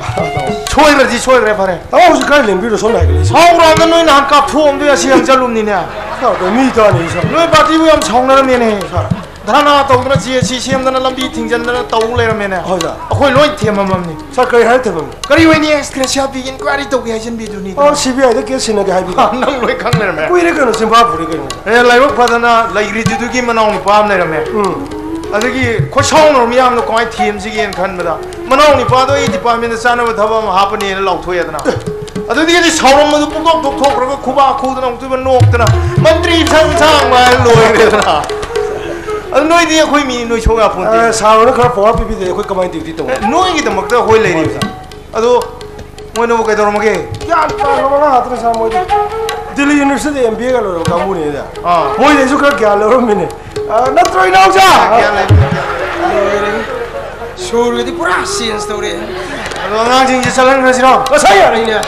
ꯁꯣꯏꯈ꯭ꯔꯗꯤ ꯁꯣꯏꯈ꯭ꯔꯦ, ꯐꯔꯦ꯫ ꯇꯥꯃꯣꯁꯨ ꯈꯔ ꯂꯦꯡꯕꯤꯔꯣ, ꯁꯣꯝꯗ ꯍꯥꯏꯒꯠꯂꯛꯏꯁꯦ꯫ ꯁꯥꯎꯔꯛꯑꯒ ꯅꯣꯏ ꯅꯍꯥꯟ ꯀꯥꯞꯊꯣꯛꯑꯝꯗꯣꯏ ꯑꯁꯤ ꯍꯪ ꯆꯠꯂꯨꯝꯅꯤꯅꯦ꯫ ꯁꯥꯎꯔꯛꯇꯣꯏ ꯃꯤ ꯇꯥꯅꯤ, ꯁꯥꯔ꯫ ꯅꯣꯏ ꯄꯥꯔꯇꯤꯕꯨ ꯌꯥꯝ ꯁꯥꯎꯅꯔꯝꯃꯦꯅꯦ꯫ ꯁꯥꯔ꯫ ꯙꯔꯅꯥ ꯇꯧꯗꯅ, ꯖꯦ ꯁꯤ ꯁꯦꯝꯗꯅ, ꯂꯝꯕꯤ ꯊꯤꯡꯖꯤꯟꯗꯅ ꯇꯧ ꯂꯩꯔꯝꯃꯦꯅꯦ꯫ ꯍꯣꯏ, ꯁꯥꯔ꯫ ꯑꯩꯈꯣꯏ ꯂꯣꯏ ꯊꯦꯝꯃꯝꯃꯝꯅꯤ꯫ ꯁꯥꯔ, ꯀꯔꯤ ꯍꯥꯏꯔ ꯊꯦꯝꯃꯝꯃꯤ? ꯀꯔꯤ ꯑꯣꯏꯅꯤ? ꯑꯦꯛꯁ ꯒ꯭ꯔꯦꯁꯤꯌꯥ ꯄꯤꯒꯦ, ꯏꯟꯀ꯭ꯋꯥꯏꯔꯤ ꯇꯧꯒꯦ ꯍꯥꯏꯖꯟꯕꯤꯗꯨꯅꯤ꯫ ꯑꯣ, ꯁꯤ ꯕꯤ ꯑꯥꯏꯗ ꯀꯦꯁ ꯁꯤꯟꯅꯒꯦ ꯍꯥꯏꯕꯤꯗꯣ? ꯅꯪ ꯂꯣꯏ ꯈꯪ ꯂꯩꯔꯝꯃꯦ꯫ ꯀꯨꯏꯔꯦ ꯀꯩꯅꯣ, ꯆꯤꯟꯐꯥ ꯄꯨꯔꯦ ꯀꯩꯅꯣ꯫ ꯑꯦ, ꯂꯥꯏꯕꯛ ꯐꯗꯅ ꯂꯩꯈ꯭ꯔꯤꯗꯨꯗꯨꯒꯤ ꯃꯅꯥꯎ ꯅꯨꯄꯥ ꯑꯃ ꯂꯩꯔꯝꯃꯦ꯫ ꯎꯝ꯫ ꯑꯗꯒꯤ ꯈꯣꯏꯁꯥꯎꯅꯔ ꯃꯤꯌꯥꯝꯗꯣ ꯀꯃꯥꯏꯅ ꯊꯦꯝꯁꯤꯒꯦꯅ ꯈꯟꯕꯗ, ꯃꯅꯥꯎ ꯅꯨꯄꯥꯗꯣ ꯑꯩ ꯗꯤꯄꯥꯔꯠꯃꯦꯟꯗ ꯆꯥꯅꯕ ꯊꯕꯛ ꯑꯃ ꯍꯥꯞꯄꯅꯦꯅ ꯂꯥꯎꯊꯣꯛꯑꯦꯗꯅ꯫ ꯑꯗꯨꯗꯒꯤꯗꯤ ꯁꯥꯎꯔꯝꯕꯗꯨ ꯄꯨꯡꯊꯣꯛ ꯊꯣꯛꯊꯣꯛꯈ꯭ꯔꯒ ꯈꯨꯕꯥꯛ ꯈꯨꯗꯅ ꯑꯃꯨꯛꯇꯣꯏꯕ ꯅꯣꯛꯇꯅ, ꯃꯟꯇ꯭ꯔꯤ ꯁꯪ ꯁꯥꯡꯕ ꯍꯥꯏꯅ ꯂꯣꯏꯔꯦꯗꯅ꯫ ꯑꯗꯨ ꯅꯣꯏꯗꯤ ꯑꯩꯈꯣꯏ ꯃꯤ ꯅꯣꯏ ꯁꯣꯛ ꯌꯥꯄꯣꯟꯇꯦ꯫ ꯑꯦ, ꯁꯥꯔ ꯍꯣꯏꯅ ꯈꯔ ꯄꯋꯥꯔ ꯄꯤꯕꯤꯗꯦ, ꯑꯩꯈꯣꯏ ꯀꯃꯥꯏꯅ ꯗ꯭ꯌꯨꯇꯤ ꯇꯧꯅꯤ? ꯑꯦ, ꯅꯣꯏꯒꯤꯗꯃꯛꯇ ꯑꯩꯈꯣꯏ ꯂꯩꯔꯤꯕꯅꯤ꯫ ꯍꯣꯏ, ꯁꯥꯔ꯫ ꯑꯗꯣ ꯃꯣꯏꯅꯕꯨ ꯀꯩꯗꯧꯔꯝꯃꯒꯦ? ꯒ꯭ꯌꯥꯟ ꯇꯥꯈ꯭ꯔꯕ ꯑꯉꯥꯡ ꯉꯥꯛꯇꯅꯤ ꯁꯥꯔ ꯃꯣꯏꯗꯤ꯫ ꯗꯤꯜꯂꯤ ꯌꯨꯅꯤꯚꯔꯁꯤꯇꯤꯗ ꯑꯦꯝ ꯕꯤ ꯑꯦꯒ ꯂꯣꯏꯔꯕ ꯀꯥꯡꯕꯨꯅꯤꯗ꯫ ꯑꯥ꯫ ꯃꯣꯏꯗꯩꯁꯨ ꯈꯔ ꯒ꯭ꯌꯥꯟ ꯂꯧꯔꯝꯃꯤꯅꯦ꯫ ꯑ, ꯅꯠꯇ꯭ꯔꯣ ꯏꯅꯥꯎꯆꯥ? ꯒ꯭ꯌꯥꯟ ꯂꯩ, ꯒ꯭ꯌꯥꯟ ꯂꯩ꯫ ꯁꯨꯔꯒꯗꯤ ꯄꯨꯔꯥ ꯆꯦꯟꯖ ꯇꯧꯔꯦ꯫ ꯑꯗꯣ ꯑꯉꯥꯡꯁꯤꯡꯁꯦ ꯆꯠꯍꯟꯈ꯭ꯔꯁꯤꯔꯣ? ꯉꯁꯥꯏ ꯌꯥꯔꯦꯅꯦ꯫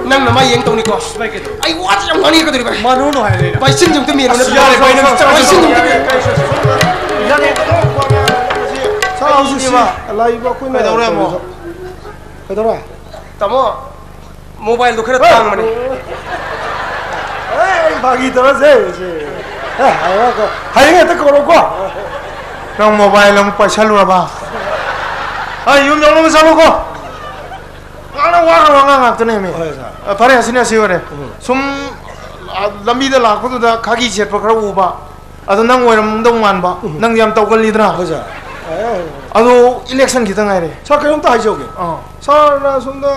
ꯅꯪꯅ ꯃꯥ ꯌꯦꯡ ꯇꯧꯅꯤꯀꯣ꯫ ꯑꯩ ꯋꯥꯁꯦ ꯌꯥꯝ ꯉꯥꯡꯅꯤꯡꯉꯛꯀꯗꯧꯔꯤꯕ꯫ ꯃꯥꯅꯨ ꯅꯨꯡꯉꯥꯏꯔꯦ꯫ ꯚꯥꯏ, ꯆꯤꯟꯁꯦ ꯑꯝꯇ ꯃꯦꯜꯂꯨꯅꯦ꯫ ꯑꯁ, ꯌꯥꯔꯦ, ꯚꯥꯏ, ꯅꯪ ꯚꯥꯏ, ꯆꯤꯟꯁꯦ ꯑꯝꯇ ꯃꯦꯜꯂꯨ꯫ ꯁꯥ ꯍꯧꯖꯤꯛꯁꯤ ꯂꯥꯛꯏꯕ ꯑꯩꯈꯣꯏꯅ ꯀꯩꯗꯧꯔꯦ ꯑꯃꯨꯛ? ꯇꯧꯔꯤꯗꯣ꯫ ꯀꯩꯗꯧꯔꯦ? ꯇꯥꯃꯣ, ꯃꯣꯕꯥꯏꯜꯗꯣ ꯈꯔ ꯍꯣꯏ꯫ ꯇꯥꯡꯕꯅꯦ꯫ ꯑꯦ, ꯑꯩ ꯐꯥꯒꯤ ꯇꯧꯔꯁꯦ, ꯁꯦ꯫ ꯑꯦ, ꯍꯌꯦꯡ ꯍꯦꯛꯇ ꯀꯧꯔꯣꯀꯣ꯫ ꯅꯪ ꯃꯣꯕꯥꯏꯜ ꯑꯃꯨꯛ ꯄꯥꯏꯁꯜꯂꯨꯔꯕ? ꯑꯩ ꯌꯨꯝ ꯌꯧꯅꯕ ꯆꯠꯂꯨꯀꯣ꯫ ꯉꯥꯡꯅ ꯋꯥꯈ꯭ꯔꯕ ꯑꯉꯥꯡ ꯉꯥꯛꯇꯅꯦꯃꯤ꯫ ꯍꯣꯏ, ꯁꯥꯔ꯫ ꯑ, ꯐꯔꯦ, ꯑꯁꯤꯅ ꯑꯁꯤ ꯑꯣꯏꯔꯦ꯫ ꯎꯝ꯫ ꯁꯨꯝ ꯑ, ꯂꯝꯕꯤꯗ ꯂꯥꯛꯄꯗꯨꯗ ꯈꯥꯀꯤ ꯁꯦꯠꯄ ꯈꯔ ꯎꯕ, ꯑꯗꯣ ꯅꯪ ꯑꯣꯏꯔꯝꯗꯧ ꯃꯥꯟꯕ꯫ ꯎꯝ꯫ ꯅꯪꯗꯤ ꯌꯥꯝ ꯇꯧꯒꯜꯂꯤꯗꯅ꯫ ꯍꯣꯏ, ꯁꯥꯔ꯫ ꯑꯦ, ꯑꯦ, ꯑꯦ꯫ ꯑꯗꯣ ꯏꯂꯦꯛꯁꯟ ꯈꯤꯇꯪ ꯉꯥꯏꯔꯦ꯫ ꯁꯥꯔ, ꯀꯩꯅꯣꯝꯇ ꯍꯥꯏꯖꯍꯧꯒꯦ꯫ ꯑꯥ꯫ ꯁꯥꯔꯅ ꯑꯁꯣꯝꯗ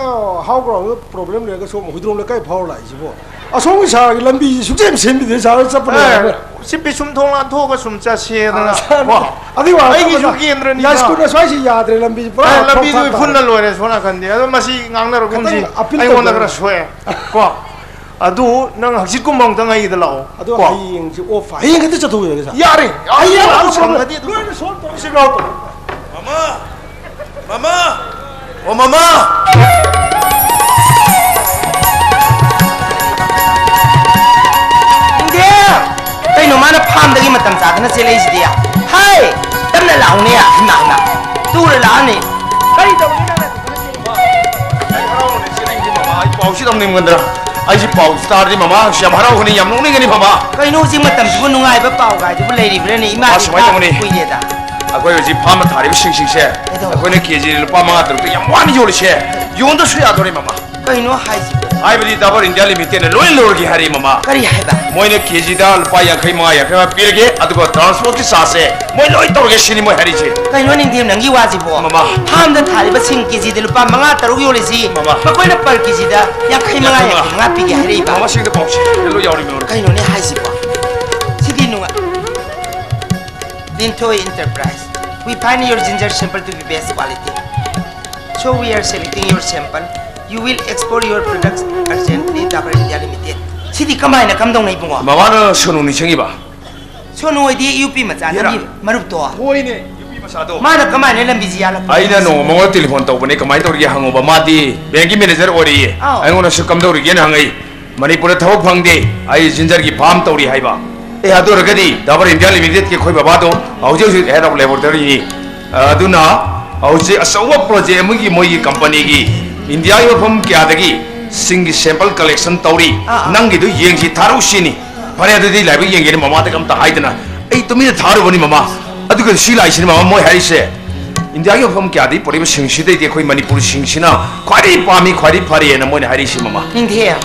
ꯍꯥꯎ ꯒ꯭ꯔꯥꯎꯟꯗ ꯄ꯭ꯔꯣꯕ꯭ꯂꯦꯝ ꯂꯩꯔꯒ ꯁꯣꯝ ꯍꯨꯏꯗ꯭ꯔꯣꯝ ꯂꯩꯀꯥꯏ ꯐꯥꯎꯔ ꯂꯥꯛꯏꯁꯤꯕꯣ? ꯑꯁꯣꯝꯒꯤ ꯁꯥꯔꯒꯤ ꯂꯝꯕꯤꯁꯤ ꯁꯨꯡꯁꯦꯝ ꯁꯦꯝꯕꯤꯗꯦ, ꯁꯥꯔ ꯆꯠꯄ ꯅꯨꯡꯉꯥꯏꯕ꯭ꯔꯥ? ꯑꯦ, ꯁꯤ ꯄꯤꯁꯨꯝ ꯊꯣꯡ ꯂꯥꯟꯊꯣꯛꯑꯒ ꯁꯨꯝ ꯆꯠꯁꯦꯗꯅ꯫ ꯑꯥ, ꯁꯥꯔ, ꯀꯣ? ꯑꯗꯨꯏ ꯋꯥ ꯑꯩꯒꯤꯁꯨ ꯅꯠꯇꯕ ꯀꯦꯟꯗ꯭ꯔꯅꯤꯗꯣ꯫ ꯌꯥꯏꯁ꯭ꯀꯨꯜꯅ ꯁ꯭ꯋꯥꯏꯁꯤ ꯌꯥꯗ꯭ꯔꯦ, ꯂꯝꯕꯤꯁꯤ ꯄꯨꯔꯥ ꯑꯦ, ꯂꯝꯕꯤꯗꯨ ꯐꯛ ꯇꯥꯔꯦ꯫ ꯏꯐꯨꯟꯅ ꯂꯣꯏꯔꯦ ꯁꯣꯝ ꯅꯥꯀꯟꯗꯤ꯫ ꯑꯗꯣ ꯃꯁꯤ ꯉꯥꯡꯅꯔꯒꯨꯝꯁꯤ꯫ ꯈꯤꯇꯪ ꯑꯄꯤꯜ ꯑꯩꯉꯣꯟꯗ ꯇꯧꯕꯤꯌꯨ꯫ ꯈꯔ ꯁꯣꯛꯑꯦ꯫ ꯀꯣ? ꯑꯗꯨ ꯅꯪ ꯍꯪꯆꯤꯠꯀꯨꯝꯕ ꯑꯃꯨꯛꯇꯪ ꯑꯩꯒꯤꯗ ꯂꯥꯛꯑꯣ꯫ ꯑꯗꯣ ꯀꯣ? ꯍꯌꯦꯡꯁꯦ ꯑꯣꯐ, ꯍꯌꯦꯡ ꯍꯦꯛꯇ ꯆꯠꯊꯣꯛꯎꯔꯒꯦ, ꯁꯥꯔ꯫ ꯌꯥꯔꯦ, ꯍꯌꯦꯡ ꯍꯌꯦꯡ ꯂꯥꯛꯑꯣ, ꯂꯥꯛꯑꯣ, ꯁꯪꯉꯗꯤ ꯑꯗꯨꯝ꯫ ꯂꯣꯏꯅ ꯁꯣꯜꯕ ꯇꯧꯔꯁꯤ, ꯂꯥꯛꯑꯣ꯫ ꯃꯃꯥ! ꯃꯃꯥ! ꯑꯣ, ꯃꯃꯥ! ꯏꯟꯗꯤꯌꯥ! ꯀꯩꯅꯣ ꯃꯥꯅ ꯐꯥꯝꯗꯒꯤ ꯃꯇꯝ ꯆꯥꯗꯅ ꯆꯦꯜꯂꯛꯏꯁꯤꯗꯤ? ꯍꯥꯏ! ꯇꯞꯅ ꯂꯥꯛꯎꯅꯦ, ꯏꯃꯥ, ꯏꯃꯥ! ꯇꯨꯔ ꯂꯥꯛꯑꯅꯤ꯫ ꯀꯔꯤ ꯇꯧꯔꯤꯅꯣ ꯅꯪꯅ? ꯑꯩ ꯍꯔꯥꯎꯕꯅ ꯆꯦꯜꯂꯛꯏꯅꯤ, ꯃꯃꯥ꯫ ꯑꯩ ꯄꯥꯎꯁꯤ ꯇꯝꯅꯤꯡꯃꯟꯗꯅ꯫ ꯑꯩꯁꯤ ꯄꯥꯎꯁꯤ ꯇꯥꯔꯗꯤ ꯃꯃꯥ ꯌꯥꯝ ꯍꯔꯥꯎꯒꯅꯤ, ꯌꯥꯝ ꯅꯣꯛꯅꯤꯡꯒꯅꯤ, ꯃꯃꯥ꯫ ꯀꯩꯅꯣ ꯍꯧꯖꯤꯛ ꯃꯇꯝꯁꯤꯕꯨ ꯅꯨꯡꯉꯥꯏꯕ ꯄꯥꯎ ꯀꯥꯏꯗꯨꯕꯨ ꯂꯩꯔꯤꯕ꯭ꯔꯥꯅꯦ? ꯃꯃꯥ, ꯏꯃꯥꯗꯤ ꯁꯨꯃꯥꯏꯅ ꯇꯥꯕ ꯇꯧꯕꯅꯤ꯫ ꯀꯨꯏꯔꯦꯗ꯫ ꯑꯩꯈꯣꯏ ꯍꯧꯖꯤꯛ ꯐꯥꯝꯗ ꯊꯥꯔꯤꯕꯁꯤꯡꯁꯤꯡꯁꯦ ꯀꯩꯗꯧꯕ? ꯑꯩꯈꯣꯏꯅ ꯀꯦ ꯖꯤ ꯂꯨꯄꯥ ꯃꯉꯥ ꯇꯔꯨꯛꯇ ꯌꯥꯝ ꯋꯥꯅ ꯌꯣꯜꯂꯤꯁꯦ꯫ ꯌꯣꯟꯗ꯭ꯔꯁꯨ ꯌꯥꯗꯣꯔꯦ, ꯃꯃꯥ꯫ ꯀꯩꯅꯣ ꯍꯥꯏꯁꯤꯕꯣ? ꯍꯥꯏꯕꯗꯤ ꯗꯥꯕꯔ ꯏꯟꯗꯤꯌꯥ ꯂꯤꯃꯤꯇꯦꯠꯅ ꯂꯣꯏ ꯂꯧꯔꯒꯦ ꯍꯥꯏꯔꯤ, ꯃꯃꯥ꯫ ꯀꯔꯤ ꯍꯥꯏꯕ? ꯃꯣꯏꯅ ꯀꯦ ꯖꯤꯗ ꯂꯨꯄꯥ ꯌꯥꯡꯈꯩ ꯃꯉꯥ, ꯌꯥꯡꯈꯩ ꯃꯉꯥ ꯄꯤꯔꯒꯦ, ꯑꯗꯨꯒ ꯇ꯭ꯔꯥꯟꯁꯄꯣꯔꯠꯀꯤ ꯆꯥꯔꯖꯁꯦ ꯃꯣꯏ ꯂꯣꯏ ꯇꯧꯔꯒꯦ ꯁꯤꯅꯤ ꯃꯣꯏ ꯍꯥꯏꯔꯤꯁꯦ꯫ ꯀꯩꯅꯣ ꯅꯤꯡꯊꯦꯝ ꯅꯪꯒꯤ ꯋꯥꯁꯤꯕꯣ? ꯃꯃꯥ꯫ ꯐꯥꯝꯗ ꯊꯥꯔꯤꯕ ꯁꯤꯡ ꯀꯦ ꯖꯤꯗ ꯂꯨꯄꯥ ꯃꯉꯥ ꯇꯔꯨꯛ ꯌꯣꯜꯂꯤꯁꯤ, ꯃꯃꯥ꯫ ꯃꯈꯣꯏꯅ ꯄꯔ ꯀꯦ ꯖꯤꯗ ꯌꯥꯡꯈꯩ ꯃꯉꯥ, ꯌꯥꯡꯈꯩ ꯃꯉꯥ꯫ ꯌꯥꯡꯈꯩ ꯃꯉꯥ ꯄꯤꯒꯦ ꯍꯥꯏꯔꯛꯏꯕ꯫ ꯃꯃꯥ, ꯁꯤꯡꯗ ꯄꯥꯎꯁꯦ ꯂꯣꯏ ꯌꯥꯎꯔꯤ, ꯃꯃꯥ꯫ ꯀꯩꯅꯣꯅꯦ ꯍꯥꯏꯁꯤꯕꯣ? ꯁꯤꯗꯤ ꯅꯨꯡꯉꯥꯏ꯫ Linthoi Enterprise. We find your ginger sample to be best quality. So we are selecting your sample. You will export your products urgently, Dabur India Limited. ꯁꯤꯗꯤ ꯀꯃꯥꯏꯅ ꯀꯝꯗꯧꯅ ꯏꯕꯨꯡꯉꯣ? ꯃꯃꯥꯅ ꯁꯣꯅꯨ ꯅꯤꯡꯁꯤꯡꯉꯤꯕ? ꯁꯣꯅꯨ ꯍꯣꯏꯗꯤ ꯌꯨ ꯄꯤ ꯃꯆꯥ ꯌꯦꯔꯥ꯫ ꯅꯪꯒꯤ ꯃꯔꯨꯞꯇꯣ? ꯍꯣꯏꯅꯦ, ꯌꯨ ꯄꯤ ꯃꯆꯥꯗꯣ꯫ ꯃꯥꯅ ꯀꯃꯥꯏꯅ ꯂꯝꯕꯤꯁꯤ ꯌꯥꯜꯂꯛꯄ? ꯑꯩꯅ ꯅꯣꯡꯃ ꯃꯉꯣꯟꯗ ꯇꯦꯂꯤꯐꯣꯟ ꯇꯧꯕꯅꯦ, ꯀꯃꯥꯏꯅ ꯇꯧꯔꯤꯒꯦ ꯍꯪꯉꯨꯕ꯫ ꯃꯥꯗꯤ ꯕꯦꯡꯀꯤ ꯃꯦꯅꯦꯖꯔ ꯑꯣꯏꯔꯤꯌꯦ꯫ ꯑꯥꯎ꯫ ꯑꯩꯉꯣꯟꯗꯁꯨ ꯀꯝꯗꯧꯔꯤꯒꯦꯅ ꯍꯪꯉꯛꯏ꯫ ꯃꯅꯤꯄꯨꯔꯗ ꯊꯕꯛ ꯐꯪꯗꯦ, ꯑꯩ ꯖꯤꯟꯖꯔꯒꯤ ꯐꯥꯔꯝ ꯇꯧꯔꯤ ꯍꯥꯏꯕ꯫ ꯑꯦ, ꯑꯗꯨ ꯑꯣꯏꯔꯒꯗꯤ ꯗꯥꯕꯔ ꯏꯟꯗꯤꯌꯥ ꯂꯤꯃꯤꯇꯦꯗꯀꯤ ꯑꯩꯈꯣꯏ ꯕꯕꯥꯗꯣ ꯍꯧꯖꯤꯛ ꯍꯧꯖꯤꯛ head of laboratoryꯅꯤ꯫ ꯑꯗꯨꯅ ꯍꯧꯖꯤꯛ ꯑꯆꯧꯕ ꯄ꯭ꯔꯣꯖꯦꯛ ꯑꯃꯒꯤ ꯃꯣꯏꯒꯤ ꯀꯝꯄꯅꯤꯒꯤ ꯏꯟꯗꯤꯌꯥꯒꯤ ꯃꯐꯝ ꯀꯌꯥꯗꯒꯤ ꯁꯤꯡꯒꯤ sample collection ꯇꯧꯔꯤ꯫ ꯑꯥ, ꯑꯥ꯫ ꯅꯪꯒꯤꯗꯨ ꯌꯦꯡꯁꯤ, ꯊꯥꯔꯛꯎ ꯁꯤꯅꯤ꯫ ꯐꯔꯦ, ꯑꯗꯨꯗꯤ ꯂꯥꯏꯕꯛ ꯌꯦꯡꯒꯦꯅ ꯃꯃꯥꯗꯒ ꯑꯝꯇ ꯍꯥꯏꯗꯅ ꯑꯩ ꯇꯨꯃꯤꯟꯅ ꯊꯥꯔꯨꯕꯅꯤ, ꯃꯃꯥ꯫ ꯑꯗꯨꯒ ꯁꯤ ꯂꯥꯛꯏꯁꯤꯅꯤ, ꯃꯃꯥ, ꯃꯣꯏ ꯍꯥꯏꯔꯤꯁꯦ꯫ ꯏꯟꯗꯤꯌꯥꯒꯤ ꯃꯐꯝ ꯀꯌꯥꯗꯒꯤ ꯄꯨꯔꯛꯏꯕ ꯁꯤꯡꯁꯤꯗꯩꯗꯤ ꯑꯩꯈꯣꯏ ꯃꯅꯤꯄꯨꯔ ꯁꯤꯡꯁꯤꯅ ꯈ꯭ꯋꯥꯏꯗꯒꯤ ꯄꯥꯝꯃꯤ, ꯈ꯭ꯋꯥꯏꯗꯒꯤ ꯐꯔꯦꯅ ꯃꯣꯏꯅ ꯍꯥꯏꯔꯤꯁꯤ, ꯃꯃꯥ꯫ ꯅꯤꯡꯊꯦꯝ,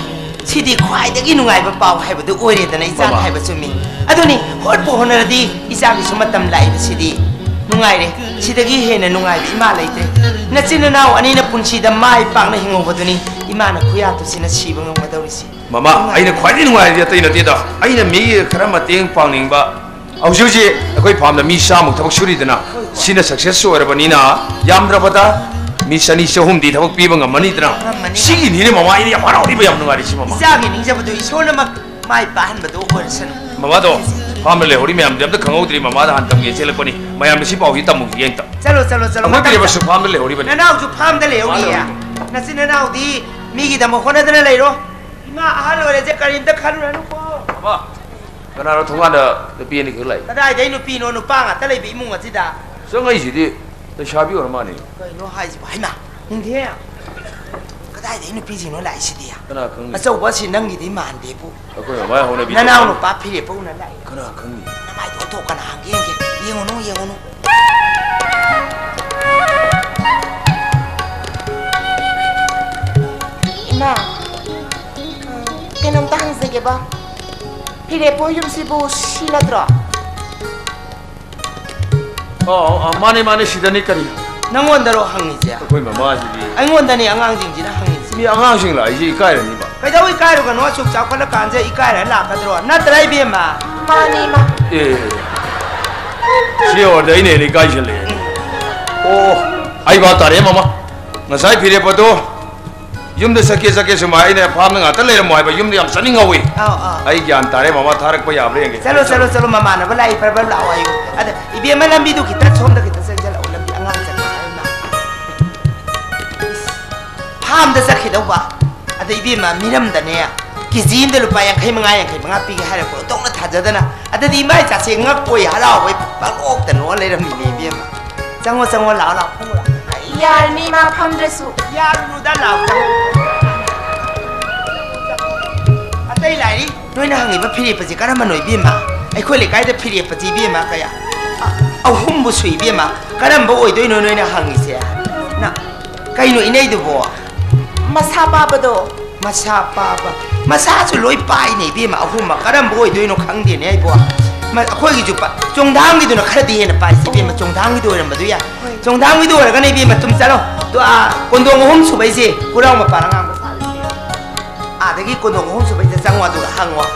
ꯁꯤꯗꯤ ꯈ꯭ꯋꯥꯏꯗꯒꯤ ꯅꯨꯡꯉꯥꯏꯕ ꯄꯥꯎ ꯍꯥꯏꯕꯗꯨ ꯑꯣꯏꯔꯦꯗꯅ, ꯏꯆꯥꯅ ꯃꯃꯥ꯫ ꯍꯥꯏꯕ ꯆꯨꯝꯃꯤ꯫ ꯑꯗꯨꯅꯤ, ꯍꯣꯠꯄꯨ ꯍꯣꯠꯅꯔꯗꯤ ꯏꯆꯥꯒꯤꯁꯨ ꯃꯇꯝ ꯂꯥꯛꯏꯕꯁꯤꯗꯤ ꯅꯨꯡꯉꯥꯏꯔꯦ꯫ ꯁꯤꯗꯒꯤ ꯍꯦꯟꯅ ꯅꯨꯡꯉꯥꯏꯕ ꯏꯃꯥ ꯂꯩꯇ꯭ꯔꯦ꯫ ꯅꯆꯤꯟ ꯅꯅꯥꯎ ꯑꯅꯤꯅ ꯄꯨꯟꯁꯤꯗ ꯃꯥꯏ ꯄꯥꯛꯅ ꯍꯤꯡꯍꯧꯕꯗꯨꯅꯤ ꯏꯃꯥꯅ ꯈꯨꯌꯥꯠꯇꯨꯁꯤꯅ ꯁꯤꯕ ꯉꯝꯒꯗꯧꯔꯤꯁꯤ꯫ ꯃꯃꯥ, ꯅꯨꯡꯉꯥꯏ꯫ ꯑꯩꯅ ꯈ꯭ꯋꯥꯏꯗꯒꯤ ꯅꯨꯡꯉꯥꯏꯔꯤꯗꯤ ꯑꯇꯩ ꯅꯠꯇꯦꯗ, ꯑꯩꯅ ꯃꯤ ꯈꯔ ꯃꯇꯦꯡ ꯄꯥꯡꯅꯤꯡꯕ, ꯍꯧꯖꯤꯛ ꯍꯧꯖꯤꯛ ꯑꯩꯈꯣꯏ ꯐꯥꯔꯝꯗ ꯃꯤ ꯆꯥꯝꯃꯨꯛ ꯊꯕꯛ ꯁꯨꯔꯤꯗꯅ, ꯁꯤꯅ ꯁꯛꯁꯦꯁ ꯑꯣꯏꯔꯕꯅꯤꯅ ꯌꯥꯝꯗ꯭ꯔꯕꯗ ꯃꯤ ꯆꯅꯤ ꯆꯍꯨꯝꯗꯤ ꯊꯕꯛ ꯄꯤꯕ ꯉꯝꯃꯅꯤꯗꯅ꯫ ꯉꯝꯃꯅꯤ꯫ ꯁꯤꯒꯤꯅꯤꯅꯦ ꯃꯃꯥ ꯑꯩꯅ ꯌꯥꯝ ꯍꯔꯥꯎꯔꯤꯕ, ꯌꯥꯝ ꯅꯨꯡꯉꯥꯏꯔꯤꯁꯤ ꯃꯃꯥ꯫ ꯏꯆꯥꯒꯤ ꯅꯤꯡꯖꯕꯗꯨ ꯏꯁꯣꯔꯅꯃꯛ ꯃꯥꯏ ꯄꯥꯛꯍꯟꯕꯗꯨ ꯑꯣꯏꯔꯁꯅꯨ꯫ ꯃꯃꯥꯗꯣ ꯐꯥꯔꯝꯗ ꯂꯩꯍꯧꯔꯤ ꯃꯌꯥꯝꯗꯤ ꯑꯝꯇ ꯈꯪꯍꯧꯗ꯭ꯔꯤ, ꯃꯃꯥꯗ ꯍꯥꯟꯅ ꯇꯝꯒꯦ ꯆꯦꯜꯂꯛꯄꯅꯤ꯫ ꯃꯌꯥꯝꯗ ꯁꯤ ꯄꯥꯎꯁꯤ ꯇꯝꯃꯨꯈꯤꯒꯦ ꯑꯝꯇ꯫ ꯆꯠꯂꯣ, ꯆꯠꯂꯣ, ꯆꯠꯂꯣ, ꯑꯩꯈꯣꯏ ꯃꯊꯪ ꯄꯤꯔꯕꯁꯨ ꯆꯠꯂꯣ꯫ ꯐꯥꯔꯝꯗ ꯂꯩꯍꯧꯔꯤꯕꯅꯤ꯫ ꯅꯅꯥꯎꯁꯨ ꯐꯥꯔꯝꯗ ꯂꯩꯍꯧꯔꯤꯌꯦ꯫ ꯐꯥꯔꯝꯗ ꯂꯩꯍꯧꯔꯤ꯫ ꯅꯆꯤꯟ ꯅꯅꯥꯎꯗꯤ ꯃꯤꯒꯤꯗꯃꯛ ꯍꯣꯠꯅꯗꯅ ꯂꯩꯔꯣ꯫ ꯏꯃꯥ ꯑꯍꯜ ꯑꯣꯏꯔꯁꯦ ꯀꯔꯤꯝꯇ ꯈꯜꯂꯨꯔꯅꯨꯀꯣ꯫ ꯃꯃꯥ, ꯀꯅꯥꯅꯣ ꯊꯣꯡꯒꯥꯟꯗ ꯅꯨꯄꯤ ꯑꯅꯤꯈꯛ ꯂꯥꯛꯏ? ꯀꯗꯥꯏꯗꯩ ꯅꯨꯄꯤꯅꯣ, ꯅꯨꯄꯥ ꯉꯥꯛꯇ ꯂꯩꯕ ꯏꯃꯨꯡ ꯑꯁꯤꯗ? ꯆꯪꯉꯛꯏꯁꯤꯗꯤ ꯂꯩꯁꯥꯕꯤ ꯑꯣꯏꯔ ꯃꯥꯅꯦ꯫ ꯀꯩꯅꯣ ꯍꯥꯏꯁꯤꯕꯣ? ꯍꯩꯃꯥ, ꯅꯤꯡꯊꯦꯝ, ꯀꯗꯥꯏꯗꯩ ꯅꯨꯄꯤꯁꯤꯡꯅꯣ ꯂꯥꯛꯏꯁꯤꯗꯤ? ꯀꯅꯥ ꯈꯪꯅꯤ? ꯑꯆꯧꯕ ꯑꯁꯤ ꯅꯪꯒꯤꯗꯤ ꯃꯥꯟꯗꯦꯕꯨ꯫ ꯑꯩꯈꯣꯏ ꯃꯃꯥꯏ ꯍꯧꯅꯕꯤ ꯅꯅꯥꯎ ꯇꯧꯕ꯫ ꯅꯨꯄꯥ ꯐꯤꯔꯦꯞꯄ ꯎꯅ ꯂꯥꯛꯏ꯫ ꯀꯅꯥ ꯈꯪꯅꯤ? ꯅꯃꯥꯏꯗꯣ ꯑꯣꯟꯊꯣꯛ, ꯀꯅꯥ ꯍꯪꯒꯦ ꯌꯦꯡꯒꯦ? ꯌꯦꯡꯉꯨꯅꯨ, ꯌꯦꯡꯉꯨꯅꯨ꯫ ꯏꯃꯥ, ꯀꯩꯅꯣꯝꯇ ꯍꯪꯖꯒꯦꯕ꯫ ꯐꯤꯔꯦꯞꯄ ꯌꯨꯝꯁꯤꯕꯨ ꯁꯤ ꯅꯠꯇ꯭ꯔꯣ? ꯑꯣ, ꯑꯣ, ꯃꯥꯅꯦ, ꯃꯥꯅꯦ, ꯁꯤꯗꯅꯤ꯫ ꯀꯔꯤ? ꯅꯪꯉꯣꯟꯗꯔꯣ ꯍꯪꯉꯤꯁꯦ? ꯑꯩꯈꯣꯏ ꯃꯃꯥꯁꯤꯗꯤ꯫ ꯑꯩꯉꯣꯟꯗꯅꯦ ꯑꯉꯥꯡꯁꯤꯡꯁꯤꯅ ꯍꯪꯉꯤꯁꯦ꯫ ꯃꯤ ꯑꯉꯥꯡꯁꯤꯡ ꯂꯥꯛꯏꯁꯦ ꯏꯀꯥꯏꯔꯅꯤꯕ꯫ ꯀꯩꯗꯧ ꯏꯀꯥꯏꯔꯨꯒꯅꯣ? ꯑꯁꯨꯛ ꯆꯥꯎꯈꯠꯂꯀꯥꯟꯁꯤꯗ ꯏꯀꯥꯏꯔ ꯂꯥꯛꯀꯗ꯭ꯔꯣ? ꯅꯠꯇ꯭ꯔꯥ, ꯏꯕꯦꯝꯃ? ꯃꯥꯅꯤ, ꯏꯃꯥ꯫ ꯑꯦ, ꯁꯤ ꯑꯣꯏꯔꯗꯤ ꯑꯩꯅ ꯍꯦꯟꯅ ꯏꯀꯥꯏꯁꯜꯂꯛꯑꯦ꯫ ꯎꯝ꯫ ꯑꯣ, ꯑꯩ ꯚꯥꯞ ꯇꯥꯔꯦ, ꯃꯃꯥ꯫ ꯉꯁꯥꯏ ꯐꯤꯔꯦꯞꯄꯗꯣ ꯌꯨꯝꯗ ꯆꯠꯀꯦ, ꯆꯠꯀꯦ ꯁꯨꯝ ꯍꯥꯏ, ꯑꯩꯅ ꯐꯥꯝꯗ ꯉꯥꯛꯇ ꯂꯩꯔꯝꯃꯣ ꯍꯥꯏꯕ, ꯌꯨꯝꯗ ꯌꯥꯝ ꯆꯠꯅꯤꯡꯍꯧꯋꯤ꯫ ꯑꯧ, ꯑꯧ꯫ ꯑꯩ ꯒ꯭ꯌꯥꯟ ꯇꯥꯔꯦ, ꯃꯃꯥ ꯊꯥꯔꯛꯄ ꯌꯥꯕ꯭ꯔꯥ ꯌꯦꯡꯒꯦ꯫ ꯆꯠꯂꯣ, ꯆꯠꯂꯣ, ꯆꯠꯂꯣ, ꯃꯃꯥꯟꯅꯕ ꯂꯥꯛꯏ, ꯐꯔ ꯐꯔ ꯂꯥꯛꯑꯣ ꯍꯥꯏꯌꯨ꯫ ꯑꯗ, ꯏꯕꯦꯝꯃ, ꯂꯝꯕꯤꯗꯨ ꯈꯤꯇ ꯁꯣꯝꯗ ꯈꯤꯇ ꯆꯪꯁꯤꯜꯂꯛꯑꯣ, ꯂꯝꯕꯤ ꯑꯉꯥꯡ ꯆꯠꯄ ꯍꯥꯏꯅ꯫ ꯐꯥꯝꯗ ꯆꯠꯈꯤꯗꯧꯕ꯫ ꯑꯗ, ꯏꯕꯦꯝꯃ, ꯃꯤꯔꯝꯗꯅꯦ, ꯀꯦ ꯖꯤ ꯑꯃꯗ ꯂꯨꯄꯥ ꯌꯥꯡꯈꯩ ꯃꯉꯥ, ꯌꯥꯡꯈꯩ ꯃꯉꯥ ꯄꯤꯒꯦ ꯍꯥꯏꯔꯛꯄ, ꯑꯣꯟꯊꯣꯛꯅ ꯊꯥꯖꯗꯅ꯫ ꯑꯗꯨꯗꯤ ꯏꯃꯥ ꯏꯆꯥꯁꯦ ꯉꯛꯄꯣꯏ ꯍꯔꯥꯎꯕꯣꯏ ꯄꯪꯅꯣꯛꯇ ꯅꯣꯛꯑ ꯂꯩꯔꯝꯃꯤꯅꯦ, ꯏꯕꯦꯝꯃ꯫ ꯆꯪꯉꯣ, ꯆꯪꯉꯣ, ꯂꯥꯛꯑꯣ, ꯂꯥꯛꯑꯣ, ꯐꯝꯃꯣ, ꯂꯥꯛꯑꯣ꯫ ꯌꯥꯔꯅꯤ, ꯏꯃꯥ, ꯐꯝꯗ꯭ꯔꯁꯨ꯫ ꯌꯥꯔꯨꯅꯨꯗ, ꯂꯥꯛꯑꯣ, ꯆꯪꯉꯣ꯫ ꯑꯇꯩ ꯂꯥꯏꯔꯤ, ꯅꯣꯏꯅ ꯍꯪꯉꯤꯕ ꯐꯤꯔꯦꯞꯄꯁꯤ ꯀꯔꯝꯕꯅꯣ, ꯏꯕꯦꯝꯃ? ꯑꯩꯈꯣꯏ ꯂꯩꯀꯥꯏꯗ ꯐꯤꯔꯦꯞꯄꯁꯤ, ꯏꯕꯦꯝꯃ, ꯀꯌꯥ? ꯑ-, ꯑꯍꯨꯝꯕꯨ ꯁꯨꯏ, ꯏꯕꯦꯝꯃ꯫ ꯀꯔꯝꯕ ꯑꯣꯏꯗꯣꯏꯅꯣ ꯅꯣꯏꯅ ꯍꯪꯉꯤꯁꯦ? ꯅ-, ꯀꯩꯅꯣ ꯏꯅꯩꯗꯨꯕꯣ? ꯃꯁꯥ ꯄꯥꯕꯗꯣ꯫ ꯃꯁꯥ ꯄꯥꯕ, ꯃꯁꯥꯁꯨ ꯂꯣꯏ ꯄꯥꯏꯅꯦ ꯏꯕꯦꯝꯃ, ꯑꯍꯨꯝꯃꯛ꯫ ꯀꯔꯝꯕ ꯑꯣꯏꯗꯣꯏꯅꯣ ꯈꯪꯗꯦꯅꯦ ꯑꯩꯕꯣ꯫ ꯃ-, ꯑꯩꯈꯣꯏꯒꯤꯁꯨ ꯄ-, ꯆꯣꯡꯊꯥꯡꯒꯤꯗꯨꯅ ꯈꯔꯗꯤ ꯍꯦꯟꯅ ꯄꯥꯏꯁꯤ ꯏꯕꯦꯝꯃ, ꯆꯣꯡꯊꯥꯡꯒꯤꯗꯣ ꯑꯣꯏꯔꯝꯕꯗꯨ ꯌꯥꯏ꯫ ꯍꯣꯏ꯫ ꯆꯣꯡꯊꯥꯡꯒꯤꯗꯣ ꯑꯣꯏꯔꯒꯅ ꯏꯕꯦꯝꯃ, ꯆꯨꯝ ꯆꯠꯂꯣ꯫ ꯑꯗꯣ, ꯑꯥ, ꯀꯣꯟꯗꯣꯡ ꯑꯍꯨꯝ ꯁꯨꯕꯩꯁꯦ, ꯍꯨꯔꯥꯎ ꯃꯄꯥꯟ ꯑꯉꯥꯡꯕ ꯁꯥꯔꯤꯁꯦ꯫ ꯑꯥꯗꯒꯤ ꯀꯣꯟꯗꯣꯡ ꯑꯍꯨꯝ ꯁꯨꯕꯩꯁꯦ ꯆꯪꯉꯣ, ꯑꯗꯨꯒ ꯍꯪꯉꯣ꯫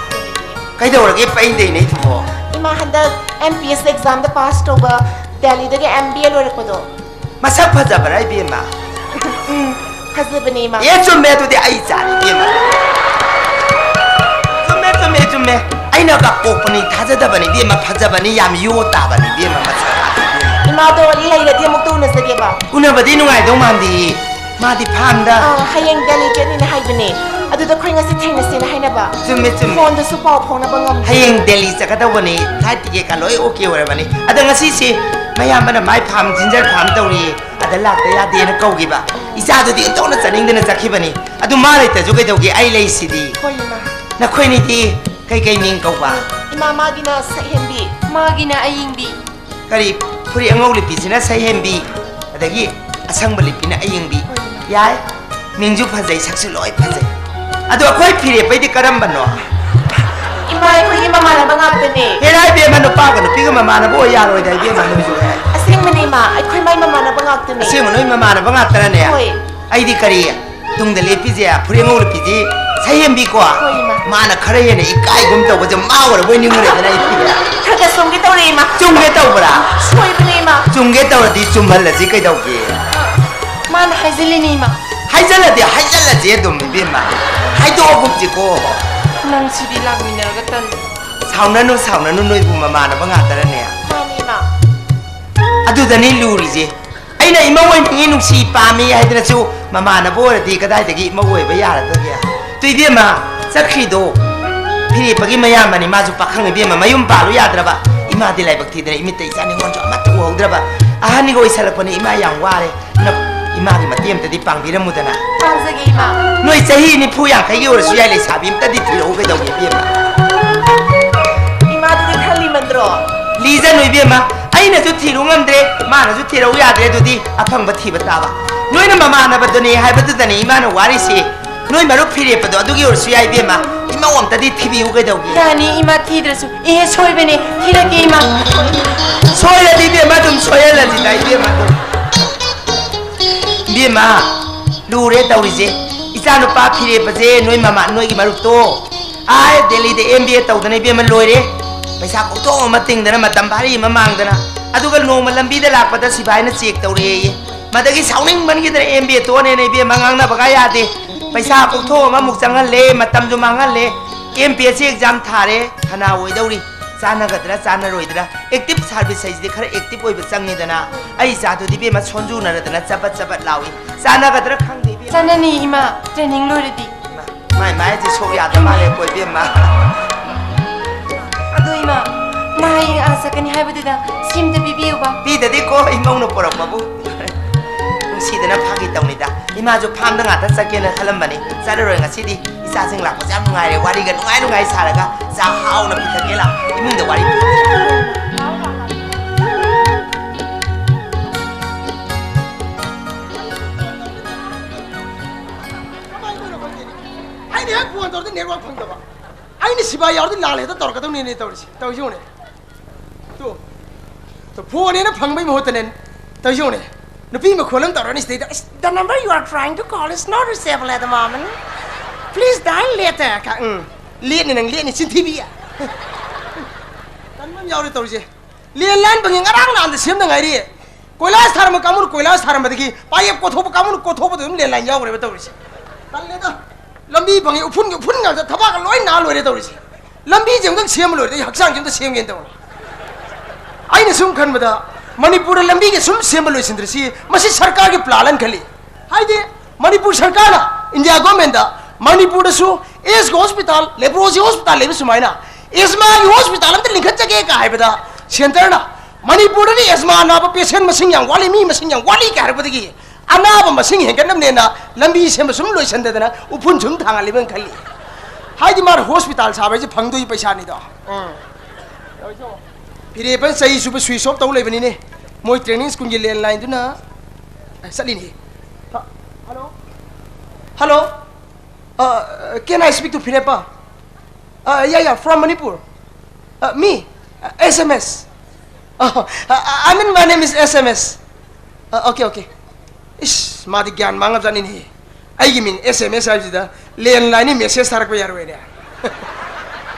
ꯀꯩꯗꯧꯔꯒꯦ ꯄꯩꯗꯩꯅꯦ ꯑꯩꯕꯣ? ꯏꯃꯥ, ꯍꯟꯗꯛ M P S examꯗ pass ꯇꯧꯕ, ꯗꯦꯜꯂꯤꯗꯒꯤ M B A ꯂꯣꯏꯔꯛꯄꯗꯣ꯫ ꯃꯁꯛ ꯐꯖꯕ꯭ꯔꯥ ꯏꯕꯦꯝꯃ? ꯎꯝ, ꯐꯖꯕꯅꯦ, ꯏꯃꯥ꯫ ꯑꯦ, ꯆꯨꯝꯃꯦ, ꯑꯗꯨꯗꯤ ꯑꯩ ꯆꯥꯔꯦ ꯏꯕꯦꯝꯃ꯫ ꯆꯨꯝꯃꯦ, ꯆꯨꯝꯃꯦ, ꯆꯨꯝꯃꯦ꯫ ꯑꯩꯅꯒ ꯄꯣꯛꯄꯅꯤ ꯊꯥꯖꯗꯕꯅꯤ ꯏꯕꯦꯝꯃ, ꯐꯖꯕꯅꯤ, ꯌꯥꯝ ꯌꯣ ꯇꯥꯕꯅꯤ ꯏꯕꯦꯝꯃ, ꯃꯁꯛ ꯐꯖꯕꯤ ꯏꯕꯦꯝꯃ꯫ ꯏꯃꯥꯗꯣ ꯂꯩꯔꯗꯤ ꯑꯃꯨꯛꯇ ꯎꯅꯖꯒꯦꯕ꯫ ꯎꯅꯕꯗꯤ ꯅꯨꯡꯉꯥꯏꯗꯧ ꯃꯥꯟꯗꯦ꯫ ꯃꯥꯗꯤ farmꯗ꯫ ꯑꯥ, ꯍꯌꯦꯡ ꯗꯦꯜꯂꯤ ꯆꯠꯅꯤꯅ ꯍꯥꯏꯕꯅꯦ꯫ ꯑꯗꯨꯗ ꯑꯩꯈꯣꯏ ꯉꯁꯤ ꯊꯦꯡꯅꯁꯦꯅ ꯍꯥꯏꯅꯕ꯫ ꯆꯨꯝꯃꯦ, ꯆꯨꯝꯃꯦ꯫ Phoneꯗꯁꯨ ꯄꯥꯎ ꯐꯥꯎꯅꯕ ꯉꯝꯗꯦ꯫ ꯍꯌꯦꯡ ꯗꯦꯜꯂꯤ ꯆꯠꯀꯗꯧꯕꯅꯤ, flight ticketꯀ ꯂꯣꯏ okay ꯑꯣꯏꯔꯕꯅꯤ꯫ ꯑꯗ ꯉꯁꯤꯁꯤ ꯃꯌꯥꯝꯕꯅ ꯃꯥꯏ farm, ginger farm ꯇꯧꯔꯤ, ꯑꯗ ꯂꯥꯛꯇ ꯌꯥꯗꯦꯅ ꯀꯧꯈꯤꯕ꯫ ꯏꯆꯥꯗꯨꯗꯤ ꯑꯣꯟꯊꯣꯛꯅ ꯆꯠꯅꯤꯡꯗꯅ ꯆꯠꯈꯤꯕꯅꯤ꯫ ꯑꯗꯨ ꯃꯥ ꯂꯩꯇ꯭ꯔꯁꯨ ꯀꯩꯗꯧꯒꯦ, ꯑꯩ ꯂꯩꯁꯤꯗꯤ꯫ ꯍꯣꯏ, ꯏꯃꯥ꯫ ꯅꯈꯣꯏꯅꯤꯗꯤ ꯀꯩꯀꯩ ꯃꯤꯡ ꯀꯧꯕ? ꯏꯃꯥ, ꯃꯥꯒꯤꯅ ꯁꯛꯍꯦꯟꯕꯤ꯫ ꯃꯥꯒꯤꯅ ꯑꯌꯤꯡꯕꯤ꯫ ꯀꯔꯤ, ꯐꯨꯔꯤꯠ ꯑꯉꯧ ꯂꯤꯠꯄꯤꯁꯤꯅ ꯁꯛꯍꯦꯟꯕꯤ, ꯑꯗꯒꯤ ꯑꯁꯪꯕ ꯂꯤꯠꯄꯤꯅ ꯑꯌꯤꯡꯕꯤ꯫ ꯍꯣꯏ, ꯏꯃꯥ꯫ ꯌꯥꯏ, ꯃꯤꯡꯁꯨ ꯐꯖꯩ, ꯁꯛꯁꯨ ꯂꯣꯏ ꯐꯖꯩ꯫ ꯑꯗꯣ ꯑꯩꯈꯣꯏ ꯐꯤꯔꯦꯞꯄꯩꯗꯤ ꯀꯔꯝꯕꯅꯣ? ꯏꯃꯥ, ꯑꯩꯈꯣꯏꯒꯤ ꯃꯃꯥꯟꯅꯕ ꯉꯥꯛꯇꯅꯦ꯫ ꯍꯦꯔꯥ ꯏꯕꯦꯝꯃ, ꯅꯨꯄꯥꯒ ꯅꯨꯄꯤꯒ ꯃꯃꯥꯟꯅꯕ ꯑꯣꯏ ꯌꯥꯔꯣꯏꯗ ꯏꯕꯦꯝꯃ, ꯅꯣꯏꯁꯨ꯫ ꯑꯁꯦꯡꯕꯅꯦ, ꯏꯃꯥ, ꯑꯩꯈꯣꯏ ꯃꯥꯏ ꯃꯃꯥꯟꯅꯕ ꯉꯥꯛꯇꯅꯦ꯫ ꯑꯁꯦꯡꯕ ꯅꯣꯏ ꯃꯃꯥꯟꯅꯕ ꯉꯥꯛꯇꯅꯅꯦ? ꯍꯣꯏ꯫ ꯑꯩꯗꯤ ꯀꯔꯤ? ꯇꯨꯡꯗ ꯂꯦꯞꯄꯤꯁꯦ, ꯐꯨꯔꯤꯠ ꯑꯉꯧ ꯂꯤꯠꯄꯤꯁꯤ ꯁꯍꯦꯝꯕꯤꯀꯣ? ꯍꯣꯏ, ꯏꯃꯥ꯫ ꯃꯥꯅ ꯈꯔ ꯍꯦꯟꯅ ꯏꯀꯥꯏꯒꯨꯝ ꯇꯧꯕꯁꯦ ꯃꯥ ꯑꯣꯏꯔꯕꯣꯏ ꯅꯤꯡꯉꯨꯔꯦꯗꯅ ꯑꯩꯗꯤ꯫ ꯈꯔ ꯈꯔ ꯆꯨꯝꯒꯦ ꯇꯧꯔꯦ, ꯏꯃꯥ꯫ ꯆꯨꯝꯒꯦ ꯇꯧꯕ꯭ꯔꯥ? ꯁꯣꯏꯕꯅꯦ, ꯏꯃꯥ꯫ ꯆꯨꯝꯒꯦ ꯇꯧꯔꯗꯤ ꯆꯨꯝꯍꯜꯂꯁꯤ ꯀꯩꯗꯧꯒꯦ? ꯃꯥꯅ ꯍꯥꯏꯖꯤꯜꯂꯤꯅꯦ, ꯏꯃꯥ꯫ ꯍꯥꯏꯖꯜꯂꯗꯤ ꯍꯥꯏꯖꯜꯂꯁꯤ ꯑꯗꯨꯝ, ꯏꯕꯦꯝꯃ꯫ ꯍꯥꯏꯗꯣꯛꯑꯒꯨꯝꯁꯤꯀꯣ꯫ ꯅꯪ ꯁꯤꯗꯤ ꯂꯥꯛꯃꯤꯟꯅꯔꯒ ꯇꯜꯂꯦ꯫ ꯁꯥꯎꯅꯅꯨ, ꯁꯥꯎꯅꯅꯨ, ꯅꯣꯏꯕꯨ ꯃꯃꯥꯟꯅꯕ ꯉꯥꯛꯇꯅꯅꯦ꯫ ꯃꯥꯅꯤ, ꯏꯃꯥ꯫ ꯑꯗꯨꯗꯅꯤ ꯂꯨꯔꯤꯁꯦ꯫ ꯑꯩꯅ ꯏꯃꯧ ꯑꯣꯏꯅꯤꯡꯉꯤ, ꯅꯨꯡꯁꯤ ꯄꯥꯝꯃꯤ ꯍꯥꯏꯗꯅꯁꯨ ꯃꯃꯥꯟꯅꯕ ꯑꯣꯏꯔꯗꯤ ꯀꯗꯥꯏꯗꯒꯤ ꯏꯃꯧ ꯑꯣꯏꯕ ꯌꯥꯔꯗꯒꯦ? ꯇꯨ ꯏꯕꯦꯝꯃ, ꯆꯠꯈ꯭ꯔꯤꯗꯣ ꯐꯤꯔꯦꯞꯄꯒꯤ ꯃꯌꯥꯝꯕꯅꯤ, ꯃꯥꯁꯨ ꯄꯥꯈꯪ ꯏꯕꯦꯝꯃ, ꯃꯌꯨꯝ ꯄꯥꯜꯂꯨ ꯌꯥꯗ꯭ꯔꯕ꯫ ꯏꯃꯥꯗꯤ ꯂꯥꯏꯕꯛ ꯊꯤꯗꯅ ꯏꯃꯤꯠꯇ ꯏꯆꯥ ꯅꯤꯉꯣꯜꯁꯨ ꯑꯃꯠꯇ ꯎꯍꯧꯗ꯭ꯔꯕ꯫ ꯑꯍꯟꯒ ꯑꯣꯏꯁꯜꯂꯛꯄꯅꯤ, ꯏꯃꯥ ꯌꯥꯝ ꯋꯥꯔꯦ꯫ ꯅ-, ꯏꯃꯥꯒꯤ ꯃꯇꯦꯡ ꯑꯝꯇꯗꯤ ꯄꯥꯡꯕꯤꯔꯝꯃꯨꯗꯅ꯫ ꯄꯥꯡꯖꯒꯦ, ꯏꯃꯥ꯫ ꯅꯣꯏ ꯆꯍꯤ ꯅꯤꯐꯨ ꯌꯥꯡꯈꯩꯒꯤ ꯑꯣꯏꯔꯁꯨ ꯌꯥꯏ, ꯂꯩꯁꯥꯕꯤ ꯑꯝꯇꯗꯤ ꯊꯤꯔꯛꯎ ꯀꯩꯗꯧꯒꯦ, ꯏꯕꯦꯝꯃ? ꯏꯃꯥꯗꯨꯗꯤ ꯈꯔ ꯂꯤꯃꯟꯗ꯭ꯔꯣ? ꯂꯤꯖꯅꯨ, ꯏꯕꯦꯝꯃ꯫ ꯑꯩꯅꯁꯨ ꯊꯤꯔꯨ ꯉꯝꯗ꯭ꯔꯦ, ꯃꯥꯅꯁꯨ ꯊꯤꯔꯛꯎ ꯌꯥꯗ꯭ꯔꯦ, ꯑꯗꯨꯗꯤ ꯑꯐꯪꯕ ꯊꯤꯕ ꯇꯥꯕ꯫ ꯅꯣꯏꯅ ꯃꯃꯥꯟꯅꯕꯗꯨꯅꯦ ꯍꯥꯏꯕꯗꯨꯗꯅꯦ ꯏꯃꯥꯅ ꯋꯥꯔꯤꯁꯤ꯫ ꯅꯣꯏ ꯃꯔꯨꯞ ꯐꯤꯔꯦꯞꯄꯗꯣ ꯑꯗꯨꯒꯤ ꯑꯣꯏꯔꯁꯨ ꯌꯥꯏ, ꯏꯕꯦꯝꯃ꯫ ꯏꯃꯧ ꯑꯝꯇꯗꯤ ꯊꯤꯕꯤꯌꯨ ꯀꯩꯗꯧꯒꯦ? ꯌꯥꯅꯤ, ꯏꯃꯥ, ꯊꯤꯗ꯭ꯔꯁꯨ꯫ ꯏꯍꯦ, ꯁꯣꯏꯕꯅꯦ꯫ ꯊꯤꯔꯛꯀꯦ, ꯏꯃꯥ꯫ ꯁꯣꯏꯔꯗꯤ ꯏꯕꯦꯝꯃ ꯑꯗꯨꯝ ꯁꯣꯏꯍꯜꯂꯁꯤꯗ, ꯏꯕꯦꯝꯃ ꯑꯗꯨꯝ꯫ ꯏꯕꯦꯝꯃ, ꯂꯨꯔꯦ ꯇꯧꯔꯤꯁꯦ꯫ ꯏꯆꯥꯅꯨꯄꯥ ꯐꯤꯔꯦꯞꯄꯁꯦ ꯅꯣꯏ ꯃꯃꯥ, ꯅꯣꯏꯒꯤ ꯃꯔꯨꯞꯇꯣ ꯑꯥ ꯗꯦꯜꯂꯤꯗ M B A ꯇꯧꯗꯅ ꯏꯕꯦꯝꯃ ꯂꯣꯏꯔꯦ꯫ ꯄꯩꯁꯥ ꯀꯣꯛꯊꯣꯛ ꯑꯃ ꯇꯤꯡꯗꯅ, ꯃꯇꯝ ꯚꯥꯔꯤ ꯑꯃ ꯃꯥꯡꯗꯅ꯫ ꯑꯗꯨꯒ ꯅꯣꯡꯃ ꯂꯝꯕꯤꯗ ꯂꯥꯛꯄꯗ ꯁꯤꯐꯥꯏꯅ check ꯇꯧꯔꯛꯑꯦꯌꯦ꯫ ꯃꯗꯒꯤ ꯁꯥꯎꯅꯤꯡꯃꯟꯈꯤꯗꯅ M B A ꯇꯣꯛꯑꯅꯦꯅ ꯏꯕꯦꯝꯃ ꯉꯥꯡꯅꯕꯒ ꯌꯥꯗꯦ꯫ ꯄꯩꯁꯥ ꯀꯣꯛꯊꯣꯛ ꯑꯃꯃꯨꯛ ꯆꯪꯍꯜꯂꯦ, ꯃꯇꯝꯁꯨ ꯃꯥꯡꯍꯜꯂꯦ꯫ M P S C exam ꯊꯥꯔꯦ, ꯊꯅꯥ ꯑꯣꯏꯗꯧꯔꯤ꯫ ꯆꯥꯟꯅꯒꯗ꯭ꯔꯥ ꯆꯥꯟꯅꯔꯣꯏꯗ꯭ꯔꯥ? Active service ꯍꯥꯏꯁꯤꯗꯤ ꯈꯔ active ꯑꯣꯏꯕ ꯆꯪꯉꯤꯗꯅ꯫ ꯑꯩ ꯏꯆꯥꯗꯨꯗꯤ ꯏꯕꯦꯝꯃ ꯁꯣꯟꯖꯨꯅꯔꯗꯅ ꯆꯕꯠ ꯆꯕꯠ ꯂꯥꯎꯏ꯫ ꯆꯥꯟꯅꯒꯗ꯭ꯔꯥ ꯈꯪꯗꯦ ꯏꯕꯦꯝꯃ꯫ ꯆꯥꯟꯅꯅꯤ, ꯏꯃꯥ꯫ Training ꯂꯣꯏꯔꯗꯤ꯫ ꯏꯃꯥ, ꯃꯥꯏ ꯃꯥꯏꯁꯦ ꯁꯣꯛ ꯌꯥꯗ ꯃꯥꯜꯂꯦꯀꯣ ꯏꯕꯦꯝꯃ꯫ ꯑꯗꯣ ꯏꯃꯥ, ꯃꯥ ꯍꯌꯦꯡ ꯑꯥ ꯆꯠꯀꯅꯤ ꯍꯥꯏꯕꯗꯨꯗ ꯁꯤꯝꯇ ꯄꯤꯕꯤꯌꯨꯕ꯫ ꯄꯤꯗꯗꯤꯀꯣ, ꯏꯃꯧꯅ ꯄꯨꯔꯛꯄꯕꯨ꯫ ꯅꯨꯡꯁꯤꯗꯅ ꯐꯥꯒꯤ ꯇꯧꯅꯤꯗ꯫ ꯏꯃꯥꯁꯨ farmꯗ ꯉꯥꯛꯇ ꯆꯠꯀꯦꯅ ꯈꯜꯂꯝꯕꯅꯤ꯫ ꯆꯠꯂꯔꯣꯏ ꯉꯁꯤꯗꯤ꯫ ꯏꯆꯥꯁꯤꯡ ꯂꯥꯛꯄꯁꯦ ꯌꯥꯝ ꯅꯨꯡꯉꯥꯏꯔꯦ꯫ ꯋꯥꯔꯤꯒ ꯅꯨꯡꯉꯥꯏ ꯅꯨꯡꯉꯥꯏ ꯁꯥꯔꯒ ꯆꯥ ꯍꯥꯎꯅ ꯄꯤꯊꯛꯀꯦ ꯂꯥꯎ꯫ ꯏꯃꯨꯡꯗ ꯋꯥꯔꯤ꯫ ꯑꯩꯅ ꯍꯦꯛ phone ꯇꯧꯔꯗꯤ network ꯐꯪꯗꯕ꯫ ꯑꯩꯅ ꯁꯤꯐꯥꯏ ꯌꯥꯎꯔꯗꯤ ꯂꯥꯜ ꯍꯦꯛꯇ ꯇꯧꯔꯛꯀꯗꯧꯅꯤꯅꯦ ꯇꯧꯔꯤꯁꯦ꯫ ꯇꯧꯔꯤꯁꯤ ꯌꯦꯡꯉꯨꯅꯦ꯫ ꯇꯨ꯫ ꯇꯨ, phoneꯅꯦꯅ ꯐꯪꯕꯩ ꯃꯍꯨꯠꯇꯅꯦ꯫ ꯇꯧꯔꯤꯁꯤ ꯌꯦꯡꯉꯨꯅꯦ꯫ ꯅꯨꯄꯤ ꯃꯈꯣꯜ ꯑꯃ ꯇꯧꯔꯛꯑꯅꯤ ꯁꯤꯗꯩꯗ, "The number you are trying to call is not reachable at the moment. Please dial later." ꯀ-, ꯎꯝ꯫ Lateꯅꯤ ꯅꯪ, lateꯅꯤ, ꯆꯤꯟꯊꯤꯕꯤ꯫ ꯇꯟꯕ ꯑꯃ ꯌꯥꯎꯔꯦ ꯇꯧꯔꯤꯁꯦ꯫ Landline ꯐꯪꯉꯤ, ꯉꯔꯥꯡ ꯅꯍꯥꯟꯗ ꯁꯦꯝꯗ ꯉꯥꯏꯔꯤ꯫ ꯀꯣꯏꯂꯥꯁ ꯊꯥꯔꯝꯕ ꯀꯥꯡꯕꯨꯅ ꯀꯣꯏꯂꯥꯁ ꯊꯥꯔꯝꯕꯗꯒꯤ, ꯄꯥꯌꯦꯞ ꯀꯣꯠꯊꯣꯛꯄ ꯀꯥꯡꯕꯨꯅ ꯀꯣꯠꯊꯣꯛꯄꯗ ꯑꯗꯨꯝ landline ꯌꯥꯎꯈ꯭ꯔꯦꯕ ꯇꯧꯔꯤꯁꯦ꯫ ꯇꯜꯂꯦꯗ꯫ ꯂꯝꯕꯤ ꯐꯪꯉꯤ, ꯎꯐꯨꯟꯒꯤ ꯎꯐꯨꯟ ꯉꯥꯛꯇ, ꯊꯕꯥꯛꯀ ꯂꯣꯏ ꯅꯥ ꯂꯣꯏꯔꯦ ꯇꯧꯔꯤꯁꯦ꯫ ꯂꯝꯕꯤꯁꯦ ꯑꯃꯨꯛꯇꯪ ꯁꯦꯝꯕ ꯂꯣꯏꯔꯗꯤ ꯑꯩ ꯍꯛꯆꯥꯡꯁꯦ ꯑꯝꯇ ꯁꯦꯝꯒꯦꯅ ꯇꯧꯕꯅꯤ꯫ ꯑꯩꯅ ꯁꯨꯝ ꯈꯟꯕꯗ, ꯃꯅꯤꯄꯨꯔꯗ ꯂꯝꯕꯤꯒ ꯁꯨꯝ ꯁꯦꯝꯕ ꯂꯣꯏꯁꯤꯟꯗ꯭ꯔꯁꯤ, ꯃꯁꯤ ꯁꯔꯀꯥꯔꯒꯤ plan ꯑꯅ ꯈꯜꯂꯤ꯫ ꯍꯥꯏꯗꯤ, ꯃꯅꯤꯄꯨꯔ ꯁꯔꯀꯥꯔꯅ, India governmentꯗ, ꯃꯅꯤꯄꯨꯔꯗꯁꯨ AIDS hospital, leprosy hospital ꯂꯩꯕ ꯁꯨꯃꯥꯏꯅ, asthmaꯒꯤ hospital ꯑꯝꯇ ꯂꯤꯡꯈꯠꯆꯒꯦ ꯀ ꯍꯥꯏꯕꯗ, centreꯅ, ꯃꯅꯤꯄꯨꯔꯗꯗꯤ asthma ꯅꯥꯕ patient ꯃꯁꯤꯡ ꯌꯥꯝ ꯋꯥꯠꯂꯤ, ꯃꯤ ꯃꯁꯤꯡ ꯌꯥꯝ ꯋꯥꯠꯂꯤ ꯀ ꯍꯥꯏꯔꯛꯄꯗꯒꯤ, ꯑꯅꯥꯕ ꯃꯁꯤꯡ ꯍꯦꯟꯒꯠꯅꯕꯅꯦꯅ ꯂꯝꯕꯤ ꯁꯦꯝꯕ ꯁꯨꯝ ꯂꯣꯏꯁꯟꯗꯗꯅ ꯎꯐꯨꯟ ꯁꯨꯝ ꯊꯥꯡꯍꯜꯂꯤꯕꯅ ꯈꯜꯂꯤ꯫ ꯍꯥꯏꯗꯤ ꯃꯥꯅ hospital ꯁꯥꯕ ꯍꯥꯏꯁꯦ ꯐꯪꯗꯣꯏ ꯄꯩꯁꯥꯅꯤꯗꯣ꯫ ꯎꯝ꯫ ꯐꯤꯔꯦꯞꯄ ꯆꯍꯤ ꯁꯨꯕ switch off ꯇꯧ ꯂꯩꯕꯅꯤꯅꯦ꯫ ꯃꯣꯏ training schoolꯒꯤ landlineꯗꯨꯅ ꯆꯠꯂꯤꯅꯦ꯫ ꯍ-, hello? Hello? Uh, can I speak to Phirepa? Uh, yeah, yeah, from Manipur. Uh, me? Uh, S M S. Oh, uh, I mean, my name is S M S. Uh, okay, okay. ꯏꯁ, ꯃꯥꯗꯤ ꯒ꯭ꯌꯥꯟ ꯃꯥꯡꯉꯕꯖꯥꯠꯅꯤꯅꯦ꯫ ꯑꯩꯒꯤ ꯃꯤꯡ S M S ꯍꯥꯏꯕꯁꯤꯗ ꯂꯦꯟꯂꯥꯏꯟꯒꯤ message ꯊꯥꯔꯛꯄ ꯌꯥꯔꯣꯏꯅꯦ꯫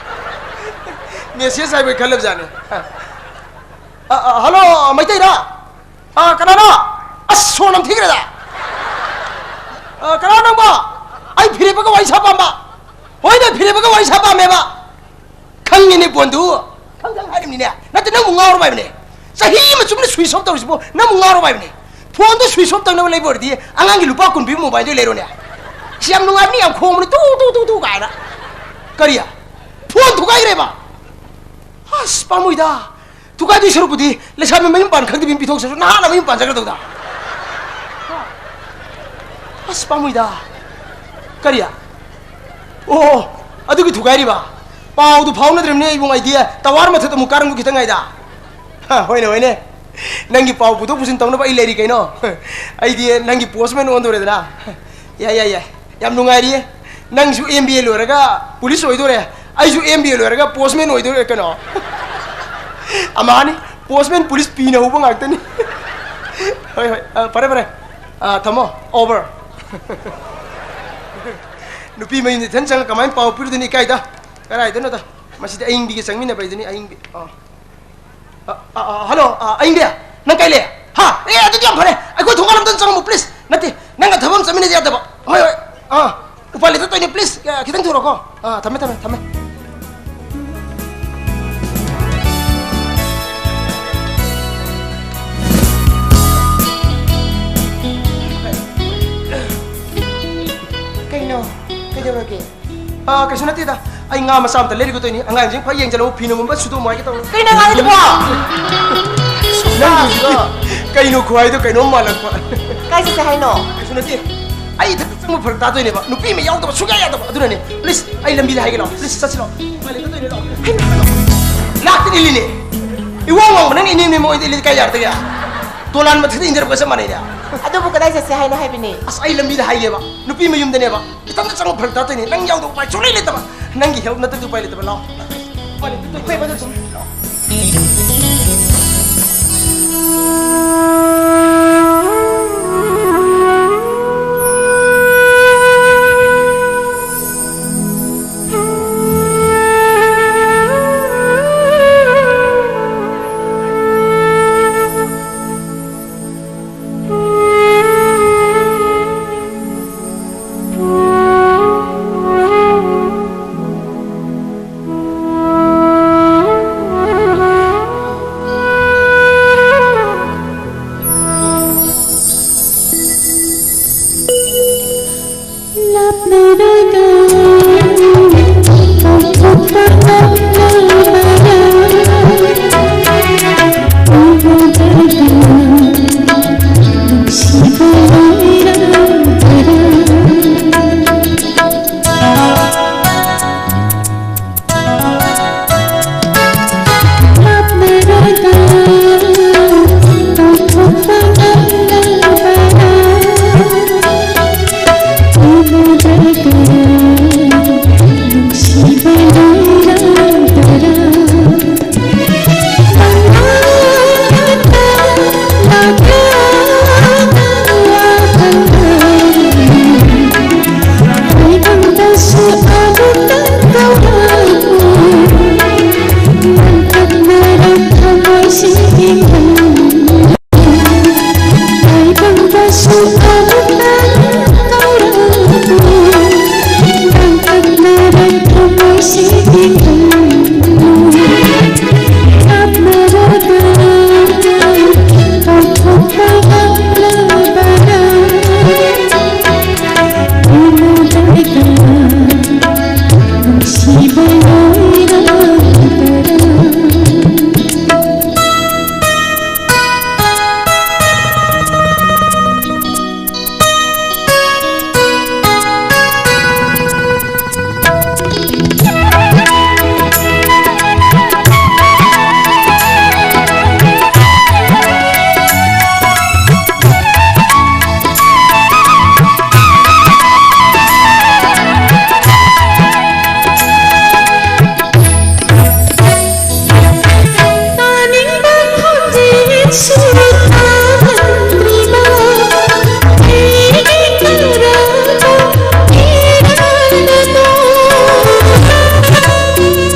Message ꯍꯥꯏꯕꯣꯏ ꯈꯜꯂꯕꯖꯥꯠꯅꯤ꯫ ꯑ, ꯑ, ꯍꯜꯂꯣ, ꯃꯩꯇꯩꯔꯣ? ꯑ, ꯀꯅꯥꯅꯣ? ꯑꯁ, ꯁꯣꯔ ꯅꯝꯊꯤꯈ꯭ꯔꯦꯗ꯫ ꯑ, ꯀꯅꯥꯅꯣ ꯅꯪꯕꯣ? ꯑꯩ ꯐꯤꯔꯦꯞꯄꯒ ꯋꯥꯔꯤ ꯁꯥ ꯄꯥꯝꯕ꯫ ꯍꯣꯏꯅꯦ, ꯐꯤꯔꯦꯞꯄꯒ ꯋꯥꯔꯤ ꯁꯥ ꯄꯥꯝꯃꯦꯕ꯫ ꯈꯪꯉꯤꯅꯦ ꯕꯣꯟꯗꯨ꯫ ꯈꯪ ꯈꯪ ꯍꯥꯏꯔꯤꯕꯅꯤꯅꯦ꯫ ꯅꯠꯇꯦ, ꯅꯪꯕꯨ ꯉꯥꯎꯔꯕ ꯍꯥꯏꯕꯅꯦ꯫ ꯆꯍꯤ ꯑꯃ ꯆꯨꯞꯅ ꯁ꯭ꯋꯤꯆ ꯑꯣꯐ ꯇꯧꯔꯤꯁꯤꯕꯨ ꯅꯪꯕꯨ ꯉꯥꯎꯔꯕ ꯍꯥꯏꯕꯅꯦ꯫ ꯐꯣꯟꯗꯨ ꯁ꯭ꯋꯤꯆ ꯑꯣꯐ ꯇꯧꯅꯕ ꯂꯩꯕ ꯑꯣꯏꯔꯗꯤ ꯑꯉꯥꯡꯒꯤ ꯂꯨꯄꯥ ꯀꯨꯟ ꯄꯤꯕ ꯃꯣꯕꯥꯏꯜꯗꯨ ꯂꯩꯔꯣꯅꯦ꯫ ꯁꯤ ꯌꯥꯝ ꯅꯨꯡꯉꯥꯏꯕꯅꯤ, ꯌꯥꯝ ꯈꯣꯡꯕꯅꯤ, ꯇꯨ, ꯇꯨ, ꯇꯨ, ꯇꯨ ꯀꯥꯏꯅ꯫ ꯀꯔꯤ? ꯐꯣꯟ ꯊꯨꯒꯥꯏꯈ꯭ꯔꯦꯕ? ꯑꯁ, ꯄꯥꯝꯃꯨꯏꯗ꯫ ꯊꯨꯒꯥꯏꯗꯣꯏ ꯁꯔꯨꯛꯄꯨꯗꯤ ꯂꯩꯁꯥꯕꯤ ꯃꯌꯨꯝ ꯄꯥꯟ ꯈꯪꯗꯕꯤ ꯑꯃ ꯄꯤꯊꯣꯛꯆꯔꯁꯨ ꯅꯍꯥꯟꯅ ꯃꯌꯨꯝ ꯄꯥꯟꯖꯈ꯭ꯔꯗꯧꯗ꯫ ꯑꯁ, ꯄꯥꯝꯃꯨꯏꯗ꯫ ꯀꯔꯤ? ꯑꯣ, ꯑꯗꯨꯒꯤ ꯊꯨꯒꯥꯏꯔꯤꯕ? ꯄꯥꯎꯗꯨ ꯐꯥꯎꯅꯗ꯭ꯔꯤꯕꯅꯦ ꯏꯕꯨꯡ ꯑꯩꯗꯤ꯫ ꯇꯋꯥꯔ ꯃꯊꯛꯇ ꯑꯃꯨꯛ ꯀꯥꯔꯝꯗꯨ ꯈꯤꯇꯪ ꯉꯥꯏꯗ꯫ ꯍꯥ, ꯍꯣꯏꯅꯦ, ꯍꯣꯏꯅꯦ꯫ ꯅꯪꯒꯤ ꯄꯥꯎ ꯄꯨꯊꯣꯛ ꯄꯨꯁꯤꯟ ꯇꯧꯅꯕ ꯑꯩ ꯂꯩꯔꯤ ꯀꯩꯅꯣ꯫ ꯑꯩꯗꯤ ꯅꯪꯒꯤ ꯄꯣꯁꯃꯦꯟ ꯑꯣꯟꯗꯣꯔꯦꯗꯅ꯫ ꯌꯥꯏ, ꯌꯥꯏ, ꯌꯥꯏ꯫ ꯌꯥꯝ ꯅꯨꯡꯉꯥꯏꯔꯤꯌꯦ꯫ ꯅꯪꯁꯨ M B A ꯂꯣꯏꯔꯒ ꯄꯨꯂꯤꯁ ꯑꯣꯏꯗꯣꯔꯦ꯫ ꯑꯩꯁꯨ M B A ꯂꯣꯏꯔꯒ ꯄꯣꯁꯃꯦꯟ ꯑꯣꯏꯗꯣꯔꯦ ꯀꯩꯅꯣ꯫ ꯑꯃꯍꯥꯅꯤ, ꯄꯣꯁꯃꯦꯟ ꯄꯨꯂꯤꯁ ꯄꯤꯅ ꯍꯧꯕ ꯉꯥꯛꯇꯅꯤ꯫ ꯍꯣꯏ, ꯍꯣꯏ, ꯑ, ꯐꯔꯦ, ꯐꯔꯦ꯫ ꯑ, ꯊꯝꯃꯣ, ꯑꯣꯚꯔ꯫ ꯅꯨꯄꯤ ꯃꯌꯨꯝꯗ ꯏꯊꯟ ꯆꯪꯉ ꯀꯃꯥꯏꯅ ꯄꯥꯎ ꯄꯤꯔꯨꯗꯣꯏꯅꯤ ꯏꯀꯥꯏꯗ? ꯀꯗꯥꯏꯗꯅꯣꯗ? ꯃꯁꯤꯗꯤ ꯑꯌꯤꯡꯕꯤꯒ ꯆꯪꯃꯤꯟꯅꯕ ꯍꯥꯏꯗꯨꯅꯤ, ꯑꯌꯤꯡꯕꯤ꯫ ꯑ꯫ ꯑ, ꯑ, ꯑ, ꯍꯜꯂꯣ, ꯑ, ꯑꯌꯤꯡꯕꯤ, ꯅꯪ ꯀꯥꯏ ꯂꯩ? ꯍꯥ? ꯑꯦ, ꯑꯗꯨꯗꯤ ꯌꯥꯝ ꯐꯔꯦ꯫ ꯑꯩꯈꯣꯏ ꯊꯣꯡꯒꯥꯜ ꯑꯝꯇꯪ ꯆꯪꯉꯝꯃꯨ, please꯫ ꯅꯠꯇꯦ, ꯅꯪꯒ ꯊꯕꯛ ꯑꯃ ꯆꯠꯃꯤꯟꯅꯗ ꯌꯥꯗꯕ꯫ ꯍꯣꯏ, ꯍꯣꯏ꯫ ꯑꯥ, ꯎꯄꯥꯏ ꯂꯩꯇ ꯇꯧꯔꯤꯅꯤ, please꯫ ꯑ, ꯈꯤꯇꯪ ꯊꯨꯔꯣꯀꯣ꯫ ꯑꯥ, ꯊꯝꯃꯦ, ꯊꯝꯃꯦ, ꯊꯝꯃꯦ꯫ ꯀꯩꯅꯣ? ꯀꯩꯗꯧꯔꯒꯦ? ꯑꯥ, ꯀꯩꯁꯨ ꯅꯠꯇꯦꯗ꯫ ꯑꯩ ꯉꯥ ꯃꯆꯥ ꯑꯝꯇ ꯂꯩꯔꯨꯒꯦ ꯇꯧꯔꯤꯅꯤ꯫ ꯑꯉꯥꯡꯁꯤꯡ ꯈ꯭ꯋꯥꯏ ꯌꯦꯡꯖꯜꯂꯧ, ꯐꯤ ꯅꯨꯡꯒꯨꯝꯕ ꯁꯨꯗꯣꯛꯑꯝꯃꯣ ꯍꯥꯏꯒꯦ ꯇꯧꯔꯤ꯫ ꯀꯩꯅꯣ ꯑꯉꯥꯡꯒꯤꯗꯨꯕꯣ? ꯅꯪꯒꯤꯁꯤꯗꯤ ꯀꯩꯅꯣ ꯈꯨꯍꯥꯏꯗꯣ ꯀꯩꯅꯣꯝ ꯃꯥꯜꯂꯛꯄ꯫ ꯀꯥꯏ ꯆꯠꯁꯦ ꯍꯥꯏꯅꯣ? ꯀꯩꯁꯨ ꯅꯠꯇꯦ꯫ ꯑꯩ ꯏꯊꯟꯇ ꯆꯪꯕ ꯐꯔꯛ ꯇꯥꯗꯣꯏꯅꯦꯕ꯫ ꯅꯨꯄꯤ ꯑꯃ ꯌꯥꯎꯗꯕ ꯁꯨꯡꯌꯥ ꯌꯥꯗꯕ꯫ ꯑꯗꯨꯅꯅꯦ꯫ Please, ꯑꯩ ꯂꯝꯕꯤꯗ ꯍꯥꯏꯒꯦ ꯂꯥꯛꯑꯣ꯫ Please, ꯆꯠꯁꯤ ꯂꯥꯛꯑꯣ꯫ ꯎꯄꯥꯏ ꯂꯩꯇꯗꯣꯏꯅꯦ ꯂꯥꯛꯑꯣ꯫ ꯍꯩꯃꯥ! ꯂꯥꯛꯇꯅ ꯏꯜꯂꯤꯅꯦ꯫ ꯏꯋꯥꯡ ꯋꯥꯡꯕ ꯅꯪ ꯏꯅꯦꯝ ꯅꯦꯝꯕ ꯑꯣꯏꯗꯤ ꯏꯜꯂꯤꯗꯤ ꯀꯥꯏ ꯌꯥꯔꯛꯇꯒꯦ? ꯗꯣꯂꯥꯟ ꯃꯊꯛꯇ ꯏꯟꯊꯔꯛꯄꯒ ꯆꯞ ꯃꯥꯟꯅꯩꯅꯦ꯫ ꯑꯗꯨꯕꯨ ꯀꯗꯥꯏ ꯆꯠꯁꯦ ꯍꯥꯏꯅꯣ ꯍꯥꯏꯕꯅꯦ? ꯑꯁ, ꯑꯩ ꯂꯝꯕꯤꯗ ꯍꯥꯏꯒꯦꯕ, ꯅꯨꯄꯤ ꯃꯌꯨꯝꯗꯅꯦꯕ, ꯏꯊꯟꯇ ꯆꯪꯕ ꯐꯔꯛ ꯇꯥꯗꯣꯏꯅꯦ꯫ ꯅꯪ ꯌꯥꯎꯗꯕ ꯎꯄꯥꯏ ꯁꯨꯡꯂꯩ ꯂꯩꯇꯕ꯫ ꯅꯪꯒꯤ help ꯅꯠꯇ꯭ꯔꯗꯤ ꯎꯄꯥꯏ ꯂꯩꯇꯕ꯫ ꯂꯥꯛꯑꯣ꯫ ꯎꯄꯥꯏ ꯂꯩꯇꯦ꯫ ꯑꯩꯈꯣꯏ ꯃꯗꯨ ꯑꯗꯨꯝ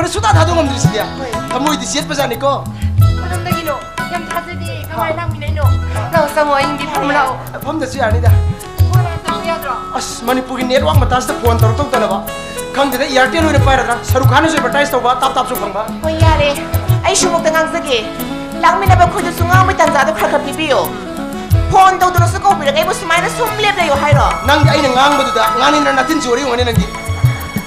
ꯁꯨꯡꯊꯥ ꯊꯥꯗꯣꯛ ꯉꯝꯗ꯭ꯔꯤꯁꯤꯗꯤ꯫ ꯍꯣꯏ꯫ ꯊꯃꯣꯏꯗꯤ ꯆꯦꯠꯄꯖꯥꯠꯅꯤꯀꯣ꯫ ꯀꯗꯣꯝꯗꯒꯤꯅꯣ? ꯌꯥꯝ ꯊꯥꯖꯗꯦ꯫ ꯀꯃꯥꯏꯅ ꯂꯥꯛꯃꯤꯟꯅꯩꯅꯣ? ꯂꯥꯛꯑꯣ, ꯆꯪꯉꯣ, ꯑꯩ ꯌꯨꯝꯗꯤ ꯐꯝꯃꯨ ꯂꯥꯛꯑꯣ꯫ ꯐꯝꯗꯁꯨ ꯌꯥꯅꯤꯗ꯫ ꯐꯣꯟ ꯍꯥꯟꯅ ꯇꯧꯕ ꯌꯥꯗ꯭ꯔꯣ? ꯑꯁ, ꯃꯅꯤꯄꯨꯔꯒꯤ network ꯃꯇꯥꯁꯤꯗ ꯐꯣꯟ ꯇꯧꯔꯛꯇꯧꯗꯅꯕ꯫ ꯈꯪꯗꯦꯗ, Airtel ꯑꯣꯏꯅ ꯄꯥꯏꯔꯗ꯭ꯔꯥ? ꯁꯔꯨꯛ ꯈꯥꯟꯅꯁꯨ advertise ꯇꯧꯕ, ꯇꯥꯞ ꯇꯥꯞꯁꯨ ꯐꯪꯕ꯫ ꯍꯣꯏ, ꯌꯥꯔꯦ꯫ ꯑꯩ ꯁꯨꯃꯨꯛꯇ ꯉꯥꯡꯖꯒꯦ꯫ ꯂꯥꯛꯃꯤꯟꯅꯕ ꯑꯩꯈꯣꯏꯗꯁꯨ ꯉꯥꯡꯕꯒꯤ ꯇꯥꯟꯖꯥꯗꯣ ꯈꯔ ꯈꯔ ꯄꯤꯕꯤꯌꯣ꯫ ꯐꯣꯟ ꯇꯧꯗꯨꯅꯁꯨ ꯀꯧꯕꯤꯔꯒ ꯑꯩꯕꯨ ꯁꯨꯃꯥꯏꯅ ꯁꯨꯝ ꯂꯦꯞ ꯂꯩꯌꯣ ꯍꯥꯏꯔꯣ? ꯅꯪꯗꯤ ꯑꯩꯅ ꯉꯥꯡꯕꯗꯨꯗ ꯉꯥꯡꯅꯤꯡꯗꯅ ꯅꯥꯊꯤꯟ ꯆꯨꯔꯤ ꯑꯣꯏꯔꯝꯒꯅꯤ ꯅꯪꯗꯤ꯫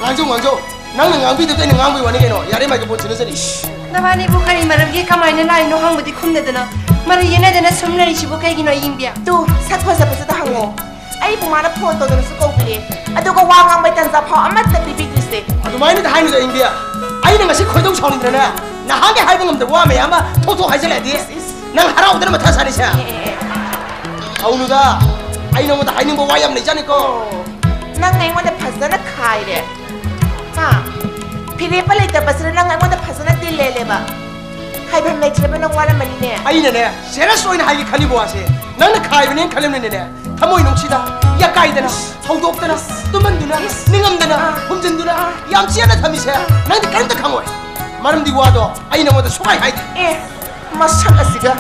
ꯉꯥꯡꯖꯧ, ꯉꯥꯡꯖꯧ꯫ ꯅꯪꯅ ꯉꯥꯡꯕꯤꯗꯕꯗ ꯑꯩꯅ ꯉꯥꯡꯕꯒꯤ ꯋꯥꯅꯤ ꯀꯩꯅꯣ꯫ ꯌꯥꯔꯦ, microphone ꯁꯤꯟꯅꯖꯔꯤ꯫ ꯏꯁ, ꯅꯕꯥꯅꯤꯕꯨ ꯀꯔꯤ ꯃꯔꯝꯒꯤ ꯀꯃꯥꯏꯅ ꯂꯥꯛꯏꯅꯣ ꯍꯪꯕꯗꯤ ꯈꯨꯝꯗꯗꯅ ꯃꯔꯩ ꯌꯦꯠꯅꯗꯅ ꯁꯨꯝ ꯂꯩꯔꯤꯁꯤꯕꯨ ꯀꯩꯒꯤꯅꯣ, ꯑꯌꯤꯡꯕꯤ? ꯇꯨ, ꯁꯛ ꯐꯖꯕꯁꯤꯗ ꯍꯪꯉꯣ꯫ ꯑꯩꯕꯨ ꯃꯥꯅ ꯐꯣꯟ ꯇꯧꯗꯨꯅꯁꯨ ꯀꯧꯕꯤꯔꯦ, ꯑꯗꯨꯒ ꯋꯥ ꯉꯥꯡꯕꯩ ꯇꯥꯟꯖꯥ ꯐꯥꯎ ꯑꯃꯠꯇ ꯄꯤꯕꯤꯗ꯭ꯔꯤꯁꯦ꯫ ꯑꯗꯨꯃꯥꯏꯅꯗꯤ ꯍꯥꯏꯅꯨꯗ, ꯑꯌꯤꯡꯕꯤ꯫ ꯑꯩꯅ ꯉꯁꯤ ꯈꯣꯏꯗꯧ ꯁꯥꯎꯅꯤꯡꯗꯅꯅꯦ, ꯅꯍꯥꯟꯒꯩ ꯍꯥꯏꯕ ꯉꯝꯗꯕ ꯋꯥ ꯃꯌꯥꯝ ꯑꯃ ꯊꯣꯛ ꯊꯣꯛ ꯍꯥꯏꯖꯜꯂꯛꯑꯗꯤ, ꯏꯁ, ꯏꯁ꯫ ꯅꯪ ꯍꯔꯥꯎꯗꯅ ꯃꯊꯥ ꯁꯥꯔꯤꯁꯦ? ꯑꯦ, ꯑꯦ, ꯑꯦ꯫ ꯍꯧꯅꯨꯗ, ꯑꯩ ꯅꯉꯣꯟꯗ ꯍꯥꯏꯅꯤꯡꯕ ꯋꯥ ꯌꯥꯝ ꯂꯩꯖꯥꯠꯅꯤꯀꯣ꯫ ꯅꯪ ꯑꯩꯉꯣꯟꯗ ꯐꯖꯅ ꯈꯥꯏꯔꯦ꯫ ꯍꯥ? ꯐꯤꯔꯦꯞꯄ ꯂꯩꯇꯕꯁꯤꯗ ꯅꯪ ꯑꯩꯉꯣꯟꯗ ꯐꯖꯅ ꯗꯤꯜ ꯂꯦꯜꯂꯦꯕ꯫ ꯈꯥꯏꯐꯝ ꯂꯩꯇ꯭ꯔꯦꯕ, ꯅꯪ ꯋꯥꯔꯝꯃꯅꯤꯅꯦ꯫ ꯑꯩꯅꯅꯦ, serious ꯑꯣꯏꯅ ꯍꯥꯏꯒꯦ ꯈꯜꯂꯤꯕ ꯋꯥꯁꯦ ꯅꯪꯅ ꯈꯥꯏꯕꯅꯦꯅ ꯈꯜꯂꯝꯅꯤꯅꯦ꯫ ꯊꯃꯣꯏ ꯅꯨꯡꯁꯤꯗ, ꯌꯥꯀꯥꯏꯗꯅ, ꯏꯁ꯫ ꯍꯧꯗꯣꯛꯇꯅ, ꯏꯁ꯫ ꯇꯨꯝꯍꯟꯗꯨꯅ, ꯏꯁ꯫ ꯅꯤꯡꯉꯝꯗꯅ, ꯑꯥ꯫ ꯐꯨꯝꯖꯤꯟꯗꯨꯅ, ꯑꯥ꯫ ꯌꯥꯝ ꯆꯦꯠꯅ ꯊꯝꯃꯤꯁꯦ, ꯑꯥ꯫ ꯅꯪꯗꯤ ꯀꯔꯤꯝꯇ ꯈꯪꯉꯣꯏ꯫ ꯃꯔꯝꯗꯤ ꯋꯥꯗꯣ ꯑꯩ ꯅꯉꯣꯟꯗ ꯁꯨꯡꯍꯥꯏ ꯍꯥꯏꯗꯦ꯫ ꯑꯦ, ꯃꯁꯛ ꯑꯁꯤꯒ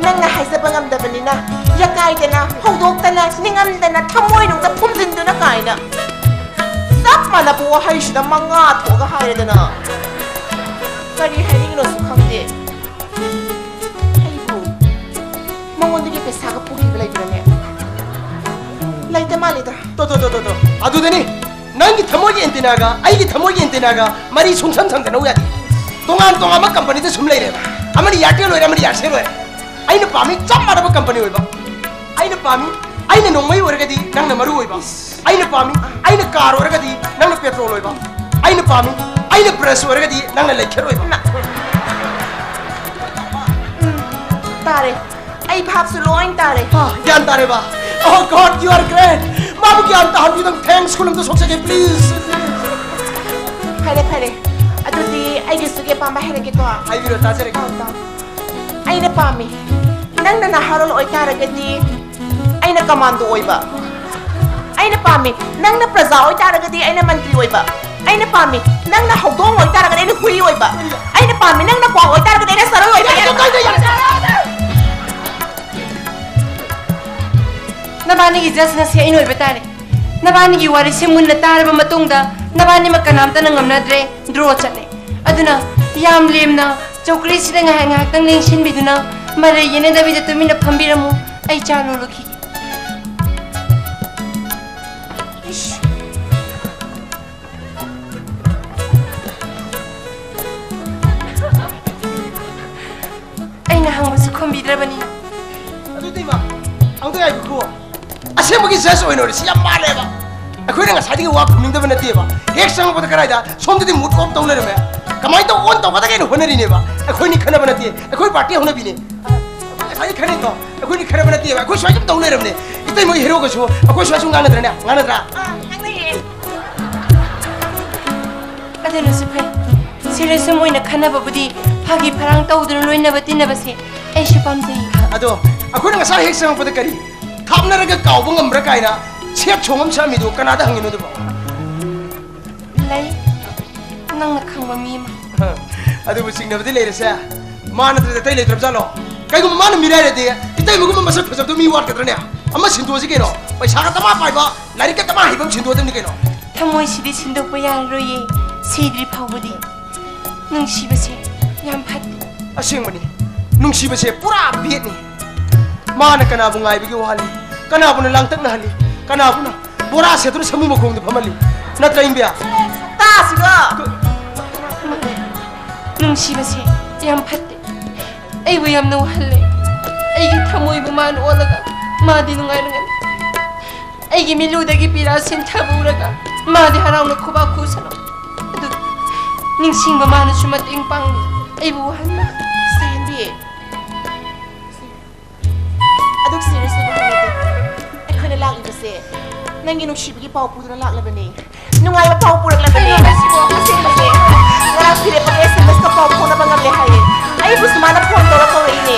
ꯅꯪꯅ ꯍꯥꯏꯖꯕ ꯉꯝꯗꯕꯅꯤꯅ, ꯌꯥꯀꯥꯏꯗꯅ, ꯍꯧꯗꯣꯛꯇꯅ, ꯅꯤꯡꯉꯝꯗꯅ, ꯊꯃꯣꯏꯅꯨꯡꯗ ꯐꯨꯝꯖꯤꯟꯗꯨꯅ ꯀꯥꯏꯅ꯫ ꯆꯞ ꯃꯥꯟꯅꯕ ꯋꯥꯍꯩꯁꯤꯗ ꯃꯉꯥ ꯊꯣꯛꯑꯒ ꯍꯥꯏꯔꯦꯗꯅ꯫ ꯀꯔꯤ ꯍꯥꯏꯅꯤꯡꯉꯤꯅꯣꯁꯨ ꯈꯪꯗꯦ꯫ ꯑꯩꯕꯨ ꯃꯉꯣꯟꯗꯒꯤ ꯄꯩꯁꯥꯒ ꯄꯨꯈꯤꯕ ꯂꯩꯕ꯭ꯔꯅꯦ? ꯂꯩꯇ ꯃꯥꯜꯂꯦꯗ꯫ ꯇꯣ, ꯇꯣ, ꯇꯣ, ꯇꯣ, ꯇꯣ꯫ ꯑꯗꯨꯗꯅꯤ ꯅꯪꯒꯤ ꯊꯃꯣꯏꯒꯤ antenna ꯒ ꯑꯩꯒꯤ ꯊꯃꯣꯏꯒꯤ antenna ꯒ ꯃꯔꯤ ꯁꯨꯡꯁꯝ ꯁꯝꯗꯅꯧ ꯌꯥꯗꯦ꯫ ꯇꯣꯉꯥꯟ ꯇꯣꯉꯥꯟꯕ company ꯗ ꯁꯨꯝ ꯂꯩꯔꯦꯕ꯫ ꯑꯃꯅ Airtel ꯑꯣꯏꯔꯦ, ꯑꯃꯅ Aircel ꯑꯣꯏꯔꯦ꯫ ꯑꯩꯅ ꯄꯥꯝꯃꯤ ꯆꯞ ꯃꯥꯟꯅꯕ company ꯑꯣꯏꯕ꯫ ꯑꯩꯅ ꯄꯥꯝꯃꯤ, ꯑꯩꯅ ꯅꯣꯡꯃꯩ ꯑꯣꯏꯔꯒꯗꯤ ꯅꯪꯅ ꯃꯔꯨ ꯑꯣꯏꯕ꯫ ꯑꯩꯅ ꯄꯥꯝꯃꯤ, ꯑꯩꯅ car ꯑꯣꯏꯔꯒꯗꯤ ꯅꯪꯅ petrol ꯑꯣꯏꯕ꯫ ꯑꯩꯅ ꯄꯥꯝꯃꯤ, ꯑꯩꯅ brush ꯑꯣꯏꯔꯒꯗꯤ ꯅꯪꯅ ꯂꯩꯈꯦꯠ ꯑꯣꯏꯕ꯫ ꯎꯝ, ꯇꯥꯔꯦ꯫ ꯑꯩ ꯚꯥꯞꯁꯨ ꯂꯣꯏ ꯇꯥꯔꯦ꯫ ꯑꯥ, ꯒ꯭ꯌꯥꯟ ꯇꯥꯔꯦꯕ꯫ Oh God, you are great. ꯃꯥꯕꯨ ꯒ꯭ꯌꯥꯟ ꯇꯥꯍꯟꯕꯤꯗꯪ thanks ꯈꯨꯂꯪꯗ ꯁꯣꯛꯆꯒꯦ, please꯫ ꯐꯔꯦ, ꯐꯔꯦ꯫ ꯑꯗꯨꯗꯤ ꯑꯩꯒꯤꯁꯨ ꯑꯄꯥꯝꯕ ꯍꯥꯏꯔꯛꯀꯦꯀꯣ꯫ ꯍꯥꯏꯕꯤꯔꯣ, ꯇꯥꯖꯔꯒꯦ꯫ ꯇꯥꯎ, ꯇꯥꯎ꯫ ꯑꯩꯅ ꯄꯥꯝꯃꯤ꯫ ꯅꯪꯅ ꯅꯍꯥꯔꯣꯜ ꯑꯣꯏꯇꯥꯔꯒꯗꯤ ꯑꯩꯅ commando ꯑꯣꯏꯕ꯫ ꯑꯩꯅ ꯄꯥꯝꯃꯤ꯫ ꯅꯪꯅ ꯄ꯭ꯔꯖꯥ ꯑꯣꯏꯇꯥꯔꯒꯗꯤ ꯑꯩꯅ ꯃꯟꯇ꯭ꯔꯤ ꯑꯣꯏꯕ꯫ ꯑꯩꯅ ꯄꯥꯝꯃꯤ, ꯅꯪꯅ ꯍꯧꯗꯣꯡ ꯑꯣꯏꯇꯥꯔꯒꯗꯤ ꯑꯩꯅ ꯍꯨꯏ ꯑꯣꯏꯕ꯫ ꯑꯩꯅ ꯄꯥꯝꯃꯤ, ꯅꯪꯅ ꯀ꯭ꯋꯥꯛ ꯑꯣꯏꯇꯥꯔꯒꯗꯤ ꯑꯩꯅ ꯆꯔꯣꯏ ꯑꯣꯏꯕ꯫ ꯌꯥꯔꯦ, ꯌꯥꯔꯦ, ꯌꯥꯔꯦ, ꯌꯥꯔꯦ꯫ ꯅꯕꯥꯅꯤꯒꯤ ꯖꯁ ꯉꯁꯤ ꯑꯩꯅ ꯑꯣꯏꯕ ꯇꯥꯔꯦ꯫ ꯅꯕꯥꯅꯤꯒꯤ ꯋꯥꯔꯤꯁꯦ ꯃꯨꯟꯅ ꯇꯥꯔꯕ ꯃꯇꯨꯡꯗ ꯅꯕꯥꯅꯤꯃꯛ ꯀꯅꯥꯝꯇꯅ ꯉꯝꯅꯗ꯭ꯔꯦ, ꯗ꯭ꯔꯣ ꯆꯠꯂꯦ꯫ ꯑꯗꯨꯅ ꯌꯥꯝ ꯂꯦꯝꯅ ꯆꯧꯀ꯭ꯔꯤꯁꯤꯗ ꯉꯥꯏꯍꯥꯛ ꯉꯥꯏꯍꯥꯛꯇꯪ ꯂꯦꯡꯁꯤꯟꯕꯤꯗꯨꯅ ꯃꯔꯩ ꯌꯦꯠꯅꯗꯕꯤꯗ ꯇꯨꯃꯤꯟꯅ ꯐꯝꯕꯤꯔꯝꯃꯨ꯫ ꯑꯩ ꯆꯥ ꯂꯣꯜꯂꯨꯈꯤꯒꯦ꯫ ꯏꯁ꯫ ꯑꯩꯅ ꯍꯪꯕꯁꯨ ꯈꯨꯝꯕꯤꯗ꯭ꯔꯕꯅꯤꯅ꯫ ꯑꯗꯨꯗꯤ ꯏꯃꯥ, ꯑꯃꯨꯛꯇ ꯉꯥꯏꯈꯣꯀꯣ꯫ ꯑꯁꯦꯡꯕꯒꯤ ꯖꯁ ꯑꯣꯏꯅ ꯎꯔꯤꯁꯤ ꯌꯥꯝ ꯃꯥꯜꯂꯦꯕ꯫ ꯑꯩꯈꯣꯏꯅ ꯉꯁꯥꯏꯗꯒꯤ ꯋꯥ ꯈꯨꯝꯅꯤꯡꯗꯕ ꯅꯠꯇꯦꯕ꯫ ꯍꯦꯛ ꯆꯪꯉꯛꯄꯗ ꯀꯗꯥꯏꯗ ꯁꯣꯝꯗꯗꯤ ꯃꯨꯠ ꯑꯣꯐ ꯇꯧ ꯂꯩꯔꯝꯃꯦ꯫ ꯀꯃꯥꯏꯅ ꯇꯧ ꯑꯣꯟ ꯇꯧꯒꯗꯒꯦꯅ ꯍꯣꯠꯅꯔꯤꯅꯦꯕ꯫ ꯑꯩꯈꯣꯏꯅꯤ ꯈꯟꯅꯕ ꯅꯠꯇꯦ, ꯑꯩꯈꯣꯏ ꯄꯥꯔꯇꯤ ꯍꯧꯅꯕꯤꯅꯦ꯫ ꯑꯩꯈꯣꯏ ꯉꯁꯥꯏꯗꯒꯤ ꯈꯟꯅꯩꯗꯣ, ꯑꯩꯈꯣꯏꯅꯤ ꯈꯟꯅꯕ ꯅꯠꯇꯦꯕ꯫ ꯑꯩꯈꯣꯏ ꯁ꯭ꯋꯥꯏ ꯁꯨꯝ ꯇꯧ ꯂꯩꯔꯝꯅꯦ꯫ ꯏꯇꯩꯃꯒꯤ ꯍꯦꯔꯣꯒꯁꯨ ꯑꯩꯈꯣꯏ ꯁ꯭ꯋꯥꯏ ꯁꯨꯝ ꯉꯥꯡꯅꯗ꯭ꯔꯅꯦ? ꯉꯥꯡꯅꯗ꯭ꯔꯥ? ꯑꯥ, ꯉꯥꯡꯅꯩꯌꯦ꯫ ꯑꯗꯨꯅꯁꯨ ꯐꯩ꯫ ꯁꯤꯔꯤꯌꯁ ꯑꯣꯏꯅ ꯈꯟꯅꯕꯕꯨꯗꯤ ꯐꯥꯒꯤ ꯐꯔꯥꯡ ꯇꯧꯗꯨꯅ ꯂꯣꯏꯅꯕ ꯇꯤꯟꯅꯕꯁꯦ ꯑꯩꯁꯨ ꯄꯥꯝꯖꯩ꯫ ꯑꯗꯣ ꯑꯩꯈꯣꯏꯅ ꯉꯁꯥꯏ ꯍꯦꯛ ꯆꯪꯉꯛꯄꯗ ꯀꯔꯤ ꯊꯥꯞꯅꯔꯒ ꯀꯥꯎꯕ ꯉꯝꯕ꯭ꯔꯥ ꯀꯥꯏꯅ ꯁꯦꯠ ꯁꯣꯡ ꯑꯃ ꯁꯥꯃꯤꯗꯣ ꯀꯅꯥꯗ ꯍꯪꯉꯤꯅꯣ ꯑꯗꯨꯕꯣ? ꯂꯩ, ꯅꯪꯅ ꯈꯪꯕ ꯃꯤ ꯑꯃ꯫ ꯑꯗꯨꯕꯨ ꯆꯤꯡꯅꯕꯗꯤ ꯂꯩꯔꯁꯦ꯫ ꯃꯥ ꯅꯠꯇ꯭ꯔꯗꯤ ꯑꯇꯩ ꯂꯩꯇ꯭ꯔꯕꯖꯥꯠꯂꯣ? ꯀꯩꯒꯨꯝꯕ ꯃꯥꯅ ꯃꯤꯔꯥꯏꯔꯗꯤ ꯏꯇꯩꯃꯒꯨꯝꯕ ꯃꯁꯛ ꯐꯖꯕꯗꯣ ꯃꯤ ꯋꯥꯠꯀꯗ꯭ꯔꯅꯦ? ꯑꯃ ꯁꯤꯟꯗꯣꯛꯑꯁꯤ ꯀꯩꯅꯣ? ꯄꯩꯁꯥꯒ ꯗꯃꯥ ꯄꯥꯏꯕ, ꯂꯥꯏꯔꯤꯛꯀ ꯗꯃꯥ ꯍꯩꯕ ꯑꯃ ꯁꯤꯟꯗꯣꯛꯑꯗꯕꯅꯤ ꯀꯩꯅꯣ? ꯊꯃꯣꯏꯁꯤꯗꯤ ꯁꯤꯟꯗꯣꯛꯄ ꯌꯥꯔꯔꯣꯏꯌꯦ, ꯁꯤꯗ꯭ꯔꯤ ꯐꯥꯎꯕꯗꯤ꯫ ꯅꯨꯡꯁꯤꯕꯁꯦ ꯌꯥꯝ ꯐꯠꯇꯦ꯫ ꯑꯁꯦꯡꯕꯅꯤ, ꯅꯨꯡꯁꯤꯕꯁꯦ ꯄꯨꯔꯥ ꯕꯦꯠꯅꯤ꯫ ꯃꯥꯅ ꯀꯅꯥꯕꯨ ꯉꯥꯏꯕꯒꯤ ꯋꯥꯍꯜꯂꯤ, ꯀꯅꯥꯕꯨꯅ ꯂꯥꯡꯇꯛꯅꯍꯜꯂꯤ, ꯀꯅꯥꯕꯨꯅ ꯕꯣꯔꯥ ꯁꯦꯠꯇꯨꯅ ꯁꯃꯨ ꯃꯈꯣꯡꯗ ꯐꯝꯍꯜꯂꯤ꯫ ꯅꯠꯇ꯭ꯔ, ꯏꯝꯕꯤꯌꯥ? ꯇꯥꯁꯤꯒ! ꯅꯨꯡꯁꯤꯕꯁꯦ ꯌꯥꯝ ꯐꯠꯇꯦ꯫ ꯑꯩꯕꯨ ꯌꯥꯝꯅ ꯋꯥꯍꯜꯂꯦ꯫ ꯑꯩꯒꯤ ꯊꯃꯣꯏꯕꯨ ꯃꯥꯅ ꯑꯣꯜꯂꯒ ꯃꯥꯗꯤ ꯅꯨꯡꯉꯥꯏꯔꯝꯒꯅꯤ꯫ ꯑꯩꯒꯤ ꯃꯤꯠꯂꯨꯗꯒꯤ ꯄꯤꯔꯥ ꯁꯤꯟꯊꯕ ꯎꯔꯒ ꯃꯥꯗꯤ ꯍꯔꯥꯎꯅ ꯈꯨꯕꯥꯛ ꯈꯨꯁꯅꯨ꯫ ꯑꯗꯨ ꯅꯤꯡꯁꯤꯡꯕ ꯃꯥꯅꯁꯨ ꯃꯇꯦꯡ ꯄꯥꯡꯂꯤ꯫ ꯑꯩꯕꯨ ꯋꯥꯍꯟꯕ꯫ ꯁꯍꯟꯕꯤ, ꯑꯗꯨꯛ ꯁꯤꯔꯤꯌꯁ ꯑꯣꯏꯕ ꯍꯪꯉꯗꯤ ꯑꯩꯈꯣꯏꯅ ꯂꯥꯛꯂꯤꯕꯁꯦ ꯅꯪꯒꯤ ꯅꯨꯡꯁꯤꯕꯒꯤ ꯄꯥꯎ ꯄꯨꯗꯨꯅ ꯂꯥꯛꯂꯕꯅꯤ꯫ ꯅꯨꯡꯉꯥꯏꯕ ꯄꯥꯎ ꯄꯨꯔꯛꯂꯕꯅꯤ꯫ ꯀꯩꯅꯣ ꯍꯥꯏꯁꯤꯕꯣ? ꯑꯁꯦꯡꯕꯅꯦ꯫ ꯉꯔꯥꯡ ꯐꯤꯔꯦꯞꯄꯒ ꯑꯦꯁ ꯑꯦꯝ ꯑꯦꯁꯀ ꯄꯥꯎ ꯐꯥꯎꯅꯕ ꯉꯝꯂꯦ ꯍꯥꯏꯌꯦ꯫ ꯑꯩꯕꯨ ꯁꯨꯃꯥꯏꯅ ꯐꯣꯟ ꯇꯧꯔ ꯀꯧꯔꯛꯏꯅꯦ꯫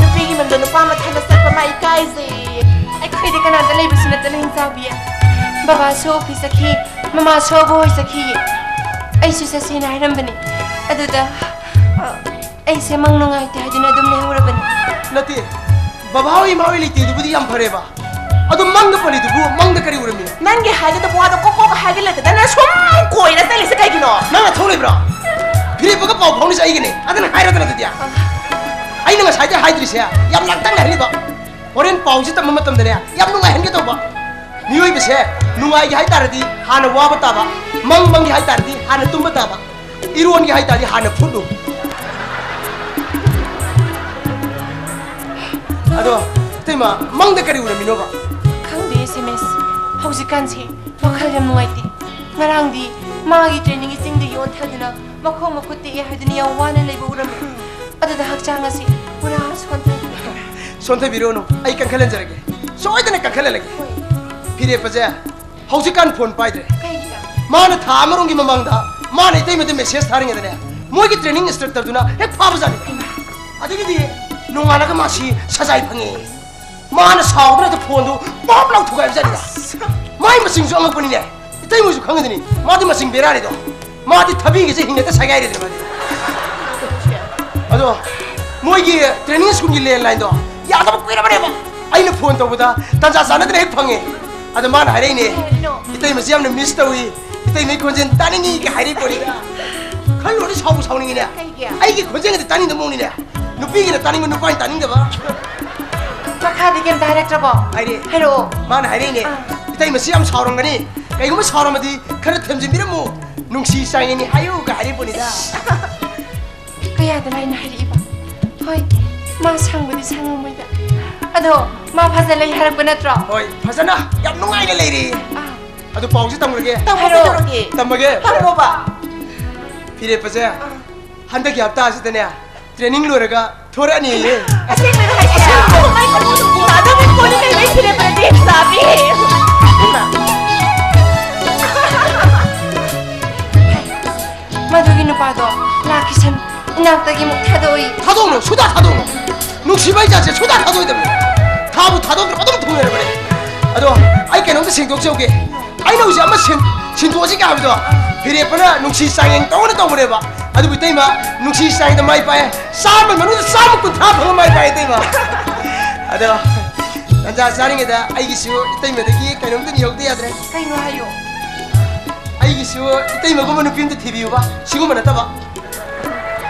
ꯅꯨꯄꯤꯒꯤ ꯃꯌꯨꯝꯗ ꯅꯨꯄꯥ ꯃꯊꯟꯇ ꯆꯠꯄ ꯃꯥ ꯏꯀꯥꯏꯖꯩꯌꯦ꯫ ꯑꯩꯈꯣꯏꯗꯤ ꯀꯅꯥꯝꯇ ꯂꯩꯕꯁꯨ ꯅꯠꯇꯅ, ꯍꯤꯡꯆꯥꯕꯤ꯫ ꯕꯕꯥꯁꯨ ꯑꯣꯐꯤꯁ ꯆꯠꯈꯤ, ꯃꯃꯥꯁꯨ ꯑꯕꯣꯛ ꯍꯣꯏ ꯆꯠꯈꯤ꯫ ꯑꯩꯁꯨ ꯆꯠꯁꯦꯅ ꯍꯥꯏꯔꯝꯕꯅꯤ꯫ ꯑꯗꯨꯗ, ꯑ, ꯑꯩꯁꯦ ꯃꯪ ꯅꯨꯡꯉꯥꯏꯇꯦ ꯍꯥꯏꯗꯨꯅ ꯑꯗꯨꯝ ꯂꯩꯍꯧꯔꯕꯅꯤ꯫ ꯅꯠꯇꯦ, ꯕꯕꯥ ꯍꯣꯏ ꯏꯃꯥ ꯍꯣꯏ ꯂꯩꯇꯦꯗꯨꯕꯨꯗꯤ ꯌꯥꯝ ꯐꯔꯦꯕ꯫ ꯑꯗꯨ ꯃꯪꯗ ꯄꯜꯂꯤꯗꯨꯕꯨ ꯃꯪꯗ ꯀꯔꯤ ꯎꯔꯝꯃꯤꯅꯣ? ꯅꯪꯒꯤ ꯍꯥꯏꯒꯗꯕ ꯋꯥꯗꯣ ꯀꯣꯛ ꯀꯣꯛ ꯍꯥꯏꯒꯠꯂꯛꯇꯗꯅ ꯁꯨꯝ ꯀꯣꯏꯔ ꯆꯠꯂꯤꯁꯦ ꯀꯩꯒꯤꯅꯣ? ꯅꯪ ꯅꯊꯧ ꯂꯩꯕ꯭ꯔꯣ? ꯐꯤꯔꯦꯞꯄꯒ ꯄꯥꯎ ꯐꯥꯎꯅꯤꯁꯦ ꯑꯩꯒꯅꯦ꯫ ꯑꯗꯨꯅ ꯍꯥꯏꯔꯗꯅ ꯑꯗꯨꯗꯤ꯫ ꯑꯩꯅ ꯉꯁꯥꯏꯗꯩ ꯍꯥꯏꯗ꯭ꯔꯤꯁꯦ ꯌꯥꯝ ꯂꯥꯡꯇꯛꯅ ꯍꯥꯏꯔꯤꯕ꯫ ꯍꯣꯔꯦꯟ ꯄꯥꯎꯁꯤ ꯇꯝꯕ ꯃꯇꯝꯗꯅꯦ ꯌꯥꯝ ꯅꯨꯡꯉꯥꯏꯍꯟꯒꯦ ꯇꯧꯕ꯫ ꯃꯤꯑꯣꯏꯕꯁꯦ ꯅꯨꯡꯉꯥꯏꯒꯦ ꯍꯥꯏ ꯇꯥꯔꯗꯤ ꯍꯥꯟꯅ ꯋꯥꯕ ꯇꯥꯕ, ꯃꯪ ꯃꯪꯒꯦ ꯍꯥꯏ ꯇꯥꯔꯗꯤ ꯍꯥꯟꯅ ꯇꯨꯝꯕ ꯇꯥꯕ, ꯏꯔꯣꯟꯒꯦ ꯍꯥꯏ ꯇꯥꯔꯗꯤ ꯍꯥꯟꯅ ꯐꯨꯠꯂꯨ꯫ ꯑꯗꯣ ꯏꯇꯩꯃ, ꯃꯪꯗ ꯀꯔꯤ ꯎꯔꯝꯃꯤꯅꯣꯕ? ꯈꯪꯗꯦ ꯁꯦꯃꯦꯁ, ꯍꯧꯖꯤꯛꯀꯥꯟꯁꯦ ꯋꯥꯈꯜ ꯌꯥꯝ ꯅꯨꯡꯉꯥꯏꯇꯦ꯫ ꯉꯔꯥꯡꯗꯤ ꯃꯥꯒꯤ ꯇ꯭ꯔꯦꯅꯤꯡꯒꯤ ꯆꯤꯡꯗꯒꯤ ꯑꯣꯟꯊꯗꯨꯅ ꯃꯈꯣꯡ ꯃꯈꯨꯠ ꯇꯦꯛꯑꯦ ꯍꯥꯏꯗꯨꯅ ꯌꯥꯝ ꯋꯥꯅ ꯂꯩꯕ ꯎꯔꯝꯃꯤ꯫ ꯑꯗꯨꯗ ꯍꯛꯆꯥꯡ ꯑꯁꯤ ꯄꯨꯔꯥ ꯁꯣꯟꯊꯩ꯫ ꯁꯣꯟꯊꯕꯤꯔꯨꯅꯨ, ꯑꯩ ꯀꯟꯈꯠꯍꯟꯖꯔꯒꯦ, ꯁꯣꯏꯗꯅ ꯀꯟꯈꯠꯍꯜꯂꯒꯦ꯫ ꯍꯣꯏ꯫ ꯐꯤꯔꯦꯞꯄꯁꯦ ꯍꯧꯖꯤꯛꯀꯥꯟ ꯐꯣꯟ ꯄꯥꯏꯗ꯭ꯔꯦ꯫ ꯀꯩꯒꯤ? ꯃꯥꯅ ꯊꯥ ꯑꯃꯔꯣꯝꯒꯤ ꯃꯃꯥꯡꯗ ꯃꯥꯅ ꯏꯇꯩꯃꯗ ꯃꯦꯁꯦꯖ ꯊꯥꯔꯤꯉꯩꯗꯅꯦ, ꯃꯣꯏꯒꯤ ꯇ꯭ꯔꯦꯅꯤꯡ ꯏꯟꯁꯇ꯭ꯔꯛꯇꯔꯗꯨꯅ ꯍꯦꯛ ꯐꯥꯕꯖꯥꯠꯅꯤ꯫ ꯑꯗꯒꯤꯗꯤ ꯅꯣꯡꯉꯥꯜꯂꯒ ꯃꯥꯁꯤ ꯁꯖꯥꯏ ꯐꯪꯉꯦ꯫ ꯃꯥꯅ ꯁꯥꯎꯗꯅ ꯍꯦꯛꯇ ꯐꯣꯟꯗꯨ ꯄꯥꯞ ꯂꯥꯎ ꯊꯨꯒꯥꯏꯕꯖꯥꯠꯅꯤꯗ꯫ ꯃꯥꯏ ꯃꯆꯤꯡꯁꯨ ꯑꯉꯛꯄꯅꯤꯅꯦ꯫ ꯏꯇꯩꯃꯁꯨ ꯈꯪꯒꯗꯅꯤ, ꯃꯥꯗꯤ ꯃꯆꯤꯡ ꯕꯦꯔꯥꯅꯤꯗꯣ꯫ ꯃꯥꯗꯤ ꯊꯕꯤꯒꯁꯦ ꯍꯤꯡꯅ ꯍꯦꯛꯇ ꯁꯥꯏꯒꯥꯏꯔꯦꯗꯅ ꯃꯥꯗꯤ꯫ ꯑꯗꯣ ꯃꯣꯏꯒꯤ ꯇ꯭ꯔꯦꯅꯤꯡ ꯁ꯭ꯀꯨꯜꯒꯤ ꯂꯦꯟꯂꯥꯏꯟꯗꯣ ꯌꯥꯗꯕ ꯀꯨꯏꯔꯕꯅꯦꯕ꯫ ꯑꯩꯅ ꯐꯣꯟ ꯇꯧꯕꯗ ꯇꯥꯟꯖꯥ ꯆꯥꯅꯗꯅ ꯍꯦꯛ ꯐꯪꯉꯦ꯫ ꯑꯗ ꯃꯥꯅ ꯍꯥꯏꯔꯛꯏꯅꯦ, ꯀꯩꯅꯣ? "ꯏꯇꯩꯃꯁꯤ ꯌꯥꯝꯅ ꯃꯤꯁ ꯇꯧꯏ, ꯏꯇꯩꯃꯩ ꯈꯣꯟꯖꯦꯜ ꯇꯥꯅꯤꯡꯉꯤ" ꯀ ꯍꯥꯏꯔꯛꯏ ꯄꯣꯠꯅꯤꯗ꯫ ꯈꯜꯂꯨꯔꯗꯤ ꯁꯥꯎꯕꯨ ꯁꯥꯎꯅꯤꯡꯉꯤꯅꯦ꯫ ꯀꯩꯒꯤ? ꯑꯩꯒꯤ ꯈꯣꯟꯖꯦꯜꯒꯗꯤ ꯇꯥꯅꯤꯡꯗꯕ ꯃꯑꯣꯡꯅꯤꯅꯦ꯫ ꯅꯨꯄꯤꯒꯤꯅ ꯇꯥꯅꯤꯡꯕ, ꯅꯨꯄꯥꯅ ꯇꯥꯅꯤꯡꯗꯕ꯫ ꯃꯈꯥꯗꯤ ꯀꯩꯝꯇ ꯍꯥꯏꯔꯛꯇ꯭ꯔꯕꯣ? ꯍꯥꯏꯔꯛꯑꯦ꯫ ꯍꯥꯏꯔꯛꯑꯣ꯫ ꯃꯥꯅ ꯍꯥꯏꯔꯛꯏꯅꯦ, ꯑꯥ꯫ "ꯏꯇꯩꯃꯁꯤ ꯌꯥꯝ ꯁꯥꯎꯔꯝꯒꯅꯤ, ꯀꯩꯒꯨꯝꯕ ꯁꯥꯎꯔꯝꯃꯗꯤ ꯈꯔ ꯊꯦꯝꯖꯤꯟꯕꯤꯔꯝꯃꯨ, ꯅꯨꯡꯁꯤ ꯆꯥꯡꯉꯤꯅꯤ ꯍꯥꯏꯌꯨ" ꯀ ꯍꯥꯏꯔꯛꯏ ꯄꯣꯠꯅꯤꯗ꯫ ꯀꯌꯥꯗ ꯂꯥꯏꯅ ꯍꯥꯏꯔꯛꯏꯕ? ꯍꯣꯏ, ꯃꯥ ꯁꯪꯕꯨꯗꯤ ꯁꯪꯉꯝꯃꯣꯏꯗ꯫ ꯑꯗꯣ ꯃꯥ ꯐꯖ ꯂꯩ ꯍꯥꯏꯔꯛꯄ ꯅꯠꯇ꯭ꯔꯣ? ꯍꯣꯏ, ꯐꯖꯅ ꯌꯥꯝ ꯅꯨꯡꯉꯥꯏꯅ ꯂꯩꯔꯤ꯫ ꯑꯥ꯫ ꯑꯗꯨ ꯄꯥꯎꯁꯤ ꯇꯝꯈ꯭ꯔꯒꯦ꯫ ꯇꯝꯃꯣ, ꯍꯥꯏꯔꯛꯑꯣ꯫ ꯀꯩꯗꯧꯔꯒꯦ? ꯇꯝꯃꯒꯦ꯫ ꯇꯝꯃꯣꯕ꯫ ꯐꯤꯔꯦꯞꯄꯁꯦ ꯑꯥ꯫ ꯍꯟꯗꯛꯀꯤ ꯍꯞꯇꯥꯁꯤꯗꯅꯦ ꯇ꯭ꯔꯦꯅꯤꯡ ꯂꯣꯏꯔꯒ ꯊꯣꯔꯛꯑꯅꯤꯌꯦ꯫ ꯑꯁꯦꯡꯕꯩꯔꯣ ꯍꯥꯏꯁꯦ? ꯑꯁꯦꯡꯕ꯫ ꯑꯗꯨꯒꯤ ꯄꯣꯠꯇꯨ ꯀꯩ ꯂꯩꯔꯦ ꯐꯤꯔꯦꯞꯄꯗꯤ ꯆꯥꯕꯤ꯫ ꯃꯗꯨꯒꯤ ꯅꯨꯄꯥꯗꯣ ꯂꯥꯛꯈꯤꯁꯅꯨ, ꯏꯅꯥꯛꯇꯒꯤ ꯑꯃꯨꯛ ꯊꯥꯗꯣꯛꯏ꯫ ꯊꯥꯗꯣꯛꯅꯨ, ꯁꯨꯡꯊꯥ ꯊꯥꯗꯣꯛꯅꯨ꯫ ꯅꯨꯡꯁꯤꯕ ꯍꯥꯏꯖꯥꯠꯁꯦ ꯁꯨꯡꯊꯥ ꯊꯥꯗꯣꯛꯑꯣꯏꯗꯕꯅꯤ꯫ ꯊꯥꯕꯨ ꯊꯥꯗꯣꯛꯇ꯭ꯔꯕ ꯑꯗꯨꯝ ꯊꯨꯡꯅꯔꯕꯅꯦ꯫ ꯑꯗꯣ ꯑꯩ ꯀꯩꯅꯣ ꯑꯝꯇ ꯁꯦꯡꯗꯣꯛꯆꯍꯧꯒꯦ꯫ ꯑꯩꯅ ꯍꯧꯖꯤꯛ ꯑꯃ ꯁꯦꯡ-, ꯁꯦꯡꯗꯣꯛꯑꯁꯤꯒ ꯍꯥꯏꯕꯗꯣ, ꯐꯤꯔꯦꯞꯄꯅ ꯅꯨꯡꯁꯤ ꯆꯥꯡꯌꯦꯡ ꯇꯧꯅ ꯇꯧꯕꯅꯦꯕ꯫ ꯑꯗꯨꯕꯨ ꯏꯇꯩꯃ, ꯅꯨꯡꯁꯤ ꯆꯥꯡꯌꯦꯡꯗ ꯃꯥꯏ ꯄꯥꯛꯑꯦ꯫ ꯆꯥꯝꯃ ꯃꯅꯨꯡꯗ ꯆꯥꯝꯃ ꯀꯨꯟꯊ꯭ꯔꯥ ꯐꯪꯕ ꯃꯥꯏ ꯄꯥꯛꯑꯦ ꯏꯇꯩꯃ꯫ ꯑꯗꯣ, ꯇꯟꯖꯥ ꯆꯥꯔꯤꯉꯩꯗ ꯑꯩꯒꯤꯁꯨ ꯏꯇꯩꯃꯗꯒꯤ ꯀꯩꯅꯣꯝꯇ ꯅꯤꯍꯧꯗ ꯌꯥꯗ꯭ꯔꯦ꯫ ꯀꯩꯅꯣ ꯍꯥꯏꯌꯣ? ꯑꯩꯒꯤꯁꯨ ꯏꯇꯩꯃꯒꯨꯝꯕ ꯅꯨꯄꯤ ꯑꯝꯇ ꯊꯤꯕꯤꯌꯨꯕ, ꯁꯤꯒꯨꯝꯕ ꯅꯠꯇꯕ꯫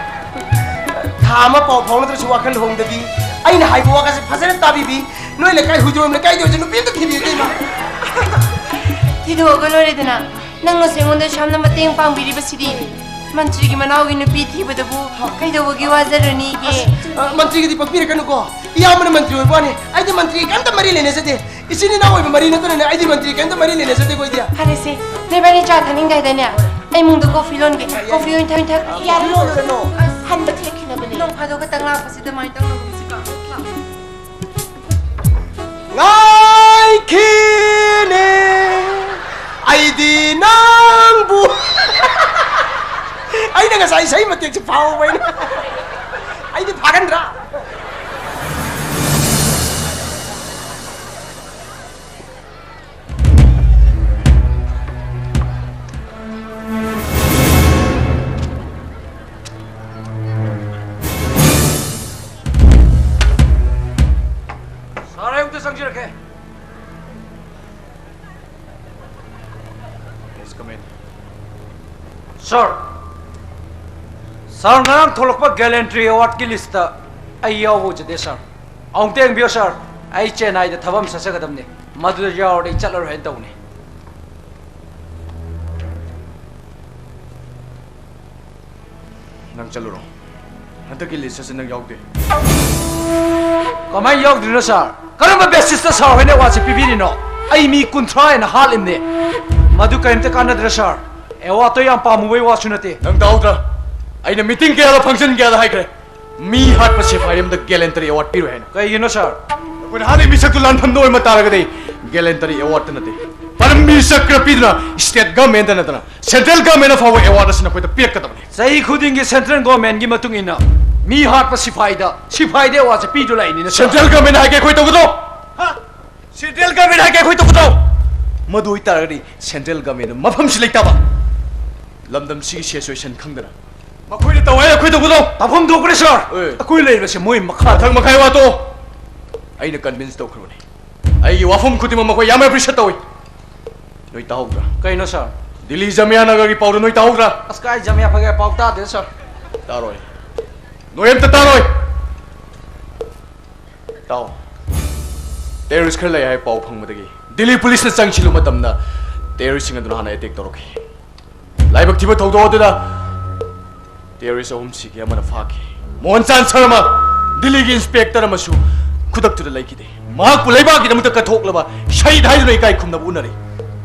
ꯊꯥ ꯑꯃ ꯄꯥꯎ ꯐꯥꯎꯅꯗ꯭ꯔꯁꯨ ꯋꯥꯈꯜ ꯍꯣꯡꯗꯕꯤ, ꯑꯩꯅ ꯍꯥꯏꯕ ꯋꯥꯒꯁꯦ ꯐꯖꯅ ꯇꯥꯕꯤꯕꯤ, ꯅꯣꯏ ꯂꯩꯀꯥꯏ ꯍꯨꯏꯗ꯭ꯔꯣꯝ ꯂꯩꯀꯥꯏꯗ ꯑꯣꯏꯔꯁꯨ ꯅꯨꯄꯤ ꯑꯝꯇ ꯊꯤꯕꯤꯌꯨ ꯏꯇꯩꯃ꯫ ꯊꯤꯗꯣꯛꯑꯒ ꯂꯣꯏꯔꯦꯗꯅ꯫ ꯅꯪꯅꯁꯨ ꯑꯩꯉꯣꯟꯗ ꯁꯨꯌꯥꯝꯅ ꯃꯇꯦꯡ ꯄꯥꯡꯕꯤꯔꯤꯕꯁꯤꯗꯤ꯫ ꯃꯟꯇ꯭ꯔꯤꯒꯤ ꯃꯅꯥꯎꯒꯤ ꯅꯨꯄꯤ ꯊꯤꯕꯗꯕꯨ ꯀꯩꯗꯧꯕꯒꯤ ꯋꯥꯖꯔꯨꯅꯤꯒꯦ? ꯑꯁ, ꯑ, ꯃꯟꯇ꯭ꯔꯤꯒꯗꯤ ꯄꯛꯄꯤꯔꯛꯀꯅꯨꯀꯣ꯫ ꯏꯌꯥꯝꯕꯅ ꯃꯟꯇ꯭ꯔꯤ ꯑꯣꯏꯕ ꯋꯥꯅꯤ, ꯑꯩꯗꯤ ꯃꯟꯇ꯭ꯔꯤ ꯀꯩꯝꯇ ꯃꯔꯤ ꯂꯩꯅꯖꯗꯦ꯫ ꯏꯆꯤꯟ ꯏꯅꯥꯎ ꯑꯣꯏꯕ ꯃꯔꯤ ꯅꯠꯇꯅꯅꯦ, ꯑꯩꯗꯤ ꯃꯟꯇ꯭ꯔꯤ ꯀꯩꯝꯇ ꯃꯔꯤ ꯂꯩꯅꯖꯗꯦꯀꯣ ꯑꯩꯗꯤ꯫ ꯐꯔꯦꯁꯦ, ꯅꯣꯏꯕꯥꯅꯤ ꯆꯥ ꯊꯛꯅꯤꯡꯗꯦ ꯍꯥꯏꯗꯥꯏꯅꯦ? ꯑꯩ ꯏꯃꯨꯡꯗ ꯀꯣꯐꯤ ꯂꯣꯟꯒꯦ꯫ ꯀꯣꯐꯤ ꯑꯣꯏꯅ ꯊꯛ-, ꯊꯛ-, ꯌꯥꯔꯦ, ꯂꯣꯜꯂꯨꯔꯅꯨ꯫ ꯑꯁ, ꯍꯟꯕ ꯊꯦꯡꯈꯤꯅꯕꯅꯦ꯫ ꯅꯣꯡ ꯐꯥꯗꯣꯛ ꯈꯛꯇꯪ ꯂꯥꯛꯄꯁꯤꯗ ꯑꯗꯨꯃꯥꯏꯅ ꯇꯧꯅꯒꯨꯝꯁꯤꯀꯣ꯫ ꯉꯥꯏꯈꯤꯅꯦ, ꯑꯩꯗꯤ ꯅꯪꯕꯨ꯫ ꯑꯩꯅ ꯉꯁꯥꯏ ꯏꯁꯩ ꯃꯇꯦꯛꯁꯦ ꯐꯥꯍꯧꯕ ꯑꯩꯅ꯫ ꯑꯩꯗꯤ ꯐꯥꯒꯟꯗ꯭ꯔꯥ? ꯁꯥꯔ, ꯑꯩ ꯑꯃꯨꯛꯇ ꯆꯪꯖꯔꯛꯀꯦ꯫ Please come in. ꯁꯥꯔ, ꯁꯥꯔ, ꯉꯔꯥꯡ ꯊꯣꯛꯂꯛꯄ ꯒꯦꯂꯦꯟꯇ꯭ꯔꯤ ꯑꯦꯋꯥꯔꯗꯀꯤ ꯂꯤꯁꯇ ꯑꯩ ꯌꯥꯎꯕ ꯎꯖꯗꯦ, ꯁꯥꯔ꯫ ꯑꯃꯨꯛꯇ ꯌꯦꯡꯕꯤꯌꯨ, ꯁꯥꯔ꯫ ꯑꯩ ꯆꯦꯟꯅꯥꯏꯗ ꯊꯕꯛ ꯑꯃ ꯆꯠꯆꯒꯗꯕꯅꯤ꯫ ꯃꯗꯨꯗ ꯌꯥꯎꯔꯗꯤ ꯑꯩ ꯆꯠꯂꯔꯣꯏ ꯍꯥꯏꯅ ꯇꯧꯕꯅꯤ꯫ ꯅꯪ ꯆꯠꯂꯨꯔꯣ꯫ ꯍꯟꯗꯛꯀꯤ ꯂꯤꯁ ꯑꯁꯤ ꯅꯪ ꯌꯥꯎꯗꯦ꯫ ꯀꯃꯥꯏꯅ ꯌꯥꯎꯗ꯭ꯔꯤꯅꯣ, ꯁꯥꯔ? ꯀꯔꯝꯕ ꯕꯦꯁꯤꯁꯇ ꯁꯥꯔ ꯍꯣꯏꯅ ꯑꯦꯋꯥꯔꯗꯁꯦ ꯄꯤꯕꯤꯔꯤꯅꯣ? ꯑꯩ ꯃꯤ ꯀꯨꯟꯊ꯭ꯔꯥ ꯍꯦꯟꯅ ꯍꯥꯠꯂꯤꯕꯅꯦ꯫ ꯃꯗꯨ ꯀꯔꯤꯝꯇ ꯀꯥꯟꯅꯗ꯭ꯔꯦ, ꯁꯥꯔ꯫ ꯑꯦꯋꯥꯔꯗꯇꯣ ꯌꯥꯝ ꯄꯥꯝꯃꯨꯕꯩ ꯋꯥꯁꯨ ꯅꯠꯇꯦ꯫ ꯅꯪ ꯇꯥꯍꯧꯗ꯭ꯔꯥ? ꯑꯩꯅ ꯃꯤꯇꯤꯡ ꯀꯌꯥꯗ, ꯐꯪꯁꯟ ꯀꯌꯥꯗ ꯍꯥꯏꯈ꯭ꯔꯦ, ꯃꯤ ꯍꯥꯠꯄ ꯁꯤꯐꯥꯏ ꯑꯃꯗ ꯒꯦꯂꯦꯟꯇꯔꯤ ꯑꯦꯋꯥꯔꯗ ꯄꯤꯔꯣꯏ ꯍꯥꯏꯅ꯫ ꯀꯩꯒꯤꯅꯣ, ꯁꯥꯔ? ꯑꯩꯈꯣꯏꯅ ꯍꯥꯠꯂꯤ ꯃꯤꯁꯛꯇꯨ ꯂꯥꯟꯐꯝꯗ ꯑꯣꯏꯔꯝꯕ ꯇꯥꯔꯒꯗꯤ ꯒꯦꯂꯦꯟꯇꯔꯤ ꯑꯦꯋꯥꯔꯗꯇ ꯅꯠꯇꯦ, ꯄꯔꯝ ꯕꯤꯔ ꯆꯀ꯭ꯔ ꯄꯤꯗꯨꯅ ꯁ꯭ꯇꯦꯠ ꯒꯚꯔꯟꯃꯦꯟꯠꯇ ꯅꯠꯇꯅ ꯁꯦꯟꯇ꯭ꯔꯦꯜ ꯒꯚꯔꯟꯃꯦꯟꯠꯅ ꯐꯥꯎꯕ ꯑꯦꯋꯥꯔꯗ ꯑꯁꯤ ꯅꯈꯣꯏꯗ ꯄꯤꯔꯛꯀꯗꯕꯅꯤ꯫ ꯆꯍꯤ ꯈꯨꯗꯤꯡꯒꯤ ꯁꯦꯟꯇ꯭ꯔꯦꯜ ꯒꯚꯔꯟꯃꯦꯟꯠꯀꯤ ꯃꯇꯨꯡ ꯏꯟꯅ ꯃꯤ ꯍꯥꯠꯄ ꯁꯤꯐꯥꯏꯗ, ꯁꯤꯐꯥꯏꯗ ꯑꯦꯋꯥꯔꯗꯁꯦ ꯄꯤꯗꯨ ꯂꯥꯛꯏꯅꯤꯅ, ꯁꯥꯔ꯫ ꯁꯦꯟꯇ꯭ꯔꯦꯜ ꯒꯚꯔꯟꯃꯦꯟꯠ ꯍꯥꯏꯒꯦ ꯑꯩꯈꯣꯏ ꯇꯧꯒꯗ꯭ꯔꯣ? ꯍꯥ? ꯁꯦꯟꯇ꯭ꯔꯦꯜ ꯒꯚꯔꯟꯃꯦꯟꯠ ꯍꯥꯏꯒꯦ ꯑꯩꯈꯣꯏ ꯇꯧꯒꯗ꯭ꯔꯣ? ꯃꯗꯨ ꯑꯣꯏꯇꯥꯔꯒꯗꯤ central government ꯃꯐꯝꯁꯤ ꯂꯩꯇꯕ꯫ ꯂꯝꯗꯝꯁꯤꯒꯤ situation ꯈꯪꯗꯅ ꯃꯈꯣꯏꯅ ꯇꯧ ꯍꯥꯏ ꯑꯩꯈꯣꯏ ꯇꯧꯒꯗꯧ꯫ ꯇꯥꯐꯝ ꯊꯣꯛꯈ꯭ꯔꯦ, sir꯫ ꯑꯦ꯫ ꯑꯩꯈꯣꯏ ꯂꯩꯔꯤꯕꯁꯦ ꯃꯣꯏ ꯃꯈꯥꯗ꯫ ꯃꯊꯪ ꯃꯈꯥꯏ ꯋꯥ ꯇꯣꯛꯑꯣ꯫ ꯑꯩꯅ convince ꯇꯧꯈ꯭ꯔꯕꯅꯤ꯫ ꯑꯩꯒꯤ ꯋꯥꯐꯝ ꯈꯨꯗꯤꯡꯃꯛ ꯃꯈꯣꯏ ꯌꯥꯝ appreciate ꯇꯧꯏ꯫ ꯅꯣꯏ ꯇꯥꯍꯧꯗ꯭ꯔꯥ? ꯀꯩꯅꯣ, sir? ꯗꯤꯜꯂꯤ ꯖꯥꯃꯤꯌꯥ ꯅꯒꯔꯒꯤ ꯄꯥꯎꯗꯣ ꯅꯣꯏ ꯇꯥꯍꯧꯗ꯭ꯔꯥ? ꯑꯁ, ꯀꯥꯏ ꯖꯥꯃꯤꯌꯥ ꯐꯒꯦ? ꯄꯥꯎ ꯇꯥꯗꯦ, sir꯫ ꯇꯥꯔꯣꯏ꯫ ꯅꯣꯏ ꯑꯝꯇ ꯇꯥꯔꯣꯏ꯫ ꯇꯥꯎ꯫ Terrorist ꯈꯔ ꯂꯩ ꯍꯥꯏ ꯄꯥꯎ ꯐꯪꯕꯗꯒꯤ ꯗꯤꯜꯂꯤ policeꯅ ꯆꯪꯁꯤꯜꯂꯨ ꯃꯇꯝꯗ terroristꯁꯤꯡ ꯑꯗꯨꯅ ꯍꯥꯟꯅ attack ꯇꯧꯔꯛꯈꯤ꯫ ꯂꯥꯏꯕꯛ ꯊꯤꯕ ꯊꯧꯗꯣꯛ ꯑꯗꯨꯗ terrorist ꯑꯍꯨꯝ ꯁꯤꯈꯤ, ꯑꯃꯅ ꯐꯥꯈꯤ꯫ ꯃꯣꯍꯟ ꯆꯥꯟ ꯁꯔꯃ, ꯗꯤꯜꯂꯤꯒꯤ inspector ꯑꯃꯁꯨ ꯈꯨꯗꯛꯇꯨꯗ ꯂꯩꯈꯤꯗꯦ꯫ ꯃꯍꯥꯛꯄꯨ ꯂꯩꯕꯥꯛꯀꯤꯗꯃꯛꯇ ꯀꯠꯊꯣꯛꯂꯕ ꯁꯍꯤꯗ ꯍꯥꯏꯗꯨꯅ ꯏꯀꯥꯏ ꯈꯨꯝꯅꯕ ꯎꯠꯅꯔꯤ꯫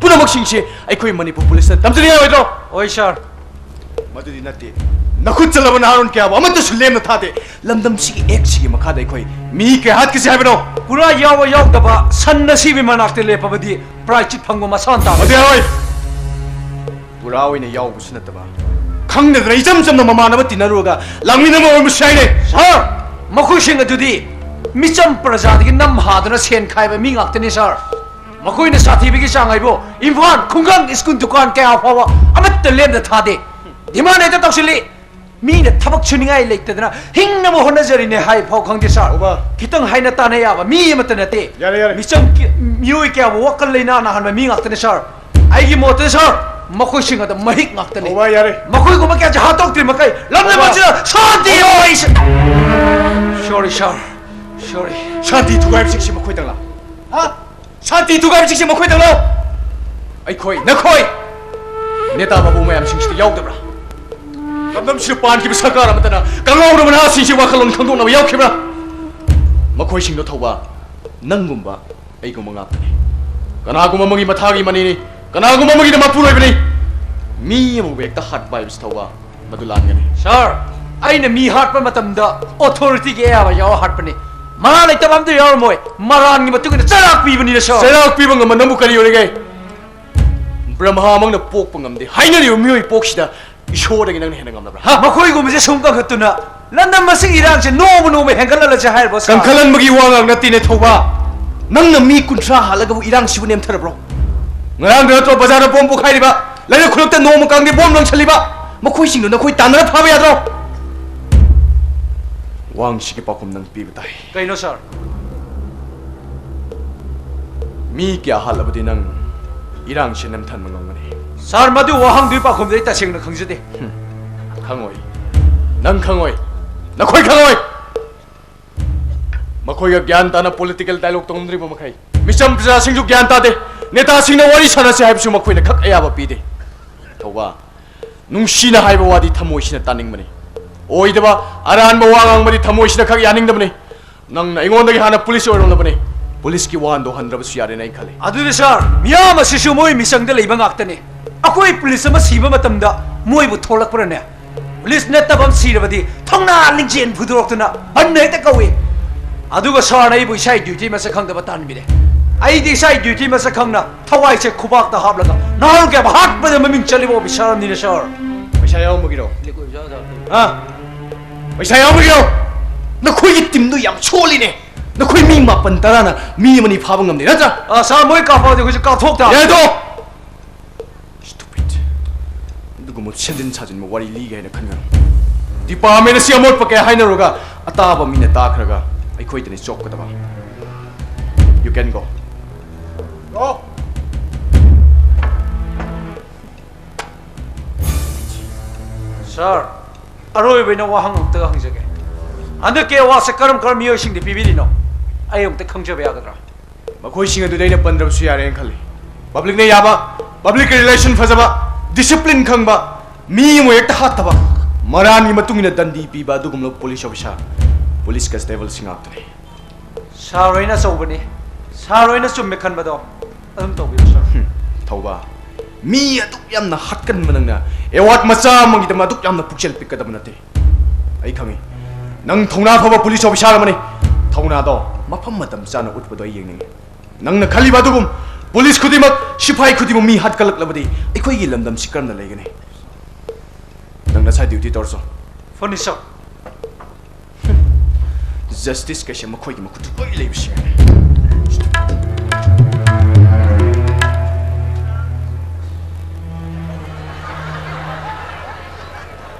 ꯄꯨꯝꯅꯃꯛꯁꯤꯡꯁꯦ ꯑꯩꯈꯣꯏ ꯃꯅꯤꯄꯨꯔ policeꯇ ꯇꯝꯖꯅꯤꯡꯉꯥꯏ ꯑꯣꯏꯗ꯭ꯔꯣ? ꯑꯣꯏ, sir꯫ ꯃꯗꯨꯗꯤ ꯅꯠꯇꯦ꯫ ꯅꯈꯨꯠ ꯆꯠꯂꯕ ꯅꯍꯥꯔꯣꯟ ꯀꯌꯥꯕꯨ ꯑꯃꯠꯇꯁꯨ ꯂꯦꯝꯅ ꯊꯥꯗꯦ꯫ ꯂꯝꯗꯝꯁꯤꯒꯤ actꯁꯤꯒꯤ ꯃꯈꯥꯗ ꯑꯩꯈꯣꯏ ꯃꯤ ꯀꯌꯥ ꯍꯥꯠꯀꯁꯤ ꯍꯥꯏꯕꯅꯣ? ꯄꯨꯔꯥ ꯌꯥꯎꯕ ꯌꯥꯎꯗꯕ ꯁꯟ ꯑꯁꯤꯕꯤ ꯃꯅꯥꯛꯇ ꯂꯦꯞꯄꯕꯗꯤ ꯄ꯭ꯔꯥꯏꯖ ꯆꯤꯠ ꯐꯪꯕ ꯃꯁꯥꯟꯅ ꯇꯥꯕꯅꯤ꯫ ꯃꯗꯨ ꯌꯥꯔꯣꯏ꯫ ꯄꯨꯔꯥ ꯑꯣꯏꯅ ꯌꯥꯎꯕꯁꯨ ꯅꯠꯇꯕ, ꯈꯪꯗꯗꯅ ꯏꯆꯝ ꯆꯝꯅ ꯃꯃꯥꯟꯅꯕ ꯇꯤꯟꯅꯔꯨꯔꯒ ꯂꯥꯡꯃꯤꯟꯅꯕ ꯑꯣꯏꯔꯝꯕꯁꯨ ꯌꯥꯏꯅꯦ꯫ Sir, ꯃꯈꯣꯏꯁꯤꯡ ꯑꯗꯨꯗꯤ ꯃꯤꯆꯝ ꯄ꯭ꯔꯖꯥꯗꯒꯤ ꯅꯝ ꯍꯥꯗꯨꯅ ꯁꯦꯟ ꯈꯥꯏꯕ ꯃꯤ ꯉꯥꯛꯇꯅꯤ, sir꯫ ꯃꯈꯣꯏꯅ ꯁꯥꯊꯤꯕꯒꯤ ꯆꯥꯡ ꯍꯥꯏꯕꯨ ꯏꯝꯐꯥꯜ ꯈꯨꯡꯒꯪ ꯁ꯭ꯀꯨꯜ ꯗꯨꯀꯥꯟ ꯀꯌꯥ ꯐꯥꯎꯕ ꯑꯃꯠꯇ ꯂꯦꯝꯅ ꯊꯥꯗꯦ꯫ Demand ꯍꯦꯛꯇ ꯇꯧꯁꯤꯜꯂꯤ꯫ ꯃꯤꯅ ꯊꯕꯛ ꯁꯨꯅꯤꯡꯉꯥꯏ ꯂꯩꯇꯗꯅ ꯍꯤꯡꯅꯕ ꯍꯣꯠꯅꯖꯔꯤꯅꯦ ꯍꯥꯏ ꯐꯥꯎ ꯈꯪꯗꯦ, sir꯫ ꯑꯣꯕꯥ꯫ ꯈꯤꯇꯪ ꯍꯥꯏꯅ ꯇꯥꯅ ꯌꯥꯕ ꯃꯤ ꯑꯃꯠꯇ ꯅꯠꯇꯦ꯫ ꯌꯥꯔꯦ, ꯌꯥꯔꯦ꯫ ꯃꯤꯆꯝ ꯀꯤ-, ꯃꯤꯑꯣꯏ ꯀꯌꯥꯕꯨ ꯋꯥꯈꯜ ꯂꯩꯅꯥ ꯅꯥꯍꯟꯕ ꯃꯤ ꯉꯥꯛꯇꯅꯦ, sir꯫ ꯑꯩꯒꯤ ꯃꯣꯠꯇꯗꯤ, sir, ꯃꯈꯣꯏꯁꯤꯡ ꯑꯗꯨ ꯃꯍꯤꯛ ꯉꯥꯛꯇꯅꯦ꯫ ꯑꯣꯕꯥ, ꯌꯥꯔꯦ꯫ ꯃꯈꯣꯏꯒꯨꯝꯕ ꯀꯌꯥꯁꯦ ꯍꯥꯠꯇꯣꯛꯇ꯭ꯔꯤ ꯃꯈꯩ ꯂꯝꯗꯝ ꯑꯣꯕꯥ꯫ ꯑꯁꯤꯗ ꯁꯥꯟꯇꯤ ꯑꯃ ꯂꯩꯁ-, Sorry, sir꯫ Sorry꯫ ꯁꯥꯟꯇꯤ ꯊꯨꯒꯥꯏꯕꯁꯤꯡꯁꯤ ꯃꯈꯣꯏꯗꯪꯂꯥ? ꯍꯥ? ꯁꯥꯟꯇꯤ ꯊꯨꯒꯥꯏꯕꯁꯤꯡꯁꯤ ꯃꯈꯣꯏꯗꯪꯂꯣ? ꯑꯩꯈꯣꯏ, ꯅꯈꯣꯏ, ꯅꯦꯇꯥ ꯕꯥꯕꯨ ꯃꯌꯥꯝꯁꯤꯡꯁꯤꯗ ꯌꯥꯎꯗꯕ꯭ꯔꯥ? ꯂꯝꯗꯝꯁꯤꯗ ꯄꯥꯟꯈꯤꯕ ꯁꯔꯀꯥꯔ ꯑꯃꯠꯇꯅ ꯀꯪꯍꯧꯔꯕ ꯅꯍꯥꯁꯤꯡꯁꯤ ꯋꯥꯈꯜꯂꯣꯟ ꯈꯪꯗꯣꯛꯅꯕ ꯌꯥꯎꯈꯤꯕ꯭ꯔꯥ? ꯃꯈꯣꯏꯁꯤꯡꯗꯣ ꯊꯧꯕ ꯅꯪꯒꯨꯝꯕ ꯑꯩꯒꯨꯝꯕ ꯉꯥꯛꯇꯅꯤ꯫ ꯀꯅꯥꯒꯨꯝꯕ ꯑꯃꯒꯤ ꯃꯊꯥꯒꯤ ꯃꯅꯤꯅꯤ, ꯀꯅꯥꯒꯨꯝꯕ ꯑꯃꯒꯤꯗ ꯃꯄꯨꯔꯣꯏꯕꯅꯤ꯫ ꯃꯤ ꯑꯃꯕꯨ ꯍꯦꯛꯇ ꯍꯥꯠꯄ ꯍꯥꯏꯕꯁꯤ ꯊꯧꯕ ꯃꯗꯨ ꯂꯥꯟꯒꯅꯤ꯫ Sir, ꯑꯩꯅ ꯃꯤ ꯍꯥꯠꯄ ꯃꯇꯝꯗ authorityꯒꯤ ꯑꯌꯥꯕ ꯌꯥꯎꯔ ꯍꯥꯠꯄꯅꯤ꯫ ꯃꯔꯥ ꯂꯩꯇꯕ ꯑꯝꯇ ꯌꯥꯎꯔꯝꯃꯣꯏ꯫ ꯃꯔꯥꯟꯒꯤ ꯃꯇꯨꯡ ꯏꯟꯅ ꯆꯩꯔꯥꯛ ꯄꯤꯕꯅꯤꯅ, sir꯫ ꯆꯩꯔꯥꯛ ꯄꯤꯕ ꯉꯝꯕ ꯅꯪꯕꯨ ꯀꯔꯤ ꯑꯣꯏꯔꯤꯒꯦ? ꯕ꯭ꯔꯍꯃꯥꯃꯛꯅ ꯄꯣꯛꯄ ꯉꯝꯗꯦ ꯍꯥꯏꯅꯔꯤꯕ ꯃꯤꯑꯣꯏ ꯄꯣꯛꯁꯤꯗ ꯏꯁꯣꯔꯗꯒꯤ ꯅꯪꯅ ꯍꯦꯟꯅ ꯉꯝꯂꯕ꯭ꯔꯥ? ꯍꯥ? ꯃꯈꯣꯏꯒꯨꯝꯕꯁꯦ ꯁꯨꯝ ꯀꯟꯈꯠꯇꯨꯅ ꯂꯝꯗꯝ ꯑꯁꯤꯒꯤ ꯏꯔꯥꯡꯁꯦ ꯅꯣꯡꯃ ꯅꯣꯡꯃ ꯍꯦꯟꯒꯠꯍꯜꯂꯁꯦ ꯍꯥꯏꯔꯕꯣ, sir? ꯀꯟꯈꯠꯍꯟꯕꯒꯤ ꯋꯥ ꯉꯥꯛ ꯅꯠꯇꯦꯅꯦ, ꯊꯧꯕ꯫ ꯅꯪꯅ ꯃꯤ ꯀꯨꯟꯊ꯭ꯔꯥ ꯍꯥꯠꯂꯒꯕꯨ ꯏꯔꯥꯡꯁꯤꯕꯨ ꯅꯦꯝꯊꯔꯕ꯭ꯔꯣ? ꯉꯔꯥꯡꯗ ꯅꯠꯇ꯭ꯔꯣ ꯕꯖꯥꯔꯗ ꯕꯣꯝ ꯄꯣꯈꯥꯏꯔꯤꯕ? ꯂꯩꯔꯛ ꯈꯨꯂꯛꯇ ꯅꯣꯡꯃ ꯀꯥꯡꯗꯤ ꯕꯣꯝ ꯂꯪꯁꯜꯂꯤꯕ? ꯃꯈꯣꯏꯁꯤꯡꯗꯣ ꯅꯈꯣꯏ ꯇꯥꯟꯅꯔ ꯐꯥꯕ ꯌꯥꯗ꯭ꯔꯣ? ꯋꯥꯍꯪꯁꯤꯒꯤ ꯄꯥꯎꯈꯨꯝ ꯅꯪ ꯄꯤꯕ ꯇꯥꯏ꯫ ꯀꯩꯅꯣ, ꯁꯥꯔ? ꯃꯤ ꯀꯌꯥ ꯍꯥꯠꯂꯕꯗꯤ ꯅꯪ ꯏꯔꯥꯡꯁꯦ ꯅꯝꯊꯟꯕ ꯉꯝꯒꯅꯤ? ꯁꯥꯔ, ꯃꯗꯨ ꯋꯥꯍꯪꯗꯨꯒꯤ ꯄꯥꯎꯈꯨꯝꯗꯤ ꯑꯩ ꯇꯁꯦꯡꯅ ꯈꯪꯖꯗꯦ꯫ ꯍꯨꯝ꯫ ꯈꯪꯉꯣꯏ꯫ ꯅꯪ ꯈꯪꯉꯣꯏ꯫ ꯅꯈꯣꯏ ꯈꯪꯉꯣꯏ꯫ ꯃꯈꯣꯏꯒ ꯒ꯭ꯌꯥꯟ ꯇꯥꯅ political dialogue ꯇꯧꯅꯗ꯭ꯔꯤꯕ ꯃꯈꯩ ꯃꯤꯆꯝ ꯄ꯭ꯔꯖꯥꯁꯤꯡꯁꯨ ꯒ꯭ꯌꯥꯟ ꯇꯥꯗꯦ꯫ ꯅꯦꯇꯥꯁꯤꯡꯅ ꯋꯥꯔꯤ ꯁꯥꯟꯅꯁꯤ ꯍꯥꯏꯕꯁꯨ ꯃꯈꯣꯏꯅ ꯈꯛ ꯑꯌꯥꯕ ꯄꯤꯗꯦ꯫ ꯊꯧꯕꯥ, ꯅꯨꯡꯁꯤꯅ ꯍꯥꯏꯕ ꯋꯥꯗꯤ ꯊꯃꯣꯏꯁꯤꯅ ꯇꯥꯅꯤꯡꯕꯅꯤ꯫ ꯑꯣꯏꯗꯕ ꯑꯔꯥꯟꯕ ꯋꯥ ꯉꯥꯡꯕꯗꯤ ꯊꯃꯣꯏꯁꯤꯅ ꯈꯛ ꯌꯥꯅꯤꯡꯗꯕꯅꯤ꯫ ꯅꯪꯅ ꯑꯩꯉꯣꯟꯗꯒꯤ ꯍꯥꯟꯅ ꯄꯨꯂꯤꯁ ꯑꯣꯏꯔꯝꯂꯕꯅꯤ꯫ ꯄꯨꯂꯤꯁꯀꯤ ꯋꯥꯍꯟꯗꯣ ꯍꯟꯗ꯭ꯔꯕꯁꯨ ꯌꯥꯔꯦꯅ ꯑꯩ ꯈꯜꯂꯤ꯫ ꯑꯗꯨꯗꯤ ꯁꯥꯔ, ꯃꯤꯌꯥꯝ ꯑꯁꯤꯁꯨ ꯃꯣꯏ ꯃꯤꯆꯪꯗ ꯂꯩꯕ ꯉꯥꯛꯇꯅꯤ꯫ ꯑꯩꯈꯣꯏ ꯄꯨꯂꯤꯁ ꯑꯃ ꯁꯤꯕ ꯃꯇꯝꯗ ꯃꯣꯏꯕꯨ ꯊꯣꯛꯂꯛꯄ꯭ꯔꯅꯦ? ꯄꯨꯂꯤꯁ ꯅꯠꯇꯕ ꯑꯃ ꯁꯤꯔꯕꯗꯤ ꯊꯧꯅꯥ ꯂꯤꯡꯖꯦꯜ ꯐꯨꯗꯣꯔꯛꯇꯨꯅ ꯕꯟ ꯍꯦꯛꯇ ꯀꯧꯏ꯫ ꯑꯗꯨꯒ ꯁꯥꯔꯅ ꯑꯩꯕꯨ ꯏꯁꯥꯒꯤ duty ꯃꯁꯛ ꯈꯪꯗꯕ ꯇꯥꯍꯟꯕꯤꯔꯦ꯫ ꯑꯩꯗꯤ ꯏꯁꯥꯒꯤ duty ꯃꯁꯛ ꯈꯪꯅ ꯊꯋꯥꯏꯁꯦ ꯈꯨꯕꯥꯛꯇ ꯍꯥꯞꯂꯒ ꯅꯍꯥꯔꯣꯜ ꯀꯌꯥꯕꯨ ꯍꯥꯠꯄꯗ ꯃꯃꯤꯡ ꯆꯠꯂꯤꯕ officer ꯑꯃꯅꯤꯅꯦ, ꯁꯥꯔ꯫ ꯄꯩꯁꯥ ꯌꯥꯎꯔꯝꯕꯒꯤꯔꯣ? ꯍꯥ? ꯄꯩꯁꯥ ꯌꯥꯎꯔꯝꯕꯒꯤꯔꯣ? ꯅꯈꯣꯏꯒꯤ teamꯗꯨ ꯌꯥꯝ ꯁꯣꯜꯂꯤꯅꯦ꯫ ꯅꯈꯣꯏ ꯃꯤ ꯃꯥꯄꯟ ꯇꯔꯥꯅ ꯃꯤ ꯑꯃꯅꯤ ꯐꯥꯕ ꯉꯝꯗꯦ, ꯅꯠꯇ꯭ꯔꯥ? ꯑ, ꯁꯥꯔ, ꯃꯣꯏ ꯀꯥꯞꯄꯛꯑꯗꯤ ꯑꯩꯈꯣꯏꯁꯨ ꯀꯥꯞꯊꯣꯛ ꯇꯥꯕꯅꯤ꯫ ꯌꯥꯔꯦ, ꯇꯣꯛꯑꯣ! Stupid. ꯑꯗꯨꯒꯨꯝꯕ ꯁꯦꯝꯖꯤꯟ ꯁꯥꯖꯤꯟꯕ ꯋꯥꯔꯤ ꯂꯤꯒꯦ ꯍꯥꯏꯅ ꯈꯟꯒꯅꯨ꯫ Department ꯑꯁꯤ ꯑꯃꯣꯠꯄ ꯀꯌꯥ ꯍꯥꯏꯅꯔꯨꯔꯒ ꯑꯇꯥꯕ ꯃꯤꯅ ꯇꯥꯈ꯭ꯔꯒ ꯑꯩꯈꯣꯏꯗꯅꯤ ꯆꯣꯞꯀꯗꯕ꯫ You can go. Go. ꯁꯥꯔ, ꯑꯔꯣꯏꯕ ꯑꯣꯏꯅ ꯋꯥꯍꯪ ꯑꯃꯨꯛꯇꯒ ꯍꯪꯖꯒꯦ꯫ ꯍꯟꯗꯛꯀꯤ ꯑꯦꯋꯥꯔꯗꯁꯦ ꯀꯔꯝ ꯀꯔꯝꯕ ꯃꯤꯑꯣꯏꯁꯤꯡꯗ ꯄꯤꯕꯤꯔꯤꯅꯣ? ꯑꯩ ꯑꯃꯨꯛꯇ ꯈꯪꯖꯕ ꯌꯥꯒꯗ꯭ꯔꯥ? ꯃꯈꯣꯏꯁꯤꯡ ꯑꯗꯨꯗꯤ ꯑꯩꯅ ꯄꯟꯗ꯭ꯔꯕꯁꯨ ꯌꯥꯔꯦꯅ ꯈꯜꯂꯤ꯫ Publicꯅ ꯌꯥꯕ, public relation ꯐꯖꯕ, discipline ꯈꯪꯕ, ꯃꯤ ꯑꯃ ꯍꯦꯛꯇ ꯍꯥꯠꯇꯕ, ꯃꯔꯥꯟꯒꯤ ꯃꯇꯨꯡ ꯏꯟꯅ ꯗꯟꯗꯤ ꯄꯤꯕ ꯑꯗꯨꯒꯨꯝꯂꯕ police officer, police constableꯁꯤꯡ ꯉꯥꯛꯇꯅꯤ꯫ ꯁꯥꯔ ꯍꯣꯏꯅ ꯑꯆꯧꯕꯅꯤ꯫ ꯁꯥꯔ ꯍꯣꯏꯅ ꯆꯨꯝꯃꯦ ꯈꯟꯕꯗꯣ ꯑꯗꯨꯝ ꯇꯧꯕꯤꯌꯨ, ꯁꯥꯔ꯫ ꯍꯨꯝ, ꯊꯧꯕ꯫ ꯃꯤ ꯑꯗꯨꯛ ꯌꯥꯝꯅ ꯍꯥꯠꯀꯟꯕ ꯅꯪꯅ ꯑꯦꯋꯥꯔꯗ ꯃꯆꯥ ꯑꯃꯒꯤꯗꯃꯛ ꯑꯗꯨꯛ ꯌꯥꯝꯅ ꯄꯨꯛꯆꯦꯜ ꯄꯤꯛꯀꯗꯕ ꯅꯠꯇꯦ꯫ ꯑꯩ ꯈꯪꯉꯤ꯫ ꯅꯪ ꯊꯧꯅꯥ ꯐꯕ police officer ꯑꯃꯅꯤ꯫ ꯊꯧꯅꯥꯗꯣ ꯃꯐꯝ ꯃꯇꯝ ꯆꯥꯅ ꯎꯠꯄꯗꯣ ꯑꯩ ꯌꯦꯡꯅꯤꯡꯉꯤ꯫ ꯅꯪꯅ ꯈꯜꯂꯤꯕ ꯑꯗꯨꯒꯨꯝ police ꯈꯨꯗꯤꯡꯃꯛ, ꯁꯤꯐꯥꯏ ꯈꯨꯗꯤꯡꯃꯛ ꯃꯤ ꯍꯥꯠꯀꯠꯂꯛꯂꯕꯗꯤ ꯑꯩꯈꯣꯏꯒꯤ ꯂꯝꯗꯝꯁꯤ ꯀꯔꯝꯅ ꯂꯩꯒꯅꯤ? ꯅꯪ ꯅꯁꯥ duty ꯇꯧꯔꯁꯨ꯫ ꯐꯅꯤ, ꯁꯥꯔ꯫ Justice ꯀꯩꯁꯦ ꯃꯈꯣꯏꯒꯤ ꯃꯈꯨꯠꯇ ꯂꯣꯏ ꯂꯩꯕꯁꯦ꯫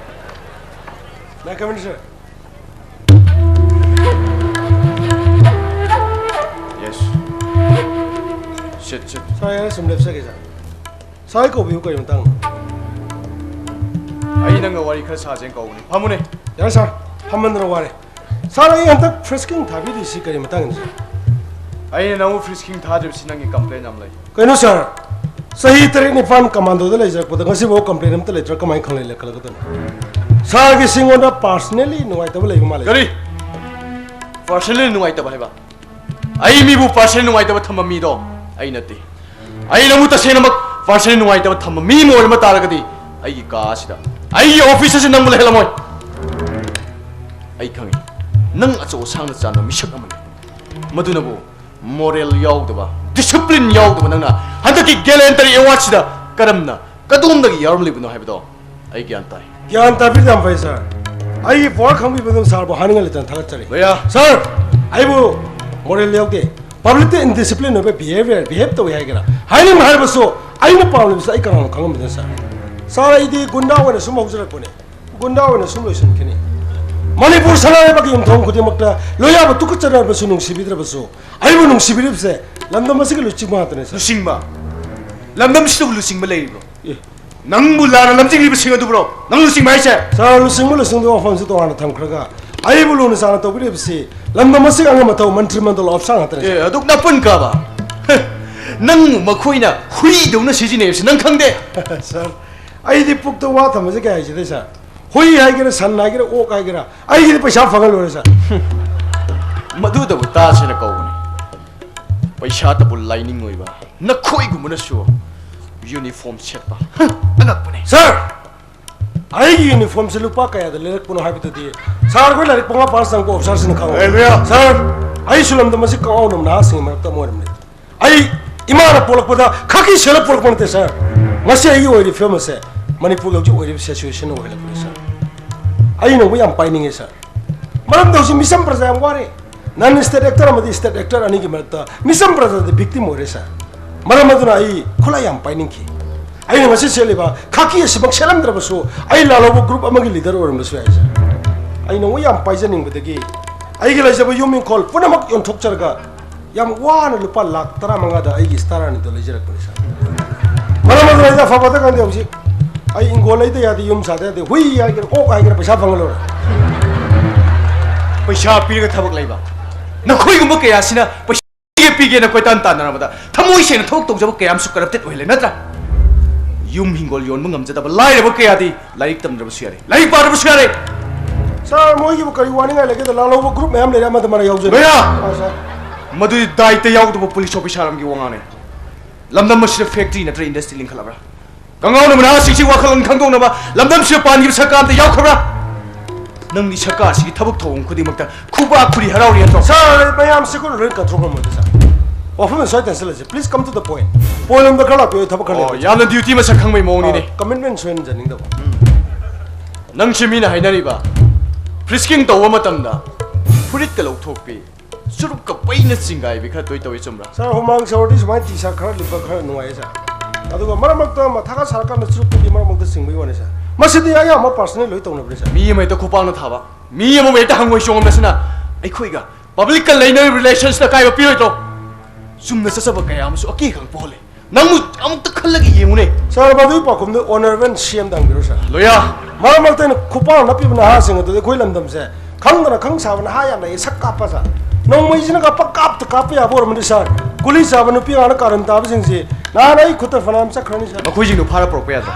ꯁꯤꯠ, ꯁꯤꯠ꯫ ꯁꯥꯔ, ꯑꯩ ꯁꯨꯝ ꯂꯦꯞꯆꯒꯦ, ꯁꯥꯔ꯫ ꯁꯥꯔ, ꯑꯩ ꯀꯧꯕꯤꯌꯨ, ꯀꯔꯤ ꯃꯇꯥꯡꯅꯣ? ꯑꯩ ꯅꯪꯒ ꯋꯥꯔꯤ ꯈꯔ ꯁꯥꯁꯦꯅ ꯀꯧꯕꯅꯤ꯫ ꯐꯝꯃꯨꯅꯦ꯫ ꯌꯥꯔꯦ, ꯁꯥꯔ, ꯐꯝꯃꯟꯗꯅ ꯋꯥꯔꯦ꯫ ꯁꯥꯔ, ꯑꯩ ꯍꯟꯗꯛ ꯐ꯭ꯔꯤꯁꯀꯤꯡ ꯊꯥꯕꯤꯔꯤꯁꯤ ꯀꯔꯤ ꯃꯇꯥꯡꯒꯤꯅꯣ, ꯁꯥꯔ? ꯑꯩꯅ ꯅꯪꯕꯨ ꯐ꯭ꯔꯤꯁꯀꯤꯡ ꯊꯥꯗ꯭ꯔꯤꯕꯁꯤ ꯅꯪꯒꯤ ꯀꯝꯄ꯭ꯂꯦꯟ ꯌꯥꯝ ꯂꯩ꯫ ꯀꯩꯅꯣ, ꯁꯥꯔ? ꯆꯍꯤ ꯇꯔꯦꯠ ꯅꯤꯄꯥꯟ ꯀꯃꯥꯟꯗꯣꯗ ꯂꯩꯖꯔꯛꯄꯗ ꯉꯁꯤꯐꯥꯎ ꯀꯝꯄ꯭ꯂꯦꯟ ꯑꯝꯇ ꯂꯩꯇ꯭ꯔꯥ ꯀꯃꯥꯏꯅ ꯈꯪꯂꯩ ꯂꯩꯈꯠꯂꯛꯀꯗꯣꯏꯅꯣ? ꯁꯥꯔꯒꯤꯁꯤ ꯑꯩꯉꯣꯟꯗ ꯄꯥꯔꯁꯅꯦꯜꯂꯤ ꯅꯨꯡꯉꯥꯏꯇꯕ ꯂꯩꯕ ꯃꯥꯜꯂꯦ꯫ ꯀꯔꯤ? ꯄꯥꯔꯁꯅꯦꯜꯂꯤ ꯅꯨꯡꯉꯥꯏꯇꯕ ꯍꯥꯏꯕ? ꯑꯩ ꯃꯤꯕꯨ ꯄꯥꯔꯁꯅꯦꯜ ꯅꯨꯡꯉꯥꯏꯇꯕ ꯊꯝꯕ ꯃꯤꯗꯣ ꯑꯩ ꯅꯠꯇꯦ꯫ ꯑꯩ ꯅꯪꯕꯨ ꯇꯁꯦꯡꯅꯃꯛ ꯄꯥꯔꯁꯅꯦꯜ ꯅꯨꯡꯉꯥꯏꯇꯕ ꯊꯝꯕ ꯃꯤ ꯑꯃ ꯑꯣꯏꯔꯝꯕ ꯇꯥꯔꯒꯗꯤ ꯑꯩꯒꯤ ꯀꯥ ꯑꯁꯤꯗ, ꯑꯩꯒꯤ ꯑꯣꯐꯤꯁ ꯑꯁꯤꯗ ꯅꯪꯕꯨ ꯂꯩꯍꯜꯂꯝꯃꯣꯏ꯫ ꯑꯩ ꯈꯪꯉꯤ, ꯅꯪ ꯑꯆꯧ ꯑꯁꯥꯡꯅ ꯆꯥꯟꯕ ꯃꯤꯁꯛ ꯑꯃꯅꯤ꯫ ꯃꯗꯨꯅꯕꯨ ꯃꯣꯔꯦꯜ ꯌꯥꯎꯗꯕ, ꯗꯤꯁꯤꯄ꯭ꯂꯤꯟ ꯌꯥꯎꯗꯕ ꯅꯪꯅ ꯍꯟꯗꯛꯀꯤ ꯒꯦꯂꯦꯟꯇꯔꯤ ꯑꯦꯋꯥꯔꯗꯁꯤꯗ ꯀꯔꯝꯅ, ꯀꯗꯣꯝꯗꯒꯤ ꯌꯥꯎꯔꯝꯂꯤꯕꯅꯣ ꯍꯥꯏꯕꯗꯣ ꯑꯩ ꯒ꯭ꯌꯥꯟ ꯇꯥꯏ꯫ ꯒ꯭ꯌꯥꯟ ꯇꯥꯕꯤꯕ ꯌꯥꯝ ꯐꯩ, ꯁꯥꯔ꯫ ꯑꯩꯒꯤ ꯄꯋꯥꯔ ꯈꯪꯕꯤꯕ ꯑꯗꯨꯝ ꯁꯥꯔꯕꯨ ꯍꯥꯏꯅꯤꯡꯉꯥꯏ ꯂꯩꯇꯅ ꯊꯥꯒꯠꯆꯔꯤ꯫ ꯂꯣꯌꯥ꯫ ꯁꯥꯔ, ꯑꯩꯕꯨ ꯃꯣꯔꯦꯜ ꯌꯥꯎꯗꯦ, ꯄꯕ꯭ꯂꯤꯛꯇ ꯏꯟꯗꯤꯁꯤꯄ꯭ꯂꯤꯟ ꯑꯣꯏꯕ ꯕꯤꯍꯦꯕꯤꯌꯔ, ꯕꯤꯍꯦꯕ ꯇꯧꯏ ꯍꯥꯏꯒꯦꯔꯥ, ꯍꯥꯏꯅꯤꯡꯕ ꯍꯥꯏꯔꯕꯁꯨ ꯑꯩꯅ ꯄꯥꯝꯂꯤꯕꯁꯤ ꯑꯩ ꯀꯅꯥꯅꯣ ꯈꯪꯉꯝꯕꯗꯨꯅ, ꯁꯥꯔ? ꯁꯥꯔ, ꯑꯩꯗꯤ ꯒꯨꯟꯗꯥ ꯑꯣꯏꯅ ꯁꯨꯝ ꯍꯧꯖꯔꯛꯄꯅꯦ, ꯒꯨꯟꯗꯥ ꯑꯣꯏꯅ ꯁꯨꯝ ꯂꯣꯏꯁꯤꯟꯈꯤꯅꯤ꯫ ꯃꯅꯤꯄꯨꯔ ꯁꯅꯥꯂꯩꯕꯥꯛꯀꯤ ꯌꯨꯝꯊꯣꯡ ꯈꯨꯗꯤꯡꯃꯛꯇ ꯂꯣꯏꯌꯥꯕ ꯇꯨꯀꯠꯆꯔꯕꯁꯨ ꯅꯨꯡꯁꯤꯕꯤꯗ꯭ꯔꯕꯁꯨ, ꯑꯩꯕꯨ ꯅꯨꯡꯁꯤꯕꯤꯔꯤꯕꯁꯦ ꯂꯝꯗꯝ ꯑꯁꯤꯒꯤ ꯂꯨꯆꯤꯡꯕ ꯉꯥꯛꯇꯅꯦ, ꯁꯥꯔ꯫ ꯂꯨꯆꯤꯡꯕ? ꯂꯝꯗꯝꯁꯤꯗꯕꯨ ꯂꯨꯆꯤꯡꯕ ꯂꯩꯔꯤꯕ꯭ꯔꯣ? ꯑꯦ꯫ ꯅꯪꯕꯨ ꯂꯥꯟꯅ ꯂꯝꯖꯤꯡꯂꯤꯕꯁꯤꯡ ꯑꯗꯨꯕꯨꯔꯣ ꯅꯪ ꯂꯨꯆꯤꯡꯕ ꯍꯥꯏꯁꯦ? ꯁꯥꯔ, ꯂꯨꯆꯤꯡꯕ ꯂꯨꯆꯤꯡꯗꯕ ꯋꯥꯐꯝꯁꯤ ꯇꯣꯉꯥꯟꯅ ꯊꯝꯈ꯭ꯔꯒ, ꯑꯩꯕꯨ ꯂꯨꯅ ꯆꯥꯟꯅ ꯇꯧꯕꯤꯔꯤꯕꯁꯤ ꯂꯝꯗꯝ ꯑꯁꯤꯒꯤ ꯑꯉꯝ ꯑꯊꯧ ꯃꯟꯇ꯭ꯔꯤ ꯃꯟꯗꯜ ꯑꯣꯐꯤꯁꯥꯔ ꯉꯥꯛꯇꯅꯤ, ꯁꯥꯔ꯫ ꯑꯦ, ꯑꯗꯨꯛ ꯅꯄꯨꯟ ꯀꯥꯕ? ꯍꯦ, ꯅꯪ ꯃꯈꯣꯏꯅ ꯍꯨꯏꯗꯧꯅ ꯁꯤꯖꯤꯟꯅꯩꯕꯁꯤ ꯅꯪ ꯈꯪꯗꯦ? ꯁꯥꯔ, ꯑꯩꯗꯤ ꯄꯨꯛꯇ ꯋꯥ ꯊꯝꯕꯁꯦ ꯀꯌꯥ ꯍꯩꯖꯗꯦ, ꯁꯥꯔ꯫ ꯍꯨꯏ ꯍꯥꯏꯒꯦꯔꯥ, ꯁꯟ ꯍꯥꯏꯒꯦꯔꯥ, ꯑꯣꯛ ꯍꯥꯏꯒꯦꯔꯥ, ꯑꯩꯒꯤꯗꯤ ꯄꯩꯁꯥ ꯐꯪꯉ ꯂꯣꯏꯔꯦ, ꯁꯥꯔ꯫ ꯃꯗꯨꯗꯕꯨ ꯇꯥꯁꯦꯅ ꯀꯧꯕꯅꯤ꯫ ꯄꯩꯁꯥꯇꯕꯨ ꯂꯥꯏꯅꯤꯡ ꯑꯣꯏꯕ ꯅꯈꯣꯏꯒꯨꯝꯕꯅꯁꯨ ꯌꯨꯅꯤꯐꯣꯔꯝ ꯁꯦꯠꯄ, ꯍ, ꯑꯉꯛꯄꯅꯦ꯫ ꯁꯥꯔ, ꯑꯩꯒꯤ ꯌꯨꯅꯤꯐꯣꯔꯝꯁꯦ ꯂꯨꯄꯥ ꯀꯌꯥꯗ ꯂꯩꯔꯛꯄꯅꯣ ꯍꯥꯏꯕꯗꯨꯗꯤ ꯁꯥꯔ ꯈꯣꯏ ꯂꯥꯏꯔꯤꯛ ꯄꯪꯄꯥ ꯄꯥꯔ ꯆꯪꯕ ꯑꯣꯐꯤꯁꯥꯔꯁꯤꯡꯅ ꯈꯪꯉꯣꯏ꯫ ꯍꯦꯂꯨꯌꯥ! ꯁꯥꯔ, ꯑꯩꯁꯨ ꯂꯝꯗꯝ ꯑꯁꯤ ꯀꯛꯑꯧꯅꯕ ꯅꯍꯥꯁꯤꯡꯒꯤ ꯃꯔꯛꯇ ꯑꯃ ꯑꯣꯏꯔꯝꯂꯦ꯫ ꯑꯩ ꯏꯃꯥꯅ ꯄꯣꯛꯂꯛꯄꯗ ꯈꯥꯀꯤ ꯁꯦꯠꯂ ꯄꯣꯛꯂꯛꯄ ꯅꯠꯇꯦ, ꯁꯥꯔ꯫ ꯉꯁꯤ ꯑꯩꯒꯤ ꯑꯣꯏꯔꯤꯕ ꯐꯤꯕꯝ ꯑꯁꯦ ꯃꯅꯤꯄꯨꯔꯒꯤ ꯍꯧꯖꯤꯛ ꯑꯣꯏꯔꯤꯕ ꯁꯤꯆꯨꯋꯦꯁꯟꯅ ꯑꯣꯏꯍꯜꯂꯛꯄꯅꯦ, ꯁꯥꯔ꯫ ꯑꯩ ꯅꯪꯕꯨ ꯌꯥꯝ ꯄꯥꯏꯅꯤꯡꯉꯦ, ꯁꯥꯔ꯫ ꯃꯔꯝꯗꯤ ꯍꯧꯖꯤꯛ ꯃꯤꯆꯝ ꯄ꯭ꯔꯖꯥ ꯌꯥꯝ ꯋꯥꯔꯦ꯫ ꯅꯟ ꯁ꯭ꯇꯦꯠ ꯑꯦꯛꯇꯔ ꯑꯃꯗꯤ ꯁ꯭ꯇꯦꯠ ꯑꯦꯛꯇꯔ ꯑꯅꯤꯒꯤ ꯃꯔꯛꯇ ꯃꯤꯆꯝ ꯄ꯭ꯔꯖꯥꯗꯤ ꯚꯤꯛꯇꯤꯝ ꯑꯣꯏꯔꯦ, ꯁꯥꯔ꯫ ꯃꯔꯝ ꯑꯗꯨꯅ ꯑꯩ ꯈꯨꯠꯂꯥꯏ ꯌꯥꯝ ꯄꯥꯏꯅꯤꯡꯈꯤ꯫ ꯑꯩꯅ ꯉꯁꯤ ꯁꯦꯠꯂꯤꯕ ꯈꯥꯀꯤ ꯑꯁꯤꯃꯛ ꯁꯦꯠꯂꯝꯗ꯭ꯔꯕꯁꯨ ꯑꯩ ꯂꯥꯜꯍꯧꯕ ꯒ꯭ꯔꯨꯞ ꯑꯃꯒꯤ ꯂꯤꯗꯔ ꯑꯣꯏꯔꯝꯕꯁꯨ ꯌꯥꯏ, ꯁꯥꯔ꯫ ꯑꯩ ꯅꯪꯕꯨ ꯌꯥꯝ ꯄꯥꯏꯖꯅꯤꯡꯕꯗꯒꯤ ꯑꯩꯒꯤ ꯂꯩꯖꯕ ꯌꯨꯝ ꯏꯪꯈꯣꯜ ꯄꯨꯝꯅꯃꯛ ꯌꯣꯟꯊꯣꯛꯆꯔꯒ ꯌꯥꯝ ꯋꯥꯅ ꯂꯨꯄꯥ ꯂꯥꯈ ꯇꯔꯥꯃꯉꯥꯗ ꯑꯩꯒꯤ ꯁ꯭ꯇꯥꯔ ꯑꯅꯤꯗꯣ ꯂꯩꯖꯔꯛꯄꯅꯤ ꯁꯥꯔ꯫ ꯃꯔꯝ ꯑꯗꯨꯅ ꯑꯩꯗꯤ ꯑꯐꯕꯇ ꯈꯪꯗꯦ꯫ ꯍꯧꯖꯤꯛ ꯑꯩ ꯏꯪꯈꯣꯜ ꯂꯩꯇ ꯌꯥꯗꯦ, ꯌꯨꯝ ꯁꯥꯗ ꯌꯥꯗꯦ, ꯍꯨꯏ ꯍꯥꯏꯒꯦꯔꯥ, ꯑꯣꯛ ꯍꯥꯏꯒꯦꯔꯥ, ꯄꯩꯁꯥ ꯐꯪꯉ ꯂꯣꯏꯔꯦ꯫ ꯄꯩꯁꯥ ꯄꯤꯔꯒ ꯊꯕꯛ ꯂꯩꯕ ꯅꯈꯣꯏꯒꯨꯝꯕ ꯀꯌꯥꯁꯤꯅ ꯄꯩꯁꯥ ꯄꯤꯒꯦ ꯄꯤꯒꯦꯅ ꯀꯣꯏꯇꯥꯟ ꯇꯥꯟꯅꯔꯕꯗ ꯊꯃꯣꯏ ꯁꯦꯡꯅ ꯊꯕꯛ ꯇꯧꯖꯕ ꯀꯌꯥ ꯑꯃꯁꯨ ꯀꯔꯞꯇꯦꯠ ꯑꯣꯏꯍꯜꯂꯦ, ꯅꯠꯇ꯭ꯔꯥ? ꯌꯨꯝ ꯍꯤꯡꯒꯣꯜ ꯌꯣꯟꯕ ꯉꯝꯖꯗꯕ ꯂꯥꯏꯔꯕ ꯀꯌꯥꯗꯤ ꯂꯥꯏꯔꯤꯛ ꯇꯝꯗ꯭ꯔꯕꯁꯨ ꯌꯥꯔꯦ, ꯂꯥꯏꯔꯤꯛ ꯄꯥꯗ꯭ꯔꯕꯁꯨ ꯌꯥꯔꯦ꯫ ꯁꯥꯔ, ꯃꯣꯏꯒꯤꯕꯨ ꯀꯔꯤ ꯋꯥꯅꯤꯡꯉꯥꯏ ꯂꯩꯒꯦꯗ? ꯂꯥꯜꯍꯧꯕ ꯒ꯭ꯔꯨꯞ ꯃꯌꯥꯝ ꯂꯩꯔꯦ, ꯑꯃꯗ ꯃꯔꯛ ꯌꯥꯎꯖꯔꯦ꯫ ꯂꯣꯌꯥ! ꯑꯥ, ꯁꯥꯔ꯫ ꯃꯗꯨꯗꯤ ꯗꯥꯏꯇ ꯌꯥꯎꯗꯕ ꯄꯨꯂꯤꯁ ꯑꯣꯐꯤꯁꯥꯔ ꯑꯃꯒꯤ ꯋꯥꯉꯥꯡꯅꯤ꯫ ꯂꯝꯗꯝ ꯑꯁꯤꯗ ꯐꯦꯛꯇ꯭ꯔꯤ ꯅꯠꯇ꯭ꯔ ꯏꯟꯗꯁꯇ꯭ꯔꯤ ꯂꯤꯡꯈꯠꯂꯕ꯭ꯔꯥ? ꯀꯪꯉꯥꯎꯅꯕ ꯅꯍꯥꯁꯤꯡꯁꯤ ꯋꯥꯈꯜꯂꯣꯟ ꯈꯪꯗꯣꯛꯅꯕ ꯂꯝꯗꯝꯁꯤꯗ ꯄꯥꯟꯈꯤꯕ ꯁꯔꯀꯥꯔ ꯑꯝꯇ ꯌꯥꯎꯈ꯭ꯔꯕ꯭ꯔꯥ? ꯅꯪꯗꯤ ꯁꯔꯀꯥꯔꯁꯤꯒꯤ ꯊꯕꯛ ꯊꯧꯑꯣꯡ ꯈꯨꯗꯤꯡꯃꯛꯇ ꯈꯨꯕꯥꯛ ꯈꯨꯔꯤ ꯍꯔꯥꯎꯔꯤ ꯅꯠꯇ꯭ꯔꯣ? ꯁꯥꯔ, ꯃꯌꯥꯝꯁꯤ ꯑꯩꯈꯣꯏꯅ ꯂꯣꯏꯅ ꯀꯟꯇ꯭ꯔꯣꯜ ꯉꯝꯃꯣꯏꯗ, ꯁꯥꯔ꯫ ꯋꯥꯐꯝ ꯁ꯭ꯋꯥꯏ ꯇꯟꯁꯤꯜꯂꯁꯤ꯫ Please come to the point. Point ꯂꯣꯝꯗ ꯈꯔ ꯂꯥꯛꯄꯤꯌꯨ, ꯊꯕꯛ ꯈꯔ ꯑꯣ, ꯂꯩꯕ꯫ ꯌꯥꯝꯅ ꯗ꯭ꯌꯨꯇꯤ ꯃꯁꯛ ꯈꯪꯕꯩ ꯃꯑꯣꯡꯅꯤꯅꯦ꯫ ꯑꯥ, ꯀꯃꯤꯠꯃꯦꯟ ꯁꯣꯏꯍꯟꯖꯅꯤꯡꯗꯕ꯫ ꯅꯪꯁꯦ ꯃꯤꯅ ꯍꯥꯏꯅꯔꯤꯕ ꯐ꯭ꯔꯤꯁꯀꯤꯡ ꯇꯧꯕ ꯃꯇꯝꯗ ꯐꯨꯔꯤꯠꯀ ꯂꯧꯊꯣꯛꯄꯤ, ꯆꯨꯔꯨꯞꯀ ꯄꯩꯅ ꯆꯤꯡꯒꯥꯏꯕꯤ ꯈꯔ ꯇꯣꯏ ꯇꯧꯏ, ꯆꯨꯝꯕ꯭ꯔꯥ? ꯁꯥꯔ, ꯍꯨꯃꯥꯡ ꯁꯧꯔꯗꯤ ꯁꯨꯃꯥꯏꯅ ꯇꯤ ꯁꯥꯔꯠ ꯈꯔ ꯂꯤꯠꯄ ꯈꯔ ꯅꯨꯡꯉꯥꯏꯌꯦ, ꯁꯥꯔ꯫ ꯑꯗꯨꯒ ꯃꯔꯛ ꯃꯔꯛꯇ ꯃꯊꯥꯒ ꯁꯥꯔꯀꯥꯟꯗ ꯆꯨꯔꯨꯞꯇꯨꯗꯤ ꯃꯔꯛ ꯃꯔꯛꯇ ꯆꯤꯡꯕꯒꯤ ꯋꯥꯅꯤ, ꯁꯥꯔ꯫ ꯃꯁꯤꯗꯤ ꯑꯌꯥꯝꯕ ꯄꯥꯔꯁꯅꯦꯜ ꯂꯣꯏ ꯇꯧꯅꯕꯅꯤ, ꯁꯥꯔ꯫ ꯃꯤ ꯑꯃ ꯍꯦꯛꯇ ꯈꯨꯄꯥꯛꯅ ꯊꯥꯕ, ꯃꯤ ꯑꯃꯕꯨ ꯍꯦꯛꯇ ꯍꯪꯉꯣꯏ ꯆꯣꯡꯉꯝꯕꯁꯤꯅ ꯑꯩꯈꯣꯏꯒ ꯄꯕ꯭ꯂꯤꯛꯀ ꯂꯩꯅꯔꯤꯕ ꯔꯤꯂꯦꯁꯟꯁꯤꯗ ꯑꯀꯥꯏꯕ ꯄꯤꯔꯣꯏꯗ꯭ꯔꯣ? ꯆꯨꯝꯅ ꯆꯠꯆꯕ ꯀꯌꯥ ꯑꯃꯁꯨ ꯑꯀꯤ ꯑꯈꯪ ꯄꯣꯛꯍꯜꯂꯦ꯫ ꯅꯪꯕꯨ ꯑꯃꯨꯛꯇ ꯈꯜꯂꯒ ꯌꯦꯡꯉꯨꯅꯦ꯫ ꯁꯥꯔ, ꯃꯗꯨꯒꯤ ꯄꯥꯎꯈꯨꯝꯗꯨ ꯑꯣꯅꯔꯦꯕꯜ ꯁꯤ ꯑꯦꯝꯗ ꯍꯪꯕꯤꯔꯣ, ꯁꯥꯔ꯫ ꯂꯣꯌꯥ! ꯃꯔꯛ ꯃꯔꯛꯇ ꯑꯩꯅ ꯈꯨꯄꯥꯛ ꯅꯞꯄꯤꯕ ꯅꯍꯥꯁꯤꯡ ꯑꯗꯨꯗꯤ ꯑꯩꯈꯣꯏ ꯂꯝꯗꯝꯁꯦ ꯈꯪꯗꯅ ꯈꯪ ꯁꯥꯕ ꯅꯍꯥ ꯌꯥꯝ ꯂꯩꯌꯦ, ꯁꯛ ꯀꯥꯞꯄ, ꯁꯥꯔ꯫ ꯅꯣꯡꯃꯩꯁꯤꯅꯒ ꯄꯪꯀꯥꯞꯇ ꯀꯥꯞꯄ ꯌꯥꯕ ꯑꯣꯏꯔꯝꯃꯗꯤ, ꯁꯥꯔ, ꯒꯨꯂꯤ ꯆꯥꯕ ꯅꯨꯄꯤ ꯑꯉꯥꯡꯅ ꯀꯥꯔꯟ ꯇꯥꯕꯁꯤꯡꯁꯤ ꯅꯍꯥꯟ ꯑꯩ ꯈꯨꯠꯇ ꯐꯅꯌꯥꯝ ꯆꯠꯈ꯭ꯔꯅꯤ, ꯁꯥꯔ꯫ ꯃꯈꯣꯏꯁꯤꯡꯗꯨ ꯐꯥꯔ ꯄꯨꯔꯛꯄ ꯌꯥꯗ꯭ꯔꯣ?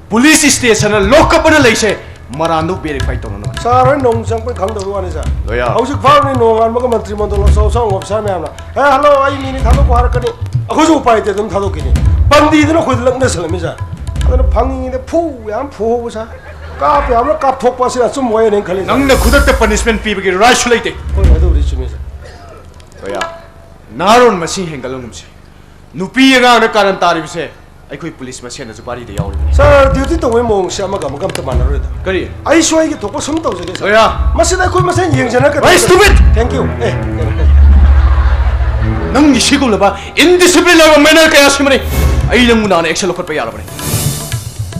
ꯄꯨꯂꯤꯁ ꯁ꯭ꯇꯦꯁꯟꯗ ꯂꯣꯛꯀꯞ ꯑꯅ ꯂꯩꯁꯦ, ꯃꯔꯥꯟꯗꯨ ꯚꯦꯔꯤꯐꯥꯏ ꯇꯧꯅꯅꯕ꯫ ꯁꯥꯔ ꯍꯣꯏ ꯅꯣꯡ ꯆꯪꯕꯩ ꯈꯪꯗꯕꯩ ꯋꯥꯅꯤ, ꯁꯥꯔ꯫ ꯂꯣꯌꯥ꯫ ꯍꯧꯖꯤꯛ ꯐꯥꯎꯕꯅꯤ ꯅꯣꯡꯉꯥꯟꯕꯒ ꯃꯟꯇ꯭ꯔꯤ ꯃꯟꯗꯣꯜ ꯑꯆꯧ ꯑꯆꯧꯕ ꯑꯣꯐꯤꯁꯥꯔ ꯃꯌꯥꯝꯅ, "ꯑꯦ, ꯍꯜꯂꯣ, ꯑꯩ ꯃꯤꯅꯤ, ꯊꯥꯗꯣꯛꯀꯣ" ꯍꯥꯏꯔꯛꯀꯅꯤ꯫ ꯑꯩꯈꯣꯏꯁꯨ ꯎꯄꯥꯏ ꯂꯩꯇꯦ, ꯑꯗꯨꯝ ꯊꯥꯗꯣꯛꯈꯤꯅꯤ꯫ ꯕꯟꯗꯤꯗꯨꯅ ꯑꯩꯈꯣꯏꯗ ꯂꯛꯅꯁꯜꯂꯝꯃꯤ, ꯁꯥꯔ꯫ ꯑꯗꯨꯅ ꯐꯪꯉꯤꯉꯩꯗ ꯐꯨ ꯌꯥꯝ ꯐꯨꯍꯧꯕ, ꯁꯥꯔ꯫ ꯀꯥꯞꯄ ꯌꯥꯝꯅ ꯀꯥꯞꯊꯣꯛꯄ ꯑꯁꯤꯅ ꯑꯆꯨꯝꯕ ꯋꯥꯌꯦꯜꯅꯦꯅ ꯈꯜꯂꯤ, ꯁꯥꯔ꯫ ꯅꯪꯅ ꯈꯨꯗꯛꯇ ꯄꯅꯤꯁꯃꯦꯟ ꯄꯤꯕꯒꯤ ꯔꯥꯏꯠꯁꯨ ꯂꯩꯇꯦ꯫ ꯍꯣꯏ, ꯑꯗꯨꯕꯨꯗꯤ ꯆꯨꯝꯃꯤ, ꯁꯥꯔ꯫ ꯂꯣꯌꯥ, ꯅꯍꯥꯔꯣꯟ ꯃꯁꯤꯡ ꯍꯦꯟꯒꯠꯍꯟꯒꯨꯝꯁꯤ꯫ ꯅꯨꯄꯤ ꯑꯉꯥꯡꯗ ꯀꯥꯔꯟ ꯇꯥꯔꯤꯕꯁꯦ ꯑꯩꯈꯣꯏ ꯄꯨꯂꯤꯁ ꯃꯁꯦꯟꯗꯁꯨ ꯄꯥꯔꯤꯗ ꯌꯥꯎꯔꯤꯕꯅꯤ꯫ ꯁꯥꯔ, ꯗ꯭ꯌꯨꯇꯤ ꯇꯧꯕꯒꯤ ꯃꯑꯣꯡꯁꯦ ꯑꯃꯒ ꯑꯃꯒ ꯑꯝꯇ ꯃꯥꯟꯅꯔꯣꯏꯗ꯫ ꯀꯔꯤ? ꯑꯩꯁꯨ ꯑꯩꯒꯤ ꯊꯣꯛꯄ ꯁꯨꯝ ꯇꯧꯖꯒꯦ, ꯁꯥꯔ꯫ ꯂꯣꯌꯥ! ꯃꯁꯤꯗ ꯑꯩꯈꯣꯏ ꯃꯁꯦꯟ ꯌꯦꯡꯖꯅꯒꯗ꯭ꯔꯥ? Why stupid? Thank you꯫ ꯑꯦ, ꯀꯩꯅꯣ, ꯀꯩꯅꯣ꯫ ꯅꯪꯒꯤ ꯁꯤꯒꯨꯝꯂꯕ ꯏꯟꯗꯤꯁꯤꯄ꯭ꯂꯤꯟ ꯑꯣꯏꯕ ꯃꯦꯅꯔ ꯀꯌꯥ ꯁꯤꯃꯅꯤ꯫ ꯑꯩ ꯅꯪꯕꯨ ꯅꯍꯥꯟ ꯑꯦꯛꯁꯟ ꯂꯧꯈꯠꯄ ꯌꯥꯔꯕꯅꯤ꯫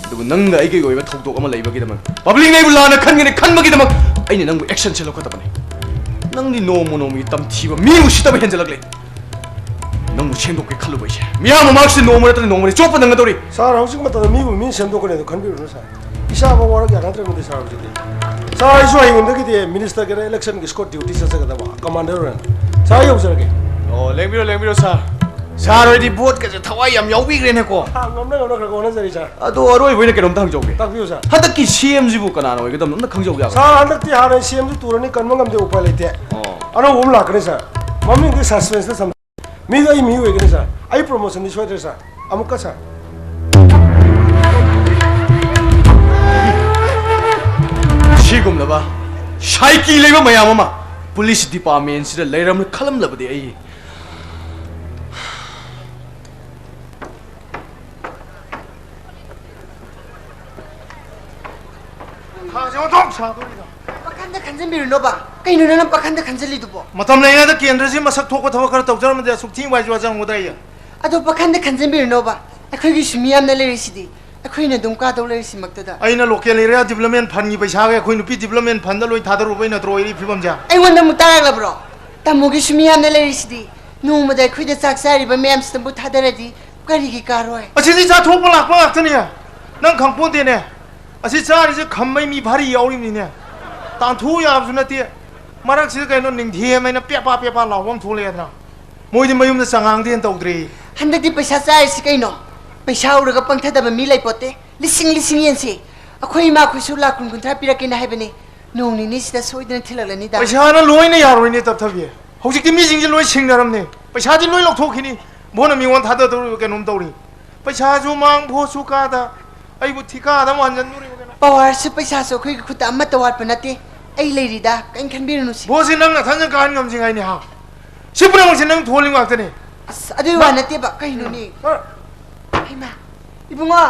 ꯑꯗꯨꯕꯨ ꯅꯪꯒ ꯑꯩꯒꯤ ꯑꯣꯏꯕ ꯊꯧꯗꯣꯛ ꯑꯃ ꯂꯩꯕꯒꯤꯗꯃꯛ, ꯄꯕ꯭ꯂꯤꯛꯅ ꯑꯩꯕꯨ ꯂꯥꯟꯅ ꯈꯟꯒꯅꯤ ꯈꯟꯕꯒꯤꯗꯃꯛ ꯑꯩꯅ ꯅꯪꯕꯨ ꯑꯦꯛꯁꯟꯁꯦ ꯂꯧꯈꯠꯇꯕꯅꯤ꯫ ꯅꯪꯗꯤ ꯅꯣꯡꯃ ꯅꯣꯡꯃꯒꯤ ꯇꯝꯊꯤꯕ, ꯃꯤ ꯎꯁꯤꯠꯇꯕ ꯍꯦꯟꯖꯜꯂꯛꯂꯦ꯫ ꯅꯪꯕꯨ ꯁꯦꯝꯗꯣꯛꯀꯦ ꯈꯜꯂꯨꯕ ꯑꯩꯁꯦ ꯃꯤꯌꯥꯝ ꯃꯃꯥꯡꯁꯤꯗ ꯅꯣꯡꯃ ꯅꯠꯇ꯭ꯔ ꯅꯣꯡꯃꯗꯤ ꯆꯣꯞꯄ ꯅꯪꯒꯗꯧꯔꯤ꯫ ꯁꯥꯔ, ꯍꯧꯖꯤꯛ ꯃꯇꯝꯗ ꯃꯤꯕꯨ ꯃꯤꯅ ꯁꯦꯝꯗꯣꯛꯀꯅꯤ ꯑꯗꯨ ꯈꯟꯕꯤꯔꯨꯅꯨ ꯁꯥꯔ꯫ ꯏꯁꯥꯐꯥꯎ ꯋꯥꯔꯛ ꯌꯥꯅꯗ꯭ꯔꯕꯅꯤ ꯁꯥꯔ ꯍꯧꯖꯤꯛꯇꯤ꯫ ꯁꯥꯔ, ꯑꯩꯁꯨ ꯍꯌꯦꯡꯗꯒꯤꯗꯤ ꯃꯤꯅꯤꯁꯇꯔꯒꯤꯔ ꯏꯂꯦꯛꯁꯟꯒꯤ ꯏꯁꯀꯣꯔꯠ ꯗ꯭ꯌꯨꯇꯤ ꯆꯠꯆꯒꯗꯕ ꯀꯃꯥꯟꯗꯔ ꯑꯣꯏꯅ꯫ ꯁꯥꯔ, ꯑꯩ ꯌꯧꯖꯔꯒꯦ꯫ ꯑꯣ, ꯂꯦꯡꯕꯤꯔꯣ, ꯂꯦꯡꯕꯤꯔꯣ ꯁꯥꯔ꯫ ꯁꯥꯔ ꯍꯣꯏꯗꯤ ꯚꯣꯠꯀꯁꯦ ꯊꯋꯥꯏ ꯌꯥꯝ ꯌꯥꯎꯕꯤꯈ꯭ꯔꯦꯅꯦꯀꯣ꯫ ꯑꯥ, ꯉꯝꯅ ꯉꯝꯅ ꯈꯔ ꯈꯔ ꯍꯣꯠꯅꯖꯔꯤ ꯁꯥꯔ꯫ ꯑꯗꯣ ꯑꯔꯣꯏꯕ ꯑꯣꯏꯅ ꯀꯩꯅꯣꯝꯇ ꯍꯪꯖꯍꯧꯒꯦ꯫ ꯇꯥꯛꯄꯤꯌꯨ ꯁꯥꯔ꯫ ꯍꯟꯗꯛꯀꯤ ꯁꯤ ꯑꯦꯝꯁꯤꯕꯨ ꯀꯅꯥꯅ ꯑꯣꯏꯒꯗꯕꯅꯣ ꯑꯝꯇ ꯈꯪꯖꯍꯧ ꯌꯥꯒꯗ꯭ꯔꯥ? ꯁꯥꯔ, ꯍꯟꯗꯛꯇꯤ ꯍꯥꯟꯅ ꯁꯤ ꯑꯦꯝꯁꯤ ꯇꯨꯔꯅꯤ, ꯀꯟꯕ ꯉꯝꯗꯦ, ꯎꯄꯥꯏ ꯂꯩꯇꯦ꯫ ꯑꯣ꯫ ꯑꯅꯧꯕ ꯑꯃ ꯂꯥꯛꯀꯅꯤ ꯁꯥꯔ꯫ ꯃꯃꯤꯡꯗꯤ ꯁꯁꯄꯦꯟꯁꯇ ꯊꯝ-, ꯃꯤꯗꯣ ꯑꯩ ꯃꯤ ꯑꯣꯏꯒꯅꯤ ꯁꯥꯔ꯫ ꯑꯩ ꯄ꯭ꯔꯣꯃꯣꯁꯟꯗꯤ ꯁꯣꯏꯗ꯭ꯔꯦ ꯁꯥꯔ꯫ ꯑꯃꯨꯛꯀ ꯁꯥꯔ꯫ ꯁꯤꯒꯨꯝꯂꯕ ꯁꯥꯏꯀꯤ ꯂꯩꯕ ꯃꯌꯥꯝ ꯑꯃ ꯄꯨꯂꯤꯁ ꯗꯤꯄꯥꯔꯠꯃꯦꯟꯁꯤꯗ ꯂꯩꯔꯝꯅ ꯈꯜꯂꯝꯂꯕꯗꯤ ꯑꯩ ꯈꯥꯁꯦ ꯑꯣꯟꯊꯣꯛ ꯁꯥꯗꯣꯔꯤꯗ꯫ ꯄꯥꯈꯟꯗ ꯈꯟꯖꯤꯟꯕꯤꯔꯨꯅꯣꯕ꯫ ꯀꯩꯅꯣ ꯅꯪꯅ ꯄꯥꯈꯟꯗ ꯈꯟꯖꯤꯜꯂꯤꯗꯨꯕꯣ? ꯃꯇꯝ ꯂꯩꯔꯤꯉꯩꯗ ꯀꯦꯟꯗ꯭ꯔꯁꯤ ꯃꯁꯛ ꯊꯣꯛꯄ ꯊꯕꯛ ꯈꯔ ꯇꯧꯖꯔꯝꯃꯗꯤ ꯑꯁꯨꯛ ꯊꯤꯅ ꯋꯥꯏ ꯋꯥꯖꯔꯝꯒꯗ꯭ꯔꯥ ꯑꯩ? ꯑꯗꯣ ꯄꯥꯈꯟꯗ ꯈꯟꯖꯤꯟꯕꯤꯔꯨꯅꯣꯕ꯫ ꯑꯩꯈꯣꯏꯒꯤꯁꯨ ꯃꯤꯌꯥꯝꯅ ꯂꯩꯔꯤꯁꯤꯗꯤ꯫ ꯑꯩꯈꯣꯏꯅ ꯑꯗꯨꯝ ꯀꯥꯗꯧ ꯂꯩꯔꯤꯁꯤꯃꯛꯇꯗ꯫ ꯑꯩꯅ local area development fundꯒꯤ ꯄꯩꯁꯥꯒ ꯑꯩꯈꯣꯏ ꯅꯨꯄꯤ development fundꯗ ꯂꯣꯏ ꯊꯥꯗꯔꯨꯕꯩ ꯅꯠꯇ꯭ꯔꯣ ꯑꯣꯏꯔꯤ ꯐꯤꯕꯝꯁꯦ? ꯑꯩꯉꯣꯟꯗ ꯑꯃꯨꯛ ꯇꯥꯔꯛꯂꯕ꯭ꯔꯣ? ꯇꯥꯃꯣꯒꯤꯁꯨ ꯃꯤꯌꯥꯝꯅ ꯂꯩꯔꯤꯁꯤꯗꯤ꯫ ꯅꯣꯡꯃꯗ ꯑꯩꯈꯣꯏꯗ ꯆꯥꯛ ꯆꯥꯔꯤꯕ ꯃꯌꯥꯝꯁꯤꯗꯕꯨ ꯊꯥꯗꯔꯗꯤ ꯀꯔꯤꯒꯤ ꯀꯥꯔꯣꯏ? ꯑꯁꯤꯗꯤ ꯆꯥꯊꯣꯛꯄ ꯂꯥꯛꯄ ꯉꯥꯛꯇꯅꯦ꯫ ꯅꯪ ꯈꯪꯄꯣꯟꯇꯦꯅꯦ꯫ ꯑꯁꯤ ꯆꯥꯔꯤꯁꯦ ꯈꯝꯕꯩ ꯃꯤ ꯐꯥꯔꯤ ꯌꯥꯎꯔꯤꯕꯅꯤꯅꯦ꯫ ꯇꯥꯟꯊꯣꯛꯎ ꯌꯥꯕꯁꯨ ꯅꯠꯇꯦ꯫ ꯃꯔꯛꯁꯤꯗ ꯀꯩꯅꯣ ꯅꯤꯡꯊꯦꯝ ꯍꯥꯏꯅ ꯄꯦꯄꯥ ꯄꯦꯄꯥ ꯂꯥꯎꯕ ꯑꯃ ꯊꯣꯛꯂꯛꯑꯦꯗꯅ꯫ ꯃꯣꯏꯗꯤ ꯃꯌꯨꯝꯗ ꯆꯉꯥꯡꯗꯤ ꯍꯦꯟꯅ ꯇꯧꯗ꯭ꯔꯦ꯫ ꯍꯟꯗꯛꯇꯤ ꯄꯩꯁꯥ ꯆꯥꯔꯤꯁꯤ ꯀꯩꯅꯣ? ꯄꯩꯁꯥ ꯎꯔꯒ ꯄꯪꯊꯗꯕ ꯃꯤ ꯂꯩꯄꯣꯠꯇꯦ꯫ ꯂꯤꯁꯤꯡ ꯂꯤꯁꯤꯡ ꯌꯦꯟꯁꯤ꯫ ꯑꯩꯈꯣꯏ ꯏꯃꯥꯈꯣꯏꯁꯨ ꯂꯥꯛ ꯀꯨꯟ ꯀꯨꯟꯊ꯭ꯔꯥ ꯄꯤꯔꯛꯀꯦꯅ ꯍꯥꯏꯕꯅꯤ꯫ ꯅꯣꯡ ꯅꯤꯅꯤꯁꯤꯗ ꯁꯣꯏꯗꯅ ꯊꯤꯜꯂꯛꯂꯅꯤꯗ꯫ ꯄꯩꯁꯥꯅ ꯂꯣꯏꯅ ꯌꯥꯔꯣꯏꯅꯦ ꯇꯞꯊꯕꯤ꯫ ꯍꯧꯖꯤꯛꯇꯤ ꯃꯤꯁꯤꯡꯁꯦ ꯂꯣꯏ ꯁꯤꯡꯅꯔꯝꯅꯦ꯫ ꯄꯩꯁꯥꯗꯤ ꯂꯣꯏ ꯂꯧꯊꯣꯛꯈꯤꯅꯤ꯫ ꯚꯣꯠꯅ ꯃꯤꯉꯣꯟ ꯊꯥꯗꯗꯧꯔꯤꯕ ꯀꯩꯅꯣꯝ ꯇꯧꯔꯤ꯫ ꯄꯩꯁꯥꯁꯨ ꯃꯥꯡ, ꯚꯣꯠꯁꯨ ꯀꯥꯗ, ꯑꯩꯕꯨ ꯊꯤꯀꯥꯗ ꯑꯃꯨꯛ ꯍꯟꯖꯟꯗꯣꯔꯤꯕ ꯀꯩꯅꯣ꯫ ꯄꯋꯥꯔꯁꯨ ꯄꯩꯁꯥꯁꯨ ꯑꯩꯈꯣꯏꯒꯤ ꯈꯨꯠꯇ ꯑꯃꯠꯇ ꯋꯥꯠꯄ ꯅꯠꯇꯦ꯫ ꯑꯩ ꯂꯩꯔꯤꯗ, ꯀꯩꯝ ꯈꯟꯕꯤꯔꯨꯅꯨꯁꯦ꯫ ꯚꯣꯠꯁꯤ ꯅꯪ ꯅꯊꯟꯗ ꯀꯥꯍꯟ ꯉꯝꯁꯤꯉꯥꯏꯅꯤ ꯍꯥ? ꯁꯤ ꯄꯨꯝꯅꯃꯛꯁꯦ ꯅꯪ ꯊꯣꯛꯍꯜꯂꯤ ꯉꯥꯛꯇꯅꯤ꯫ ꯑꯁ, ꯑꯗꯨꯒꯤ ꯋꯥ ꯅꯠꯇꯦꯕ꯫ ꯀꯩꯅꯣꯅꯦ? ꯁꯥꯔ꯫ ꯍꯩꯃꯥ, ꯏꯕꯨꯡꯉꯣ,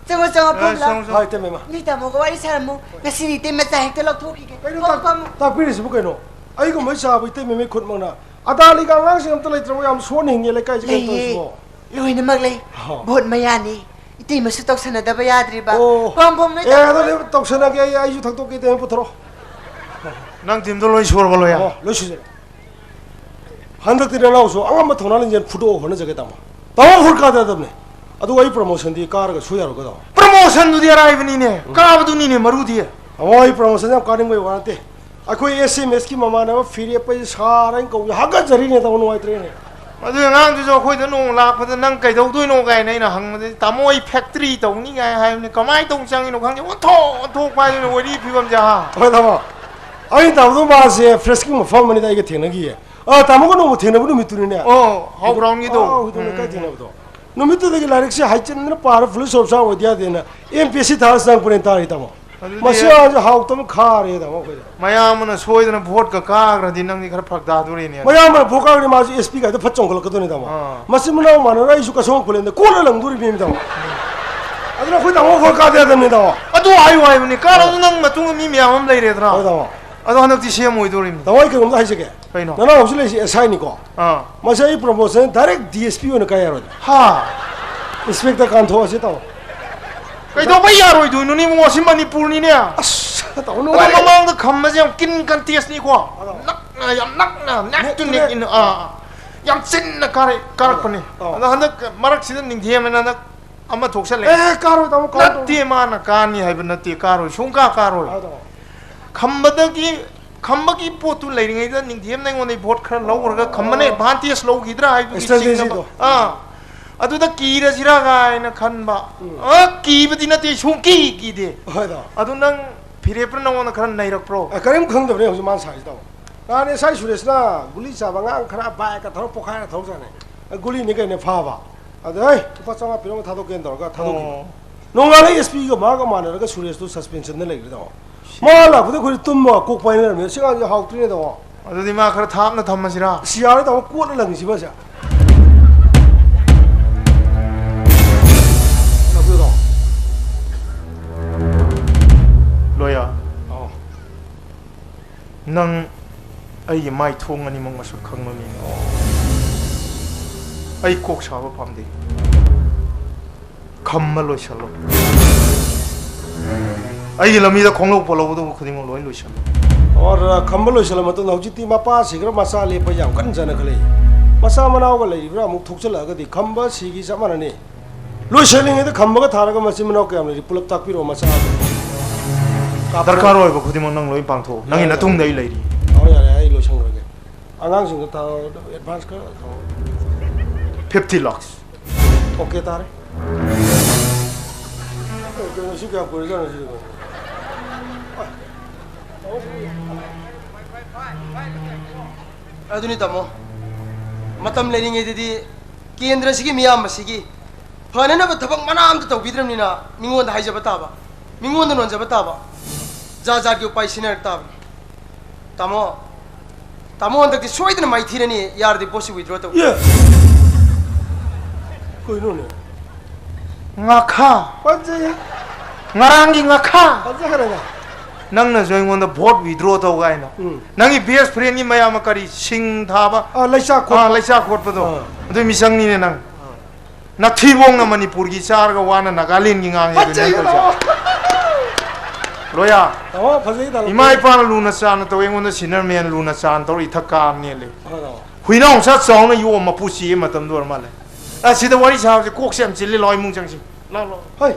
ꯆꯪꯉꯣ, ꯆꯪꯉꯣ, ꯑ, ꯐꯝ ꯂꯥꯎ꯫ ꯆꯪꯉꯣ, ꯆꯪꯉꯣ꯫ ꯍꯣꯏ, ꯏꯇꯩꯃ, ꯏꯃꯥ꯫ ꯅꯣꯏ ꯇꯥꯃꯣꯒ ꯋꯥꯔꯤ ꯁꯥꯔꯝꯃꯣ꯫ ꯉꯁꯤꯗꯤ ꯏꯇꯩꯃ ꯆꯥ ꯍꯦꯛꯇ ꯂꯧꯊꯣꯛꯈꯤꯒꯦ꯫ ꯀꯩꯅꯣ ꯐꯝꯃꯣ, ꯇꯥꯛ-, ꯐꯝꯃꯣ꯫ ꯇꯥꯛꯄꯤꯔꯤꯁꯤꯕꯨ ꯀꯩꯅꯣ? ꯑꯩꯒꯨꯝꯕ ꯆꯥꯕ ꯏꯇꯩꯃ ꯃꯤꯈꯨꯠꯃꯛꯅ ꯑꯗꯥ ꯂꯤꯒ ꯑꯉꯥꯡꯁꯤꯡ ꯑꯝꯇ ꯂꯩꯇ꯭ꯔꯕ? ꯌꯥꯝ ꯁꯣꯟꯅ ꯍꯤꯡꯉꯦ ꯂꯩꯀꯥꯏꯁꯦ꯫ ꯀꯩꯅꯣ ꯂꯩꯌꯦ꯫ ꯇꯧꯔꯤꯁꯤꯕꯣ? ꯂꯣꯏꯅꯃꯛ ꯂꯩ꯫ ꯍꯣ꯫ ꯚꯣꯠ ꯃꯌꯥꯅꯤ꯫ ꯏꯇꯩꯃꯁꯨ ꯇꯧꯁꯟꯅꯗꯕ ꯌꯥꯗ꯭ꯔꯤꯕ꯫ ꯑꯣ꯫ ꯐꯝ, ꯐꯝ, ꯅꯣꯏ ꯑꯦ, ꯇꯥꯃꯣ꯫ ꯑꯗꯨꯗꯤ ꯇꯧꯁꯟꯅꯒꯦ꯫ ꯑꯩ, ꯑꯩꯁꯨ ꯊꯛꯇꯣꯛꯀꯦ꯫ ꯏꯇꯩꯃ ꯄꯨꯊꯣꯔꯛꯑꯣ꯫ ꯅꯪ ꯇꯤꯝꯗꯣ ꯂꯣꯏ ꯁꯨꯔꯕ, ꯂꯣꯏꯌꯥ? ꯑꯣ, ꯂꯣꯏ ꯁꯨꯖꯔꯦ꯫ ꯍꯟꯗꯛꯇꯤ ꯅꯅꯥꯎꯁꯨ ꯑꯉꯝꯕ ꯊꯧꯅꯥ ꯂꯤꯡꯖꯦꯜ ꯐꯨꯗꯣꯛꯑ ꯍꯣꯠꯅꯖꯒꯦ, ꯇꯥꯃꯣ꯫ ꯇꯥꯃꯣ ꯍꯨꯔ ꯀꯥꯗꯗꯕꯅꯦ꯫ ꯑꯗꯨꯒ ꯑꯩ ꯄ꯭ꯔꯃꯣꯁꯟꯗꯤ ꯀꯥꯔꯒ ꯁꯣꯏ ꯌꯥꯔꯣꯏꯀꯣ, ꯇꯥꯃꯣ? ꯄ꯭ꯔꯃꯣꯁꯟꯗꯨꯗꯤ ꯑꯔꯥꯏꯕꯅꯤꯅꯦ, ꯀꯥꯕꯗꯨꯅꯤꯅꯦ ꯃꯔꯨꯗꯤ꯫ ꯇꯥꯃꯣ, ꯑꯩ ꯄ꯭ꯔꯃꯣꯁꯟ ꯌꯥꯝ ꯀꯥꯅꯤꯡꯕꯩ ꯋꯥ ꯅꯠꯇꯦ꯫ ꯑꯩꯈꯣꯏ ꯑꯦꯁ ꯑꯦꯝ ꯑꯦꯁꯀꯤ ꯃꯃꯥꯟꯅꯕ ꯐꯤꯔꯦꯞꯄꯩ ꯁꯥꯔ ꯍꯥꯏꯅ ꯀꯧꯕ ꯍꯥꯒꯠꯆꯔꯤꯅꯦ, ꯇꯥꯃꯣ, ꯅꯨꯡꯉꯥꯏꯇ꯭ꯔꯦꯅꯦ꯫ ꯑꯗꯨ ꯑꯉꯥꯡꯗꯨꯁꯨ ꯑꯩꯈꯣꯏꯗ ꯅꯣꯡ ꯂꯥꯛꯄꯗ ꯅꯪ ꯀꯩꯗꯧꯗꯣꯏꯅꯣ ꯀꯥꯏꯅ ꯑꯩꯅ ꯍꯪꯕꯗꯗꯤ, "ꯇꯥꯃꯣ, ꯑꯩ ꯐꯦꯛꯇꯔꯤ ꯇꯧꯅꯤ" ꯀꯥꯏ ꯍꯥꯏꯕꯅꯤ꯫ ꯀꯃꯥꯏꯅ ꯇꯧ ꯆꯪꯉꯤꯅꯣ ꯈꯪꯗꯦ, ꯑꯣꯟꯊꯣꯛ ꯑꯣꯟꯊꯣꯛꯄ ꯍꯥꯏꯗꯨꯅ ꯋꯥꯔꯤ ꯐꯤꯕꯝꯁꯦ, ꯍꯥ? ꯍꯣꯏ, ꯇꯥꯃꯣ, ꯑꯩꯅ ꯇꯥꯕꯗꯣ ꯃꯥꯁꯦ ꯐ꯭ꯔꯦꯁꯀꯤ ꯃꯐꯝ ꯑꯃꯅꯤꯗ ꯑꯩꯒ ꯊꯦꯡꯅꯈꯤꯌꯦ꯫ ꯑꯥ, ꯇꯥꯃꯣꯒ ꯅꯣꯡꯃ ꯊꯦꯡꯅꯕ ꯅꯨꯃꯤꯠꯇꯨꯅꯤꯅꯦ꯫ ꯑꯣ, ꯍꯥꯎ ꯒ꯭ꯔꯥꯎꯟꯒꯤꯗꯣ꯫ ꯑꯥ, ꯍꯣꯏ, ꯎꯝ, ꯂꯩꯀꯥꯏ ꯎꯝ, ꯊꯦꯡꯅꯕꯗꯣ꯫ ꯅꯨꯃꯤꯠꯇꯨꯗꯒꯤ ꯂꯥꯏꯔꯤꯛꯁꯦ ꯍꯩꯆꯤꯟꯗꯅ ꯄꯥꯔ ꯄꯨꯂꯤꯁ ꯑꯣꯐꯤꯁꯥꯔ ꯑꯣꯏꯗ ꯌꯥꯗꯦꯅ ꯑꯦꯝ ꯄꯤ ꯑꯦꯁ ꯁꯤ ꯊꯥꯔ ꯆꯪꯉꯛꯄꯅꯦꯅ ꯇꯥꯔꯤ, ꯇꯥꯃꯣ꯫ ꯑꯗꯨꯗꯤ ꯃꯁꯤ ꯑꯉꯥꯡꯁꯦ ꯍꯥꯎꯇꯕ ꯈꯥꯔꯦ, ꯇꯥꯃꯣ, ꯑꯩꯈꯣꯏꯗ꯫ ꯃꯌꯥꯝꯕꯅ ꯁꯣꯏꯗꯅ ꯚꯣꯠꯀ ꯀꯥꯈ꯭ꯔꯗꯤ ꯅꯪꯗꯤ ꯈꯔ ꯐꯔꯛ ꯇꯥꯗꯣꯔꯤꯅꯦ꯫ ꯃꯌꯥꯝꯕꯅ ꯚꯣꯠ ꯀꯥꯈ꯭ꯔꯗꯤ ꯃꯥꯁꯨ ꯑꯦꯁ ꯄꯤ ꯀꯥꯏꯗ ꯐꯠ ꯆꯣꯡꯈꯠꯂꯛꯀꯗꯣꯏꯅꯤ, ꯇꯥꯃꯣ꯫ ꯑꯥ꯫ ꯃꯆꯤꯟ ꯃꯅꯥꯎ ꯃꯥꯟꯅꯔ ꯑꯩꯁꯨ ꯀꯁꯣꯝ ꯈꯨꯂꯦꯟꯗ ꯀꯣꯠꯂ ꯂꯪꯗꯣꯔꯤꯕꯅꯤ, ꯇꯥꯃꯣ꯫ ꯑꯗꯨꯅ ꯑꯩꯈꯣꯏ ꯇꯥꯃꯣ ꯚꯣꯠ ꯀꯥꯗ ꯌꯥꯗꯕꯅꯤ, ꯇꯥꯃꯣ꯫ ꯑꯗꯨ ꯍꯥꯏꯌꯨ ꯍꯥꯏꯕꯅꯤ, ꯀꯥꯔꯕꯗꯤ ꯑꯥ꯫ ꯅꯪ ꯃꯇꯨꯡꯗ ꯃꯤ ꯃꯌꯥꯝ ꯑꯃ ꯂꯩꯔꯦꯗꯅ꯫ ꯍꯣꯏ, ꯇꯥꯃꯣ꯫ ꯑꯗꯣ ꯍꯟꯗꯛꯇꯤ ꯁꯤ ꯑꯦꯝ ꯑꯣꯏꯗꯣꯔꯤꯕꯅꯤ꯫ ꯇꯥꯃꯣ, ꯑꯩ ꯀꯩꯅꯣꯝꯇ ꯍꯥꯏꯖꯒꯦ꯫ ꯀꯩꯅꯣ? ꯅꯅꯥꯎ ꯍꯧꯖꯤꯛ ꯂꯩꯔꯤꯁꯦ ꯑꯦꯁ ꯑꯥꯏꯅꯤꯀꯣ? ꯑꯥ꯫ ꯃꯁꯤ ꯑꯩ promotion direct D S P ꯑꯣꯏꯅ ꯀꯥꯏ ꯌꯥꯔꯣꯏꯗ꯭ꯔꯣ? ꯍꯥ? ꯏꯟꯁꯄꯦꯛꯇꯔ ꯀꯥꯟꯊꯣꯛꯑꯁꯤ, ꯇꯥꯃꯣ꯫ ꯀꯩꯗꯧꯕꯩ ꯌꯥꯔꯣꯏꯗꯣꯏꯅꯣꯅꯦ, ꯏꯕꯨꯡꯉꯣ? ꯁꯤ ꯃꯅꯤꯄꯨꯔꯅꯤꯅꯦ꯫ ꯑꯁ, ꯇꯥꯃꯣ, ꯑꯗꯣ ꯅꯨꯡꯉꯥꯏꯔꯦ꯫ ꯃꯃꯥꯡꯗ ꯈꯝꯕꯁꯦ ꯌꯥꯝ ꯀꯤꯟ ꯀꯟꯇꯦꯁꯅꯤꯀꯣ꯫ ꯑꯗꯣ ꯅꯛꯅ, ꯌꯥꯝ ꯅꯛꯅ, neck to neck to neck. In, ꯑꯥ, ꯑꯥ꯫ ꯌꯥꯝ ꯆꯤꯟꯅ ꯀꯥꯔꯛ-, ꯀꯥꯔꯛꯄꯅꯤ꯫ ꯑꯗꯣ꯫ ꯑꯗꯣ ꯍꯟꯗꯛ ꯃꯔꯛꯁꯤꯗ ꯅꯤꯡꯊꯦꯝ ꯍꯥꯏꯅ ꯍꯟꯗꯛ ꯑꯃ ꯊꯣꯛꯆꯜꯂꯛꯑꯦ꯫ ꯑꯦ, ꯀꯥꯔꯣꯏ, ꯇꯥꯃꯣ, ꯀꯥꯔꯣꯏ, ꯇꯥꯃꯣ꯫ ꯅꯠꯇꯦ, ꯃꯥꯅ ꯀꯥꯅꯤ ꯍꯥꯏꯕ ꯅꯠꯇꯦ, ꯀꯥꯔꯣꯏ, ꯁꯨꯡꯀꯥ ꯀꯥꯔꯣꯏ꯫ ꯑꯗꯣ꯫ ꯈꯝꯕꯗꯒꯤ, ꯈꯝꯕꯒꯤ ꯄꯣꯠꯇꯨ ꯂꯩꯔꯤꯉꯩꯗ ꯅꯤꯡꯊꯦꯝꯅ ꯑꯩꯉꯣꯟꯗ ꯚꯣꯠ ꯈꯔ ꯂꯧꯈ꯭ꯔꯒ ꯈꯝꯕꯅ ꯑꯣ꯫ Advantage ꯂꯧꯈꯤꯗ꯭ꯔꯥ ꯍꯥꯏꯕꯒꯤ strategy ꯆꯤꯡꯅꯕ꯫ ꯗꯣ꯫ ꯑꯥ꯫ ꯑꯗꯨꯗ ꯀꯤꯔꯁꯤꯔꯥ ꯀꯥꯏꯅ ꯈꯟꯕ꯫ ꯎꯝ꯫ ꯑ, ꯀꯤꯕꯗꯤ ꯅꯠꯇꯦ, ꯁꯨꯡꯀꯤ ꯀꯤꯗꯦ꯫ ꯍꯣꯏꯗ꯫ ꯑꯗꯨ ꯅꯪ ꯐꯤꯔꯦꯞꯅ ꯅꯉꯣꯟꯗ ꯈꯔ ꯅꯩꯔꯛꯄ꯭ꯔꯣ? ꯑ, ꯀꯔꯤꯝ ꯈꯪꯗꯕꯅꯦ ꯍꯧꯖꯤꯛ ꯃꯥꯅ ꯁꯥꯔꯤꯁꯤ, ꯇꯥꯃꯣ꯫ ꯅꯍꯥꯟ ꯑꯦꯁ ꯑꯥꯏ ꯁꯨꯔꯦꯁꯅ ꯒꯨꯂꯤ ꯆꯥꯕ ꯑꯉꯥꯡ ꯈꯔ ꯕꯥꯏꯛꯀ ꯊꯧꯔ ꯄꯣꯈꯥꯏꯔ ꯊꯧꯖꯥꯠꯅꯦ꯫ ꯑ, ꯒꯨꯂꯤꯅꯤ ꯀꯩꯅꯣ ꯐꯥꯕ꯫ ꯑꯗ, "ꯍꯩ, ꯂꯨꯄꯥ ꯆꯥꯝꯃꯉꯥ ꯄꯤꯔꯝꯃꯣ, ꯊꯥꯗꯣꯛꯀꯦꯅ" ꯇꯧꯔꯒ ꯊꯥꯗꯣꯛꯈꯤꯕ꯫ ꯑꯣ꯫ ꯅꯣꯡꯉꯥꯜꯂ ꯑꯦꯁ ꯄꯤꯒ ꯃꯥꯒ ꯃꯥꯟꯅꯔꯒ ꯁꯨꯔꯦꯁꯇꯨ ꯁꯁꯄꯦꯟꯁꯟꯗ ꯂꯩꯈ꯭ꯔꯦ, ꯇꯥꯃꯣ꯫ ꯃꯥ ꯂꯥꯛꯄꯗ ꯑꯩꯈꯣꯏꯗꯤ ꯇꯨꯝꯃ ꯀꯣꯛ ꯄꯥꯏꯅꯔꯝꯃꯦ꯫ ꯁꯤ ꯑꯉꯥꯡꯁꯦ ꯍꯥꯎꯇ꯭ꯔꯤꯅꯦ, ꯇꯥꯃꯣ꯫ ꯑꯗꯨꯗꯤ ꯃꯥ ꯈꯔ ꯊꯥꯞꯅ ꯊꯝꯃꯁꯤꯔꯥ? ꯑꯁ, ꯌꯥꯔꯣꯏ, ꯇꯥꯃꯣ, ꯀꯣꯠꯂ ꯂꯪꯉꯤꯁꯤ ꯃꯥꯁꯦ꯫ ꯂꯥꯛꯄꯤꯌꯨ, ꯇꯥꯃꯣ꯫ ꯂꯣꯌꯥ꯫ ꯑꯧ꯫ ꯅꯪ ꯑꯩꯒꯤ ꯃꯥꯏ ꯊꯣꯡ ꯑꯅꯤꯃꯛ ꯃꯁꯛ ꯈꯪꯕ ꯃꯤꯅꯤ꯫ ꯑꯩ ꯀꯣꯛ ꯁꯥꯕ ꯄꯥꯝꯗꯦ꯫ ꯈꯝꯕ ꯂꯣꯏꯁꯜꯂꯣ꯫ ꯑꯩꯒꯤ ꯂꯝꯕꯤꯗ ꯈꯣꯡꯂꯧ ꯄꯣꯠꯂꯧꯒꯗꯧꯕ ꯈꯨꯗꯤꯡꯃꯛ ꯂꯣꯏ ꯂꯣꯏꯁꯜꯂꯣ꯫ ꯑꯣꯔ ꯈꯝꯕ ꯂꯣꯏꯁꯤꯜꯂ ꯃꯇꯨꯡꯗ ꯍꯧꯖꯤꯛꯇꯤ ꯃꯄꯥ ꯁꯤꯈ꯭ꯔ ꯃꯆꯥ ꯂꯦꯞꯄ ꯌꯥꯝ ꯀꯟꯅ ꯆꯠꯅꯈꯠꯂꯛꯏ꯫ ꯃꯆꯥ ꯃꯅꯥꯎꯒ ꯂꯩꯔꯤꯕ꯭ꯔꯥ ꯑꯃꯨꯛ ꯊꯣꯛꯆꯜꯂꯛꯑꯒꯗꯤ ꯈꯝꯕ ꯁꯤꯒꯤ ꯆꯞ ꯃꯥꯟꯅꯅꯤ꯫ ꯂꯣꯏꯁꯤꯜꯂꯤꯉꯩꯗ ꯈꯝꯕꯒ ꯊꯥꯔꯒ ꯃꯆꯤꯟ ꯃꯅꯥꯎ ꯀꯌꯥꯝ ꯂꯩꯔꯤ ꯄꯨꯂꯞ ꯇꯥꯛꯄꯤꯔꯛꯑꯣ ꯃꯆꯥ꯫ ꯗꯔꯀꯥꯔ ꯑꯣꯏꯕ ꯈꯨꯗꯤꯡꯃꯛ ꯅꯪ ꯂꯣꯏ ꯄꯥꯡꯊꯣꯛꯑꯣ꯫ ꯅꯪꯒꯤ ꯌꯥꯔꯦ, ꯅꯇꯨꯡꯗ ꯑꯩ ꯂꯩꯔꯤ꯫ ꯑꯣ, ꯌꯥꯔꯦ, ꯑꯩ ꯂꯣꯏꯁꯟꯈ꯭ꯔꯒꯦ꯫ ꯑꯉꯥꯡꯁꯤꯡꯗꯣ ꯊꯥꯔꯛꯑꯣ, ꯑꯦꯗꯚꯥꯟꯁ ꯈꯔ ꯊꯥꯔꯛꯑꯣ꯫ Fifty lakhs꯫ ꯑꯣꯀꯦ ꯇꯥꯔꯦ꯫ ꯑꯦ, ꯀꯩꯅꯣ, ꯁꯤ ꯀꯌꯥꯝ ꯀꯨꯏꯔꯖꯥꯠꯅꯣ ꯁꯤꯕꯣ? ꯑꯗꯨꯅꯤ ꯇꯥꯃꯣ, ꯃꯇꯝ ꯂꯩꯔꯤꯉꯩꯗꯗꯤ ꯀꯦꯟꯗ꯭ꯔꯁꯤꯒꯤ ꯃꯤꯌꯥꯝ ꯑꯁꯤꯒꯤ ꯐꯅꯅꯕ ꯊꯕꯛ ꯃꯅꯥ ꯑꯝꯇ ꯇꯧꯕꯤꯗ꯭ꯔꯕꯅꯤꯅ ꯃꯤꯉꯣꯟꯗ ꯍꯥꯏꯖꯕ ꯇꯥꯕ, ꯃꯤꯉꯣꯟꯗ ꯅꯣꯟꯖꯕ ꯇꯥꯕ, ꯖꯥꯠ ꯖꯥꯠꯀꯤ ꯎꯄꯥꯏ ꯁꯤꯖꯤꯟꯅꯔꯛ ꯇꯥꯕꯅꯤ꯫ ꯇꯥꯃꯣ, ꯇꯥꯃꯣ ꯍꯟꯗꯛꯇꯤ ꯁꯣꯏꯗꯅ ꯃꯥꯏꯊꯤꯔꯅꯤ, ꯌꯥꯔꯗꯤ ꯚꯣꯠꯁꯤ withdraw ꯇꯧ꯫ ꯌꯦ! ꯀꯩꯅꯣꯅꯦ? ꯉꯥꯈꯥ꯫ ꯐꯖꯩ꯫ ꯉꯔꯥꯡꯒꯤ ꯉꯥꯈꯥ꯫ ꯐꯖꯈ꯭ꯔꯦꯗ꯫ ꯅꯪꯅꯁꯨ ꯑꯩꯉꯣꯟꯗ ꯚꯣꯠ withdraw ꯇꯧ ꯀꯥꯏꯅ꯫ ꯎꯝ꯫ ꯅꯪꯒꯤ best friendꯒꯤ ꯃꯌꯥꯝ ꯑꯃ ꯀꯔꯤ ꯁꯤꯡ ꯊꯥꯕ? ꯑꯥ, ꯂꯩꯆꯥꯛ ꯈꯣꯠꯄ꯫ ꯑꯥ, ꯂꯩꯆꯥꯛ ꯈꯣꯠꯄꯗꯣ꯫ ꯑꯥ꯫ ꯑꯗꯨꯏ ꯃꯤꯁꯪꯅꯤꯅꯦ ꯅꯪ꯫ ꯑꯥ꯫ ꯅꯊꯤꯕꯣꯡꯅ ꯃꯅꯤꯄꯨꯔꯒꯤ ꯆꯥꯔꯒ ꯋꯥꯅ ꯅꯥꯒꯥꯂꯦꯟꯒꯤ ꯉꯥꯡꯉꯦ ꯑꯗꯨ ꯐꯖꯩ ꯅꯪ ꯇꯧꯔꯤꯁꯦ꯫ ꯇꯥꯃꯣ꯫ ꯂꯣꯌꯥ꯫ ꯇꯥꯃꯣ, ꯐꯖꯩ ꯇꯥꯃꯣ꯫ ꯏꯃꯥ ꯏꯄꯥꯅ ꯂꯨꯅ ꯆꯥꯅ ꯇꯧꯋꯦ, ꯑꯩꯉꯣꯟꯗ senior man ꯂꯨꯅ ꯆꯥꯅ ꯇꯧꯔ ꯏꯊꯛ ꯀꯥꯕꯅꯦ ꯂꯩ꯫ ꯍꯣꯏ ꯇꯥꯃꯣ꯫ ꯍꯨꯏꯅꯥꯎ ꯃꯆꯥ ꯆꯥꯎꯅ ꯌꯣꯛꯑ ꯃꯄꯨ ꯁꯤꯕ ꯃꯇꯝꯗ ꯑꯣꯏꯔ ꯃꯥꯜꯂꯦ꯫ ꯑꯁꯤꯗ ꯋꯥꯔꯤ ꯁꯥꯕꯁꯦ ꯀꯣꯛꯁꯦ ꯌꯥꯝ ꯆꯤꯜꯂꯤ, ꯂꯥꯎ ꯏꯃꯨꯡ ꯆꯪꯁꯤ꯫ ꯂꯥꯎ, ꯂꯥꯎ꯫ ꯍꯣꯏ꯫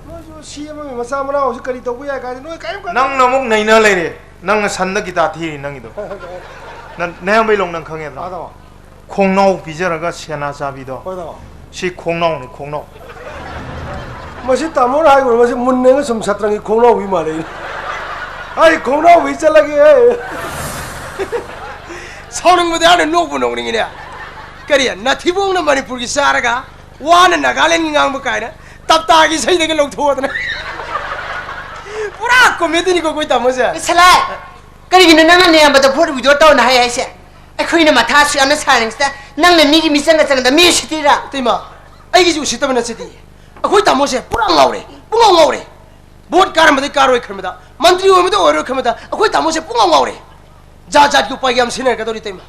ꯅꯣꯏꯁꯨ ꯁꯤ ꯑꯃꯒꯤ ꯃꯆꯥ ꯃꯅꯥꯎꯁꯤ ꯀꯔꯤ ꯇꯧꯕ ꯌꯥꯏ ꯀꯥꯏꯗ ꯅꯣꯏ ꯀꯔꯤꯝ ꯈꯟꯗꯦ꯫ ꯅꯪꯅ ꯑꯃꯨꯛ ꯅꯩꯅ ꯂꯩꯔꯦ꯫ ꯅꯪꯅ ꯁꯟꯗ ꯒꯤꯇꯥ ꯊꯤꯔꯤ ꯅꯪꯒꯤꯗꯣ꯫ ꯅꯪ ꯅꯌꯥꯝꯕꯩ ꯂꯣꯡ ꯅꯪ ꯈꯪꯉꯦꯗ꯭ꯔꯣ? ꯑꯥ, ꯇꯥꯃꯣ꯫ ꯈꯣꯡꯅꯥꯎ ꯄꯤꯖꯔꯒ ꯁꯦꯅꯥ ꯆꯥꯕꯤꯗꯣ꯫ ꯍꯣꯏ, ꯇꯥꯃꯣ꯫ ꯁꯤ ꯈꯣꯡꯅꯥꯎꯅꯤ, ꯈꯣꯡꯅꯥꯎ꯫ ꯃꯁꯤ ꯇꯥꯃꯣꯅ ꯍꯥꯏꯕ ꯃꯁꯤ ꯃꯨꯟꯅ ꯌꯦꯡꯉ ꯁꯨꯝ ꯁꯥꯇ꯭ꯔꯪꯒꯤ ꯈꯣꯡꯅꯥꯎꯕꯤ ꯃꯥꯜꯂꯦ꯫ ꯑꯩ ꯈꯣꯡꯅꯥꯎꯕꯤ ꯆꯠꯂꯒꯦ꯫ ꯁꯥꯎꯅꯤꯡꯕꯗꯤ ꯍꯥꯟꯅ ꯅꯣꯛꯄꯨ ꯅꯣꯛꯅꯤꯡꯉꯤꯅꯦ꯫ ꯀꯔꯤ? ꯅꯥꯊꯤꯕꯣꯡꯅ ꯃꯅꯤꯄꯨꯔꯒꯤ ꯆꯥꯔꯒ ꯋꯥꯅ ꯅꯥꯒꯥꯂꯦꯟꯒꯤ ꯉꯥꯡꯕ ꯀꯥꯏꯅ ꯇꯞꯇꯥꯒꯤ ꯏꯁꯩꯗꯒꯤ ꯂꯧꯊꯣꯛꯑꯗꯅ꯫ ꯄꯨꯔꯥ comedyꯅꯤꯀꯣ ꯑꯩꯈꯣꯏ ꯇꯥꯃꯣꯁꯦ꯫ ꯁꯂꯥꯏ, ꯀꯔꯤꯒꯤꯅꯣ ꯅꯪꯅ ꯅꯌꯥꯝꯕꯗ vote withdraw ꯇꯧꯅ ꯍꯥꯏ ꯍꯥꯏꯁꯦ? ꯑꯩꯈꯣꯏꯅ ꯃꯊꯥ ꯑꯁꯨꯛ ꯌꯥꯝꯅ ꯁꯥꯔꯤꯉꯩꯁꯤꯗ ꯅꯪꯅ ꯃꯤꯒꯤ ꯃꯤꯆꯪꯒ ꯆꯪꯗ ꯃꯤ ꯎꯁꯤꯠꯇ꯭ꯔꯤꯔꯥ? ꯏꯇꯩꯃ, ꯑꯩꯒꯤꯁꯨ ꯎꯁꯤꯠꯇꯕ ꯅꯠꯆꯗꯦ꯫ ꯑꯩꯈꯣꯏ ꯇꯥꯃꯣꯁꯦ ꯄꯨꯔꯥ ꯉꯥꯎꯔꯦ, ꯄꯨꯡꯉꯥꯎ ꯉꯥꯎꯔꯦ꯫ ꯚꯣꯠ ꯀꯥꯔꯝꯕꯗꯩ ꯀꯥꯔꯣꯏ ꯈꯟꯕꯗ, ꯃꯟꯇ꯭ꯔꯤ ꯑꯣꯏꯕꯗ ꯑꯣꯏꯔꯣꯏ ꯈꯟꯕꯗ ꯑꯩꯈꯣꯏ ꯇꯥꯃꯣꯁꯦ ꯄꯨꯡꯉꯥꯎ ꯉꯥꯎꯔꯦ꯫ ꯖꯥꯠ ꯖꯥꯠꯀꯤ ꯎꯄꯥꯏ ꯌꯥꯝ ꯁꯤꯖꯤꯟꯅꯔꯛꯀꯗꯧꯔꯤ ꯏꯇꯩꯃ꯫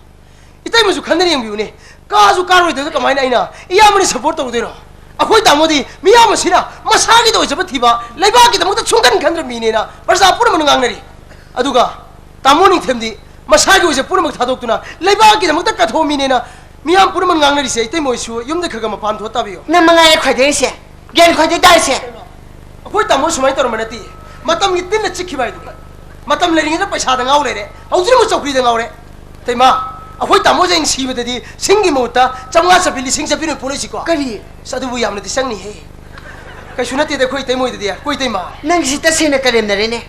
ꯏꯇꯩꯃꯁꯨ ꯈꯟꯗꯅ ꯌꯦꯡꯕꯤꯌꯨꯅꯦ, ꯀꯥꯁꯨ ꯀꯥꯔꯣꯏꯗꯕꯗ ꯀꯃꯥꯏꯅ ꯑꯩꯅ ꯏꯌꯥꯝꯕꯅ support ꯇꯧꯗꯣꯏꯅꯣ? ꯑꯩꯈꯣꯏ ꯇꯥꯃꯣꯗꯤ ꯃꯤꯌꯥꯝ ꯑꯁꯤꯅ ꯃꯁꯥꯒꯤꯗ ꯑꯣꯏꯖꯕ ꯊꯤꯕ, ꯂꯩꯕꯥꯛꯀꯤꯗꯃꯛꯇ ꯁꯨꯡꯈꯟ ꯈꯟꯗ꯭ꯔꯕ ꯃꯤꯅꯦꯅ ꯄ꯭ꯔꯖꯥ ꯄꯨꯝꯅꯃꯛꯅ ꯉꯥꯡꯅꯔꯤ꯫ ꯑꯗꯨꯒ ꯇꯥꯃꯣ ꯅꯤꯡꯊꯦꯝꯗꯤ ꯃꯁꯥꯒꯤ ꯑꯣꯏꯖ ꯄꯨꯝꯅꯃꯛ ꯊꯥꯗꯣꯛꯇꯨꯅ ꯂꯩꯕꯥꯛꯀꯤꯗꯃꯛꯇ ꯀꯠꯊꯣꯛꯑ ꯃꯤꯅꯦꯅ ꯃꯤꯌꯥꯝ ꯄꯨꯝꯅꯃꯛ ꯉꯥꯡꯅꯔꯤꯁꯦ꯫ ꯏꯇꯩꯃ ꯍꯣꯏꯁꯨ ꯌꯨꯝꯗ ꯈꯔ ꯈꯔ ꯃꯄꯥꯟ ꯊꯣꯛꯑ ꯇꯥꯕꯤꯌꯨ꯫ ꯅꯪ ꯃꯉꯥꯏꯔꯦ ꯈ꯭ꯋꯥꯏꯗꯩꯁꯦ, ꯒ꯭ꯌꯥꯟ ꯈ꯭ꯋꯥꯏꯗꯩ ꯇꯥꯔꯤꯁꯦ꯫ ꯑꯩꯈꯣꯏ ꯇꯥꯃꯣ ꯁꯨꯃꯥꯏꯅ ꯇꯧꯔꯝꯕ ꯅꯠꯇꯦ꯫ ꯃꯇꯝꯒꯤ ꯇꯤꯟꯅ ꯆꯤꯛꯈꯤꯕ ꯍꯥꯏꯗꯨ꯫ ꯃꯇꯝ ꯂꯩꯔꯤꯉꯩꯗ ꯄꯩꯁꯥꯗ ꯉꯥꯎ ꯂꯩꯔꯦ, ꯍꯧꯖꯤꯛ ꯑꯃꯨꯛ ꯆꯧꯀ꯭ꯔꯤꯗ ꯉꯥꯎꯔꯦ꯫ ꯏꯇꯩꯃ, ꯑꯩꯈꯣꯏ ꯇꯥꯃꯣꯁꯦ ꯍꯌꯦꯡ ꯁꯤꯕꯗꯗꯤ ꯁꯤꯡꯒꯤ ꯃꯍꯨꯠꯇ ꯆꯥꯝꯃꯉꯥ ꯆꯠꯄꯤ, ꯂꯤꯁꯤꯡ ꯆꯠꯄꯤ ꯑꯣꯏꯅ ꯄꯣꯠꯂꯩꯁꯤꯀꯣ꯫ ꯀꯔꯤ? ꯑꯁ, ꯑꯗꯨꯕꯨ ꯌꯥꯝꯅꯗꯤ ꯆꯪꯅꯤꯍꯦ꯫ ꯀꯩꯁꯨ ꯅꯠꯇꯦꯗ ꯑꯩꯈꯣꯏ ꯏꯇꯩꯃ ꯍꯣꯏꯗꯗꯤ꯫ ꯑꯩꯈꯣꯏ ꯏꯇꯩꯃ꯫ ꯅꯪꯒꯤꯁꯤ ꯇꯁꯦꯡꯅ ꯀꯔꯦꯝꯅꯔꯦꯅꯦ꯫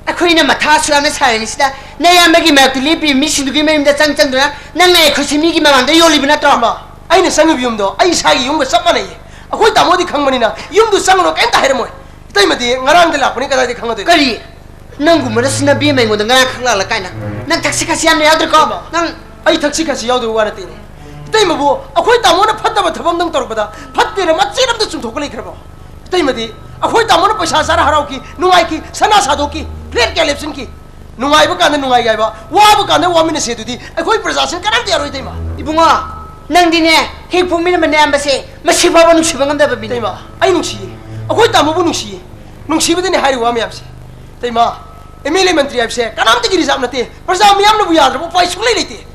ꯑꯩꯈꯣꯏꯅ ꯃꯊꯥ ꯑꯁꯨꯛ ꯌꯥꯝꯅ ꯁꯥꯔꯤꯉꯩꯁꯤꯗ, ꯅꯌꯥꯝꯕꯒꯤ ꯃꯔꯛꯇ ꯂꯦꯞꯄꯤꯕ ꯃꯤꯁꯤꯡꯗꯨꯒꯤ ꯃꯌꯨꯝꯗ ꯆꯪ ꯆꯪꯗꯨꯅ ꯅꯪꯅ ꯑꯩꯈꯣꯏꯁꯤ ꯃꯤꯒꯤ ꯃꯃꯥꯡꯗ ꯌꯣꯜꯂꯤꯕ ꯅꯠꯇ꯭ꯔꯣ? ꯏꯃꯥ, ꯑꯩꯅ ꯆꯪꯉꯤꯕ ꯌꯨꯝꯗꯣ ꯑꯩ ꯏꯁꯥꯒꯤ ꯌꯨꯝꯒ ꯆꯞ ꯃꯥꯟꯅꯩꯌꯦ꯫ ꯑꯩꯈꯣꯏ ꯇꯥꯃꯣꯗꯤ ꯈꯪꯕꯅꯤꯅ ꯌꯨꯝꯗꯨ ꯆꯪꯒꯅꯨ ꯀꯩꯝꯇ ꯍꯥꯏꯔꯝꯃꯣꯏ꯫ ꯏꯇꯩꯃꯗꯤ ꯉꯔꯥꯡꯗ ꯂꯥꯛꯄꯅꯤ, ꯀꯗꯥꯏꯗ ꯈꯪꯒꯗꯣꯏꯅꯣ? ꯀꯔꯤ? ꯅꯪꯒꯨꯝꯕꯅ ꯁꯤꯅꯕꯤ ꯑꯩꯉꯣꯟꯗ ꯉꯔꯥꯡ ꯈꯛ ꯂꯥꯛꯂ ꯀꯥꯏꯅ? ꯅꯪ ꯊꯛꯁꯤ ꯈꯥꯁꯤ ꯌꯥꯝꯅ ꯌꯥꯎꯗ꯭ꯔꯣꯀꯣ? ꯏꯃꯥ, ꯅꯪ ꯑꯩ ꯊꯛꯁꯤ ꯈꯥꯁꯤ ꯌꯥꯎꯗꯕ ꯋꯥ ꯅꯠꯇꯦꯅꯦ꯫ ꯏꯇꯩꯃꯕꯨ ꯑꯩꯈꯣꯏ ꯇꯥꯃꯣꯅ ꯐꯠꯇꯕ ꯊꯕꯛ ꯑꯃꯗꯪ ꯇꯧꯔꯛꯄꯗ ꯐꯠꯇꯦꯅ ꯃꯆꯦꯠ ꯑꯃꯇ ꯆꯨꯝꯊꯣꯛꯄ ꯂꯩꯈ꯭ꯔꯕꯣ? ꯏꯇꯩꯃꯗꯤ ꯑꯩꯈꯣꯏ ꯇꯥꯃꯣꯅ ꯄꯩꯁꯥ ꯆꯥꯔ ꯍꯔꯥꯎꯈꯤ, ꯅꯨꯡꯉꯥꯏꯈꯤ, ꯁꯅꯥ ꯁꯥꯗꯣꯛꯈꯤ, ꯐ꯭ꯂꯦꯠ ꯀꯌꯥ ꯂꯦꯞꯁꯤꯟꯈꯤ꯫ ꯅꯨꯡꯉꯥꯏꯕ ꯀꯥꯟꯗ ꯅꯨꯡꯉꯥꯏ ꯍꯥꯏꯕ, ꯋꯥꯕ ꯀꯥꯟꯗ ꯋꯥꯃꯤꯟꯅꯁꯦ ꯑꯗꯨꯗꯤ ꯑꯩꯈꯣꯏ ꯄ꯭ꯔꯖꯥꯁꯤꯡ ꯀꯅꯥꯝꯇ ꯌꯥꯔꯣꯏ, ꯏꯇꯩꯃ꯫ ꯏꯕꯨꯡꯉꯣ, ꯅꯪꯗꯤꯅꯦ, ꯍꯦꯛ ꯄꯣꯛꯃꯤꯟꯅꯕ ꯅꯌꯥꯝꯕꯁꯦ ꯃꯁꯤ ꯐꯥꯎꯕ ꯅꯨꯡꯁꯤꯕ ꯉꯝꯗꯕ ꯃꯤꯅꯦ꯫ ꯏꯇꯩꯃ, ꯑꯩ ꯅꯨꯡꯁꯤꯌꯦ꯫ ꯑꯩꯈꯣꯏ ꯇꯥꯃꯣꯕꯨ ꯅꯨꯡꯁꯤꯌꯦ꯫ ꯅꯨꯡꯁꯤꯕꯗꯅꯦ ꯍꯥꯏꯔꯤꯕ ꯋꯥ ꯃꯌꯥꯝꯁꯦ꯫ ꯏꯇꯩꯃ, ꯑꯦꯝ ꯑꯦꯜ ꯑꯦ ꯃꯟꯇ꯭ꯔꯤ ꯍꯥꯏꯕꯁꯦ ꯀꯅꯥꯝꯇꯒꯤ ꯔꯤꯖꯥꯕ ꯅꯠꯇꯦ꯫ ꯄ꯭ꯔꯖꯥ ꯃꯤꯌꯥꯝꯅꯕꯨ ꯌꯥꯗ꯭ꯔꯕ ꯎꯄꯥꯏ ꯁꯨꯡꯂꯩ ꯂꯩꯇꯦ꯫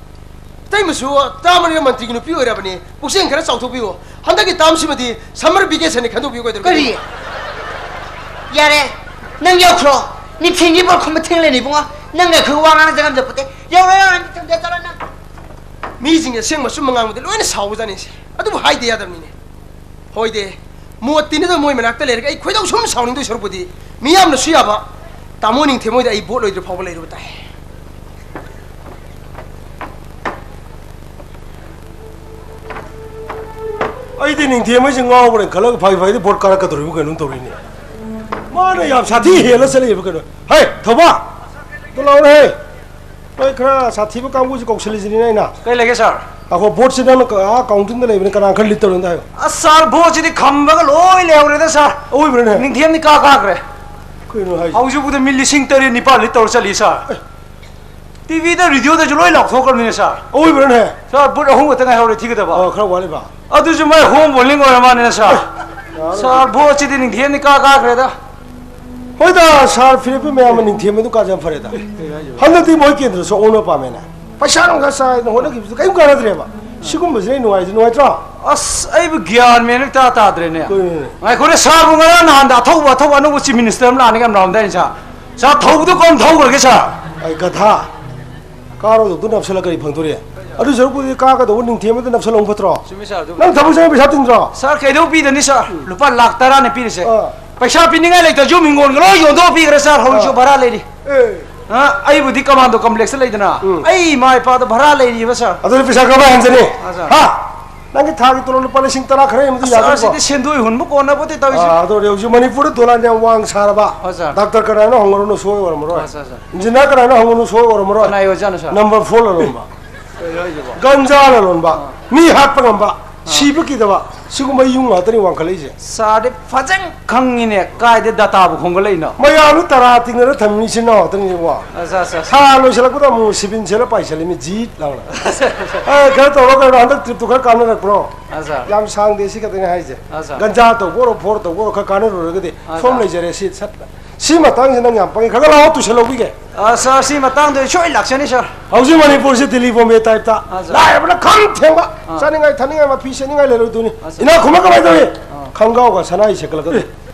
ꯏꯇꯩꯃꯁꯨ ꯇꯔꯥꯃꯔꯤꯒ ꯃꯟꯇ꯭ꯔꯤꯒꯤ ꯅꯨꯄꯤ ꯑꯣꯏꯔꯕꯅꯤ꯫ ꯄꯨꯛꯆꯦꯜ ꯈꯔ ꯆꯥꯎꯊꯣꯛꯄꯤꯌꯨ꯫ ꯍꯟꯗꯛꯀꯤ ꯇꯥꯝꯁꯤꯃꯗꯤ ꯁꯝꯃꯔ ꯚꯦꯀꯦꯁꯟꯅꯤ ꯈꯟꯗꯣꯛꯄꯤꯌꯨ ꯀꯩꯗꯧꯔꯒꯦ? ꯀꯔꯤ? ꯌꯥꯔꯦ꯫ ꯅꯪ ꯌꯥꯎꯈ꯭ꯔꯣ꯫ ꯅꯤꯡꯊꯦꯝꯒꯤ ꯕꯣꯔ ꯈꯣꯝꯕ ꯊꯦꯡꯂꯅꯤ ꯏꯕꯨꯡꯉꯣ꯫ ꯅꯪꯒ ꯑꯩꯈꯣꯏ ꯋꯥ ꯉꯥꯡꯅꯖ ꯉꯝꯖꯄꯣꯠꯇꯦ꯫ ꯌꯥꯔꯣꯏ, ꯌꯥꯔꯣꯏ, ꯅꯤꯡꯊꯦꯝꯗ ꯆꯠꯂꯣ ꯅꯪ꯫ ꯃꯤꯁꯤꯡꯁꯦ ꯑꯁꯦꯡꯕ ꯑꯆꯨꯝꯕ ꯉꯥꯡꯕꯗꯤ ꯂꯣꯏꯅ ꯁꯥꯎꯕꯖꯥꯠꯅꯤꯁꯦ꯫ ꯑꯗꯨꯕꯨ ꯍꯥꯏꯗꯦ ꯌꯥꯗꯕꯅꯤꯅꯦ꯫ ꯍꯣꯏꯗꯦ꯫ ꯃꯣꯠ ꯇꯤꯟꯅꯗꯕ ꯃꯣꯏ ꯃꯅꯥꯛꯇ ꯂꯩꯔꯒ ꯑꯩ ꯈꯣꯏꯗꯧ ꯁꯨꯝ ꯁꯥꯎꯅꯤꯡꯗꯣꯏ ꯁꯔꯨꯛꯄꯨꯗꯤ ꯃꯤꯌꯥꯝꯅꯁꯨ ꯌꯥꯕ ꯇꯥꯃꯣ ꯅꯤꯡꯊꯦꯝ ꯍꯣꯏꯗ ꯑꯩ ꯚꯣꯠ ꯂꯣꯏꯗ꯭ꯔꯤ ꯐꯥꯎꯕ ꯂꯩꯔꯨꯕ ꯇꯥꯏ꯫ ꯑꯩꯗꯤ ꯅꯤꯡꯊꯦꯝ ꯍꯣꯏꯁꯦ ꯉꯥꯎꯕ꯭ꯔꯅ ꯈꯜꯂꯒ ꯐꯩ ꯐꯩꯗꯤ ꯚꯣꯠ ꯀꯥꯔꯛꯀꯗꯧꯔꯤꯕ ꯀꯩꯅꯣꯝ ꯇꯧꯔꯤꯅꯦ꯫ ꯃꯥꯅ ꯌꯥꯝ ꯁꯥꯊꯤ ꯍꯦꯜꯂ ꯆꯠꯂꯛꯏꯕ ꯀꯩꯅꯣ꯫ ꯍꯩ, ꯊꯧꯕꯥ! ꯑꯗꯨ ꯂꯥꯎꯅꯦ, ꯍꯩ! ꯅꯣꯏ ꯈꯔ ꯁꯥꯊꯤꯕ ꯀꯥꯡꯕꯨꯁꯤ ꯀꯧꯁꯜꯂꯤꯁꯤꯅꯤꯅꯦ ꯑꯩꯅ꯫ ꯀꯩ ꯂꯩꯒꯦ, ꯁꯥꯔ? ꯑꯩꯈꯣꯏ ꯚꯣꯠꯁꯤ ꯅꯪꯅ ꯀ-, ꯑꯥ, ꯀꯥꯎꯟꯇꯤꯡꯗ ꯂꯩꯕꯅꯤ, ꯀꯅꯥ ꯈꯔ ꯂꯤꯠ ꯇꯧꯔꯤꯅꯣ ꯍꯥꯏꯌꯣ꯫ ꯑꯁ, ꯁꯥꯔ, ꯚꯣꯠꯁꯤꯗꯤ ꯈꯝꯕꯒ ꯂꯣꯏ ꯂꯩꯍꯧꯔꯦꯗ, ꯁꯥꯔ꯫ ꯑꯋꯣꯏꯕ꯭ꯔꯅꯦ? ꯅꯤꯡꯊꯦꯝꯅꯤ ꯀꯥ ꯀꯥꯈ꯭ꯔꯦ꯫ ꯀꯩꯅꯣ ꯍꯥꯏꯁꯦ? ꯍꯧꯖꯤꯛꯐꯥꯎꯗ ꯃꯤ ꯂꯤꯁꯤꯡ ꯇꯔꯦꯠ ꯅꯤꯄꯥꯜ ꯂꯤꯠ ꯇꯧꯔ ꯆꯠꯂꯤ, ꯁꯥꯔ꯫ ꯑꯦ꯫ ꯇꯤꯚꯤꯗ, ꯔꯦꯗꯤꯑꯣꯗꯁꯨ ꯂꯣꯏ ꯂꯥꯎꯊꯣꯛꯈ꯭ꯔꯕꯅꯤꯅꯦ, ꯁꯥꯔ꯫ ꯑꯋꯣꯏꯕ꯭ꯔꯅꯦ? ꯁꯥꯔ, ꯚꯣꯠ ꯑꯍꯨꯝ ꯈꯛꯇ ꯉꯥꯏꯍꯧꯔꯦ ꯊꯤꯒꯗꯕ꯫ ꯑꯣ, ꯈꯔ ꯋꯥꯠꯂꯤꯕ? ꯑꯗꯨꯁꯨ ꯃꯥꯏ ꯍꯣꯝ ꯕꯣꯂꯤꯡ ꯑꯣꯏꯔ ꯃꯥꯜꯂꯦꯅꯦ, ꯁꯥꯔ꯫ ꯑꯦ꯫ ꯁꯥꯔ, ꯚꯣꯠꯁꯤꯗꯤ ꯅꯤꯡꯊꯦꯝꯅꯤ ꯀꯥ ꯀꯥꯈ꯭ꯔꯦꯗ꯫ ꯍꯣꯏꯗ, ꯁꯥꯔ ꯐꯤꯔꯦꯞꯄꯤ ꯃꯌꯥꯝ ꯑꯃ ꯅꯤꯡꯊꯦꯝꯕꯗꯨ ꯀꯥꯖꯝ ꯐꯔꯦꯗ꯫ ꯍꯟꯗꯛꯇꯤ ꯃꯣꯏ ꯀꯦꯟꯗ꯭ꯔꯁꯨ ꯑꯣꯟꯕ ꯄꯥꯝꯃꯦꯅꯦ꯫ ꯄꯩꯁꯥ ꯅꯨꯡꯁꯥ ꯆꯥꯏꯗꯅ ꯍꯣꯠꯅꯈꯤꯕꯗꯨ ꯀꯔꯤꯝ ꯀꯥꯟꯅꯗ꯭ꯔꯦꯕ꯫ ꯁꯤꯒꯨꯝꯕꯁꯤꯅ ꯑꯩ ꯅꯨꯡꯉꯥꯏꯔꯤꯁꯦ, ꯅꯨꯡꯉꯥꯏꯇ꯭ꯔꯣ? ꯑꯁ, ꯑꯩꯕꯨ ꯒ꯭ꯌꯥꯟ ꯃꯦꯟ ꯑꯃ ꯏꯇꯥ ꯇꯥꯗ꯭ꯔꯦꯅꯦ꯫ ꯀꯩꯅꯣꯅꯦ? ꯉꯥꯏꯈꯣꯅꯦ, ꯁꯥꯔꯕꯨ ꯉꯔꯥꯡ ꯅꯍꯥꯟꯗ ꯑꯊꯧꯕ, ꯑꯊꯧꯕ ꯑꯅꯧꯕ ꯆꯤꯐ ꯃꯤꯅꯤꯁꯇꯔ ꯑꯃ ꯂꯥꯛꯑꯅꯤ ꯀꯥꯏꯅ ꯂꯥꯎꯔꯝꯗꯥꯏꯅꯦ ꯁꯥꯔ? ꯁꯥꯔ, ꯊꯧꯕꯗꯨ ꯀꯔꯝ ꯊꯧꯈ꯭ꯔꯒꯦ ꯁꯥꯔ? ꯑꯩ ꯒꯙꯥ, ꯀꯥꯔꯣꯗꯣꯛꯇꯨ ꯅꯞꯁꯜꯂ ꯀꯔꯤ ꯐꯪꯗꯣꯔꯤ? ꯑꯗꯨ ꯁꯔꯨꯛꯄꯨꯗꯤ ꯀꯥꯒꯗꯧꯕ ꯅꯤꯡꯊꯦꯝꯕꯗ ꯅꯞꯁꯜꯂ ꯑꯃꯨꯛ ꯐꯠꯇ꯭ꯔꯣ? ꯆꯨꯝꯃꯤ ꯁꯥꯔ, ꯑꯗꯨ ꯅꯪ ꯊꯕꯛ ꯆꯪꯕ ꯄꯩꯁꯥ ꯇꯤꯡꯗ꯭ꯔꯣ? ꯁꯥꯔ, ꯀꯩꯗꯧ ꯄꯤꯗꯅꯤ ꯁꯥꯔ? ꯂꯨꯄꯥ ꯂꯥꯛ ꯇꯔꯥꯅꯦ ꯄꯤꯔꯤꯁꯦ꯫ ꯑꯥ꯫ ꯄꯩꯁꯥ ꯄꯤꯅꯤꯡꯉꯥꯏ ꯂꯩꯇ, ꯌꯨꯝ ꯍꯤꯡꯒꯣꯜꯒ ꯂꯣꯏ ꯌꯣꯟꯊꯣꯛ ꯄꯤꯈ꯭ꯔꯦ ꯁꯥꯔ, ꯍꯧꯖꯤꯛꯁꯨ ꯑꯥ꯫ ꯚꯔꯥ ꯂꯩꯔꯤ꯫ ꯑꯦ꯫ ꯑ, ꯑꯩꯕꯨꯗꯤ ꯀꯃꯥꯟꯗꯣ ꯀꯝꯄ꯭ꯂꯦꯛꯁꯇ ꯂꯩꯗꯅ, ꯎꯝ꯫ ꯑꯩ ꯏꯃꯥ ꯏꯄꯥꯗꯣ ꯚꯔꯥ ꯂꯩꯔꯤꯕ ꯁꯥꯔ꯫ ꯑꯗꯨꯗꯤ ꯄꯩꯁꯥ ꯀꯔꯝꯍꯥꯏꯅ ꯍꯟꯖꯅꯤ? ꯑꯥ, ꯁꯥꯔ꯫ ꯍꯥ? ꯅꯪꯒꯤ ꯊꯥꯒꯤ ꯇꯣꯂꯣꯞ ꯂꯨꯄꯥ ꯂꯤꯁꯤꯡ ꯇꯔꯥ ꯈꯔ ꯍꯦꯟꯕꯗꯤ ꯑꯁ, ꯌꯥꯗ꯭ꯔꯣ? ꯑꯁꯤꯗꯤ ꯁꯦꯟꯗꯣꯏ ꯍꯨꯟꯕ ꯀꯣꯟꯅꯄꯣꯠꯇꯦ ꯇꯧꯔꯤꯁꯦ꯫ ꯑꯥ, ꯑꯗꯣ ꯍꯧꯖꯤꯛ ꯃꯅꯤꯄꯨꯔꯗ ꯗꯣꯂꯥꯟ ꯌꯥꯝ ꯋꯥꯡ ꯁꯥꯔꯕ꯫ ꯍꯣꯏ, ꯁꯥꯔ꯫ ꯗꯥꯛꯇꯔ ꯀꯅꯥꯅꯣ ꯍꯪꯉꯨꯔꯨꯅꯨ, ꯁꯣꯏ ꯑꯣꯏꯔꯝꯃꯔꯣꯏ꯫ ꯍꯣꯏ, ꯁꯥꯔ, ꯁꯥꯔ꯫ ꯏꯟꯖꯤꯅꯤꯌꯥꯔ ꯀꯅꯥꯅꯣ ꯍꯪꯉꯨꯅꯨ, ꯁꯣꯏ ꯑꯣꯏꯔꯝꯃꯔꯣꯏ꯫ ꯀꯅꯥ ꯑꯣꯏꯖꯥꯠꯅꯣ, ꯁꯥꯔ? Number four ꯂꯂꯣꯟꯕ꯫ ꯀꯩꯅꯣ ꯍꯥꯏꯁꯤꯕꯣ? ꯒꯟꯖꯥ ꯂꯂꯣꯟꯕ꯫ ꯑꯥ꯫ ꯃꯤ ꯍꯥꯠꯄ ꯉꯝꯕ, ꯑꯥ꯫ ꯁꯤꯕ ꯀꯤꯗꯕ, ꯁꯤꯒꯨꯝꯕ ꯌꯨꯝ ꯉꯥꯛꯇꯅꯤ ꯋꯥꯡꯈꯠꯂꯛꯏꯁꯦ꯫ ꯁꯥꯔꯗꯤ ꯐꯖꯅ ꯈꯪꯉꯤꯅꯦ, ꯀꯥꯏꯗ ꯗꯥꯇꯥꯕꯨ ꯈꯣꯝꯒꯠꯂꯛꯏꯅꯣ? ꯃꯌꯥꯝꯗꯨ ꯇꯔꯥ ꯇꯤꯡꯅꯔ ꯊꯝꯃꯤ ꯏꯆꯤꯟ ꯏꯅꯥꯎ ꯉꯥꯛꯇꯅꯤꯕꯣ꯫ ꯑꯠꯆꯥ, ꯑꯠꯆꯥ, ꯑꯠꯆꯥ꯫ ꯊꯥ ꯂꯣꯏꯁꯤꯜꯂꯛꯄꯗ ꯑꯃꯨꯛ ꯁꯤꯕꯤꯟ ꯁꯦꯠꯂ ꯄꯥꯏꯁꯤꯜꯂꯤꯃꯤ, ꯖꯤꯠ ꯂꯥꯎꯅ꯫ ꯑꯠꯆꯥ, ꯑꯠꯆꯥ꯫ ꯑꯦ, ꯈꯔ ꯇꯧꯔꯣ ꯀꯩꯅꯣ, ꯍꯟꯗꯛ ꯇ꯭ꯔꯤꯞꯇꯨ ꯈꯔ ꯀꯥꯟꯅꯔꯛꯄ꯭ꯔꯣ? ꯑꯠꯆꯥ꯫ ꯌꯥꯝ ꯁꯥꯡꯗꯦ, ꯁꯤ ꯈꯛꯇꯅꯤ ꯍꯥꯏꯁꯦ꯫ ꯑꯠꯆꯥ꯫ ꯒꯟꯖꯥ ꯇꯧꯕ ꯑꯣꯏꯔꯣ, ꯐꯣꯔ ꯇꯧꯕ ꯑꯣꯏꯔꯣ, ꯈꯔ ꯀꯥꯟꯅꯔꯨꯔꯒꯗꯤ ꯑꯠꯆꯥ꯫ ꯁꯣꯝ ꯂꯩꯖꯔꯦ, ꯁꯤ ꯁꯠ꯫ ꯁꯤ ꯃꯇꯥꯡꯁꯤ ꯅꯪ ꯌꯥꯝ ꯄꯪꯉꯤ, ꯈꯔ ꯈꯔ ꯂꯥꯛꯑꯣ, ꯇꯨꯁꯜꯍꯧꯈꯤꯒꯦ꯫ ꯑ, ꯁꯥꯔ, ꯁꯤ ꯃꯇꯥꯡꯗ ꯑꯩ ꯁꯣꯏ ꯂꯥꯛꯆꯅꯤ, ꯁꯥꯔ꯫ ꯍꯧꯖꯤꯛ ꯃꯅꯤꯄꯨꯔꯁꯤ ꯗꯤꯜꯂꯤ ꯕꯣꯝꯕꯦ ꯇꯥꯏꯞꯇ ꯑꯥ, ꯁꯥꯔ꯫ ꯂꯥꯏꯔꯕꯅ ꯈꯝ ꯊꯦꯡꯕ, ꯑꯥ꯫ ꯆꯥꯅꯤꯡꯉꯥꯏ ꯊꯛꯅꯤꯡꯉꯥꯏ ꯃꯐꯤ ꯁꯦꯠꯅꯤꯡꯉꯥꯏ ꯂꯩꯔꯣꯏꯗꯣꯏꯅꯤ꯫ ꯑꯥ, ꯁꯥꯔ꯫ ꯏꯅꯥꯛ ꯈꯨꯟꯕ ꯀꯃꯥꯏꯅ ꯇꯧꯏ? ꯑꯥ꯫ ꯈꯪꯒꯥꯎꯒ ꯁꯅꯥꯏ ꯁꯦꯠꯀꯠꯂꯛꯀꯗꯣꯏ꯫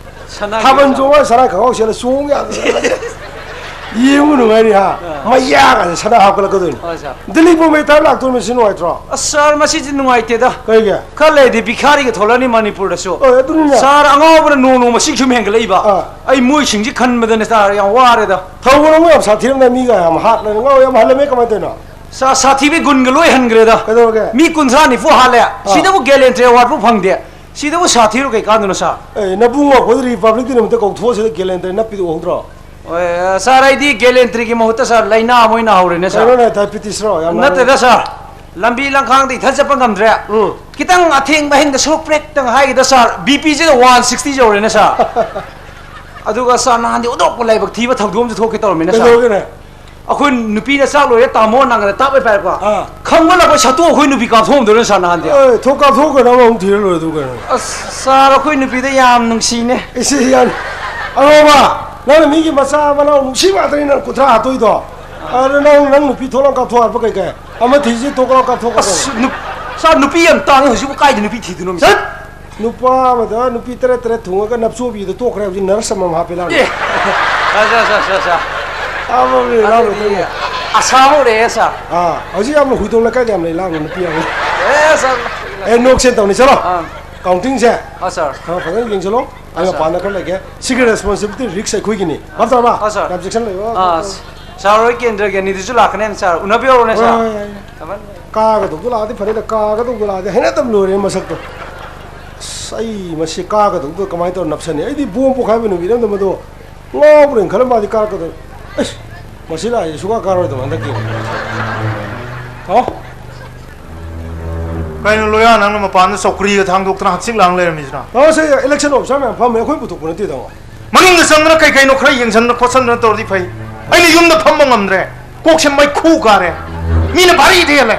ꯁꯅꯥꯏ ꯊꯥꯕꯜ ꯁꯦꯠꯀꯠꯂꯛ- ꯆꯣꯡꯉꯒ ꯁꯅꯥꯏ ꯈꯪꯒꯥꯎ ꯁꯦꯠꯂ ꯆꯣꯡ ꯌꯥꯗꯅ꯫ ꯌꯦꯡꯕ ꯅꯨꯡꯉꯥꯏꯔꯤ ꯍꯥ? ꯑꯥ꯫ ꯃꯌꯥꯒꯁꯦ ꯁꯅꯥ ꯍꯥꯞꯀꯠꯂꯛꯀꯗꯣꯏꯅꯤ꯫ ꯍꯣꯏ, ꯁꯥꯔ꯫ ꯗꯤꯜꯂꯤ ꯕꯣꯝꯕꯦ ꯇꯥꯏꯞ ꯂꯥꯛꯇꯣꯏꯅꯤ, ꯁꯤ ꯅꯨꯡꯉꯥꯏꯇ꯭ꯔꯣ? ꯑꯁ, ꯁꯥꯔ, ꯃꯁꯤꯗꯤ ꯅꯨꯡꯉꯥꯏꯇꯦꯗ꯫ ꯀꯩꯒꯤ? ꯈꯔ ꯂꯩꯔꯗꯤ ꯚꯤꯈꯥꯔꯤꯒ ꯊꯣꯛꯂꯛꯑꯅꯤ ꯃꯅꯤꯄꯨꯔꯗꯁꯨ꯫ ꯍꯣꯏ, ꯑꯗꯨꯅꯤꯅꯦ꯫ ꯁꯥꯔ, ꯑꯉꯥꯎꯕꯅ ꯅꯣꯡ ꯅꯣꯡꯃ ꯁꯤꯡ ꯁꯨꯝ ꯍꯦꯟꯒꯠꯂꯛꯏꯕ꯫ ꯑꯥ꯫ ꯑꯩ ꯃꯣꯏꯁꯤꯡꯁꯤ ꯈꯟꯕꯗꯅꯦ ꯁꯥꯔ, ꯌꯥꯝ ꯋꯥꯔꯦꯗ꯫ ꯊꯧꯕ ꯅꯪꯕꯨ ꯌꯥꯝ ꯁꯥꯊꯤꯔꯝꯗꯥꯏ, ꯃꯤꯒ ꯌꯥꯝ ꯍꯥꯠꯂꯦ, ꯉꯥꯎ ꯌꯥꯝ ꯍꯜꯂꯝꯃꯦ, ꯀꯃꯥꯏꯅ ꯇꯧꯔꯤꯅꯣ? ꯁꯥꯔ, ꯁꯥꯊꯤꯕꯩ ꯒꯨꯟꯒ ꯂꯣꯏ ꯍꯟꯈ꯭ꯔꯦꯗ꯫ ꯀꯩꯗꯧꯔꯒꯦ? ꯃꯤ ꯀꯨꯟꯊ꯭ꯔꯥ ꯅꯤꯐꯨ ꯍꯥꯠꯂꯦ꯫ ꯑꯥ꯫ ꯁꯤꯗꯕꯨ ꯒꯦꯂꯦꯟꯇ꯭ꯔꯤ ꯑꯦꯋꯥꯔꯗ ꯐꯥꯎ ꯐꯪꯗꯦ꯫ ꯁꯤꯗꯕꯨ ꯁꯥꯊꯤꯔꯨ ꯀꯩ ꯀꯥꯟꯗꯅꯣ ꯁꯥꯔ? ꯑꯦ, ꯅꯕꯨꯡ ꯑꯩꯈꯣꯏꯗ ꯔꯤꯄꯕ꯭ꯂꯤꯛ ꯗꯦ ꯅꯨꯃꯤꯠꯇ ꯀꯧꯊꯣꯛꯑꯁꯤꯗ ꯒꯦꯂꯦꯟꯇ꯭ꯔꯤ ꯅꯞꯄꯤꯗꯨ ꯎꯍꯧꯗ꯭ꯔꯣ? ꯍꯣꯏ, ꯑ, ꯁꯥꯔ, ꯑꯩꯗꯤ ꯒꯦꯂꯦꯟꯇ꯭ꯔꯤꯒꯤ ꯃꯍꯨꯠꯇ, ꯁꯥꯔ, ꯂꯥꯏꯅꯥ ꯑꯃ ꯑꯣꯏꯅ ꯍꯧꯔꯦꯅꯦ, ꯁꯥꯔ꯫ ꯀꯩꯅꯣꯅꯦ, ꯗꯥꯏꯕꯤꯇꯤꯁꯔꯣ? ꯌꯥꯝ ꯅꯥꯔꯦ꯫ ꯅꯠꯇꯦꯗ, ꯁꯥꯔ꯫ ꯂꯝꯕꯤ ꯂꯝꯈꯥꯡꯗ ꯏꯊꯟ ꯆꯠꯄ ꯉꯝꯗ꯭ꯔꯦ꯫ ꯎꯝ꯫ ꯈꯤꯇꯪ ꯑꯊꯦꯡꯕ ꯑꯍꯤꯡꯗ ꯁꯣꯛ ꯄ꯭ꯔꯦꯛꯇꯪ ꯍꯥꯏꯒꯗ, ꯁꯥꯔ, ꯕꯤ ꯄꯤꯁꯤꯗ ꯋꯥꯟ ꯁꯤꯛꯁꯇꯤ ꯌꯧꯔꯦꯅꯦ, ꯁꯥꯔ꯫ ꯑꯗꯨꯒ, ꯁꯥꯔ, ꯅꯍꯥꯟꯗꯤ ꯑꯣꯟꯊꯣꯛꯄ ꯂꯥꯏꯕꯛ ꯊꯤꯕ ꯊꯧꯗꯣꯛ ꯑꯃꯁꯨ ꯊꯣꯛꯀꯦ ꯇꯧꯔꯝꯃꯤꯅꯦ, ꯁꯥꯔ꯫ ꯀꯩꯗꯧꯔꯒꯦꯅꯦ? ꯑꯩꯈꯣꯏ ꯅꯨꯄꯤꯅ ꯆꯥꯛ ꯂꯣꯏꯔꯦ, ꯇꯥꯃꯣ ꯅꯪꯒꯅ ꯇꯥꯞ ꯍꯦꯛ ꯄꯥꯏꯔꯛꯄ꯫ ꯑꯥ꯫ ꯈꯪꯃꯜꯂꯛꯄꯩ ꯁꯠꯇꯣꯛ ꯑꯩꯈꯣꯏ ꯅꯨꯄꯤ ꯀꯥꯞꯊꯣꯛꯑꯝꯗꯣꯏꯔꯣ, ꯁꯥꯔ, ꯅꯍꯥꯟꯗꯤ? ꯑꯦ, ꯊꯣꯛ ꯀꯥꯞꯊꯣꯛꯎ ꯀꯩꯅꯣ, ꯑꯃꯨꯛ ꯊꯤꯔ ꯂꯣꯏꯔꯦ ꯑꯗꯨ ꯀꯩꯅꯣ꯫ ꯑꯁ, ꯁꯥꯔ, ꯑꯩꯈꯣꯏ ꯅꯨꯄꯤꯗ ꯌꯥꯝ ꯅꯨꯡꯁꯤꯅꯦ꯫ ꯏꯁ, ꯌꯥꯝ, ꯑꯉꯥꯎꯕ! ꯅꯪꯅ ꯃꯤꯒꯤ ꯃꯆꯥ ꯃꯅꯥꯎ ꯅꯨꯡꯁꯤ ꯉꯥꯛꯇꯅꯤ ꯅꯪ ꯀꯨꯟꯊ꯭ꯔꯥ ꯍꯥꯠꯇꯣꯏꯗꯣ꯫ ꯑꯗꯨ ꯅꯪ, ꯅꯪ ꯅꯨꯄꯤ ꯊꯣꯛꯂꯛꯑꯣ ꯀꯥꯞꯊꯣꯛ ꯍꯥꯠꯄ ꯀꯩ ꯀꯥꯏ? ꯑꯃ ꯊꯤꯁꯤ ꯊꯣꯛꯂꯛꯑꯣ ꯀꯥꯞꯊꯣꯛ ꯀꯥꯞꯊꯣꯛ꯫ ꯑꯁ, ꯅꯨꯞ-, ꯁꯥꯔ, ꯅꯨꯄꯤ ꯌꯥꯝ ꯇꯥꯡꯉꯦ ꯍꯧꯖꯤꯛꯄꯨ ꯀꯥꯏꯗ ꯅꯨꯄꯤ ꯊꯤꯗꯣꯏꯅꯣ, ꯃꯤꯁ? ꯆꯠ! ꯅꯨꯄꯥ ꯑꯃꯗ ꯅꯨꯄꯤ ꯇꯔꯦꯠ ꯇꯔꯦꯠ ꯊꯨꯡꯉꯒ ꯅꯞꯆꯣꯕꯤꯗ ꯇꯣꯛꯈ꯭ꯔꯦ, ꯍꯧꯖꯤꯛ ꯅꯔꯁ ꯑꯃꯃꯝ ꯍꯥꯞꯄꯦ ꯂꯥꯛꯑꯣ꯫ ꯑꯦ! ꯁꯥꯔ, ꯁꯥꯔ, ꯁꯥꯔ, ꯁꯥꯔ, ꯁꯥꯔ꯫ ꯑꯃꯃꯝꯅꯦ ꯂꯥꯛꯑꯣ, ꯑꯗꯨꯗꯤ ꯊꯦꯡꯉꯦ꯫ ꯑꯁꯥ ꯍꯧꯔꯛꯑꯦ, ꯁꯥꯔ꯫ ꯑꯥ, ꯍꯧꯖꯤꯛ ꯌꯥꯝꯅ ꯍꯨꯏꯗꯣꯡ ꯂꯩꯀꯥꯏꯗ ꯌꯥꯝ ꯂꯩ ꯂꯥꯛꯑꯣ ꯅꯨꯄꯤ ꯑꯃ꯫ ꯑꯦ, ꯁꯥꯔ꯫ ꯑꯦ, ꯅꯣꯛꯁꯦ ꯇꯧꯅꯤ, ꯆꯠꯂꯣ꯫ ꯑꯥ꯫ ꯀꯥꯎꯟꯇꯤꯡꯁꯦ ꯑꯥ, ꯁꯥꯔ꯫ ꯈꯔ ꯐꯖꯅ ꯌꯦꯡꯁꯤꯜꯂꯣ꯫ ꯑꯩ ꯑꯥ, ꯁꯥꯔ꯫ ꯃꯄꯥꯟꯗ ꯈꯔ ꯂꯩꯒꯦ꯫ ꯁꯤꯒꯤ ꯔꯦꯁꯄꯣꯟꯁꯤꯕꯤꯂꯤꯇꯤ ꯔꯤꯛꯁ ꯑꯩꯈꯣꯏꯒꯤꯅꯤ꯫ ꯚꯥꯞ ꯇꯥꯔꯕ? ꯑꯥ, ꯁꯥꯔ꯫ ꯌꯥꯝ ꯆꯦꯛꯁꯤꯟꯅ ꯂꯩꯌꯣ꯫ ꯑꯥ, ꯁꯥꯔ ꯍꯣꯏ ꯀꯦꯟꯗ꯭ꯔꯒꯤ ꯑꯅꯤꯗꯨꯁꯨ ꯂꯥꯛꯀꯅꯦꯅ, ꯁꯥꯔ꯫ ꯎꯅꯕ ꯌꯧꯔꯣꯅꯦ, ꯍꯣꯏ, ꯁꯥꯔ꯫ ꯍꯣꯏ, ꯍꯣꯏ, ꯍꯣꯏ꯫ ꯊꯝꯃꯦ꯫ ꯀꯥꯒꯗꯧꯗꯣ ꯂꯥꯛꯑꯗꯤ ꯐꯔꯦꯗ, ꯀꯥꯒꯗꯧꯗꯣ ꯂꯥꯛꯑꯗꯤ ꯍꯩꯅꯗꯕ ꯂꯣꯏꯔꯦ ꯃꯁꯛꯇꯣ꯫ ꯑꯁ, ꯑꯩ ꯃꯁꯤ ꯀꯥꯒꯗꯧꯗꯣ ꯀꯃꯥꯏꯅ ꯇꯧꯔ ꯅꯞꯁꯟꯅꯤ? ꯑꯩꯗꯤ ꯕꯣꯝ ꯄꯣꯈꯥꯏꯕ ꯅꯨꯃꯤꯠ ꯑꯃꯗ ꯃꯗꯣ ꯉꯥꯎꯕ꯭ꯔꯦꯅ ꯈꯜꯂꯝ ꯃꯥꯗꯤ ꯀꯥꯔꯛꯀꯗꯧ-, ꯑꯁ, ꯃꯁꯤ ꯂꯥꯛꯏꯁꯦ ꯁꯨꯡꯀꯥ ꯀꯥꯔꯣꯏꯗꯕ ꯍꯟꯗꯛꯀꯤ꯫ ꯇꯥꯃꯣ꯫ ꯀꯩꯅꯣ ꯂꯣꯌꯥ, ꯅꯪꯅ ꯃꯄꯥꯟꯗ ꯆꯧꯀ꯭ꯔꯤꯒ ꯊꯥꯡꯗꯣꯛꯇꯅ ꯍꯛꯆꯤꯛ ꯂꯥꯡ ꯂꯩꯔꯝꯃꯤꯁꯤꯅ? ꯇꯥꯃꯣ, ꯁꯤ ꯏꯂꯦꯛꯁꯟ ꯑꯣꯐꯤꯁꯥꯔ ꯃꯌꯥꯝ ꯐꯝꯃꯦ, ꯑꯩꯈꯣꯏ ꯄꯨꯊꯣꯛꯄ ꯅꯠꯇꯦ, ꯇꯥꯃꯣ꯫ ꯃꯅꯨꯡꯗ ꯆꯪꯗꯅ ꯀꯩ ꯀꯩꯅꯣ ꯈꯔ ꯌꯦꯡꯁꯟꯗꯅ ꯈꯣꯠꯆꯟꯗꯅ ꯇꯧꯔꯗꯤ ꯐꯩ꯫ ꯑꯩꯅ ꯌꯨꯝꯗ ꯐꯝꯕ ꯉꯝꯗ꯭ꯔꯦ, ꯀꯣꯛꯁꯦ ꯃꯩꯈꯨ ꯀꯥꯔꯦ, ꯃꯤꯅ ꯚꯥꯔꯤꯗ ꯍꯦꯜꯂꯦ꯫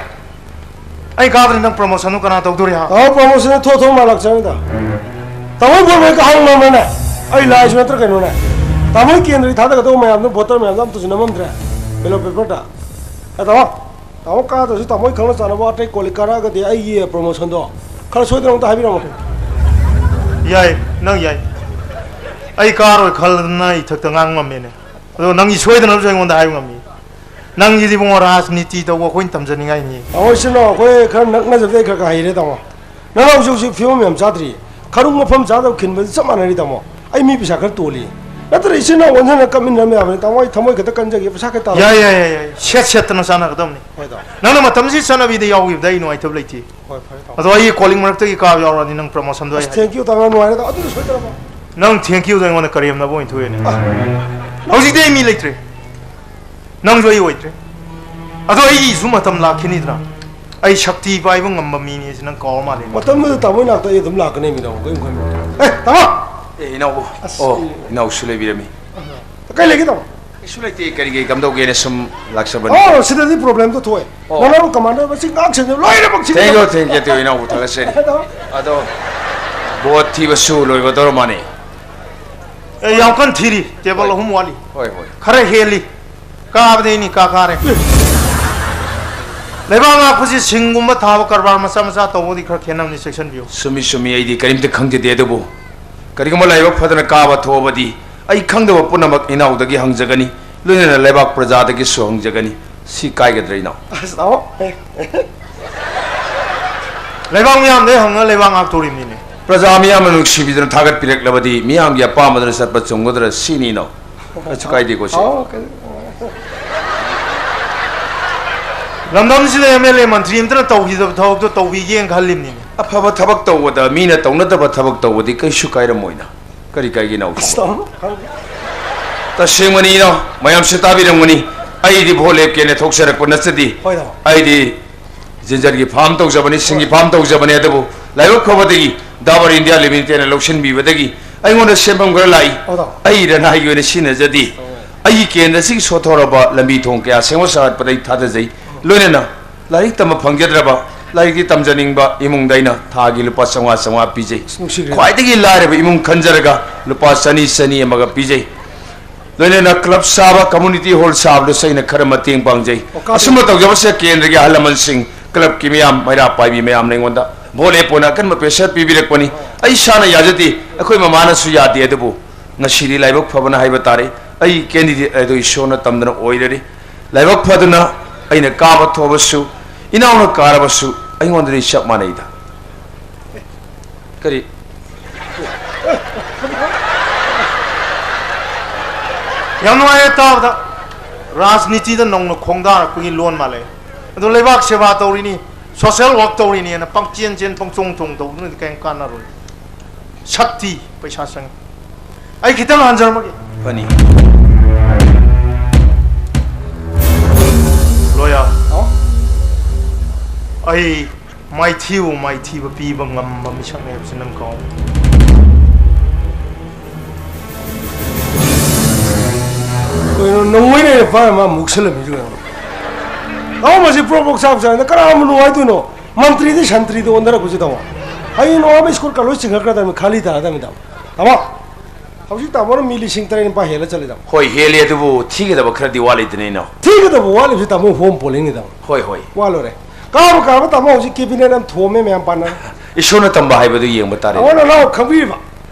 ꯑꯩ ꯀꯥꯕꯗꯤ ꯅꯪ ꯄ꯭ꯔꯃꯣꯁꯟꯗꯣ ꯀꯅꯥ ꯇꯧꯗꯣꯔꯤ, ꯍꯥ? ꯇꯥꯃꯣ, ꯄ꯭ꯔꯃꯣꯁꯟꯗꯣ ꯊꯣꯛ ꯊꯣꯛ ꯃꯥꯜꯂꯛꯆꯔꯅꯤꯗ꯫ ꯇꯥꯃꯣ, ꯕꯣꯠ ꯃꯣꯏ ꯀꯥꯍꯧ ꯉꯝꯕ꯭ꯔꯅꯦ? ꯑꯩ ꯂꯥꯏꯁꯨ ꯅꯠꯇ꯭ꯔ ꯀꯩꯅꯣꯅꯦ? ꯇꯥꯃꯣ, ꯀꯦꯟꯗ꯭ꯔꯒꯤ ꯊꯥꯗꯒꯗꯧꯕ ꯃꯌꯥꯝꯗꯣ ꯚꯣꯇꯔ ꯃꯌꯥꯝꯗꯣ ꯑꯝꯇꯁꯨ ꯅꯝꯃꯝꯗ꯭ꯔꯦ ꯕꯦꯂꯣꯠ ꯄꯦꯄꯔꯗ꯫ ꯑꯦ, ꯇꯥꯃꯣ, ꯇꯥꯃꯣ ꯀꯥꯗ꯭ꯔꯁꯨ ꯇꯥꯃꯣ ꯈꯪꯅ ꯆꯥꯟꯅꯕ ꯑꯇꯩ ꯀꯣꯂꯤꯛ ꯀꯥꯔꯛꯑꯒꯗꯤ ꯑꯩꯒꯤ ꯄ꯭ꯔꯃꯣꯁꯟꯗꯣ ꯈꯔ ꯁꯣꯏꯗꯅ ꯑꯝꯇ ꯍꯥꯏꯕꯤꯔꯝꯃꯣ꯫ ꯌꯥꯏ, ꯅꯪ ꯌꯥꯏ꯫ ꯑꯩ ꯀꯥꯔꯣꯏ ꯈꯜꯂꯗꯅ ꯑꯩ ꯏꯊꯛꯇ ꯉꯥꯡ ꯉꯝꯃꯦꯅꯦ꯫ ꯑꯗꯣ ꯅꯪꯒꯤ ꯁꯣꯏꯗꯅꯕꯁꯨ ꯑꯩꯉꯣꯟꯗ ꯍꯥꯏꯕ ꯉꯝꯃꯤ꯫ ꯅꯪꯒꯤꯗꯤ ꯏꯕꯨꯡꯉꯣ ꯔꯥꯖꯅꯤꯇꯤ ꯇꯧꯕ ꯑꯩꯈꯣꯏꯅ ꯇꯝꯖꯅꯤꯡꯉꯥꯏꯅꯤ꯫ ꯇꯥꯃꯣ, ꯏꯆꯤꯟ ꯏꯅꯥꯎ ꯑꯩꯈꯣꯏ ꯈꯔ ꯅꯛꯅꯖꯕꯗꯤ ꯑꯩ ꯈꯔ ꯈꯔ ꯍꯩꯔꯦ, ꯇꯥꯃꯣ꯫ ꯅꯪ ꯍꯧꯖꯤꯛ ꯍꯧꯖꯤꯛ ꯐꯤꯕꯝ ꯌꯥꯝ ꯆꯥꯗ꯭ꯔꯤ꯫ ꯈꯔꯨꯡ ꯃꯐꯝ ꯆꯥꯗꯕ ꯈꯤꯟꯕꯗꯤ ꯆꯞ ꯃꯥꯟꯅꯔꯤ, ꯇꯥꯃꯣ꯫ ꯑꯩ ꯃꯤ ꯄꯩꯁꯥ ꯈꯔ ꯇꯣꯜꯂꯤ꯫ ꯅꯠꯇ꯭ꯔ ꯏꯆꯤꯟ ꯏꯅꯥꯎ ꯑꯣꯟꯁꯤꯟꯅ ꯀꯞꯃꯤꯟꯅꯔꯝ ꯌꯥꯕꯅꯤ, ꯇꯥꯃꯣ꯫ ꯑꯩ ꯊꯃꯣꯏ ꯈꯛꯇ ꯀꯟꯖꯒꯦ, ꯄꯩꯁꯥ ꯈꯔ ꯇꯥꯜꯂꯣ꯫ ꯌꯥꯏ, ꯌꯥꯏ, ꯌꯥꯏ, ꯌꯥꯏ꯫ ꯁꯦꯠ ꯁꯦꯠꯇꯅ ꯆꯥꯟꯅꯒꯗꯕꯅꯤ꯫ ꯍꯣꯏ, ꯇꯥꯃꯣ꯫ ꯅꯪꯅ ꯃꯇꯝꯁꯤ ꯆꯠꯅꯕꯤꯗ ꯌꯥꯎꯈꯤꯕꯗ ꯑꯩ ꯅꯨꯡꯉꯥꯏꯇꯕ ꯂꯩꯇꯦ꯫ ꯍꯣꯏ, ꯐꯔꯦ, ꯇꯥꯃꯣ꯫ ꯑꯗꯣ ꯑꯩꯒꯤ ꯀꯣꯂꯤꯡ ꯃꯔꯛꯇꯒꯤ ꯀꯥꯕ ꯌꯥꯎꯔꯗꯤ ꯅꯪ ꯄ꯭ꯔꯃꯣꯁꯟꯗꯣ ꯑꯩ ꯑꯁ, ꯍꯥꯏ-, thank you, ꯇꯥꯃꯣ, ꯌꯥꯝ ꯅꯨꯡꯉꯥꯏꯔꯦ, ꯇꯥꯃꯣ꯫ ꯑꯗꯨꯗꯤ ꯁꯣꯏꯗꯅꯕ꯫ ꯅꯪ thank you ꯗꯣ ꯑꯩꯉꯣꯟꯗ ꯀꯔꯦꯝꯅꯕ ꯑꯣꯏꯅ ꯊꯣꯛꯑꯦꯅꯦ꯫ ꯑ꯫ ꯍꯧꯖꯤꯛꯇꯤ ꯑꯩ ꯃꯤ ꯂꯩꯇ꯭ꯔꯦ꯫ ꯅꯪꯁꯨ ꯑꯩ ꯑꯣꯏꯗ꯭ꯔꯦ꯫ ꯑꯗꯣ ꯑꯩꯒꯤꯁꯨ ꯃꯇꯝ ꯂꯥꯛꯈꯤꯅꯤꯗꯅ꯫ ꯑꯩ ꯁꯛꯇꯤ ꯄꯥꯏꯕ ꯉꯝꯕ ꯃꯤꯅꯤ ꯁꯤ ꯅꯪ ꯀꯥꯎꯔ ꯃꯥꯜꯂꯦ꯫ ꯃꯇꯝꯗꯨꯗ ꯇꯥꯃꯣ ꯏꯅꯥꯛꯇ ꯑꯩ ꯑꯗꯨꯝ ꯂꯥꯛꯀꯅꯤ, ꯃꯤꯅꯥꯎ, ꯀꯔꯤꯝ ꯈꯟꯒꯅꯨ꯫ ꯑꯦ, ꯇꯥꯃꯣ! ꯑꯦ, ꯏꯅꯥꯎꯕꯨ꯫ ꯑꯁ, ꯑꯣ, ꯑꯩ ꯏꯅꯥꯎꯁꯨ ꯂꯩꯕꯤꯔꯝꯃꯤ꯫ ꯀꯩ ꯂꯩꯒꯦ, ꯇꯥꯃꯣ? ꯀꯩꯁꯨ ꯂꯩꯇꯦ, ꯀꯔꯤ ꯀꯔꯤ ꯀꯝꯗꯧꯒꯦꯅ ꯁꯨꯝ ꯂꯥꯛꯆꯕꯅꯤ꯫ ꯑꯣ, ꯁꯤꯗꯗꯤ ꯄ꯭ꯔꯣꯕ꯭ꯂꯦꯝꯗꯣ ꯊꯣꯛꯑꯦ꯫ ꯑꯣ꯫ ꯅꯅꯥꯎ ꯀꯃꯥꯟꯗꯔ ꯃꯁꯤ ꯉꯥꯛ ꯁꯦꯟꯅꯕ ꯂꯣꯏꯅꯃꯛ ꯁꯤꯗ ꯊꯦꯡꯀ꯭ꯌꯨ, ꯊꯦꯡꯀ꯭ꯌꯨ, ꯏꯅꯥꯎꯕꯨ ꯊꯥꯒꯠꯆꯔꯤ꯫ ꯇꯥꯃꯣ꯫ ꯑꯗꯣ ꯚꯣꯠ ꯊꯤꯕꯁꯨ ꯂꯣꯏꯒꯗꯧꯔꯝꯃꯅꯤ꯫ ꯑꯦ, ꯌꯥꯝ ꯀꯟꯅ ꯊꯤꯔꯤ꯫ ꯇꯦꯕꯜ ꯍꯣꯏ꯫ ꯑꯍꯨꯝ ꯋꯥꯠꯂꯤ꯫ ꯍꯣꯏ, ꯍꯣꯏ꯫ ꯈꯔ ꯍꯦꯜꯂꯤ꯫ ꯀꯥꯕꯗꯩꯅꯤ ꯀꯥ ꯀꯥꯔꯦ꯫ ꯂꯩꯕꯥꯛ ꯉꯥꯛꯄꯁꯤ ꯁꯤꯡꯒꯨꯝꯕ ꯊꯥꯕ ꯀꯔꯕꯥꯔ ꯃꯆꯥ ꯃꯆꯥ ꯇꯧꯕꯗꯤ ꯈꯔ ꯈꯦꯠꯅꯕꯅꯤ, ꯆꯦꯛꯁꯤꯟꯕꯤꯌꯨ꯫ ꯆꯨꯝꯃꯤ, ꯆꯨꯝꯃꯤ, ꯑꯩꯗꯤ ꯀꯔꯤꯝꯇ ꯈꯪꯖꯗꯦ, ꯑꯗꯨꯕꯨ ꯀꯔꯤꯒꯨꯝꯕ ꯂꯥꯏꯕꯛ ꯐꯗꯅ ꯀꯥꯕ ꯊꯣꯛꯑꯕꯗꯤ ꯑꯩ ꯈꯪꯗꯕ ꯄꯨꯝꯅꯃꯛ ꯏꯅꯥꯎꯗꯒꯤ ꯍꯪꯖꯒꯅꯤ, ꯂꯣꯏꯅꯅ ꯂꯩꯕꯥꯛ ꯄ꯭ꯔꯖꯥꯗꯒꯤꯁꯨ ꯍꯪꯖꯒꯅꯤ꯫ ꯁꯤ ꯀꯥꯏꯒꯗ꯭ꯔꯥ, ꯏꯅꯥꯎ? ꯑꯁ, ꯇꯥꯃꯣ꯫ ꯂꯩꯕꯥꯛ ꯃꯤꯌꯥꯝꯗꯩ ꯍꯪꯉ ꯂꯩꯕꯥꯛ ꯉꯥꯛꯇꯣꯔꯤꯕꯅꯤꯅꯦ꯫ ꯄ꯭ꯔꯖꯥ ꯃꯤꯌꯥꯝꯅ ꯅꯨꯡꯁꯤꯕꯤꯗꯨꯅ ꯊꯥꯒꯠꯄꯤꯔꯛꯂꯕꯗꯤ ꯃꯤꯌꯥꯝꯒꯤ ꯑꯄꯥꯝꯕꯗꯨꯅ ꯆꯠꯄ ꯆꯨꯝꯒꯗ꯭ꯔꯥ ꯁꯤꯅꯤ, ꯏꯅꯥꯎ꯫ ꯀꯩꯁꯨ ꯀꯥꯏꯗꯦꯀꯣ, ꯁꯤ꯫ ꯑꯣ, ꯀꯩ-, ꯂꯝꯗꯝꯁꯤꯗ ꯑꯦꯝ ꯑꯦꯜ ꯑꯦ ꯃꯟꯇ꯭ꯔꯤ ꯑꯝꯇꯅ ꯇꯧꯈꯤꯗꯕ ꯊꯕꯛꯇꯣ ꯇꯧꯕꯤꯒꯦꯅ ꯈꯜꯂꯤꯕꯅꯤꯅꯦ꯫ ꯑꯐꯕ ꯊꯕꯛ ꯇꯧꯕꯗ ꯃꯤꯅ ꯇꯧꯅꯗꯕ ꯊꯕꯛ ꯇꯧꯕꯗꯤ ꯀꯩꯁꯨ ꯀꯥꯏꯔꯝꯃꯣꯏꯅ꯫ ꯀꯔꯤ ꯀꯥꯏꯒꯦ, ꯏꯅꯥꯎ? ꯑꯁ, ꯇꯥꯃꯣ, ꯈꯪꯗꯦ꯫ ꯇꯁꯦꯡꯕꯅꯤ, ꯏꯅꯥꯎ, ꯃꯌꯥꯝꯁꯨ ꯇꯥꯕꯤꯔꯝꯒꯅꯤ꯫ ꯑꯩꯗꯤ ꯚꯣꯠ ꯂꯦꯞꯀꯦꯅ ꯊꯣꯛꯆꯔꯛꯄ ꯅꯠꯆꯗꯦ꯫ ꯍꯣꯏ, ꯇꯥꯃꯣ꯫ ꯑꯩꯗꯤ ꯖꯤꯟꯖꯔꯒꯤ ꯐꯥꯔꯝ ꯇꯧꯖꯕꯅꯤ, ꯁꯤꯡꯒꯤ ꯐꯥꯔꯝ ꯇꯧꯖꯕꯅꯤ, ꯑꯗꯨꯕꯨ ꯂꯥꯏꯕꯛ ꯐꯕꯗꯒꯤ ꯗꯥꯕꯔ ꯏꯟꯗꯤꯌꯥ ꯂꯤꯃꯤꯇꯦꯗꯅ ꯂꯧꯁꯤꯟꯕꯤꯕꯗꯒꯤ ꯑꯩꯉꯣꯟꯗ ꯁꯦꯟꯐꯝ ꯈꯔ ꯂꯥꯛꯏ꯫ ꯑꯣ, ꯇꯥꯃꯣ꯫ ꯑꯩ ꯔꯅꯥꯏꯒꯤ ꯑꯣꯏꯅ ꯁꯤꯖꯤꯟꯅꯖꯗꯦ꯫ ꯑꯣ꯫ ꯑꯩꯒꯤ ꯀꯦꯟꯗ꯭ꯔꯁꯤꯒꯤ ꯁꯣꯠꯊꯣꯔꯕ ꯂꯝꯕꯤ ꯊꯣꯡ ꯀꯌꯥ ꯁꯦꯝꯒꯠ ꯁꯥꯒꯠꯄꯗ ꯑꯩ ꯊꯥꯗꯖꯩ꯫ ꯂꯣꯏꯅꯅ ꯂꯥꯏꯔꯤꯛ ꯇꯝꯕ ꯐꯪꯖꯗ꯭ꯔꯕ, ꯂꯥꯏꯔꯤꯛꯇꯤ ꯇꯝꯖꯅꯤꯡꯕ ꯏꯃꯨꯡꯗ ꯑꯩꯅ ꯊꯥꯒꯤ ꯂꯨꯄꯥ ꯆꯥꯝꯃꯉꯥ, ꯆꯥꯝꯃꯉꯥ ꯄꯤꯖꯩ꯫ ꯑꯁ, ꯅꯨꯡꯁꯤꯈ꯭ꯔꯦ꯫ ꯈ꯭ꯋꯥꯏꯗꯒꯤ ꯂꯥꯏꯔꯕ ꯏꯃꯨꯡ ꯈꯟꯖꯔꯒ ꯂꯨꯄꯥ ꯆꯅꯤ, ꯆꯅꯤ ꯑꯃꯒ ꯄꯤꯖꯩ꯫ ꯂꯣꯏꯅꯅ ꯀ꯭ꯂꯕ ꯁꯥꯕ, ꯀꯝꯃꯨꯅꯤꯇꯤ ꯍꯣꯜ ꯁꯥꯕꯗꯁꯨ ꯑꯩꯅ ꯈꯔ ꯃꯇꯦꯡ ꯄꯥꯡꯖꯩ꯫ ꯑꯣ, ꯀꯥꯟꯅꯩ꯫ ꯑꯁꯨꯝꯕ ꯇꯧꯖꯕꯁꯦ ꯀꯦꯟꯗ꯭ꯔꯒꯤ ꯑꯍꯜ ꯂꯃꯟꯁꯤꯡ, ꯀ꯭ꯂꯕꯀꯤ ꯃꯤꯌꯥꯝ, ꯃꯩꯔꯥ ꯄꯥꯏꯕꯤ ꯃꯌꯥꯝꯅ ꯑꯩꯉꯣꯟꯗ ꯚꯣꯠ ꯂꯦꯞꯄꯣꯅ ꯑꯀꯟꯕ pressure ꯄꯤꯕꯤꯔꯛꯄꯅꯤ꯫ ꯑꯩ ꯏꯁꯥꯅ ꯌꯥꯖꯗꯦ, ꯑꯩꯈꯣꯏ ꯃꯃꯥꯅꯁꯨ ꯌꯥꯗꯦ, ꯑꯗꯨꯕꯨ ꯉꯁꯤꯗꯤ ꯂꯥꯏꯕꯛ ꯐꯕꯅ ꯍꯥꯏꯕ ꯇꯥꯔꯦ, ꯑꯩ candidate ꯑꯗꯨ ꯏꯁꯣꯔꯅ ꯇꯝꯗꯅ ꯑꯣꯏꯔꯔꯦ꯫ ꯂꯥꯏꯕꯛ ꯐꯗꯨꯅ ꯑꯩꯅ ꯀꯥꯕ ꯊꯣꯛꯑꯕꯁꯨ, ꯏꯅꯥꯎꯅ ꯀꯥꯔꯕꯁꯨ ꯑꯩꯉꯣꯟꯗꯗꯤ ꯆꯞ ꯃꯥꯟꯅꯩꯗ꯫ ꯀꯔꯤ? ꯌꯥꯝ ꯅꯨꯡꯉꯥꯏꯔꯦ ꯇꯥꯕꯗ꯫ ꯔꯥꯖꯅꯤꯇꯤꯗ ꯅꯧꯅ ꯈꯣꯡꯗꯥꯔꯛꯄꯒꯤ ꯂꯣꯟ ꯃꯥꯜꯂꯦ꯫ ꯑꯗꯣ ꯂꯩꯕꯥꯛ ꯁꯦꯕꯥ ꯇꯧꯔꯤꯅꯤ, social work ꯇꯧꯔꯤꯅꯤꯅ ꯄꯪꯆꯦꯟ ꯆꯦꯟ ꯊꯣꯡꯆꯣꯡ ꯊꯣꯡ ꯇꯧꯗꯨꯅꯗꯤ ꯀꯔꯤꯝ ꯀꯥꯟꯅꯔꯣꯏ꯫ ꯁꯛꯇꯤ ꯄꯩꯁꯥ ꯆꯪꯉꯤ꯫ ꯑꯩ ꯈꯤꯇꯪ ꯍꯟꯖꯔꯝꯃꯒꯦ꯫ ꯐꯅꯤ꯫ ꯂꯣꯌꯥ, ꯑꯩ ꯃꯥꯏꯊꯤꯕꯨ ꯃꯥꯏꯊꯤꯕ ꯄꯤꯕ ꯉꯝꯕ ꯃꯤꯁꯛꯅꯤ ꯍꯥꯏꯕꯁꯤ ꯅꯪ ꯀꯥꯎ꯫ ꯀꯩꯅꯣ, ꯅꯣꯡꯃꯩꯅ ꯑꯩꯅ ꯄꯥꯏꯔ ꯃꯥ ꯃꯨꯛꯁꯜꯂꯝꯃꯤꯁꯤ ꯀꯩꯅꯣ? ꯇꯥꯃꯣ, ꯃꯁꯤ ꯄ꯭ꯔꯣꯛ ꯄ꯭ꯔꯣꯛ ꯆꯥꯕ ꯆꯥꯏꯅ ꯀꯅꯥ ꯑꯃ ꯅꯨꯡꯉꯥꯏꯗꯣꯏꯅꯣ? ꯃꯟꯇ꯭ꯔꯤꯗꯤ ꯁꯟꯇ꯭ꯔꯤꯗ ꯑꯣꯟꯊꯔꯛꯄꯁꯤ ꯇꯥꯃꯣ꯫ ꯍꯌꯦꯡ ꯅꯣꯡꯉꯥꯟꯕ ꯁ꯭ꯀꯨꯜ ꯀ ꯂꯣꯏ ꯆꯤꯡꯈꯠꯈ꯭ꯔꯗꯕꯅꯤ, ꯈꯥꯂꯤ ꯇꯥꯔꯗꯕꯅꯤ ꯇꯥꯃꯣ꯫ ꯇꯥꯃꯣ꯫ ꯍꯧꯖꯤꯛ ꯇꯥꯃꯣꯅ ꯃꯤ ꯂꯤꯁꯤꯡ ꯇꯔꯦꯠ ꯅꯤꯄꯥꯜ ꯍꯦꯜꯂ ꯆꯠꯂꯦ ꯇꯥꯃꯣ꯫ ꯍꯣꯏ, ꯍꯦꯜꯂꯦ, ꯑꯗꯨꯕꯨ ꯊꯤꯒꯗꯕ ꯈꯔꯗꯤ ꯋꯥꯠꯂꯤꯗꯅ, ꯏꯅꯥꯎ꯫ ꯊꯤꯒꯗꯕ ꯋꯥꯠꯂꯤꯕꯁꯤ ꯇꯥꯃꯣ ꯍꯣꯝ ꯄꯣꯂꯤꯡꯅꯤ ꯇꯥꯃꯣ꯫ ꯍꯣꯏ, ꯍꯣꯏ꯫ ꯋꯥ ꯂꯣꯏꯔꯦ꯫ ꯀꯥꯕ ꯀꯥꯕ ꯇꯥꯃꯣ ꯍꯧꯖꯤꯛ ꯀꯦꯕꯤꯅꯦꯠ ꯑꯃ ꯊꯣꯝꯃꯦ ꯃꯌꯥꯝ ꯄꯥꯟꯅꯔ꯫ ꯏꯁꯣꯔꯅ ꯇꯝꯕ ꯍꯥꯏꯕꯗꯨ ꯌꯦꯡꯕ ꯇꯥꯔꯦ꯫ ꯇꯥꯃꯣꯅ ꯂꯥꯎ ꯈꯪꯕꯤꯔꯤꯕ?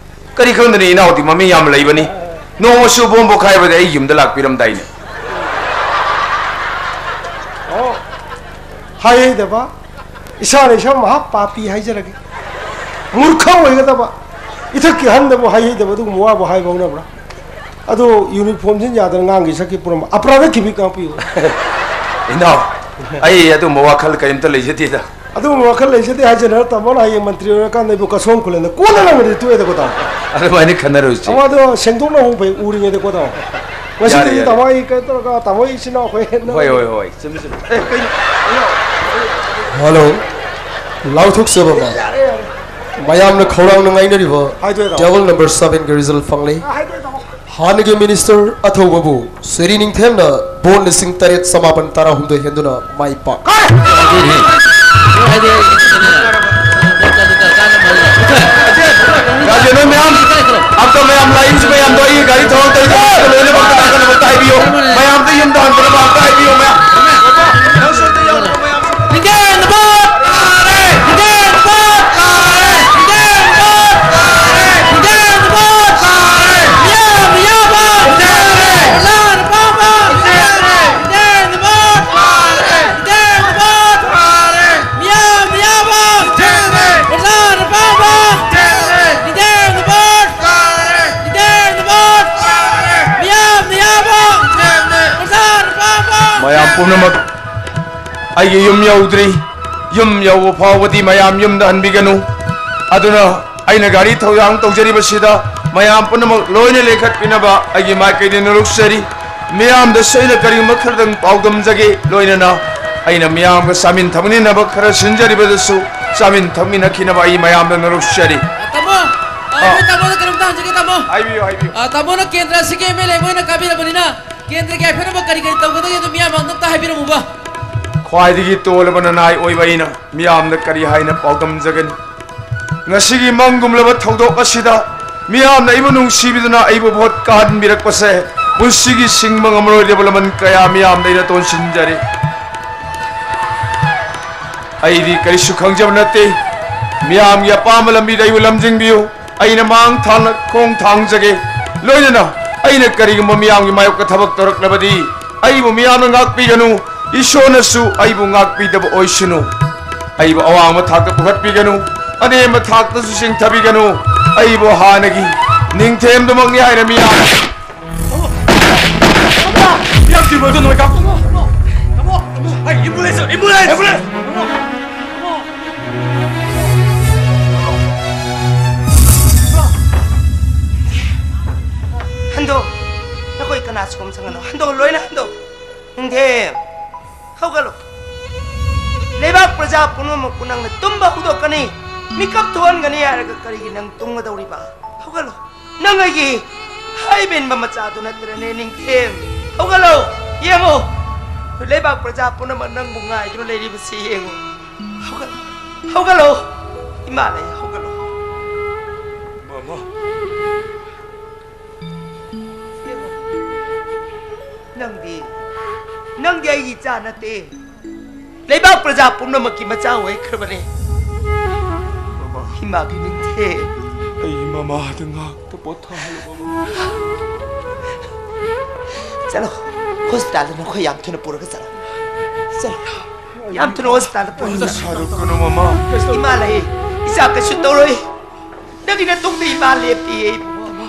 ꯀꯔꯤ ꯈꯪꯗꯅꯤ, ꯏꯅꯥꯎꯗꯤ ꯃꯃꯤꯡ ꯌꯥꯝ ꯂꯩꯕꯅꯤ꯫ ꯅꯣꯡꯃꯁꯨ ꯕꯣꯝ ꯄꯣꯈꯥꯏꯕꯗ ꯑꯩ ꯌꯨꯝꯗ ꯂꯥꯛꯄꯤꯔꯝꯗꯥꯏꯅꯦ꯫ ꯑꯣ, ꯍꯥꯏꯍꯩꯗꯕ꯫ ꯏꯁꯥꯅ ꯏꯁꯥ ꯃꯍꯥ ꯄꯥꯄꯤ ꯍꯥꯏꯖꯔꯒꯦ꯫ ꯃꯨꯔꯈ ꯑꯣꯏꯒꯗꯕ꯫ ꯏꯊꯛꯀꯤ ꯑꯍꯟꯗꯕꯨ ꯍꯥꯏꯍꯩꯗꯕ ꯑꯗꯨꯒꯨꯝꯕ ꯋꯥꯕꯨ ꯍꯥꯏꯕ ꯍꯧꯅꯕ꯭ꯔꯥ? ꯑꯗꯨ ꯌꯨꯅꯤꯐꯣꯔꯝꯁꯤꯅ ꯌꯥꯗꯅ ꯉꯥꯡꯈꯤ ꯁꯛꯈꯤ ꯄꯨꯔꯝꯕ ꯑꯄ꯭ꯔꯥꯙ ꯈꯤꯕꯤ ꯉꯥꯛꯄꯤꯌꯨ꯫ ꯏꯅꯥꯎ, ꯑꯩ ꯑꯗꯨꯝꯕ ꯋꯥꯈꯜ ꯀꯔꯤꯝꯇ ꯂꯩꯖꯗꯦꯗ꯫ ꯑꯗꯨꯒꯨꯝꯕ ꯋꯥꯈꯜ ꯂꯩꯖꯗꯦ ꯍꯥꯏꯖꯅꯔ ꯇꯥꯃꯣꯅ ꯍꯌꯦꯡ ꯃꯟꯇ꯭ꯔꯤ ꯑꯣꯏꯔꯀꯥꯟꯗ ꯑꯩꯕꯨ ꯀꯁꯣꯝ ꯈꯨꯂꯦꯟꯗ ꯀꯣꯟꯅ ꯂꯪꯉꯗꯤ ꯇꯣꯛꯑꯦꯗꯀꯣ ꯇꯥꯃꯣ꯫ ꯑꯗꯨꯃꯥꯏꯅ ꯈꯟꯅꯔꯨꯁꯤ꯫ ꯇꯥꯃꯣ ꯑꯗꯣ ꯁꯦꯡꯗꯣꯛꯅ ꯍꯧꯕ ꯐꯩ ꯎꯔꯤꯉꯩꯗꯀꯣ ꯇꯥꯃꯣ꯫ ꯉꯁꯤꯗꯤ ꯌꯥꯔꯦ, ꯌꯥꯔꯦ꯫ ꯇꯥꯃꯣ ꯑꯩ ꯀꯩꯅꯣ ꯇꯧꯔꯒ ꯇꯥꯃꯣ ꯑꯩ ꯏꯆꯤꯟ ꯏꯅꯥꯎ ꯑꯩꯈꯣꯏ ꯍꯣꯏ, ꯍꯣꯏ, ꯍꯣꯏ, ꯆꯨꯝꯃꯤ, ꯆꯨꯝꯃꯤ꯫ ꯑꯦ, ꯀꯩꯅꯣ? ꯍꯜꯂꯣ꯫ ꯂꯥꯎꯊꯣꯛꯆꯕ ꯑꯃ꯫ ꯌꯥꯔꯦ, ꯌꯥꯔꯦ꯫ ꯃꯌꯥꯝꯅ ꯈꯧꯔꯥꯡꯅ ꯉꯥꯏꯅꯔꯤꯕ ꯍꯥꯏꯗꯣꯛꯑꯦ ꯇꯥꯃꯣ꯫ Table number sevenꯒꯤ result ꯐꯪꯂꯦ꯫ ꯑ, ꯍꯥꯏꯗꯣꯛꯑꯦ ꯇꯥꯃꯣ꯫ ꯍꯥꯟꯅꯒꯤ ꯃꯤꯅꯤꯁꯇꯔ ꯑꯊꯧꯕꯕꯨ ꯁꯤꯔꯤ ꯅꯤꯡꯊꯦꯝꯅ ꯚꯣꯠ ꯂꯤꯁꯤꯡ ꯇꯔꯦꯠ ꯆꯃꯥꯄꯟ ꯇꯔꯥꯍꯨꯝꯗꯣꯏ ꯍꯦꯟꯗꯨꯅ ꯃꯥꯏ ꯄꯥꯛ꯫ ꯔꯥꯖꯦꯟꯗ꯭ꯔ ꯃꯌꯥꯝ, ꯑꯝꯇ ꯃꯌꯥꯝ ꯂꯥꯛꯏꯕꯁꯤ ꯃꯌꯥꯝꯗꯣ ꯑꯩꯒꯤ ꯒꯥꯔꯤ ꯊꯧꯔꯛꯇꯧꯔꯤꯗꯣ ꯑꯝꯇ ꯂꯣꯏꯅꯃꯛꯇ ꯅꯥꯀꯟ ꯑꯃꯗ ꯍꯥꯏꯕꯤꯌꯨ꯫ ꯃꯌꯥꯝꯗ ꯌꯨꯝꯗ ꯍꯟꯕꯅꯕ ꯑꯝꯇ ꯍꯥꯏꯕꯤꯌꯨ, ꯃꯌꯥꯝ꯫ ꯅꯪꯁꯨ ꯑꯝꯇ ꯌꯥꯎꯔꯛꯑꯣ, ꯃꯌꯥꯝ꯫ ꯅꯤꯡꯊꯦꯝ ꯚꯣꯠ ꯇꯥꯔꯦ! ꯅꯤꯡꯊꯦꯝ ꯚꯣꯠ ꯇꯥꯔꯦ! ꯅꯤꯡꯊꯦꯝ ꯚꯣꯠ ꯇꯥꯔꯦ! ꯅꯤꯡꯊꯦꯝ ꯚꯣꯠ ꯇꯥꯔꯦ! ꯃꯤꯌꯥꯝ ꯃꯤꯌꯥꯝꯕ! ꯅꯤꯡꯊꯦꯝ ꯚꯣꯠ ꯇꯥꯔꯦ! ꯃꯤꯌꯥꯝ ꯃꯤꯌꯥꯝꯕ! ꯅꯤꯡꯊꯦꯝ ꯚꯣꯠ ꯇꯥꯔꯦ! ꯅꯤꯡꯊꯦꯝ ꯚꯣꯠ ꯇꯥꯔꯦ! ꯃꯤꯌꯥꯝ ꯃꯤꯌꯥꯝꯕ! ꯅꯤꯡꯊꯦꯝ ꯚꯣꯠ ꯇꯥꯔꯦ! ꯃꯌꯥꯝ ꯄꯨꯝꯅꯃꯛ ꯑꯩꯒꯤ ꯌꯨꯝ ꯌꯧꯗ꯭ꯔꯤ꯫ ꯌꯨꯝ ꯌꯧꯕ ꯐꯥꯎꯕꯗꯤ ꯃꯌꯥꯝ ꯌꯨꯝꯗ ꯍꯟꯕꯤꯒꯅꯨ꯫ ꯑꯗꯨꯅ ꯑꯩꯅ ꯒꯥꯔꯤ ꯊꯧꯔꯥꯡ ꯇꯧꯖꯔꯤꯕꯁꯤꯗ ꯃꯌꯥꯝ ꯄꯨꯝꯅꯃꯛ ꯂꯣꯏꯅ ꯂꯦꯡꯈꯠꯄꯤꯅꯕ ꯑꯩꯒꯤ ꯃꯥꯏꯀꯩꯗꯒꯤ ꯅꯣꯂꯨꯛꯆꯔꯤ꯫ ꯃꯤꯌꯥꯝꯗꯁꯨ ꯑꯩꯅ ꯀꯔꯤꯒꯨꯝꯕ ꯈꯔꯗꯪ ꯄꯥꯎꯗꯝꯖꯒꯦ, ꯂꯣꯏꯅꯅ ꯑꯩꯅ ꯃꯤꯌꯥꯝꯒ ꯆꯥꯃꯤꯟ ꯊꯛꯃꯤꯟꯅꯅꯕ ꯈꯔ ꯁꯤꯟꯖꯔꯤꯕꯗꯁꯨ ꯆꯥꯃꯤꯟ ꯊꯛꯃꯤꯟꯅꯈꯤꯅꯕ ꯑꯩ ꯃꯌꯥꯝꯗ ꯅꯣꯂꯨꯛꯆꯔꯤ꯫ ꯇꯥꯃꯣ, ꯑ, ꯑ, ꯑꯩꯈꯣꯏ ꯇꯥꯃꯣꯗ ꯀꯩꯅꯣꯝꯇ ꯍꯪꯖꯒꯦ, ꯇꯥꯃꯣ꯫ ꯍꯥꯏꯕꯤꯌꯨ, ꯍꯥꯏꯕꯤꯌꯨ꯫ ꯑ, ꯇꯥꯃꯣꯅ ꯀꯦꯟꯗ꯭ꯔ ꯑꯁꯤꯒꯤ ꯑꯦꯝ ꯑꯦꯜ ꯑꯦ ꯑꯃ ꯑꯣꯏꯅ ꯀꯥꯕꯤꯔꯕꯅꯤꯅ, ꯀꯦꯟꯗ꯭ꯔꯒꯤ ꯍꯥꯏꯐꯦꯠꯅꯕ ꯀꯔꯤ ꯀꯔꯤ ꯇꯧꯒꯗꯒꯦ ꯑꯗꯨ ꯃꯤꯌꯥꯝ ꯃꯥꯡꯗ ꯑꯝꯇ ꯍꯥꯏꯕꯤꯔꯝꯃꯨꯕ꯫ ꯈ꯭ꯋꯥꯏꯗꯒꯤ ꯇꯣꯜꯂꯕ ꯅꯅꯥꯏ ꯑꯣꯏꯕ ꯑꯩꯅ ꯃꯤꯌꯥꯝꯗ ꯀꯔꯤ ꯍꯥꯏꯅ ꯄꯥꯎꯗꯝꯖꯒꯅꯤ? ꯉꯁꯤꯒꯤ ꯃꯪꯒꯨꯝꯂꯕ ꯊꯧꯗꯣꯛ ꯑꯁꯤꯗ ꯃꯤꯌꯥꯝꯅ ꯑꯩꯕꯨ ꯅꯨꯡꯁꯤꯕꯤꯗꯨꯅ ꯑꯩꯕꯨ ꯚꯣꯠ ꯀꯥꯍꯟꯕꯤꯔꯛꯄꯁꯦ ꯄꯨꯟꯁꯤꯒꯤ ꯁꯤꯡꯕ ꯉꯝꯃꯔꯣꯏꯗꯕ ꯂꯃꯟ ꯀꯌꯥ ꯃꯤꯌꯥꯝꯗ ꯑꯩꯅ ꯇꯣꯟꯁꯤꯟꯖꯔꯤ꯫ ꯑꯩꯗꯤ ꯀꯔꯤꯁꯨ ꯈꯪꯖꯕ ꯅꯠꯇꯦ꯫ ꯃꯤꯌꯥꯝꯒꯤ ꯑꯄꯥꯝꯕ ꯂꯝꯕꯤꯗ ꯑꯩꯕꯨ ꯂꯝꯖꯤꯡꯕꯤꯌꯨ꯫ ꯑꯩꯅ ꯃꯥꯡ ꯊꯥꯅ ꯈꯣꯡ ꯊꯥꯡꯖꯒꯦ꯫ ꯂꯣꯏꯅꯅ ꯑꯩꯅ ꯀꯔꯤꯒꯨꯝꯕ ꯃꯤꯌꯥꯝꯒꯤ ꯃꯥꯌꯣꯛꯇ ꯊꯕꯛ ꯇꯧꯔꯛꯂꯕꯗꯤ ꯑꯩꯕꯨ ꯃꯤꯌꯥꯝꯅ ꯉꯥꯛꯄꯤꯒꯅꯨ꯫ ꯏꯁꯣꯔꯅꯁꯨ ꯑꯩꯕꯨ ꯉꯥꯛꯄꯤꯗꯕ ꯑꯣꯏꯁꯅꯨ꯫ ꯑꯩꯕꯨ ꯑꯋꯥꯡꯕ ꯊꯥꯛꯇ ꯄꯨꯈꯠꯄꯤꯒꯅꯨ꯫ ꯑꯅꯦꯝꯕ ꯊꯥꯛꯇꯁꯨ ꯆꯤꯡꯊꯕꯤꯒꯅꯨ꯫ ꯑꯩꯕꯨ ꯍꯥꯟꯅꯒꯤ ꯅꯤꯡꯊꯦꯝꯗꯨꯃꯛꯅꯤ ꯍꯥꯏꯅ ꯃꯤꯌꯥꯝ ꯌꯥꯝ ꯀꯤꯕ ꯅꯣꯏ ꯀꯥꯞꯄꯣ꯫ ꯑꯩ ambulance, ambulance, ambulance꯫ ꯍꯟꯗꯣ, ꯅꯈꯣꯏ ꯀꯅꯥꯁꯨ ꯀꯨꯝꯁꯪꯒꯅꯨ꯫ ꯍꯟꯗꯣ, ꯂꯣꯏꯅ ꯍꯟꯗꯣ꯫ ꯅꯤꯡꯊꯦꯝ, ꯍꯧꯒꯠꯂꯣ꯫ ꯂꯩꯕꯥꯛ ꯄ꯭ꯔꯖꯥ ꯄꯨꯝꯅꯃꯛꯄꯨ ꯅꯪꯅ ꯇꯨꯝꯕ ꯍꯧꯗꯣꯛꯀꯅꯤ, ꯃꯤꯀꯞ ꯊꯣꯛꯍꯟꯒꯅꯤ ꯍꯥꯏꯔꯒ ꯀꯔꯤꯒꯤ ꯅꯪ ꯇꯨꯝꯒꯗꯧꯔꯤꯕ? ꯍꯧꯒꯠꯂꯣ꯫ ꯅꯪ ꯑꯩꯒꯤ ꯍꯥꯏꯕ ꯏꯟꯕ ꯃꯆꯥꯗꯨ ꯅꯠꯇ꯭ꯔꯅꯦ, ꯅꯤꯡꯊꯦꯝ? ꯍꯧꯒꯠꯂꯣ, ꯌꯦꯡꯉꯣ꯫ ꯂꯩꯕꯥꯛ ꯄ꯭ꯔꯖꯥ ꯄꯨꯝꯅꯃꯛ ꯅꯪꯕꯨ ꯉꯥꯏꯗꯨꯅ ꯂꯩꯔꯤꯕꯁꯤ ꯌꯦꯡꯉꯣ꯫ ꯍꯧꯒꯠꯂꯣ, ꯍꯧꯒꯠꯂꯣ꯫ ꯏꯃꯥ ꯂꯩ, ꯍꯧꯒꯠꯂꯣ꯫ ꯃꯃꯥ꯫ ꯌꯦꯡꯉꯣ꯫ ꯅꯪꯗꯤ, ꯅꯪꯗꯤ ꯑꯩꯒꯤ ꯏꯆꯥ ꯅꯠꯇꯦ꯫ ꯂꯩꯕꯥꯛ ꯄ꯭ꯔꯖꯥ ꯄꯨꯝꯅꯃꯛꯀꯤ ꯃꯆꯥ ꯑꯣꯏꯈ꯭ꯔꯕꯅꯦ꯫ ꯃꯃꯥ꯫ ꯏꯃꯥꯒꯤ ꯅꯤꯡꯊꯦꯝ꯫ ꯑꯩ ꯃꯃꯥꯗ ꯉꯥꯛꯇ ꯄꯣꯊꯥꯍꯜꯂꯣ, ꯃꯃꯥ꯫ ꯆꯠꯂꯣ, ꯍꯣꯁꯄꯤꯇꯥꯜꯗ ꯅꯈꯣꯏ ꯌꯥꯝ ꯊꯨꯅ ꯄꯨꯔꯒ ꯆꯠꯂꯣ꯫ ꯆꯠꯂꯣ, ꯌꯥꯝ ꯊꯨꯅ ꯍꯣꯁꯄꯤꯇꯥꯜꯗ ꯄꯨꯔꯒ ꯆꯠꯂꯣ꯫ ꯁꯥꯔꯨꯛꯀꯅꯨ, ꯃꯃꯥ꯫ ꯏꯃꯥ ꯂꯩ, ꯏꯆꯥ ꯀꯩꯁꯨ ꯇꯧꯔꯣꯏ꯫ ꯅꯪꯒꯤ ꯅꯇꯨꯡꯗ ꯏꯃꯥ ꯂꯦꯞꯄꯤ, ꯏꯕꯨꯡꯉꯣ꯫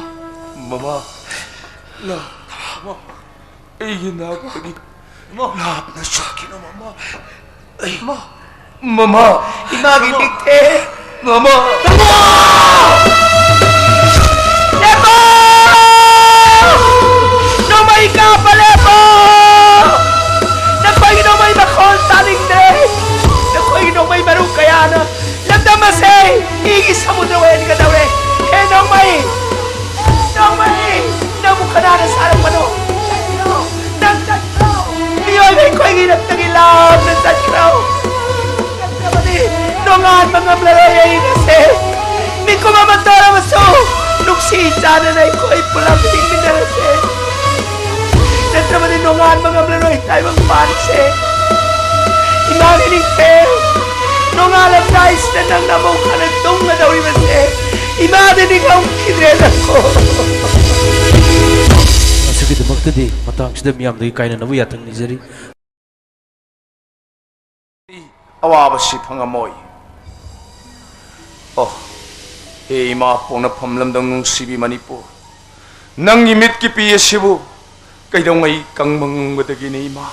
ꯃꯃꯥ, ꯂꯥ-, ꯑꯩꯒꯤ ꯅꯥꯛꯇꯒꯤ ꯂꯥꯞꯅ ꯆꯠꯈꯤꯅꯨ, ꯃꯃꯥ꯫ ꯑꯩ, ꯃꯃꯥ, ꯏꯃꯥꯒꯤ ꯃꯤꯠꯇꯦ꯫ ꯃꯃꯥ꯫ ꯂꯦꯞꯄꯣ! ꯅꯣꯡꯃꯩ ꯀꯥꯞꯄ ꯂꯦꯞꯄꯣ! ꯅꯈꯣꯏꯒꯤ ꯅꯣꯡꯃꯩ ꯃꯈꯣꯟ ꯇꯥꯅꯤꯡꯗ꯭ꯔꯦ꯫ ꯅꯈꯣꯏꯒꯤ ꯅꯣꯡꯃꯩ ꯃꯔꯨ ꯀꯌꯥꯅ ꯂꯝꯗꯝ ꯑꯁꯤ ꯏꯒꯤ ꯁꯃꯨꯗ꯭ꯔ ꯑꯣꯏꯍꯟꯒꯗꯧꯔꯦ꯫ ꯍꯦ ꯅꯣꯡꯃꯩ! ꯅꯣꯡꯃꯩ! ꯅꯪꯕꯨ ꯀꯅꯥꯅ ꯁꯥꯔꯛꯄꯅꯣ? ꯆꯠꯈ꯭ꯔꯣ! ꯅꯪ ꯆꯠꯈ꯭ꯔꯣ! ꯃꯤꯑꯣꯏꯕ ꯑꯩꯈꯣꯏꯒꯤ ꯏꯔꯛꯇꯒꯤ ꯂꯥꯞꯅ ꯆꯠꯈ꯭ꯔꯣ! ꯅꯠꯇ꯭ꯔꯕꯗꯤ ꯅꯣꯡꯉꯥꯟꯕ ꯉꯝꯂꯔꯣꯏ ꯑꯩ ꯉꯁꯤ꯫ ꯃꯤꯀꯨꯞ ꯑꯃ ꯇꯧꯔꯕꯁꯨ ꯁꯤ ꯆꯥꯗꯅ ꯑꯩꯈꯣꯏ ꯄꯨꯂꯞ ꯍꯤꯡꯃꯤꯟꯅꯔꯁꯦ꯫ ꯅꯠꯇ꯭ꯔꯕꯗꯤ ꯅꯣꯡꯉꯥꯟꯕ ꯉꯝꯂꯔꯣꯏ ꯇꯥꯏꯕꯪꯄꯥꯟꯁꯦ꯫ ꯏꯃꯥꯒꯤ ꯅꯤꯡꯊꯦꯝ ꯅꯣꯡꯉꯥꯜꯂꯝꯗꯥꯏꯁꯤꯗ ꯅꯪꯅ ꯑꯃꯨꯛ ꯍꯟꯅ ꯇꯨꯝꯒꯗꯧꯔꯤꯕꯁꯦ ꯏꯃꯥꯗꯤ ꯅꯤꯡꯉꯝꯈꯤꯗ꯭ꯔꯦꯗꯀꯣ꯫ ꯑꯁꯤꯒꯤꯗꯃꯛꯇꯗꯤ ꯃꯇꯥꯡꯁꯤꯗ ꯃꯤꯌꯥꯝꯗꯒꯤ ꯀꯥꯏꯅꯅꯕ ꯌꯥꯊꯪ ꯅꯤꯖꯔꯤ꯫ ꯑꯋꯥꯕꯁꯤ ꯐꯪꯉꯝꯃꯣꯏ꯫ ꯑꯣ, ꯍꯦ ꯏꯃꯥ ꯄꯣꯛꯅꯐꯝ ꯂꯝꯗꯝ ꯅꯨꯡꯁꯤꯕꯤ ꯃꯅꯤꯄꯨꯔ, ꯅꯪꯒꯤ ꯃꯤꯠꯀꯤ ꯄꯤ ꯑꯁꯤꯕꯨ ꯀꯩꯗꯧꯉꯩ ꯀꯪꯕ ꯉꯝꯒꯗꯒꯦꯅꯦ ꯏꯃꯥ?